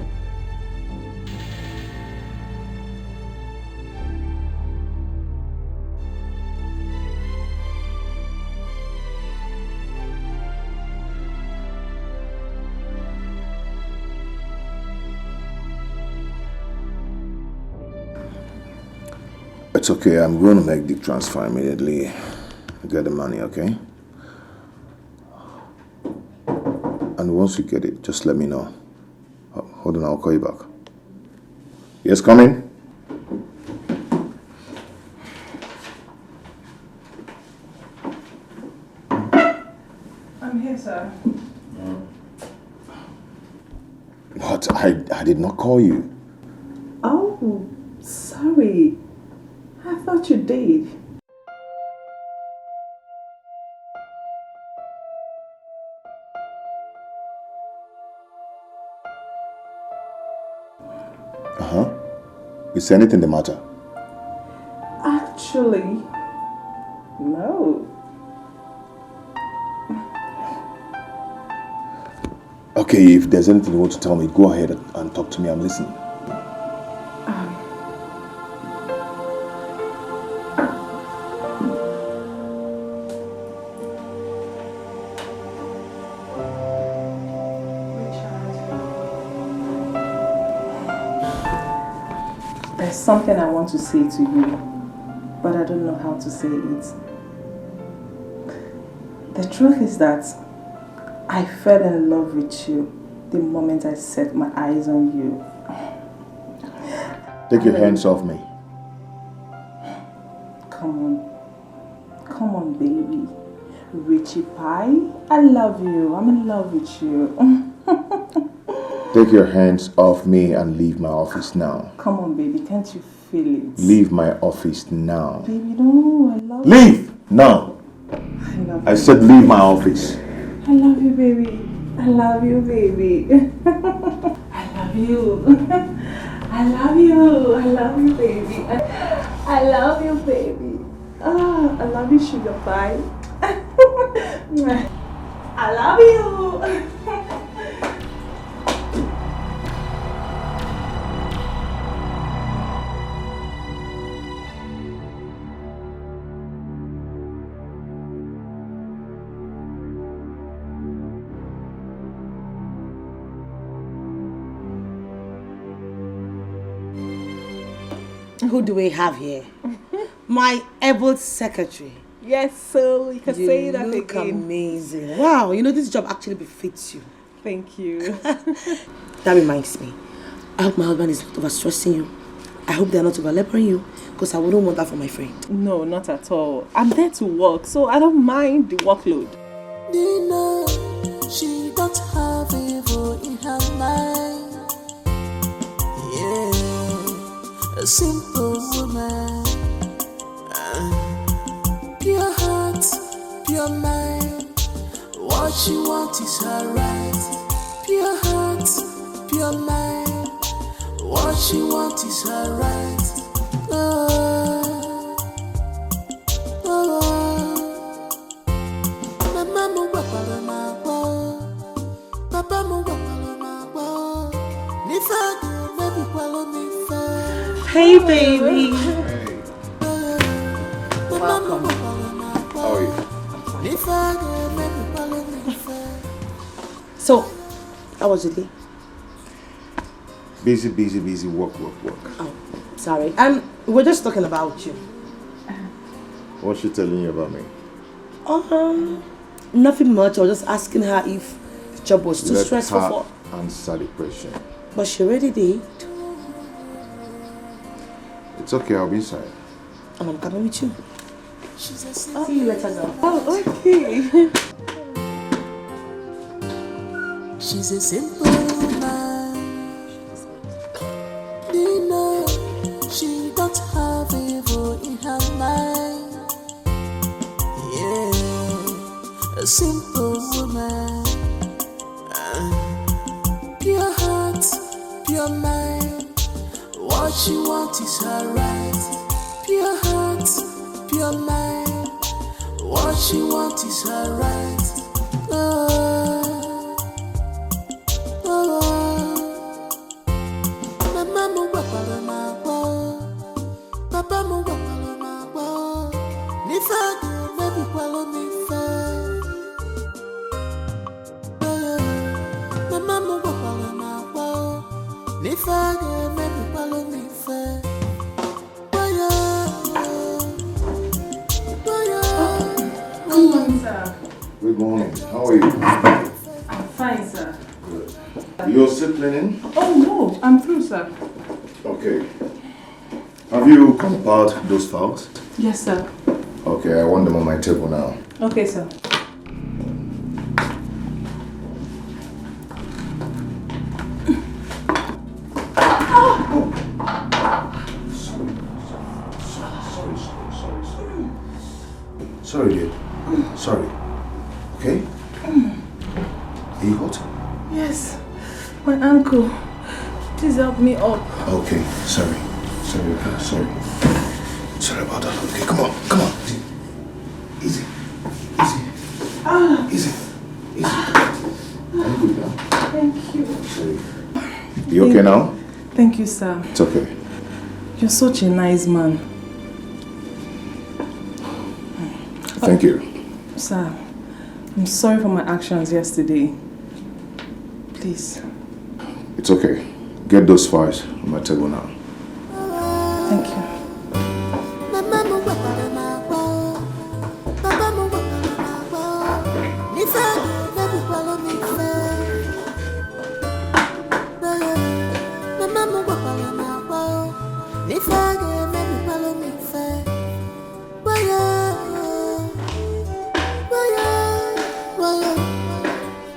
It's okay. I'm going to make the transfer immediately. Get the money, okay? And once you get it, just let me know. Ho- Hold on, I'll call you back. Yes, come in. I'm here, sir. But I, I did not call you. Oh, sorry. I thought you did. Is anything the matter? Actually, no. Okay, if there's anything you want to tell me, go ahead and talk to me. I'm listening. There's something I want to say to you, but I don't know how to say it. The truth is that I fell in love with you the moment I set my eyes on you. Take your hands off me. Come on. Come on, baby. Richie Pie, I love you. I'm in love with you. Take your hands off me and leave my office now. Come on, baby. Can't you feel it? Leave my office now. Baby, no, I love Leave now. I love I said leave my office. I love you, baby. I love you, baby. I love you. I love you. I love you, baby. I, I love you, baby. Ah, I love you, sugar pie. I love you. Who do we have here? My able secretary. Yes, so you can You say that look again. Amazing. Wow, you know this job actually befits you. Thank you. That reminds me. I hope my husband is not overstressing you. I hope they're not overlaboring you, because I wouldn't want that for my friend. No, not at all. I'm there to work, so I don't mind the workload. Nina, she don't have evil in her mind. Yeah, a simple woman. Uh, pure heart, pure mind. What she want is her right. Pure heart, pure mind. What she want is her right. Oh, oh, oh. Mama m gwakwara m agwa o. Papa m gwakwara m agwa o. N'ife a ga-emebikwala m ife. Hey, baby. Mama m gwakwara m agwa o. N'ife a ga-emebikwala m ife. So, how was your day? Busy, busy, busy, work, work, work. Oh, sorry. Um, we were just talking about you. What's she telling you about me? Um, nothing much. I was just asking her if the job was too Let stressful her for. Answer the question. But she already did. It's okay, I'll be inside. And I'm coming with you. She's a See you later, girl. Oh, okay. She's a simple woman. Nina, she don't have evil in her mind. Yeah, a simple woman. Uh, pure heart, pure mind. What she want is her right. Pure heart, pure mind. What she want is her right. Oh, oh, oh. Mama m gwakwara m agwa o. Papa m gwakwara m agwa o. N'ife a ga-emebikwala m ife. Mama m gwakwara m agwa o. N'ife a ga-emebikwala m ife. Wayo, wayo. Good morning, sir. Good morning. How are you? I'm fine, sir. You're still cleaning? Oh, no, I'm through, sir. Okay. Have you compiled those files? Yes, sir. Okay, I want them on my table now. Okay, sir. Sorry, sorry, sorry, sorry, sorry, sorry. Sorry, dear. Sorry. Okay? Are you hot? Yes, my ankle. Please help me up. Okay, sorry. Sorry. Sorry about that. Okay, come on, come on. Easy. Easy. Easy. Easy. Are you good now? Thank you. Sorry. You okay now? Thank you, sir. It's okay. You're such a nice man. Thank you. Sir, I'm sorry for my actions yesterday. Please. It's okay. Get those files on my table now. Thank you.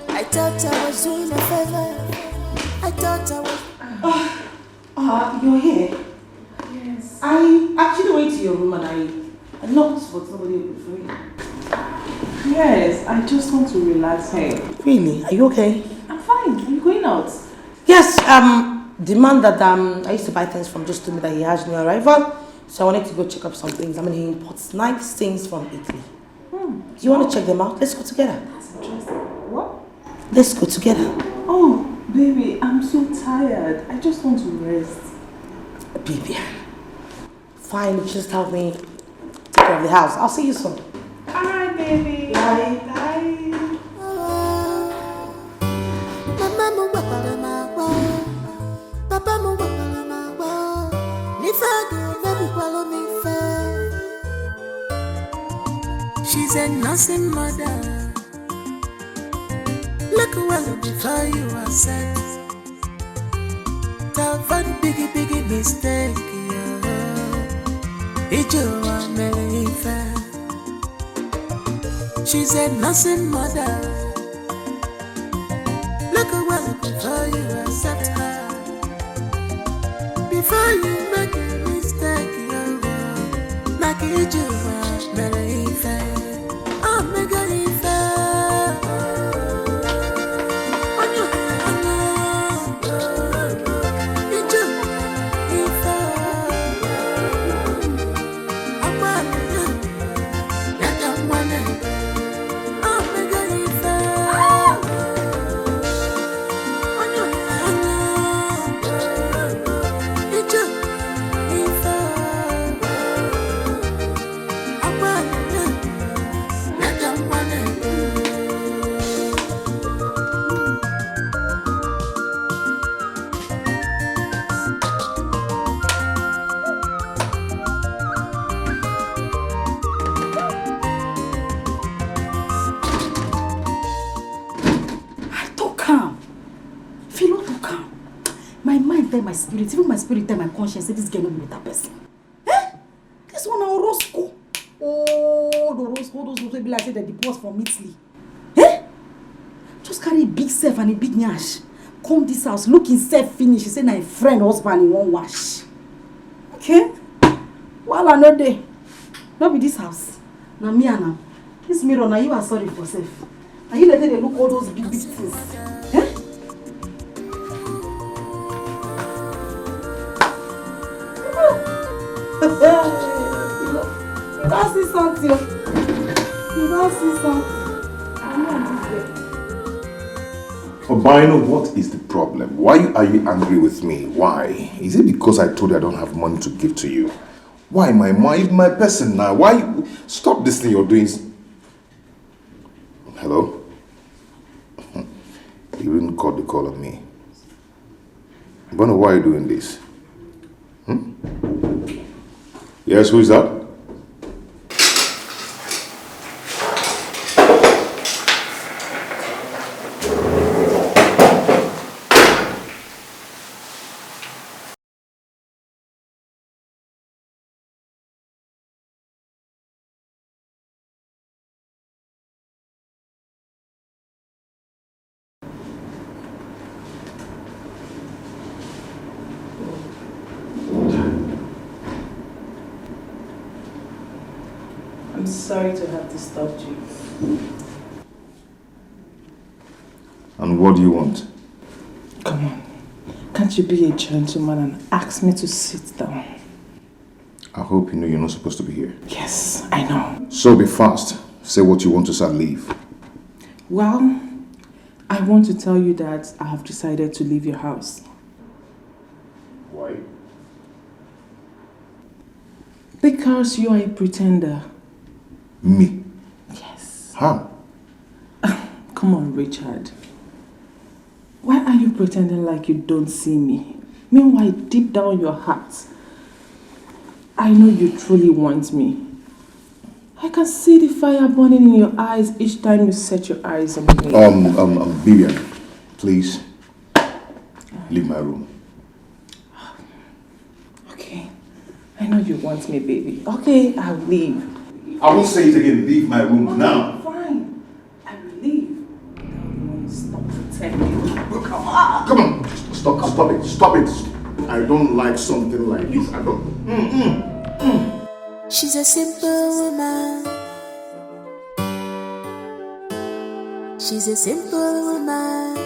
I thought I was doing a favor. I thought I was. Ah, ah, you're here. Yes. I actually went to your room and I, I knocked, but nobody opened for me. Yes, I just want to relax here. Really? Are you okay? I'm fine. Are you going out? Yes, um, the man that um, I used to buy things from just told me that he has new arrival. So I wanted to go check up some things. I mean, he imports nice things from Italy. Hmm. You want to check them out? Let's go together. That's interesting. What? Let's go together. Oh, baby, I'm so tired. I just want to rest. Baby, fine, just help me take care of the house. I'll see you soon. All right, baby. Bye. Bye. Mama m gwakwara m agwa o. Papa m gwakwara m agwa o. N'ife a ga-emebikwala m ife. She's a nursing mother. Look well before you accept. Avoid biggie, biggie mistake, yeah. Ije ụwa mere ife. She's a nursing mother. Look well before you accept her. Before you make a mistake, yeah. Maka ije ụwa mere ife. O mega ife. Onye, onye. Ije ife. Agba ya ka mma na. O mega ife. Onye, onye. Ije ife. I talk am. If you no talk am, my mind tell my spirit, even my spirit tell my conscience say this girl no be better person. Eh? This one na Orozco. Oh, the Orozco, those people be like say they deport from Italy. Eh? Just carry a big self and a big nyash. Come this house, look himself finish. He say na him friend husband he wan wash. Okay? Wahala no dey. No be this house. Na me and am. This mirror, na you are sorry for sef. Na you dey take dey look all those big, big things. Eh? You don see something. You don see something. I know this girl. Obino, what is the problem? Why are you angry with me? Why? Is it because I told you I don't have money to give to you? Why, my mom? You're my person now. Why? Stop this thing you're doing. Hello? You didn't cut the call on me. Bono, why are you doing this? Hmm? Yes, who is that? I'm sorry to have disturbed you. And what do you want? Come on. Can't you be a gentleman and ask me to sit down? I hope you know you're not supposed to be here. Yes, I know. So be fast. Say what you want to say and leave. Well, I want to tell you that I have decided to leave your house. Why? Because you are a pretender. Me? Yes. How? Come on, Richard. Why are you pretending like you don't see me? Meanwhile, deep down your heart, I know you truly want me. I can see the fire burning in your eyes each time you set your eyes on me. Um, um, um, Vivian, please leave my room. Okay. I know you want me, baby. Okay, I'll leave. I won't say it again. Leave my room now. Fine. I will leave. Stop pretending. Come on. Come on. Stop, stop it. Stop it. I don't like something like this. I don't. Mm-mm. She's a simple woman. She's a simple woman.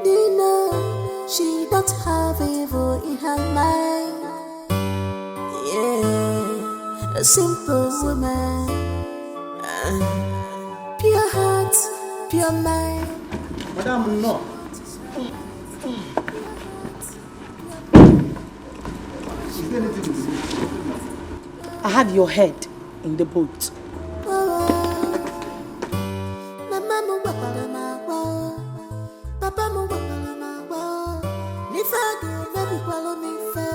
You know, she don't have evil in her mind. Yeah, a simple woman. Uh, pure heart, pure mind. Madam, no. I have your head in the boat. Mama m gwakwara m agwa, papa m gwakwara m agwa, n'ife a ga-emebikwala m ife.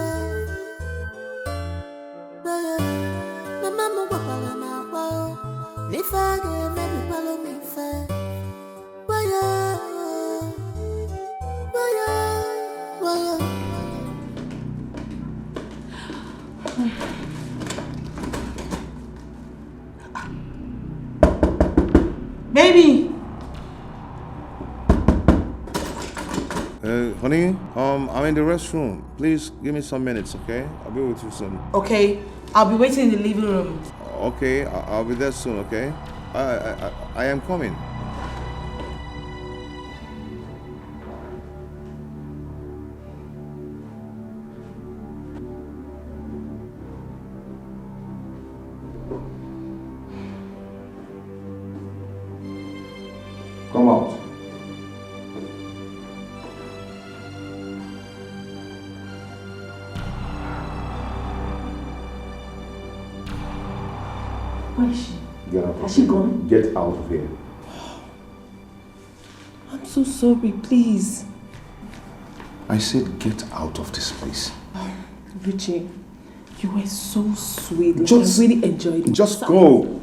Mama m gwakwara m agwa, n'ife a ga-emebikwala m ife. Waya, waya, waya. Baby! Uh, honey, um, I'm in the restroom. Please give me some minutes, okay? I'll be with you soon. Okay, I'll be waiting in the living room. Okay, I- I'll be there soon, okay? I, I, I, I am coming. Come out. Where is she? Get out. Has she gone? Get out of here. I'm so sorry, please. I said get out of this place. Richie, you were so sweet. Like, Just- I really enjoyed it. Just go.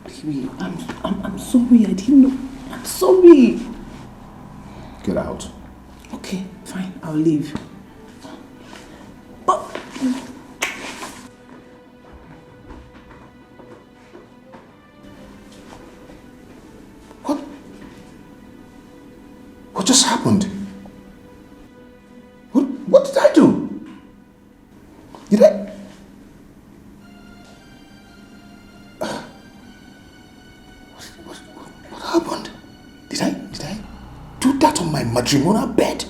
Baby, I'm, I'm, I'm sorry. I didn't know. I'm sorry. Get out. Okay, fine. I'll leave. But What? What just happened? What, what did I do? Did I? What, what, what, what happened? Did I, did I do that on my matrimonial bed?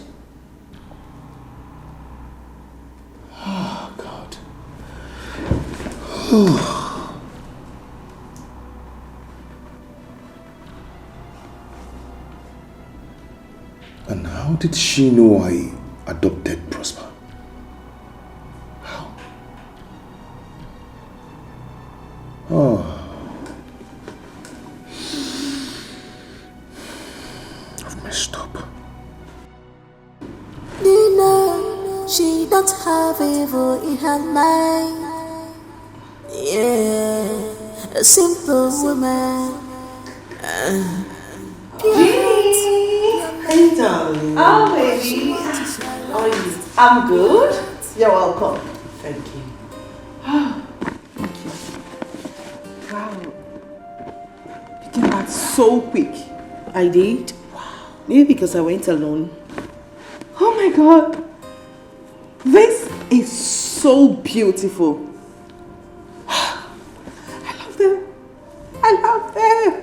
Oh, God. And how did she know I adopted Prosper? How? Oh. I've messed up. You know, she don't have evil in her mind. Yeah, a simple woman. Uh, Hey, darling. Oh, baby. How are you? I'm good. You're welcome. Thank you. Thank you. Wow. You came back so quick. I did. Maybe because I went alone. Oh my God. This is so beautiful. I love them. I love them.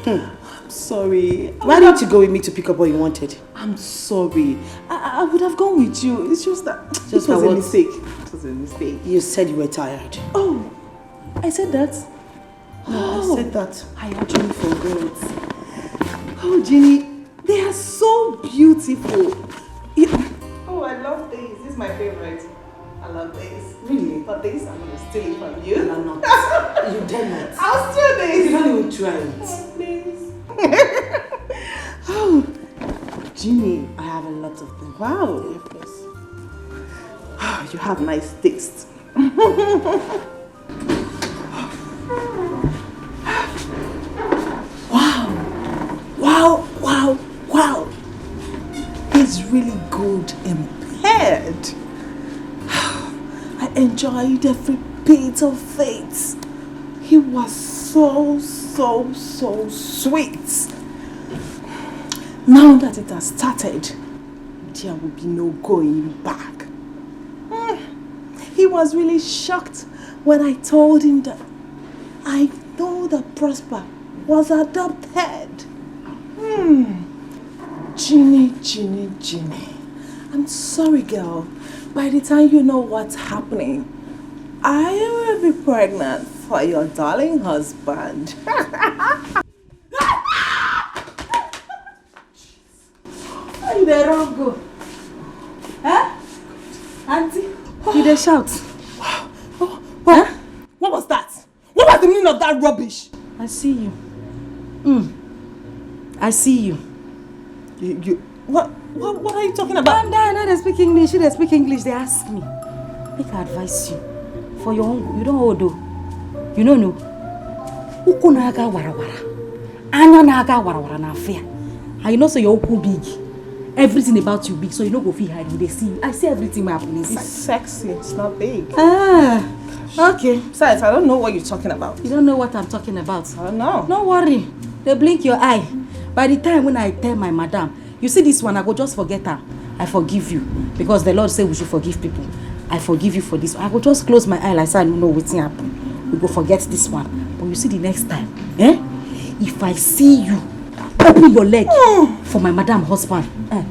I'm sorry. Why didn't you go with me to pick up what you wanted? I'm sorry. I, I would have gone with you. It's just that it Just was that a what? mistake. It was a mistake. You said you were tired. Oh, I said that. No, I said that. I actually forgot. Oh, Jeannie, they are so beautiful. You... Oh, I love these. This is my favorite. I love these. Really? But these I'm going to steal it from you. You are not. You dare not. I'll steal You these. don't even try it. Oh, please. Oh, Jeannie, I have a lot of them. Wow. Yes, please. Oh, you have nice taste. Wow. Wow, wow, wow. He's really good in bed. I enjoyed every bit of it. He was so, so, so sweet. Now that it has started, there will be no going back. Hmm. He was really shocked when I told him that I know that Prosper was adopted. Hmm. Jeannie, Jeannie, Jeannie. I'm sorry, girl. By the time you know what's happening, I will be pregnant for your darling husband. Where you dey run go? Huh? Auntie, you dey shout. What, what was that? What was the meaning of that rubbish? I see you. Mm. I see you. You, you, what, what, what are you talking about? Calm down, I no dey speak English. You dey speak English, they ask me. Make I advise you. For your own, you don old o. You no know. Ukwu na-aga warawara. Anya na-aga warawara na afia. And you know say your ukwu big. Everything about you big, so you no go fit hide. We dey see you. I see everything wey happen It's inside. Sexy, it's not big. Ah, okay. Besides, I don't know what you're talking about. You don't know what I'm talking about. I don't know. No worry. Dey blink your eye. By the time when I tell my madam, you see this one, I go just forget am. I forgive you because the Lord say we should forgive people. I forgive you for this. I go just close my eye like say I no know wetin happen. We go forget this one. But you see the next time, eh? If I see you, open your leg for my madam husband. Eh,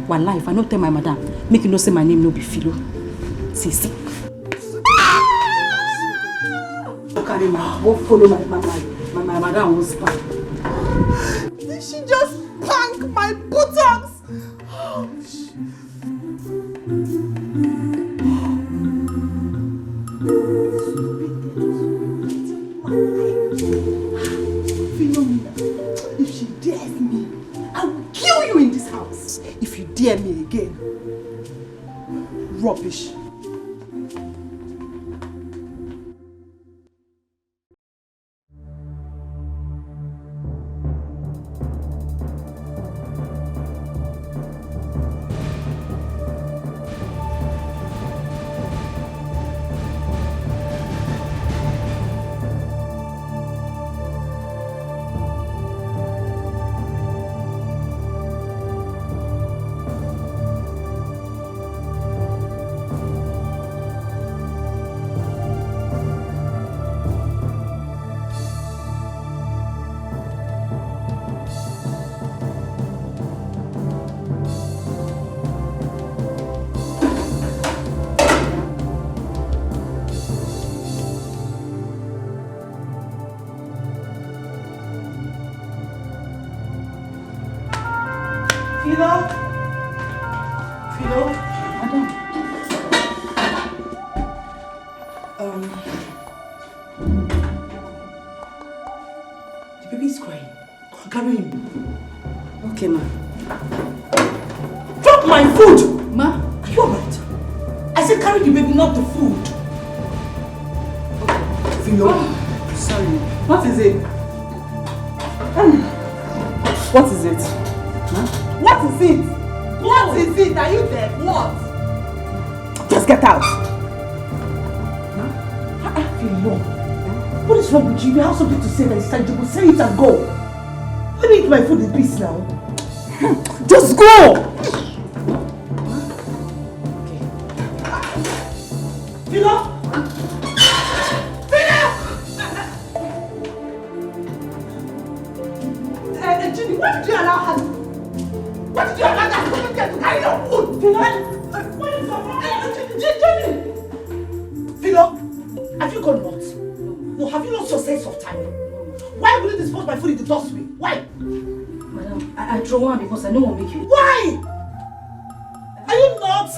wallahi, if I no tell my madam, make you know say my name no be Philo. See, see. Go carry my, go follow my, my, my, my, my madam husband. Did she just spank my buttocks? Philomena, if she dares me, I will kill you in this house. If you dare me again, rubbish. Philo? Philo? Madam. Um, the baby is crying. Go and carry him. Okay, ma. Drop my food! Ma? Are you alright? I said carry the baby, not the food. Philo, sorry. What is it? Um, what is it? Huh? What is it? What is it? Are you dead? What? Just get out. Huh? Ah, ah, Philo. What is wrong with you? You have something to say that is tangible. Say it and go. Let me eat my food in peace now. Just go! Okay. Philo! Philo! Eh, eh, Judy, what did you allow her to do? What did you allow that stupid girl to carry your food? What is up? Hey, J-, J-, Jenny! Philo, have you gone nuts? No, have you lost your sense of time? Why would you dispose my food in the dust way? Why? Madam, I, I throw one because I don't want to make you. Why? Are you not?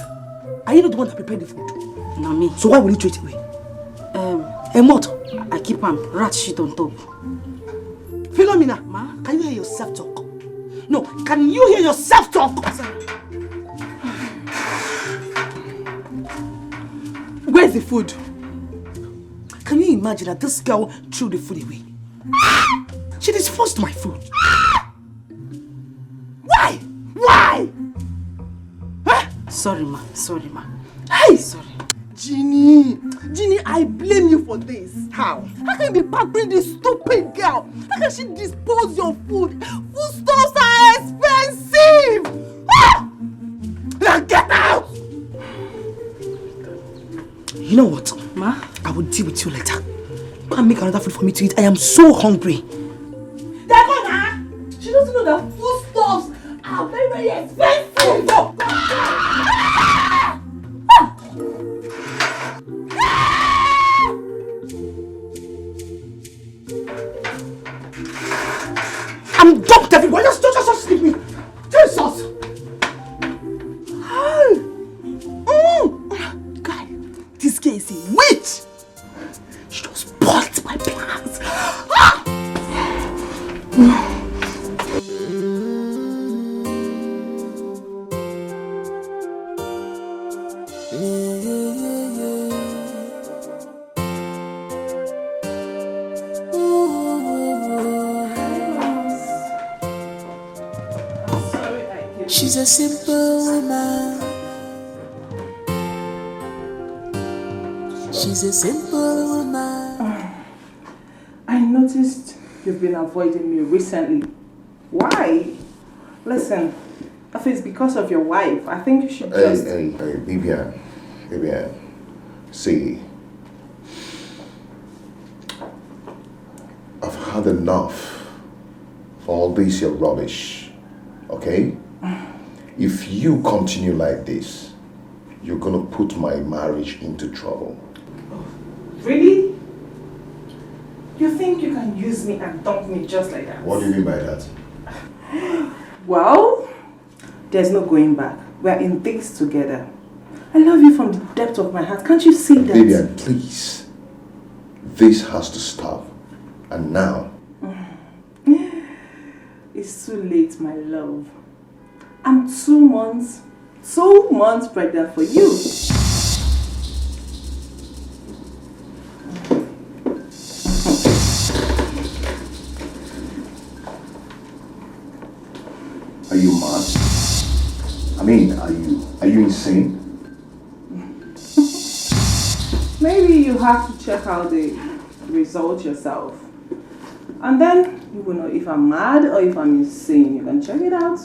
Are you not the one that prepared the food? Na me. So why will you throw it away? Um, And what? I keep am. Rat shit on top. Philomena, Ma? Can you hear yourself talk? No, can you hear yourself talk? Where's the food? Can you imagine that this girl threw the food away? She disposed my food. Why? Why? Huh? Sorry, ma. Sorry, ma. Hey! Sorry. Jeannie, Jeannie, I blame you for this. How? How can you be pampering this stupid girl? How can she dispose your food? Foodstuffs are expensive! Ah! Now get out! You know what? Ma? I will deal with you later. Go and make another food for me to eat. I am so hungry. They're gone, huh? She doesn't know that foodstuffs are very, very expensive. No. I'm dumped everywhere. Just, just, just leave me. Jesus. Hi. Mm. Guy, this girl is a witch. She just spoiled my plans. Ah! She's a simple woman. She's a simple woman. I noticed you've been avoiding me recently. Why? Listen, if it's because of your wife, I think you should Hey, just hey, hey, Vivian, Vivian, see, I've had enough of all this your rubbish, okay? If you continue like this, you're gonna put my marriage into trouble. Really? You think you can use me and dump me just like that? What do you mean by that? Well, there's no going back. We're in this together. I love you from the depth of my heart. Can't you see that? Vivian, please. This has to stop. And now. It's too late, my love. I'm two months, two months pregnant for you. Are you mad? I mean, are you, are you insane? Maybe you have to check out the result yourself. And then you will know if I'm mad or if I'm insane. You can check it out.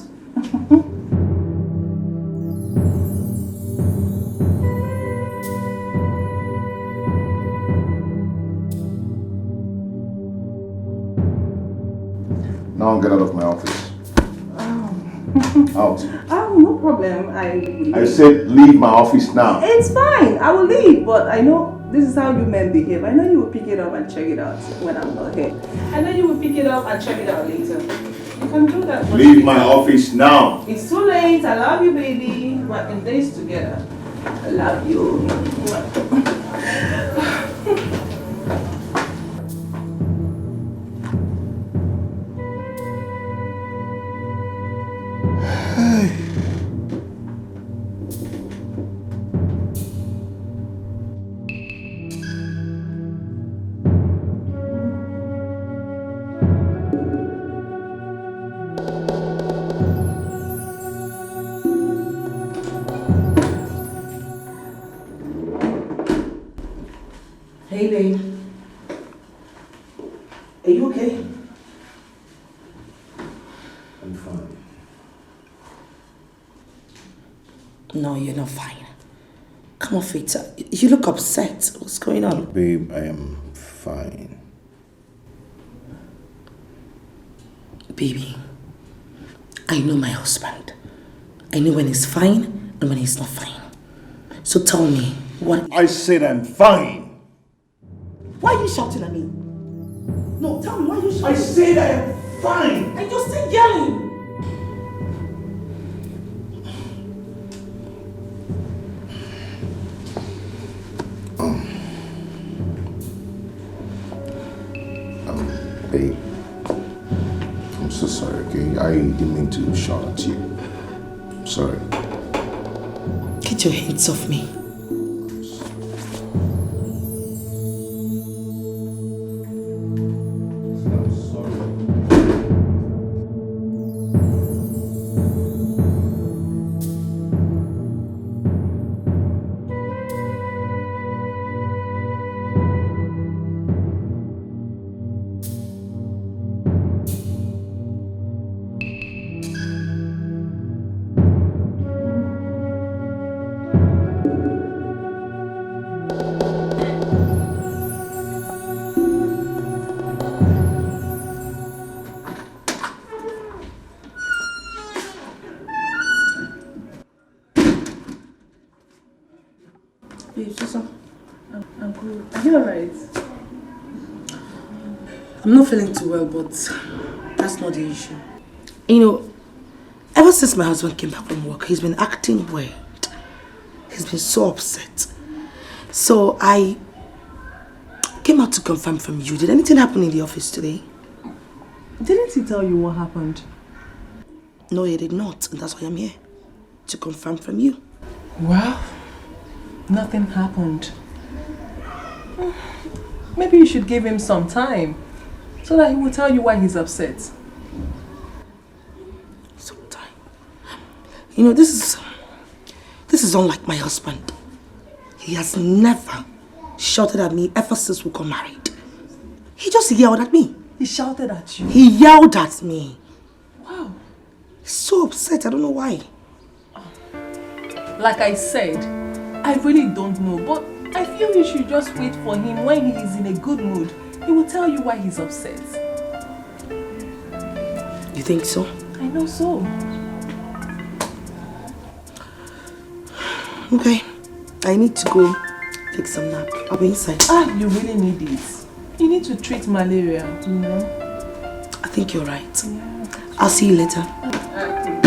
Now get out of my office. Out. Oh, no problem. I will I leave. Said leave my office now. It's fine. I will leave, but I know this is how you men behave. I know you will pick it up and check it out when I'm not here. I know you will pick it up and check it out later. You can do that. Leave my office now. It's too late. I love you, baby. We're in this together. I love you. Hey, babe. Are you okay? I'm fine. No, you're not fine. Come off it. You look upset. What's going on? Babe, I am fine. Baby, I know my husband. I know when he's fine I mean, he's not fine. So tell me, what? I said I'm fine. Why are you shouting at me? No, tell me, why are you shouting? I said I am fine. And you're still yelling. Um, um, babe, I'm so sorry, okay? I didn't mean to shout at you. I'm sorry. Get your hands off me. Babe, Susan, I'm, I'm good. Are you alright? I'm not feeling too well, but that's not the issue. You know, ever since my husband came back from work, he's been acting weird. He's been so upset. So I came out to confirm from you. Did anything happen in the office today? Didn't he tell you what happened? No, he did not. And that's why I'm here, to confirm from you. Well, nothing happened. Maybe you should give him some time so that he will tell you why he's upset. Some time? You know, this is, this is unlike my husband. He has never shouted at me ever since we got married. He just yelled at me. He shouted at you? He yelled at me. Wow. He's so upset. I don't know why. Like I said, I really don't know, but I feel you should just wait for him. When he is in a good mood, he will tell you why he's upset. You think so? I know so. Okay. I need to go take some nap. I'll be inside. Ah, you really need it. You need to treat malaria, you know? I think you're right. Yeah. I'll see you later. Okay.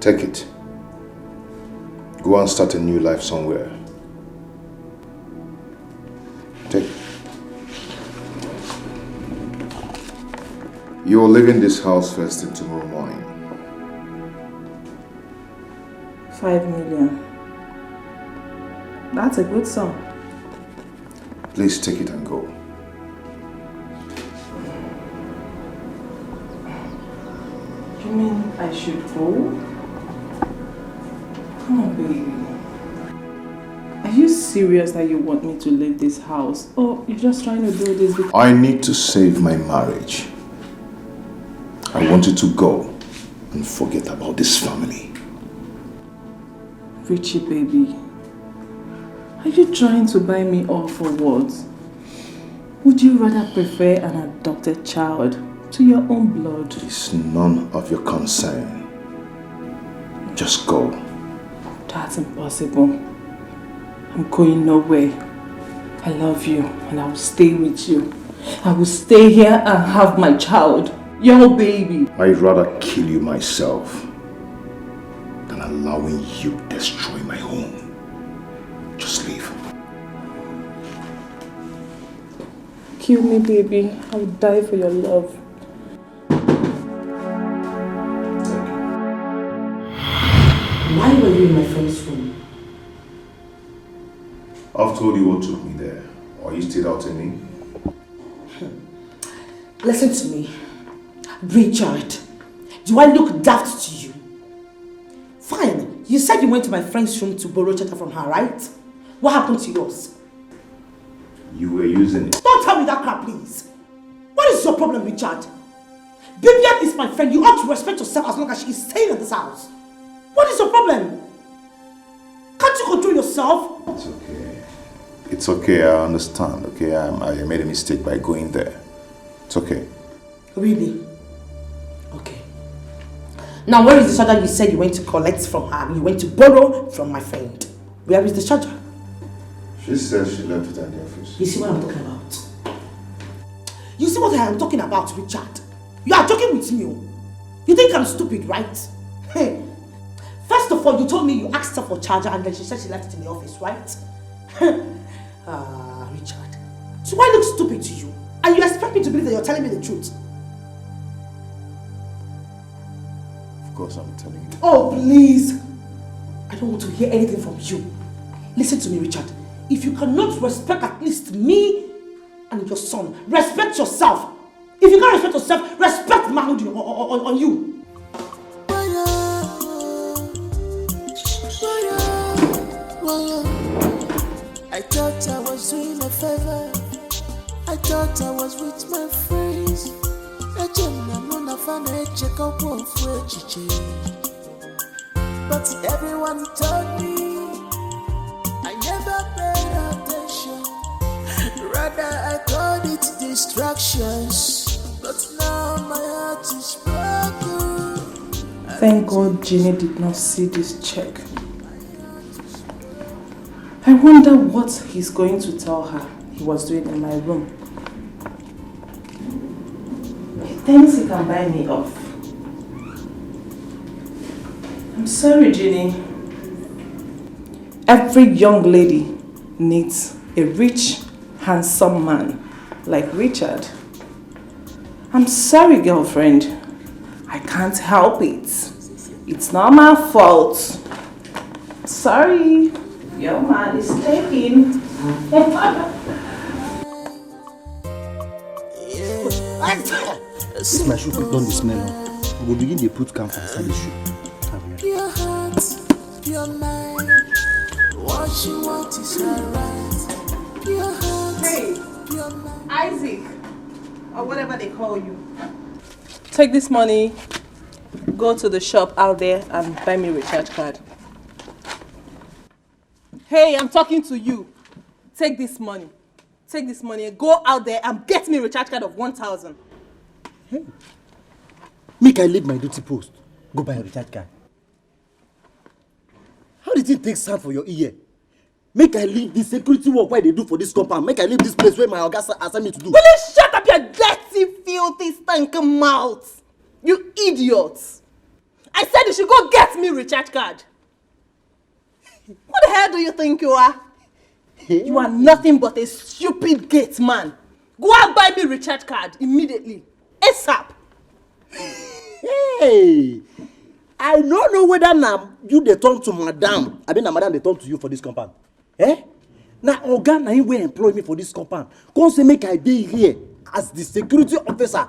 Take it. Go and start a new life somewhere. Take it. You're leaving this house first thing tomorrow morning. Five million. That's a good sum. Please take it and go. You mean I should go? Come on, baby. Are you serious that you want me to leave this house? Or you're just trying to do this because I need to save my marriage. I want you to go and forget about this family. Richie, baby, are you trying to buy me off or what? Would you rather prefer an adopted child to your own blood? It's none of your concern. Just go. That's impossible. I'm going nowhere. I love you and I will stay with you. I will stay here and have my child, your baby. I'd rather kill you myself than allowing you destroy my home. Just leave. Kill me, baby. I would die for your love. Why were you in my friend's room? I've told you what took me there. Why you still doubting me? Listen to me, Richard. Do I look daft to you? Fine. You said you went to my friend's room to borrow charger from her, right? What happened to yours? You were using it. Don't tell me that crap, please. What is your problem, Richard? Vivian is my friend. You ought to respect yourself as long as she is staying in this house. What is your problem? Can't you control yourself? It's okay. It's okay. I understand. Okay, I, I made a mistake by going there. It's okay. Really? Okay. Now, where is the charger you said you went to collect from her? You went to borrow from my friend. Where is the charger? She says she left it at the office. You see what I'm talking about? You see what I am talking about, Richard? You are joking with me. Oh. You think I'm stupid, right? Hey. First of all, you told me you asked her for charger and then she said she left it in the office, right? Ah, Richard. So why look stupid to you? And you expect me to believe that you're telling me the truth? Of course I'm telling you. Oh, please. I don't want to hear anything from you. Listen to me, Richard. If you cannot respect at least me and your son, respect yourself. If you can't respect yourself, respect the man on, on, on you. I thought I was doing a favor. I thought I was with my friends. Eche m na mụ na fa na-echekọ kwa ofu echiche. But everyone told me I never paid attention. Rather, I called it distractions. But now my heart is broken. Thank God Jeannie did not see this check. I wonder what he's going to tell her he was doing in my room. He thinks he can buy me off. I'm sorry, Jeannie. Every young lady needs a rich, handsome man like Richard. I'm sorry, girlfriend. I can't help it. It's not my fault. Sorry. Your man is taken. If my shoe fit don dey smell, I go begin dey put camp for inside the shoe. Pure heart, pure mind. What you want is her right. Pure heart, Hey, pure mind. Isaac, or whatever they call you. Take this money, go to the shop out there and buy me recharge card. Hey, I'm talking to you. Take this money. Take this money and go out there and get me recharge card of one thousand. Make I leave my duty post, go buy a recharge card. How did it take sound for your ear? Make I leave the security work wey I dey do for this compound. Make I leave this place where my oga sa- assign me to do. Will you shut up your dirty, filthy, stinking mouth? You idiot! I said you should go get me recharge card. What the hell do you think you are? You are nothing but a stupid gate man. Go and buy me recharge card immediately. ASAP. Hey, I no know whether na you dey turn to madam. I mean, na madam dey turn to you for this compound. Eh? Na oga na him wey employ me for this compound. Come say make I dey here as the security officer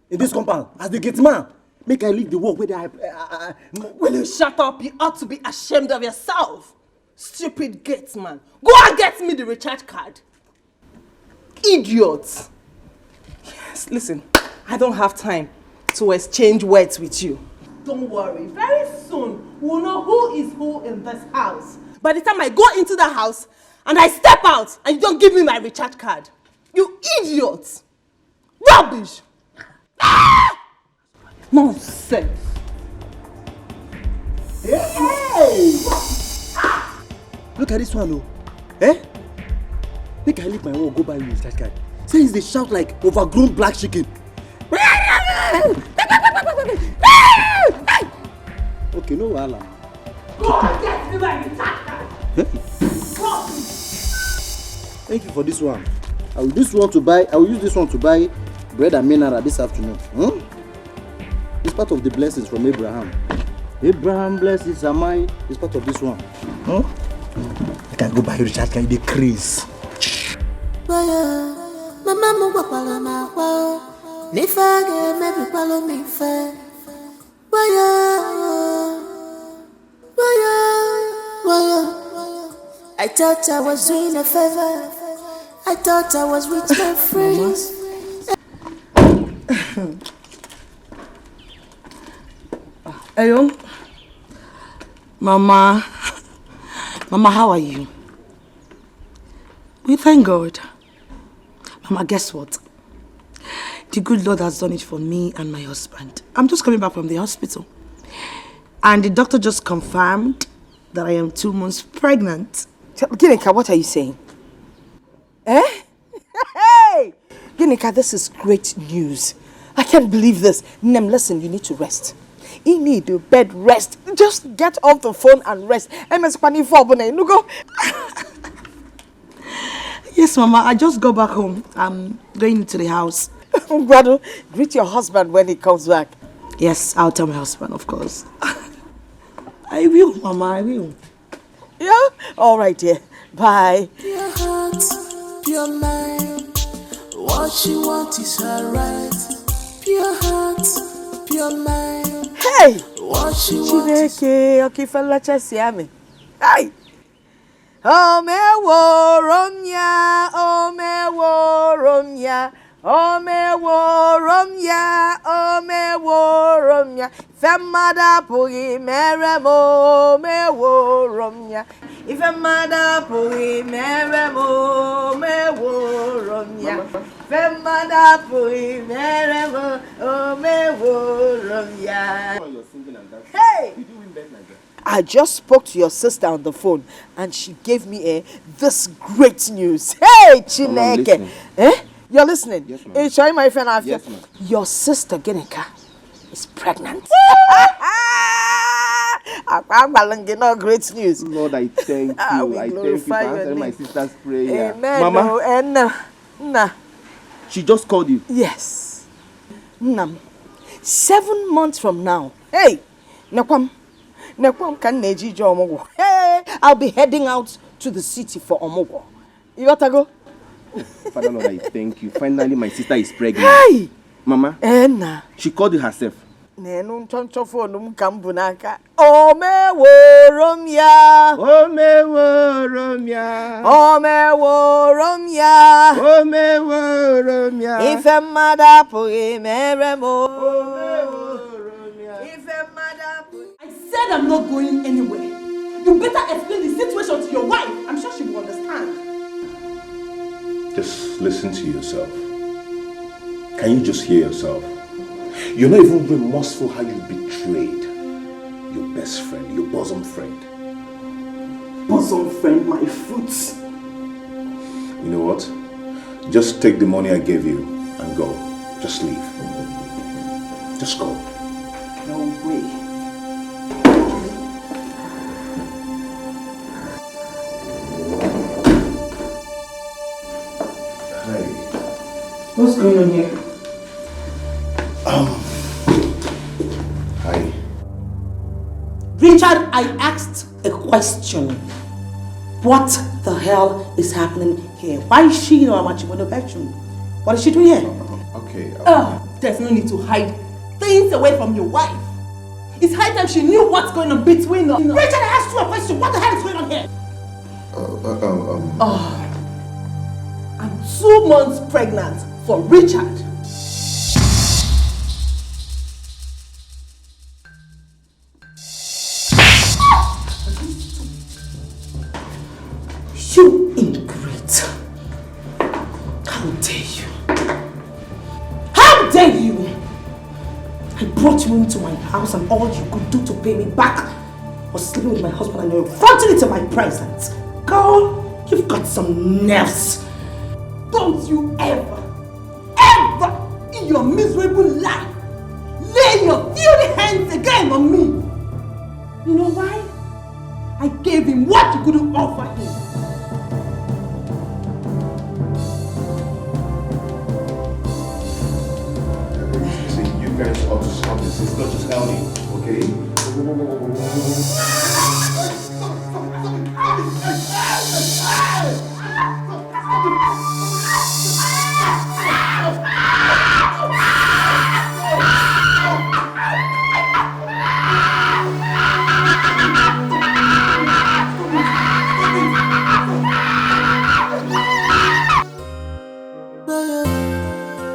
in this compound, as the gate man. Make I leave the work wey dey. I, I, I, Will you shut up? You ought to be ashamed of yourself. Stupid gate man. Go and get me the recharge card. Idiot. Yes, listen, I don't have time to exchange words with you. Don't worry. Very soon, we'll know who is who in this house. By the time I go into the house and I step out and you don't give me my recharge card, you idiot! Rubbish! Ah! Nonsense! Hey! Look at this one, oh. Eh? Make I leave my work, go buy you recharge card. Say he's dey shout like overgrown black chicken. Okay, no wahala. Go and get me my recharge card! Thank you for this one. I will this one to buy. I will use this one to buy bread and mineral this afternoon. Hmm? It's part of the blessings from Abraham. Abraham blesses Amai. It's part of this one. Hmm? I can go buy recharge card. Dey craze. Mama m gwakwara m akwa o, na ife a ga-emebikwalụ m ife. Wayo, wayo, wayo. I thought I was doing a favor. I thought I was with my friends. Hello? Mama. Mama, how are you? We thank God. Mama, guess what? The good Lord has done it for me and my husband. I'm just coming back from the hospital. And the doctor just confirmed that I am two months pregnant. Ginika, what are you saying? Eh? Hey! Ginika, this is great news. I can't believe this. Nem, listen, you need to rest. You need a bed rest. Just get off the phone and rest. Emesịkwana ife ọbụla, ị nụgo? Yes, Mama, I just got back home. I'm going to the house. Ngwanụ, greet your husband when he comes back. Yes, I'll tell my husband, of course. I will, Mama, I will. Yeah? All right, dear. Bye. Pure heart, pure mind. What she want is her right. Pure heart, pure mind. Hey! What she want is Chineke, okay, fella, chasi ame. Hey! O meworo m ya, o meworo m ya, o meworo m ya, o meworo m ya. Ife mmadụ apụghị mere m, o meworo m ya. Ife mmadụ apụghị mere m, o meworo m ya. Ife mmadụ apụghị mere m, o meworo m ya. Hey! I just spoke to your sister on the phone and she gave me, eh, this great news. Hey, Mama, I'm Chineke. Listening. Eh? You're listening? Yes, ma'am. Ị chọrọ ịma ife na-afịa? Yes, ma'am. Your sister, Ginika, is pregnant. Akwa agwala gị na great news. Lord, I thank you. Ah, we I thank you for glorify your answering my name. Sister's prayer. Amen. Mama. Oh, and, uh, nah. She just called you. Yes. Nna m, seven months from now. Hey! Nekwa m. Nekwa m ka m na-eje ije ọmụgwọ. Hey, I'll be heading out to the city for ọmụgwọ. You got to go? Father Lord, I thank you. Finally, my sister is pregnant. Hey! Mama, eh, nah. She called you herself. Nenu nchọnchọ phone m ka m bu n'aka. O meworo m ya. O meworo m ya. O meworo m ya. O meworo m ya. Ife mmadụ apụghị mere m. O meworo m ya. Ife mmadụ apụghị. I said I'm not going anywhere. You better explain the situation to your wife. I'm sure she will understand. Just listen to yourself. Can you just hear yourself? You're not even remorseful how you betrayed your best friend, your bosom friend. Bosom friend, my foot. You know what? Just take the money I gave you and go. Just leave. Just go. No way. Hi. What's going on here? Um. Hi. Richard, I asked a question. What the hell is happening here? Why is she in our matrimonial bedroom? What is she doing here? Okay. Uh, there's no need to hide things away from your wife. It's high time she knew what's going on between us. Richard, I asked you a question. What the hell is going on here? Uh, uh, um, um. Oh, I'm two months pregnant for Richard. You ingrate. How dare you? How dare you? I brought you into my house and all you could do to pay me back was sleeping with my husband and you're flaunting it in my presence. Girl, you've got some nerves. Don't you ever, ever in your miserable life lay your filthy hands again on me. You know why? I gave him what you couldn't offer him.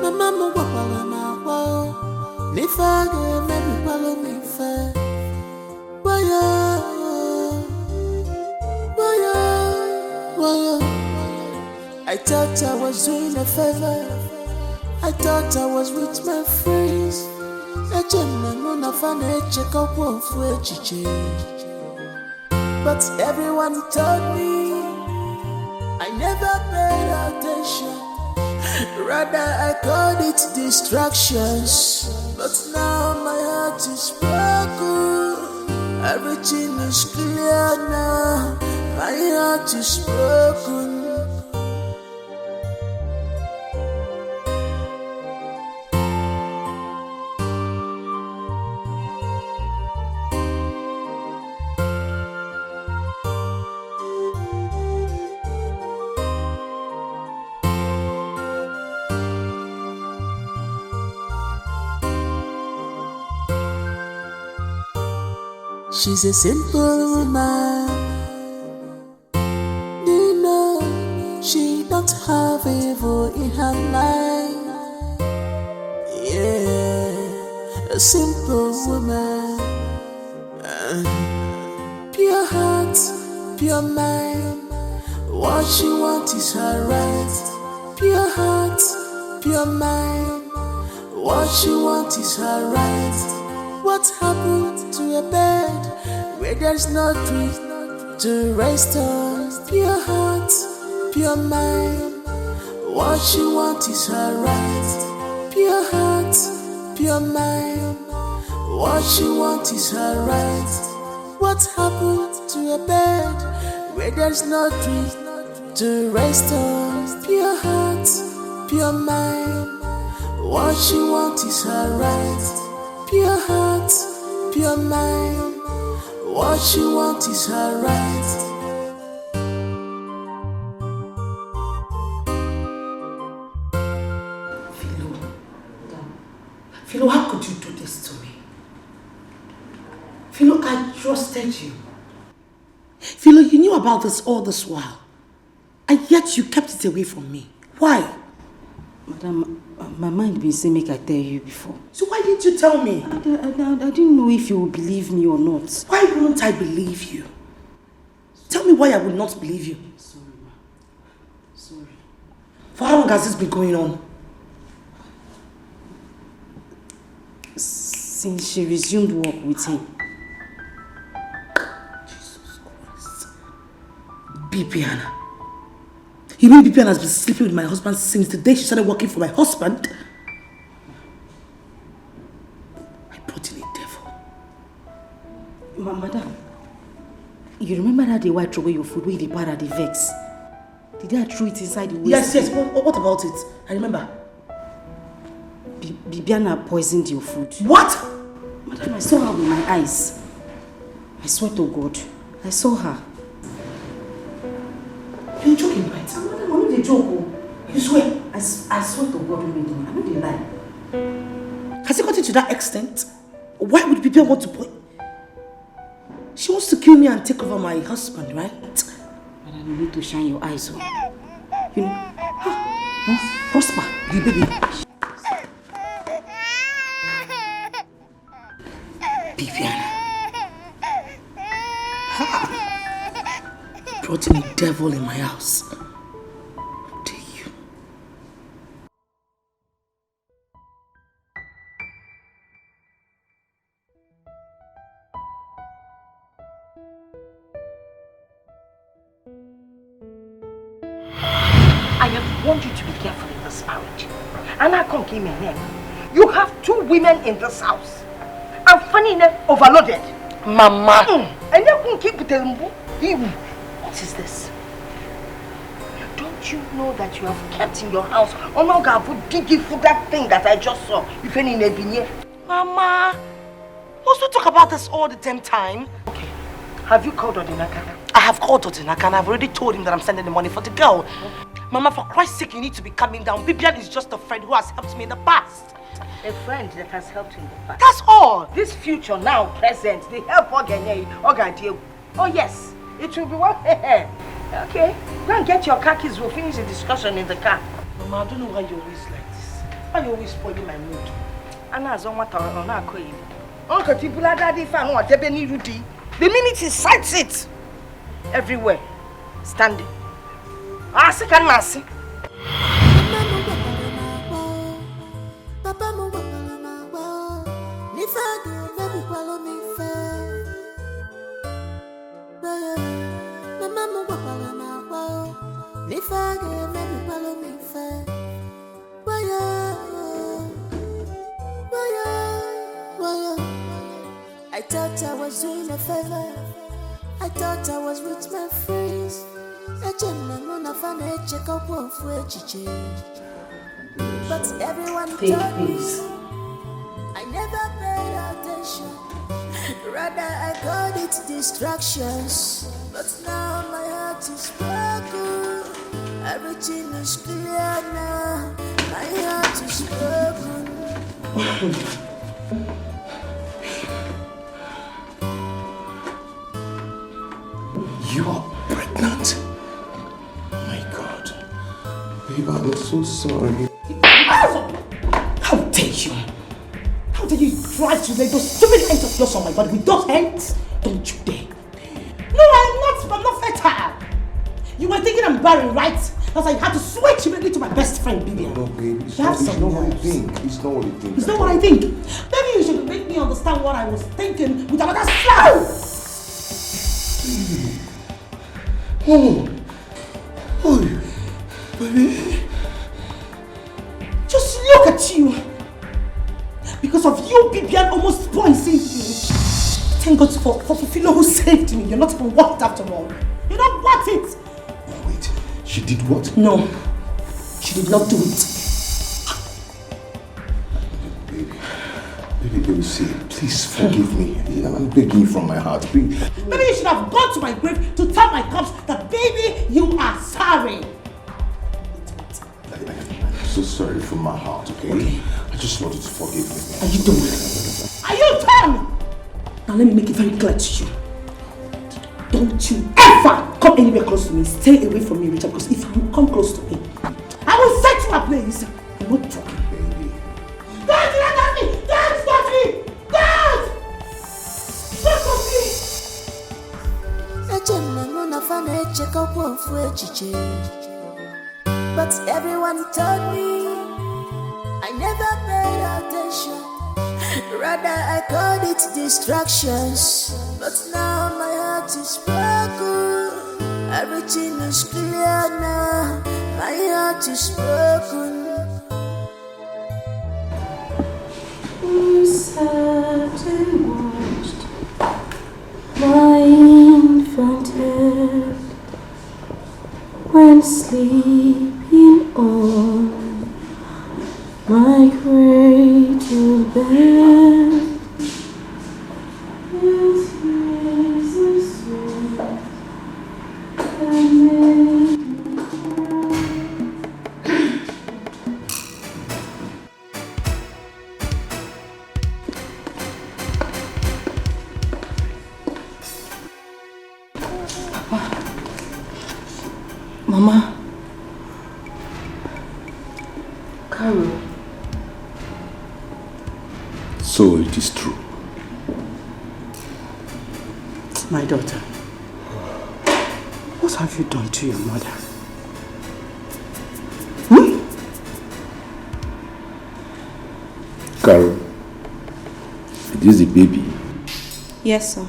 Mama m gwakwara m agwa o, na ife a ga-eme mekwalụ m ife. Wayo, wayo, wayo. I thought I was doing a favor. I thought I was with my friends. Eche m na mụ na fa na-echekọkwa ofu echiche. But everyone told me I never paid attention. Rather, I called it distractions. But now my heart is broken. Everything is clear now. My heart is broken. She's a simple woman. You know, she don't have evil in her life. Yeah, a simple woman. Uh, pure heart, pure mind. What she want is her right. Pure heart, pure mind. What she want is her right. What happened to a bed where there's no tree to rest on? Pure heart, pure mind. What she want is her right. Pure heart, pure mind. What she want is her right. What happened to a bed where there's no tree to rest on? Pure heart, pure mind. What she want is her right. Pure heart, pure mind. What she want is her right. Philo, Philo, how could you do this to me? Philo, I trusted you. Philo, you knew about this all this while. And yet you kept it away from me. Why? Madam, uh, my mind been say make I tell you before. So why didn't you tell me? I, I, I, I didn't know if you would believe me or not. Why wouldn't I believe you? Tell me why I would not believe you. Sorry, ma. Sorry. For how long has this been going on? Since she resumed work with him. Jesus Christ. Bibiana. You mean Bibiana has been sleeping with my husband since the day she started working for my husband? I brought in a devil. Ma madam, you remember that day wey I throw away your food, wey you dey para, dey vex? The day I threw it inside the waste? Yes, yes. What, what about it? I remember. Bi- Bibiana poisoned your food. What? Madam, I saw her with my eyes. I swear to God, I saw her. You're joking, right? Madam, I no dey joke o. You swear? I, s- I swear to God, I no dey lie. Has it gotten to that extent? Why would people want to put? She wants to kill me and take over my husband, right? Madam, you need to shine your eyes o. You know, ah, Prosper, the baby. Bibiana. Ha! Brought in a devil in my house. How dare you? I have warned you to be careful in this marriage. And I can't give my name. You have two women in this house. And funny enough, overloaded. Mama. Mm. And you can't keep the limbo. What is this? Don't you know that you have kept in your house? Onoga for digging for that thing that I just saw. If any nebinye. Mama. Must we talk about this all the damn time? Have you called Odinaka? I have called Odinaka and I've already told him that I'm sending the money for the girl. Mama, for Christ's sake, you need to be calming down. Bibian is just a friend who has helped me in the past. A friend that has helped you in the past. That's all. This future now, present, the help Ogenye, Ogadie. Oh yes, it will be one. Okay, go and get your car keys. We'll finish the discussion in the car. Mama, I don't know why you always like this. Why you always spoiling my mood? Ana azọ nwata ọ na-akọ ilu. Ọ ka ti bula daddy fan ọ debe n'iru di. The minute he sights it, everywhere, standing. Asị ka m na-asị. Papa m gwakwara m agwa o, n'ife a ga-emebikwala m ife. Mama m gwakwara m agwa o, n'ife a ga-emebikwala m ife. Wayo, wayo, wayo. I thought I was doing a favor. I thought I was with my friends. Eche m na mụ na fa na-echekọkwa ofu echiche. But everyone Take told me this. I never paid attention. Rather, I called it distractions. But now my heart is broken. Everything is clear now. My heart is broken. You are pregnant? My God. Babe, I'm so sorry. How dare you? How dare you try to lay those stupid hands of yours on my body with those hands? Don't you dare. No, I'm not, I'm not fertile. You were thinking I'm barren, right? That's why you had to switch immediately to my best friend, Bibian. No, no, babe, it's, not, it's not what you think. It's not what you think. It's not what I think. Maybe you should make me understand what I was thinking with another slap. Oh, oh, baby. Just look at you. Because of you, Bibian almost poisoned me. Thank God for, for Fufilo who saved me. You're not even worth it after all. You're not worth it. Wait, she did what? No, she did not do it. Baby, baby, baby, see, please forgive me. I'm begging you from my heart, please. Maybe you should have gone to my grave to tell my corpse that, baby, you are sorry. I'm so sorry from my heart, okay? I just want you to forgive me. Are you done? Are you done? Now let me make it very clear to you. Don't you ever come anywhere close to me. Stay away from me, Richard, because if you come close to me, I will set you ablaze. I'm not joking. Baby. Don't touch me! Don't touch me! Don't! Don't touch me! Eche m na mụ na fa na-echekọkwa ofu echiche. But everyone told me I never paid attention. Rather, I called it distractions. But now my heart is broken. Everything is clear now. My heart is broken. Who sat and watched my infant head when sleeping on my cradle bed? It is a soul that made me cry. Papa. Mama. Carol. So it is true. My daughter, what have you done to your mother? Hmm? Carol, this is the baby. Yes, sir.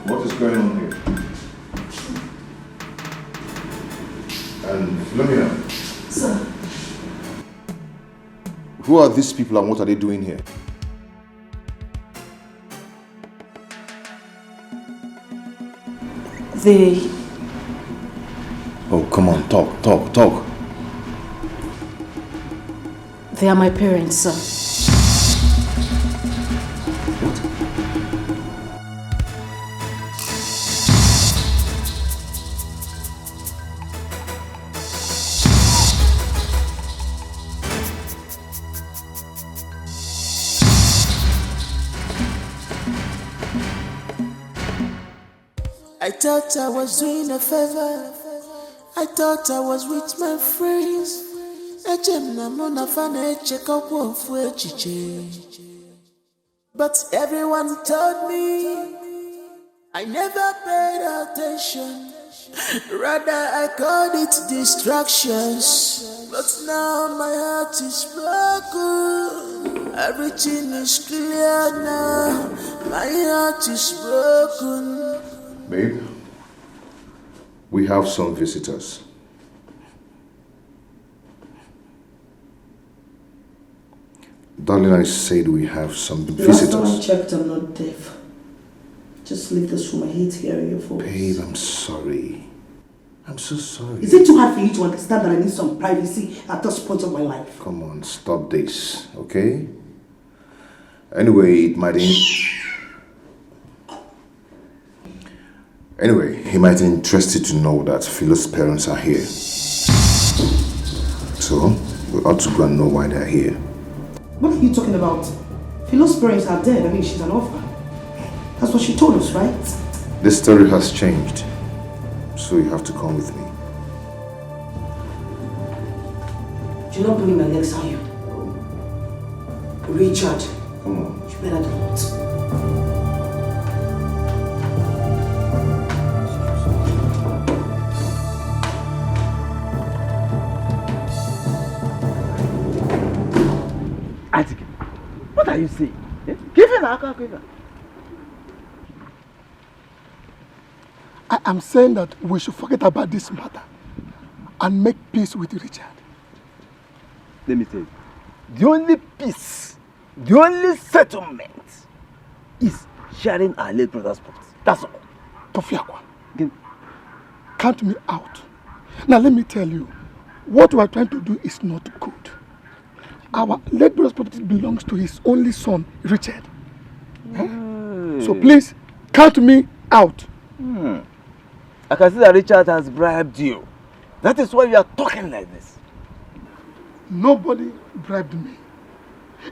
What is going on here? And Philomena. Sir. Who are these people and what are they doing here? They... Oh, come on, talk, talk, talk. They are my parents, sir. I thought I was doing a favor. I thought I was with my friends. Ejem na mụ na fa na-echekọkwa ofu echiche. But everyone told me I never paid attention. Rather, I called it distractions. But now my heart is broken. Everything is clear now. My heart is broken. Babe, we have some visitors. Darling, I said we have some visitors. The last time I checked, I'm not deaf. Just leave this room. I hate hearing your voice. Babe, I'm sorry. I'm so sorry. Is it too hard for you to understand that I need some privacy at this point of my life? Come on, stop this, okay? Anyway, it might in- Anyway, he might interest you to know that Philo's parents are here. So, we ought to go and know why they're here. What are you talking about? Philo's parents are dead. I mean, she's an orphan. That's what she told us, right? This story has changed. So you have to come with me. Do not bring my legs on you. Richard. Come on. You better do not. Auntie, what are you saying? Eh? Give him a quiver. I am saying that we should forget about this matter and make peace with Richard. Let me tell you, the only peace, the only settlement is sharing our late brother's property. That's all. Kofiakwa, count me out. Now let me tell you, what we are trying to do is not good. Our late brother's property belongs to his only son, Richard. Eh? So please, count me out. Hmm. I can see that Richard has bribed you. That is why you are talking like this. Nobody bribed me.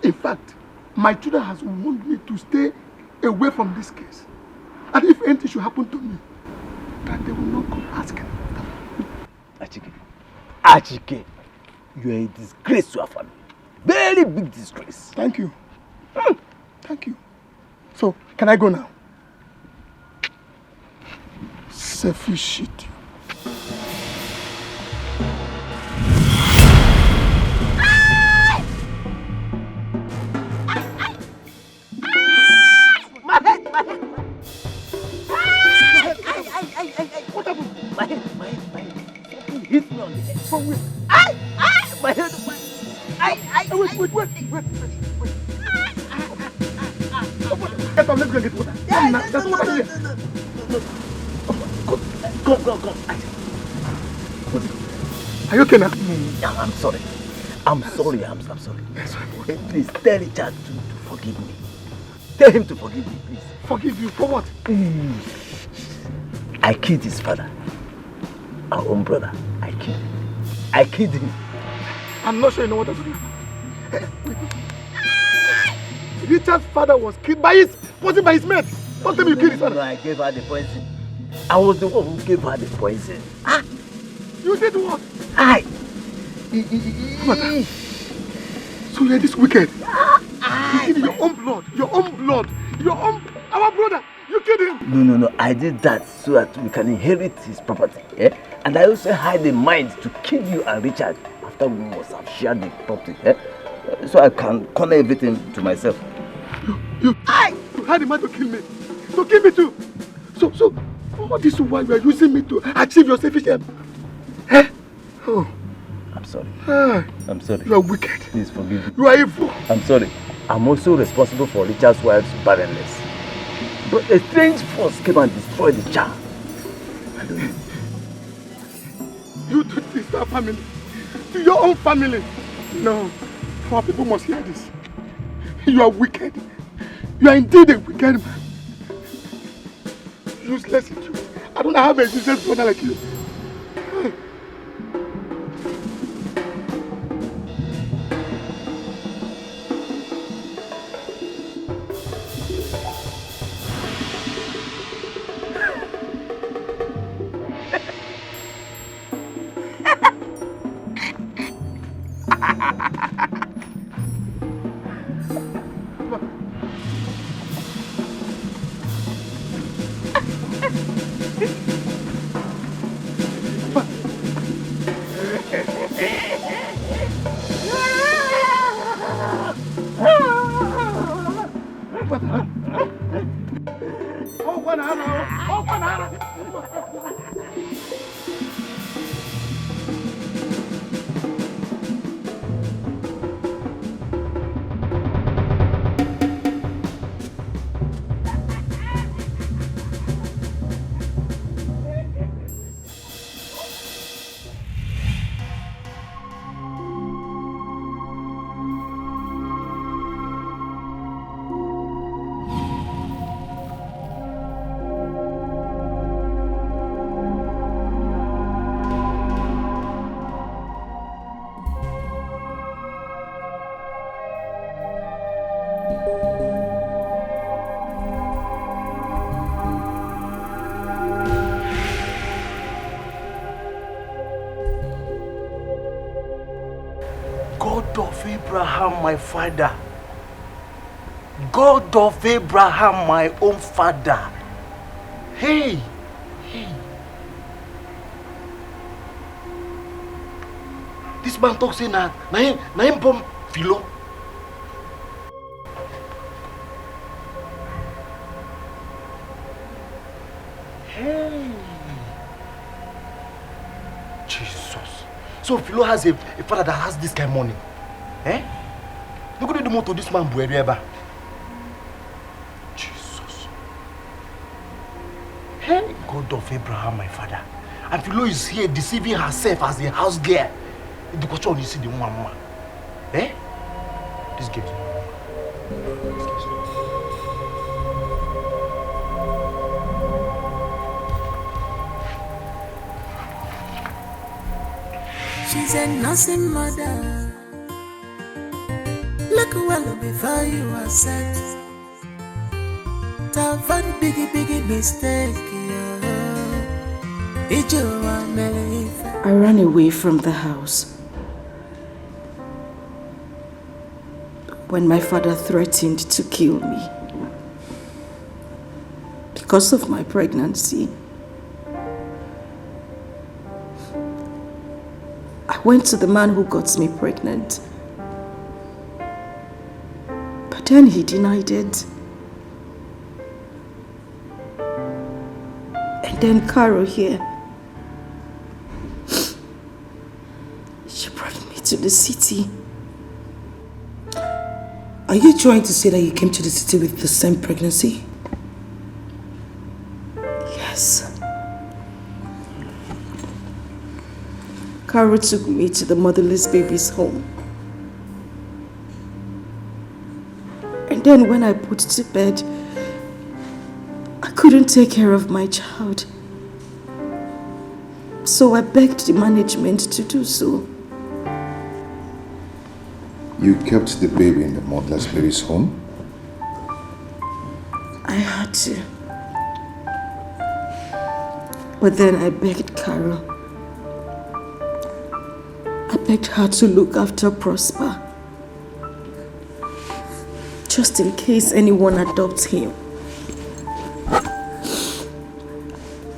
In fact, my children has warned me to stay away from this case. And if anything should happen to me, that they will not come asking. Achike. Achike. You are a disgrace to our family. Very big disgrace. Thank you. Hmm. Thank you. So, can I go now? Selfish shit. My head, my head. Ay, ay, ay, ay, ay. What happened? My head, my head, my head. Something hit me on the head. From where? Ay, ay, my head, my, ay, ay, wait, wait, wait, wait, wait, wait. Get up, let's go and get water. Yeah, come now, no, no, no, no, no, no, no. Come, come, come, come. Are you okay now? I'm, I'm sorry. I'm sorry. I'm, I'm sorry. Yes, my boy. Eh, please tell Richard to, to forgive me. Tell him to forgive me, please. Forgive you for what? Mm. I killed his father. Our own brother. I killed him. I killed him. I'm not sure you know what I'm talking about. Eh, wait, wait. Richard's father was killed by his, was it by his mate? Don't tell me you killed his father. No, no, no, I gave her the poison. I was the one who gave her the poison. Ah! You did what? I. Mata. So you're this wicked. You did your own blood, your own blood, your own, our brother. You killed him. No, no, no. I did that so that we can inherit his property. Eh? And I also had in mind to kill you and Richard after we must have shared the property. Eh? So I can corner everything to myself. You, you, I, you had in mind to kill me. To kill me too. So, so, all this while you are using me to achieve your selfish aim. Eh? Oh. I'm sorry. Ah. I'm sorry. You are wicked. Please forgive me. You are evil. I'm sorry. I'm also responsible for Richard's wife's barrenness. But a strange force came and destroyed the child. I don't know. You did this to our family. To your own family. No. Our people must hear this. You are wicked. You are indeed a wicked man. Useless idiot. I don't have a useless brother like you. God of Abraham, my father. God of Abraham, my own father. Hey, hey. This man talk say na, na him, na him born Philo. Hey. Jesus. So Philo has a, a father that has this kind of money. Eh? Look at the motor this man buere ever. Jesus. Hey, God of Abraham, my father. And Philo is here deceiving herself as a house girl. The question you see the woman, woman. Eh? This girl is not normal. This girl is not normal. She's a nursing mother. Look well before you accept. To avoid biggie, biggie mistake, yeah. Ijo wa mere ife. I ran away from the house when my father threatened to kill me because of my pregnancy. I went to the man who got me pregnant, but then he denied it. And then Carol here. She brought me to the city. Are you trying to say that you came to the city with the same pregnancy? Yes. Carol took me to the motherless baby's home. And then when I put to bed, I couldn't take care of my child. So I begged the management to do so. You kept the baby in the motherless baby's home? I had to. But then I begged Carol. I begged her to look after Prosper, just in case anyone adopts him.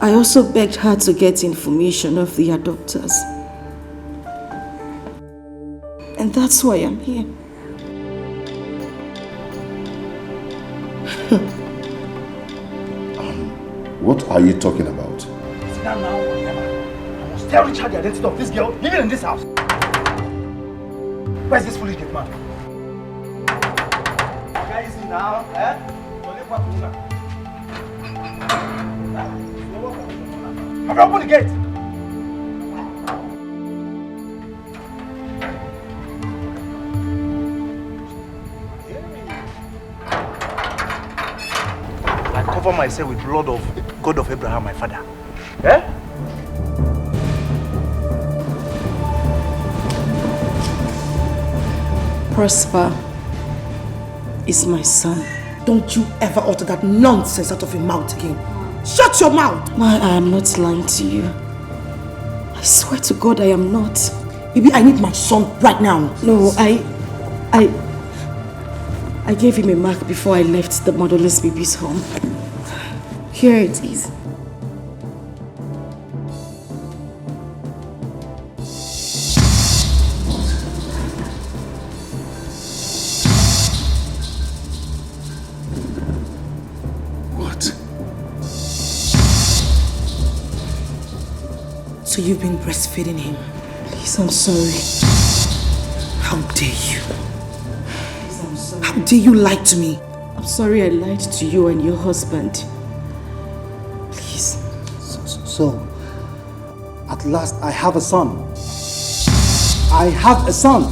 I also begged her to get information of the adopters. And that's why I'm here. Um, what are you talking about? Sit down now, whatever. I must tell Richard the identity of this girl living in this house. Where's this foolish gate man? Guys, now, eh? Have you opened the gate? Cover myself with blood of God of Abraham, my father. Eh? Prosper is my son. Don't you ever utter that nonsense out of your mouth again. Shut your mouth! Why, I am not lying to you. I swear to God, I am not. Baby, I need my son right now. No, I, I, I gave him a mark before I left the motherless baby's home. Here it is. What? So you've been breastfeeding him? Please, I'm sorry. How dare you? Please, I'm sorry. How dare you lie to me? I'm sorry I lied to you and your husband. Please. So, so, so, at last I have a son. I have a son.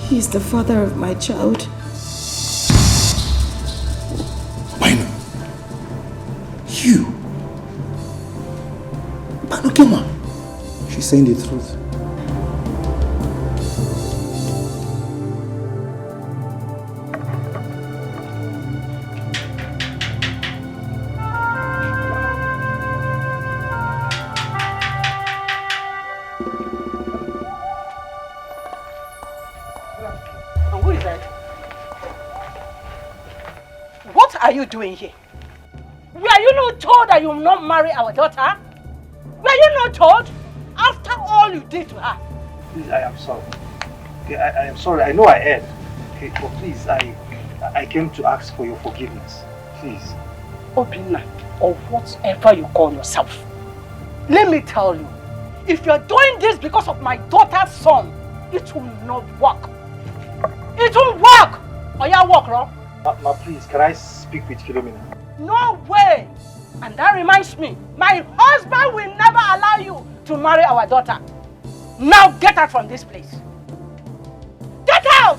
He is the father of my child. Why not? You? Banukema. She's saying the truth. And who is that? What are you doing here? Were you not told that you will not marry our daughter? Were you not told? After all you did to her. Please, I am sorry. Okay, I, I am sorry. I know I erred. Okay, but please, I, I came to ask for your forgiveness. Please. Obinna, or whatever you call yourself, let me tell you, if you're doing this because of my daughter's son, it will not work. It won't work! Or you work wrong? Ma, ma, please, can I speak with Philomena? No way! And that reminds me, my husband will never allow you to marry our daughter. Now get out from this place. Get out!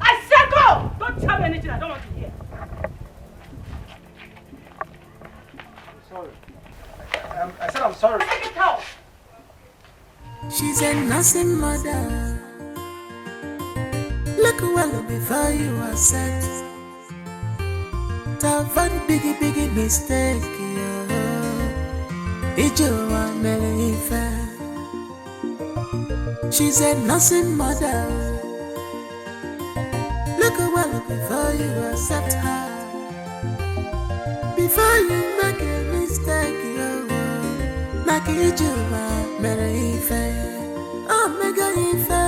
I said go! Don't tell me anything I don't want to hear. I'm sorry. I, I said I'm sorry. Take it out! She's a nursing mother. Look well before you accept. To avoid biggie, biggie mistake, yeah. Ijeoma mere ife. She's a nursing mother. Look well before you accept her. Before you make a mistake, you make Ijeoma mere ife. Oh, mega ife.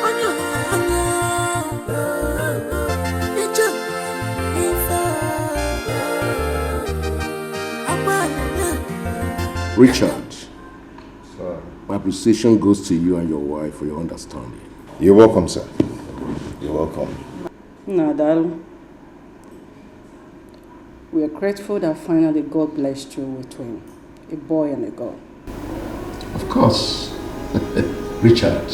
Onye, onye. Ijeoma ife. Agbalị. Richard, my appreciation goes to you and your wife for your understanding. You're welcome, sir. You're welcome. Nna daalụ. We are grateful that finally God blessed you with twin, a boy and a girl. Of course. Richard,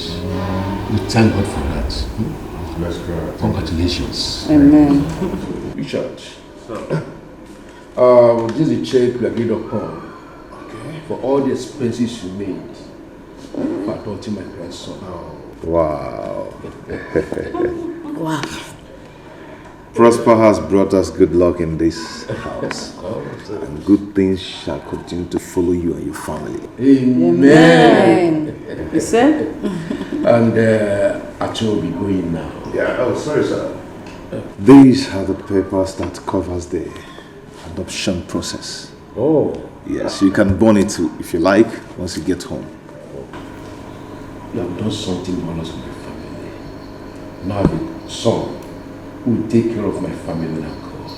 we thank God for that. Hmm? Congratulations. Amen. Richard, um, this is the check we agreed upon for all the expenses you made for adopting my grandson. Wow. Wow. Prosper has brought us good luck in this house, and good things shall continue to follow you and your family. Amen. You say? And uh, Acho will be going now. Yeah, oh, sorry, sir. These are the papers that covers the adoption process. Oh. Yes, you can burn it too, if you like, once you get home. You have done something wondrous for my family. Now I have a son who will take care of my family and God.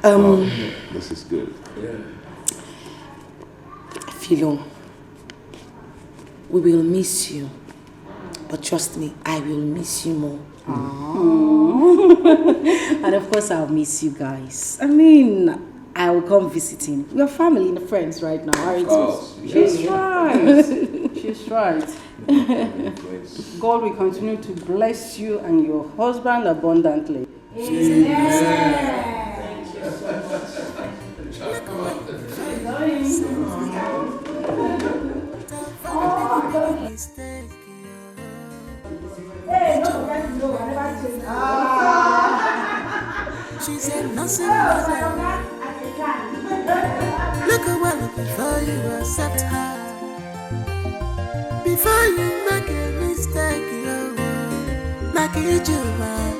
Um, This is good. Philo, we will miss you. But trust me, I will miss you more. And of course, I'll miss you guys. I mean, I will come visiting. We're family and friends right now, aren't we? Of course, She's yeah. Right. It's right. God will continue to bless you and your husband abundantly. She said nothing was wrong. Look well before you accept her. Before you make a mistake, you make it you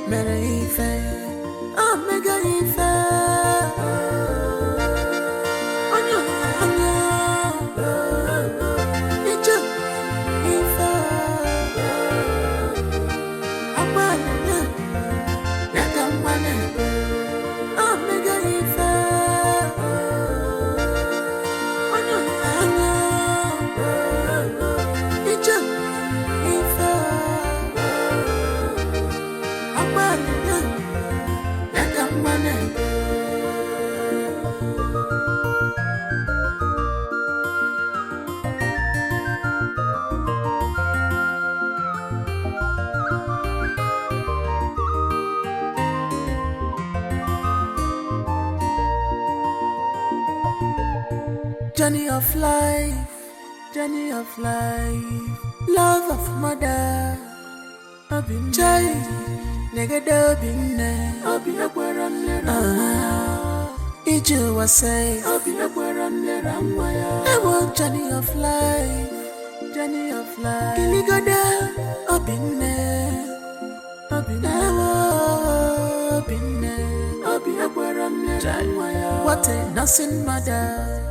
mere ife. Oh, mega ife. Onye, onye. Ije ife. Agbalị ya ka mma na-ebe. Oh, mega ife. Onye, onye. Ije ife. Agbalị ya ka mma na-ebe. Journey of life, journey of life, love of mother. Obi m chai, negede obi nne. Obi ekwere m lere. Ije ụwa sị. Obi ekwere m lere nwa ya. Ewo journey of life, journey of life. Kiligodo obi nne. Obi nne. Ewo obi nne. Obi ekwere m lere nwa ya. What a nursing mother.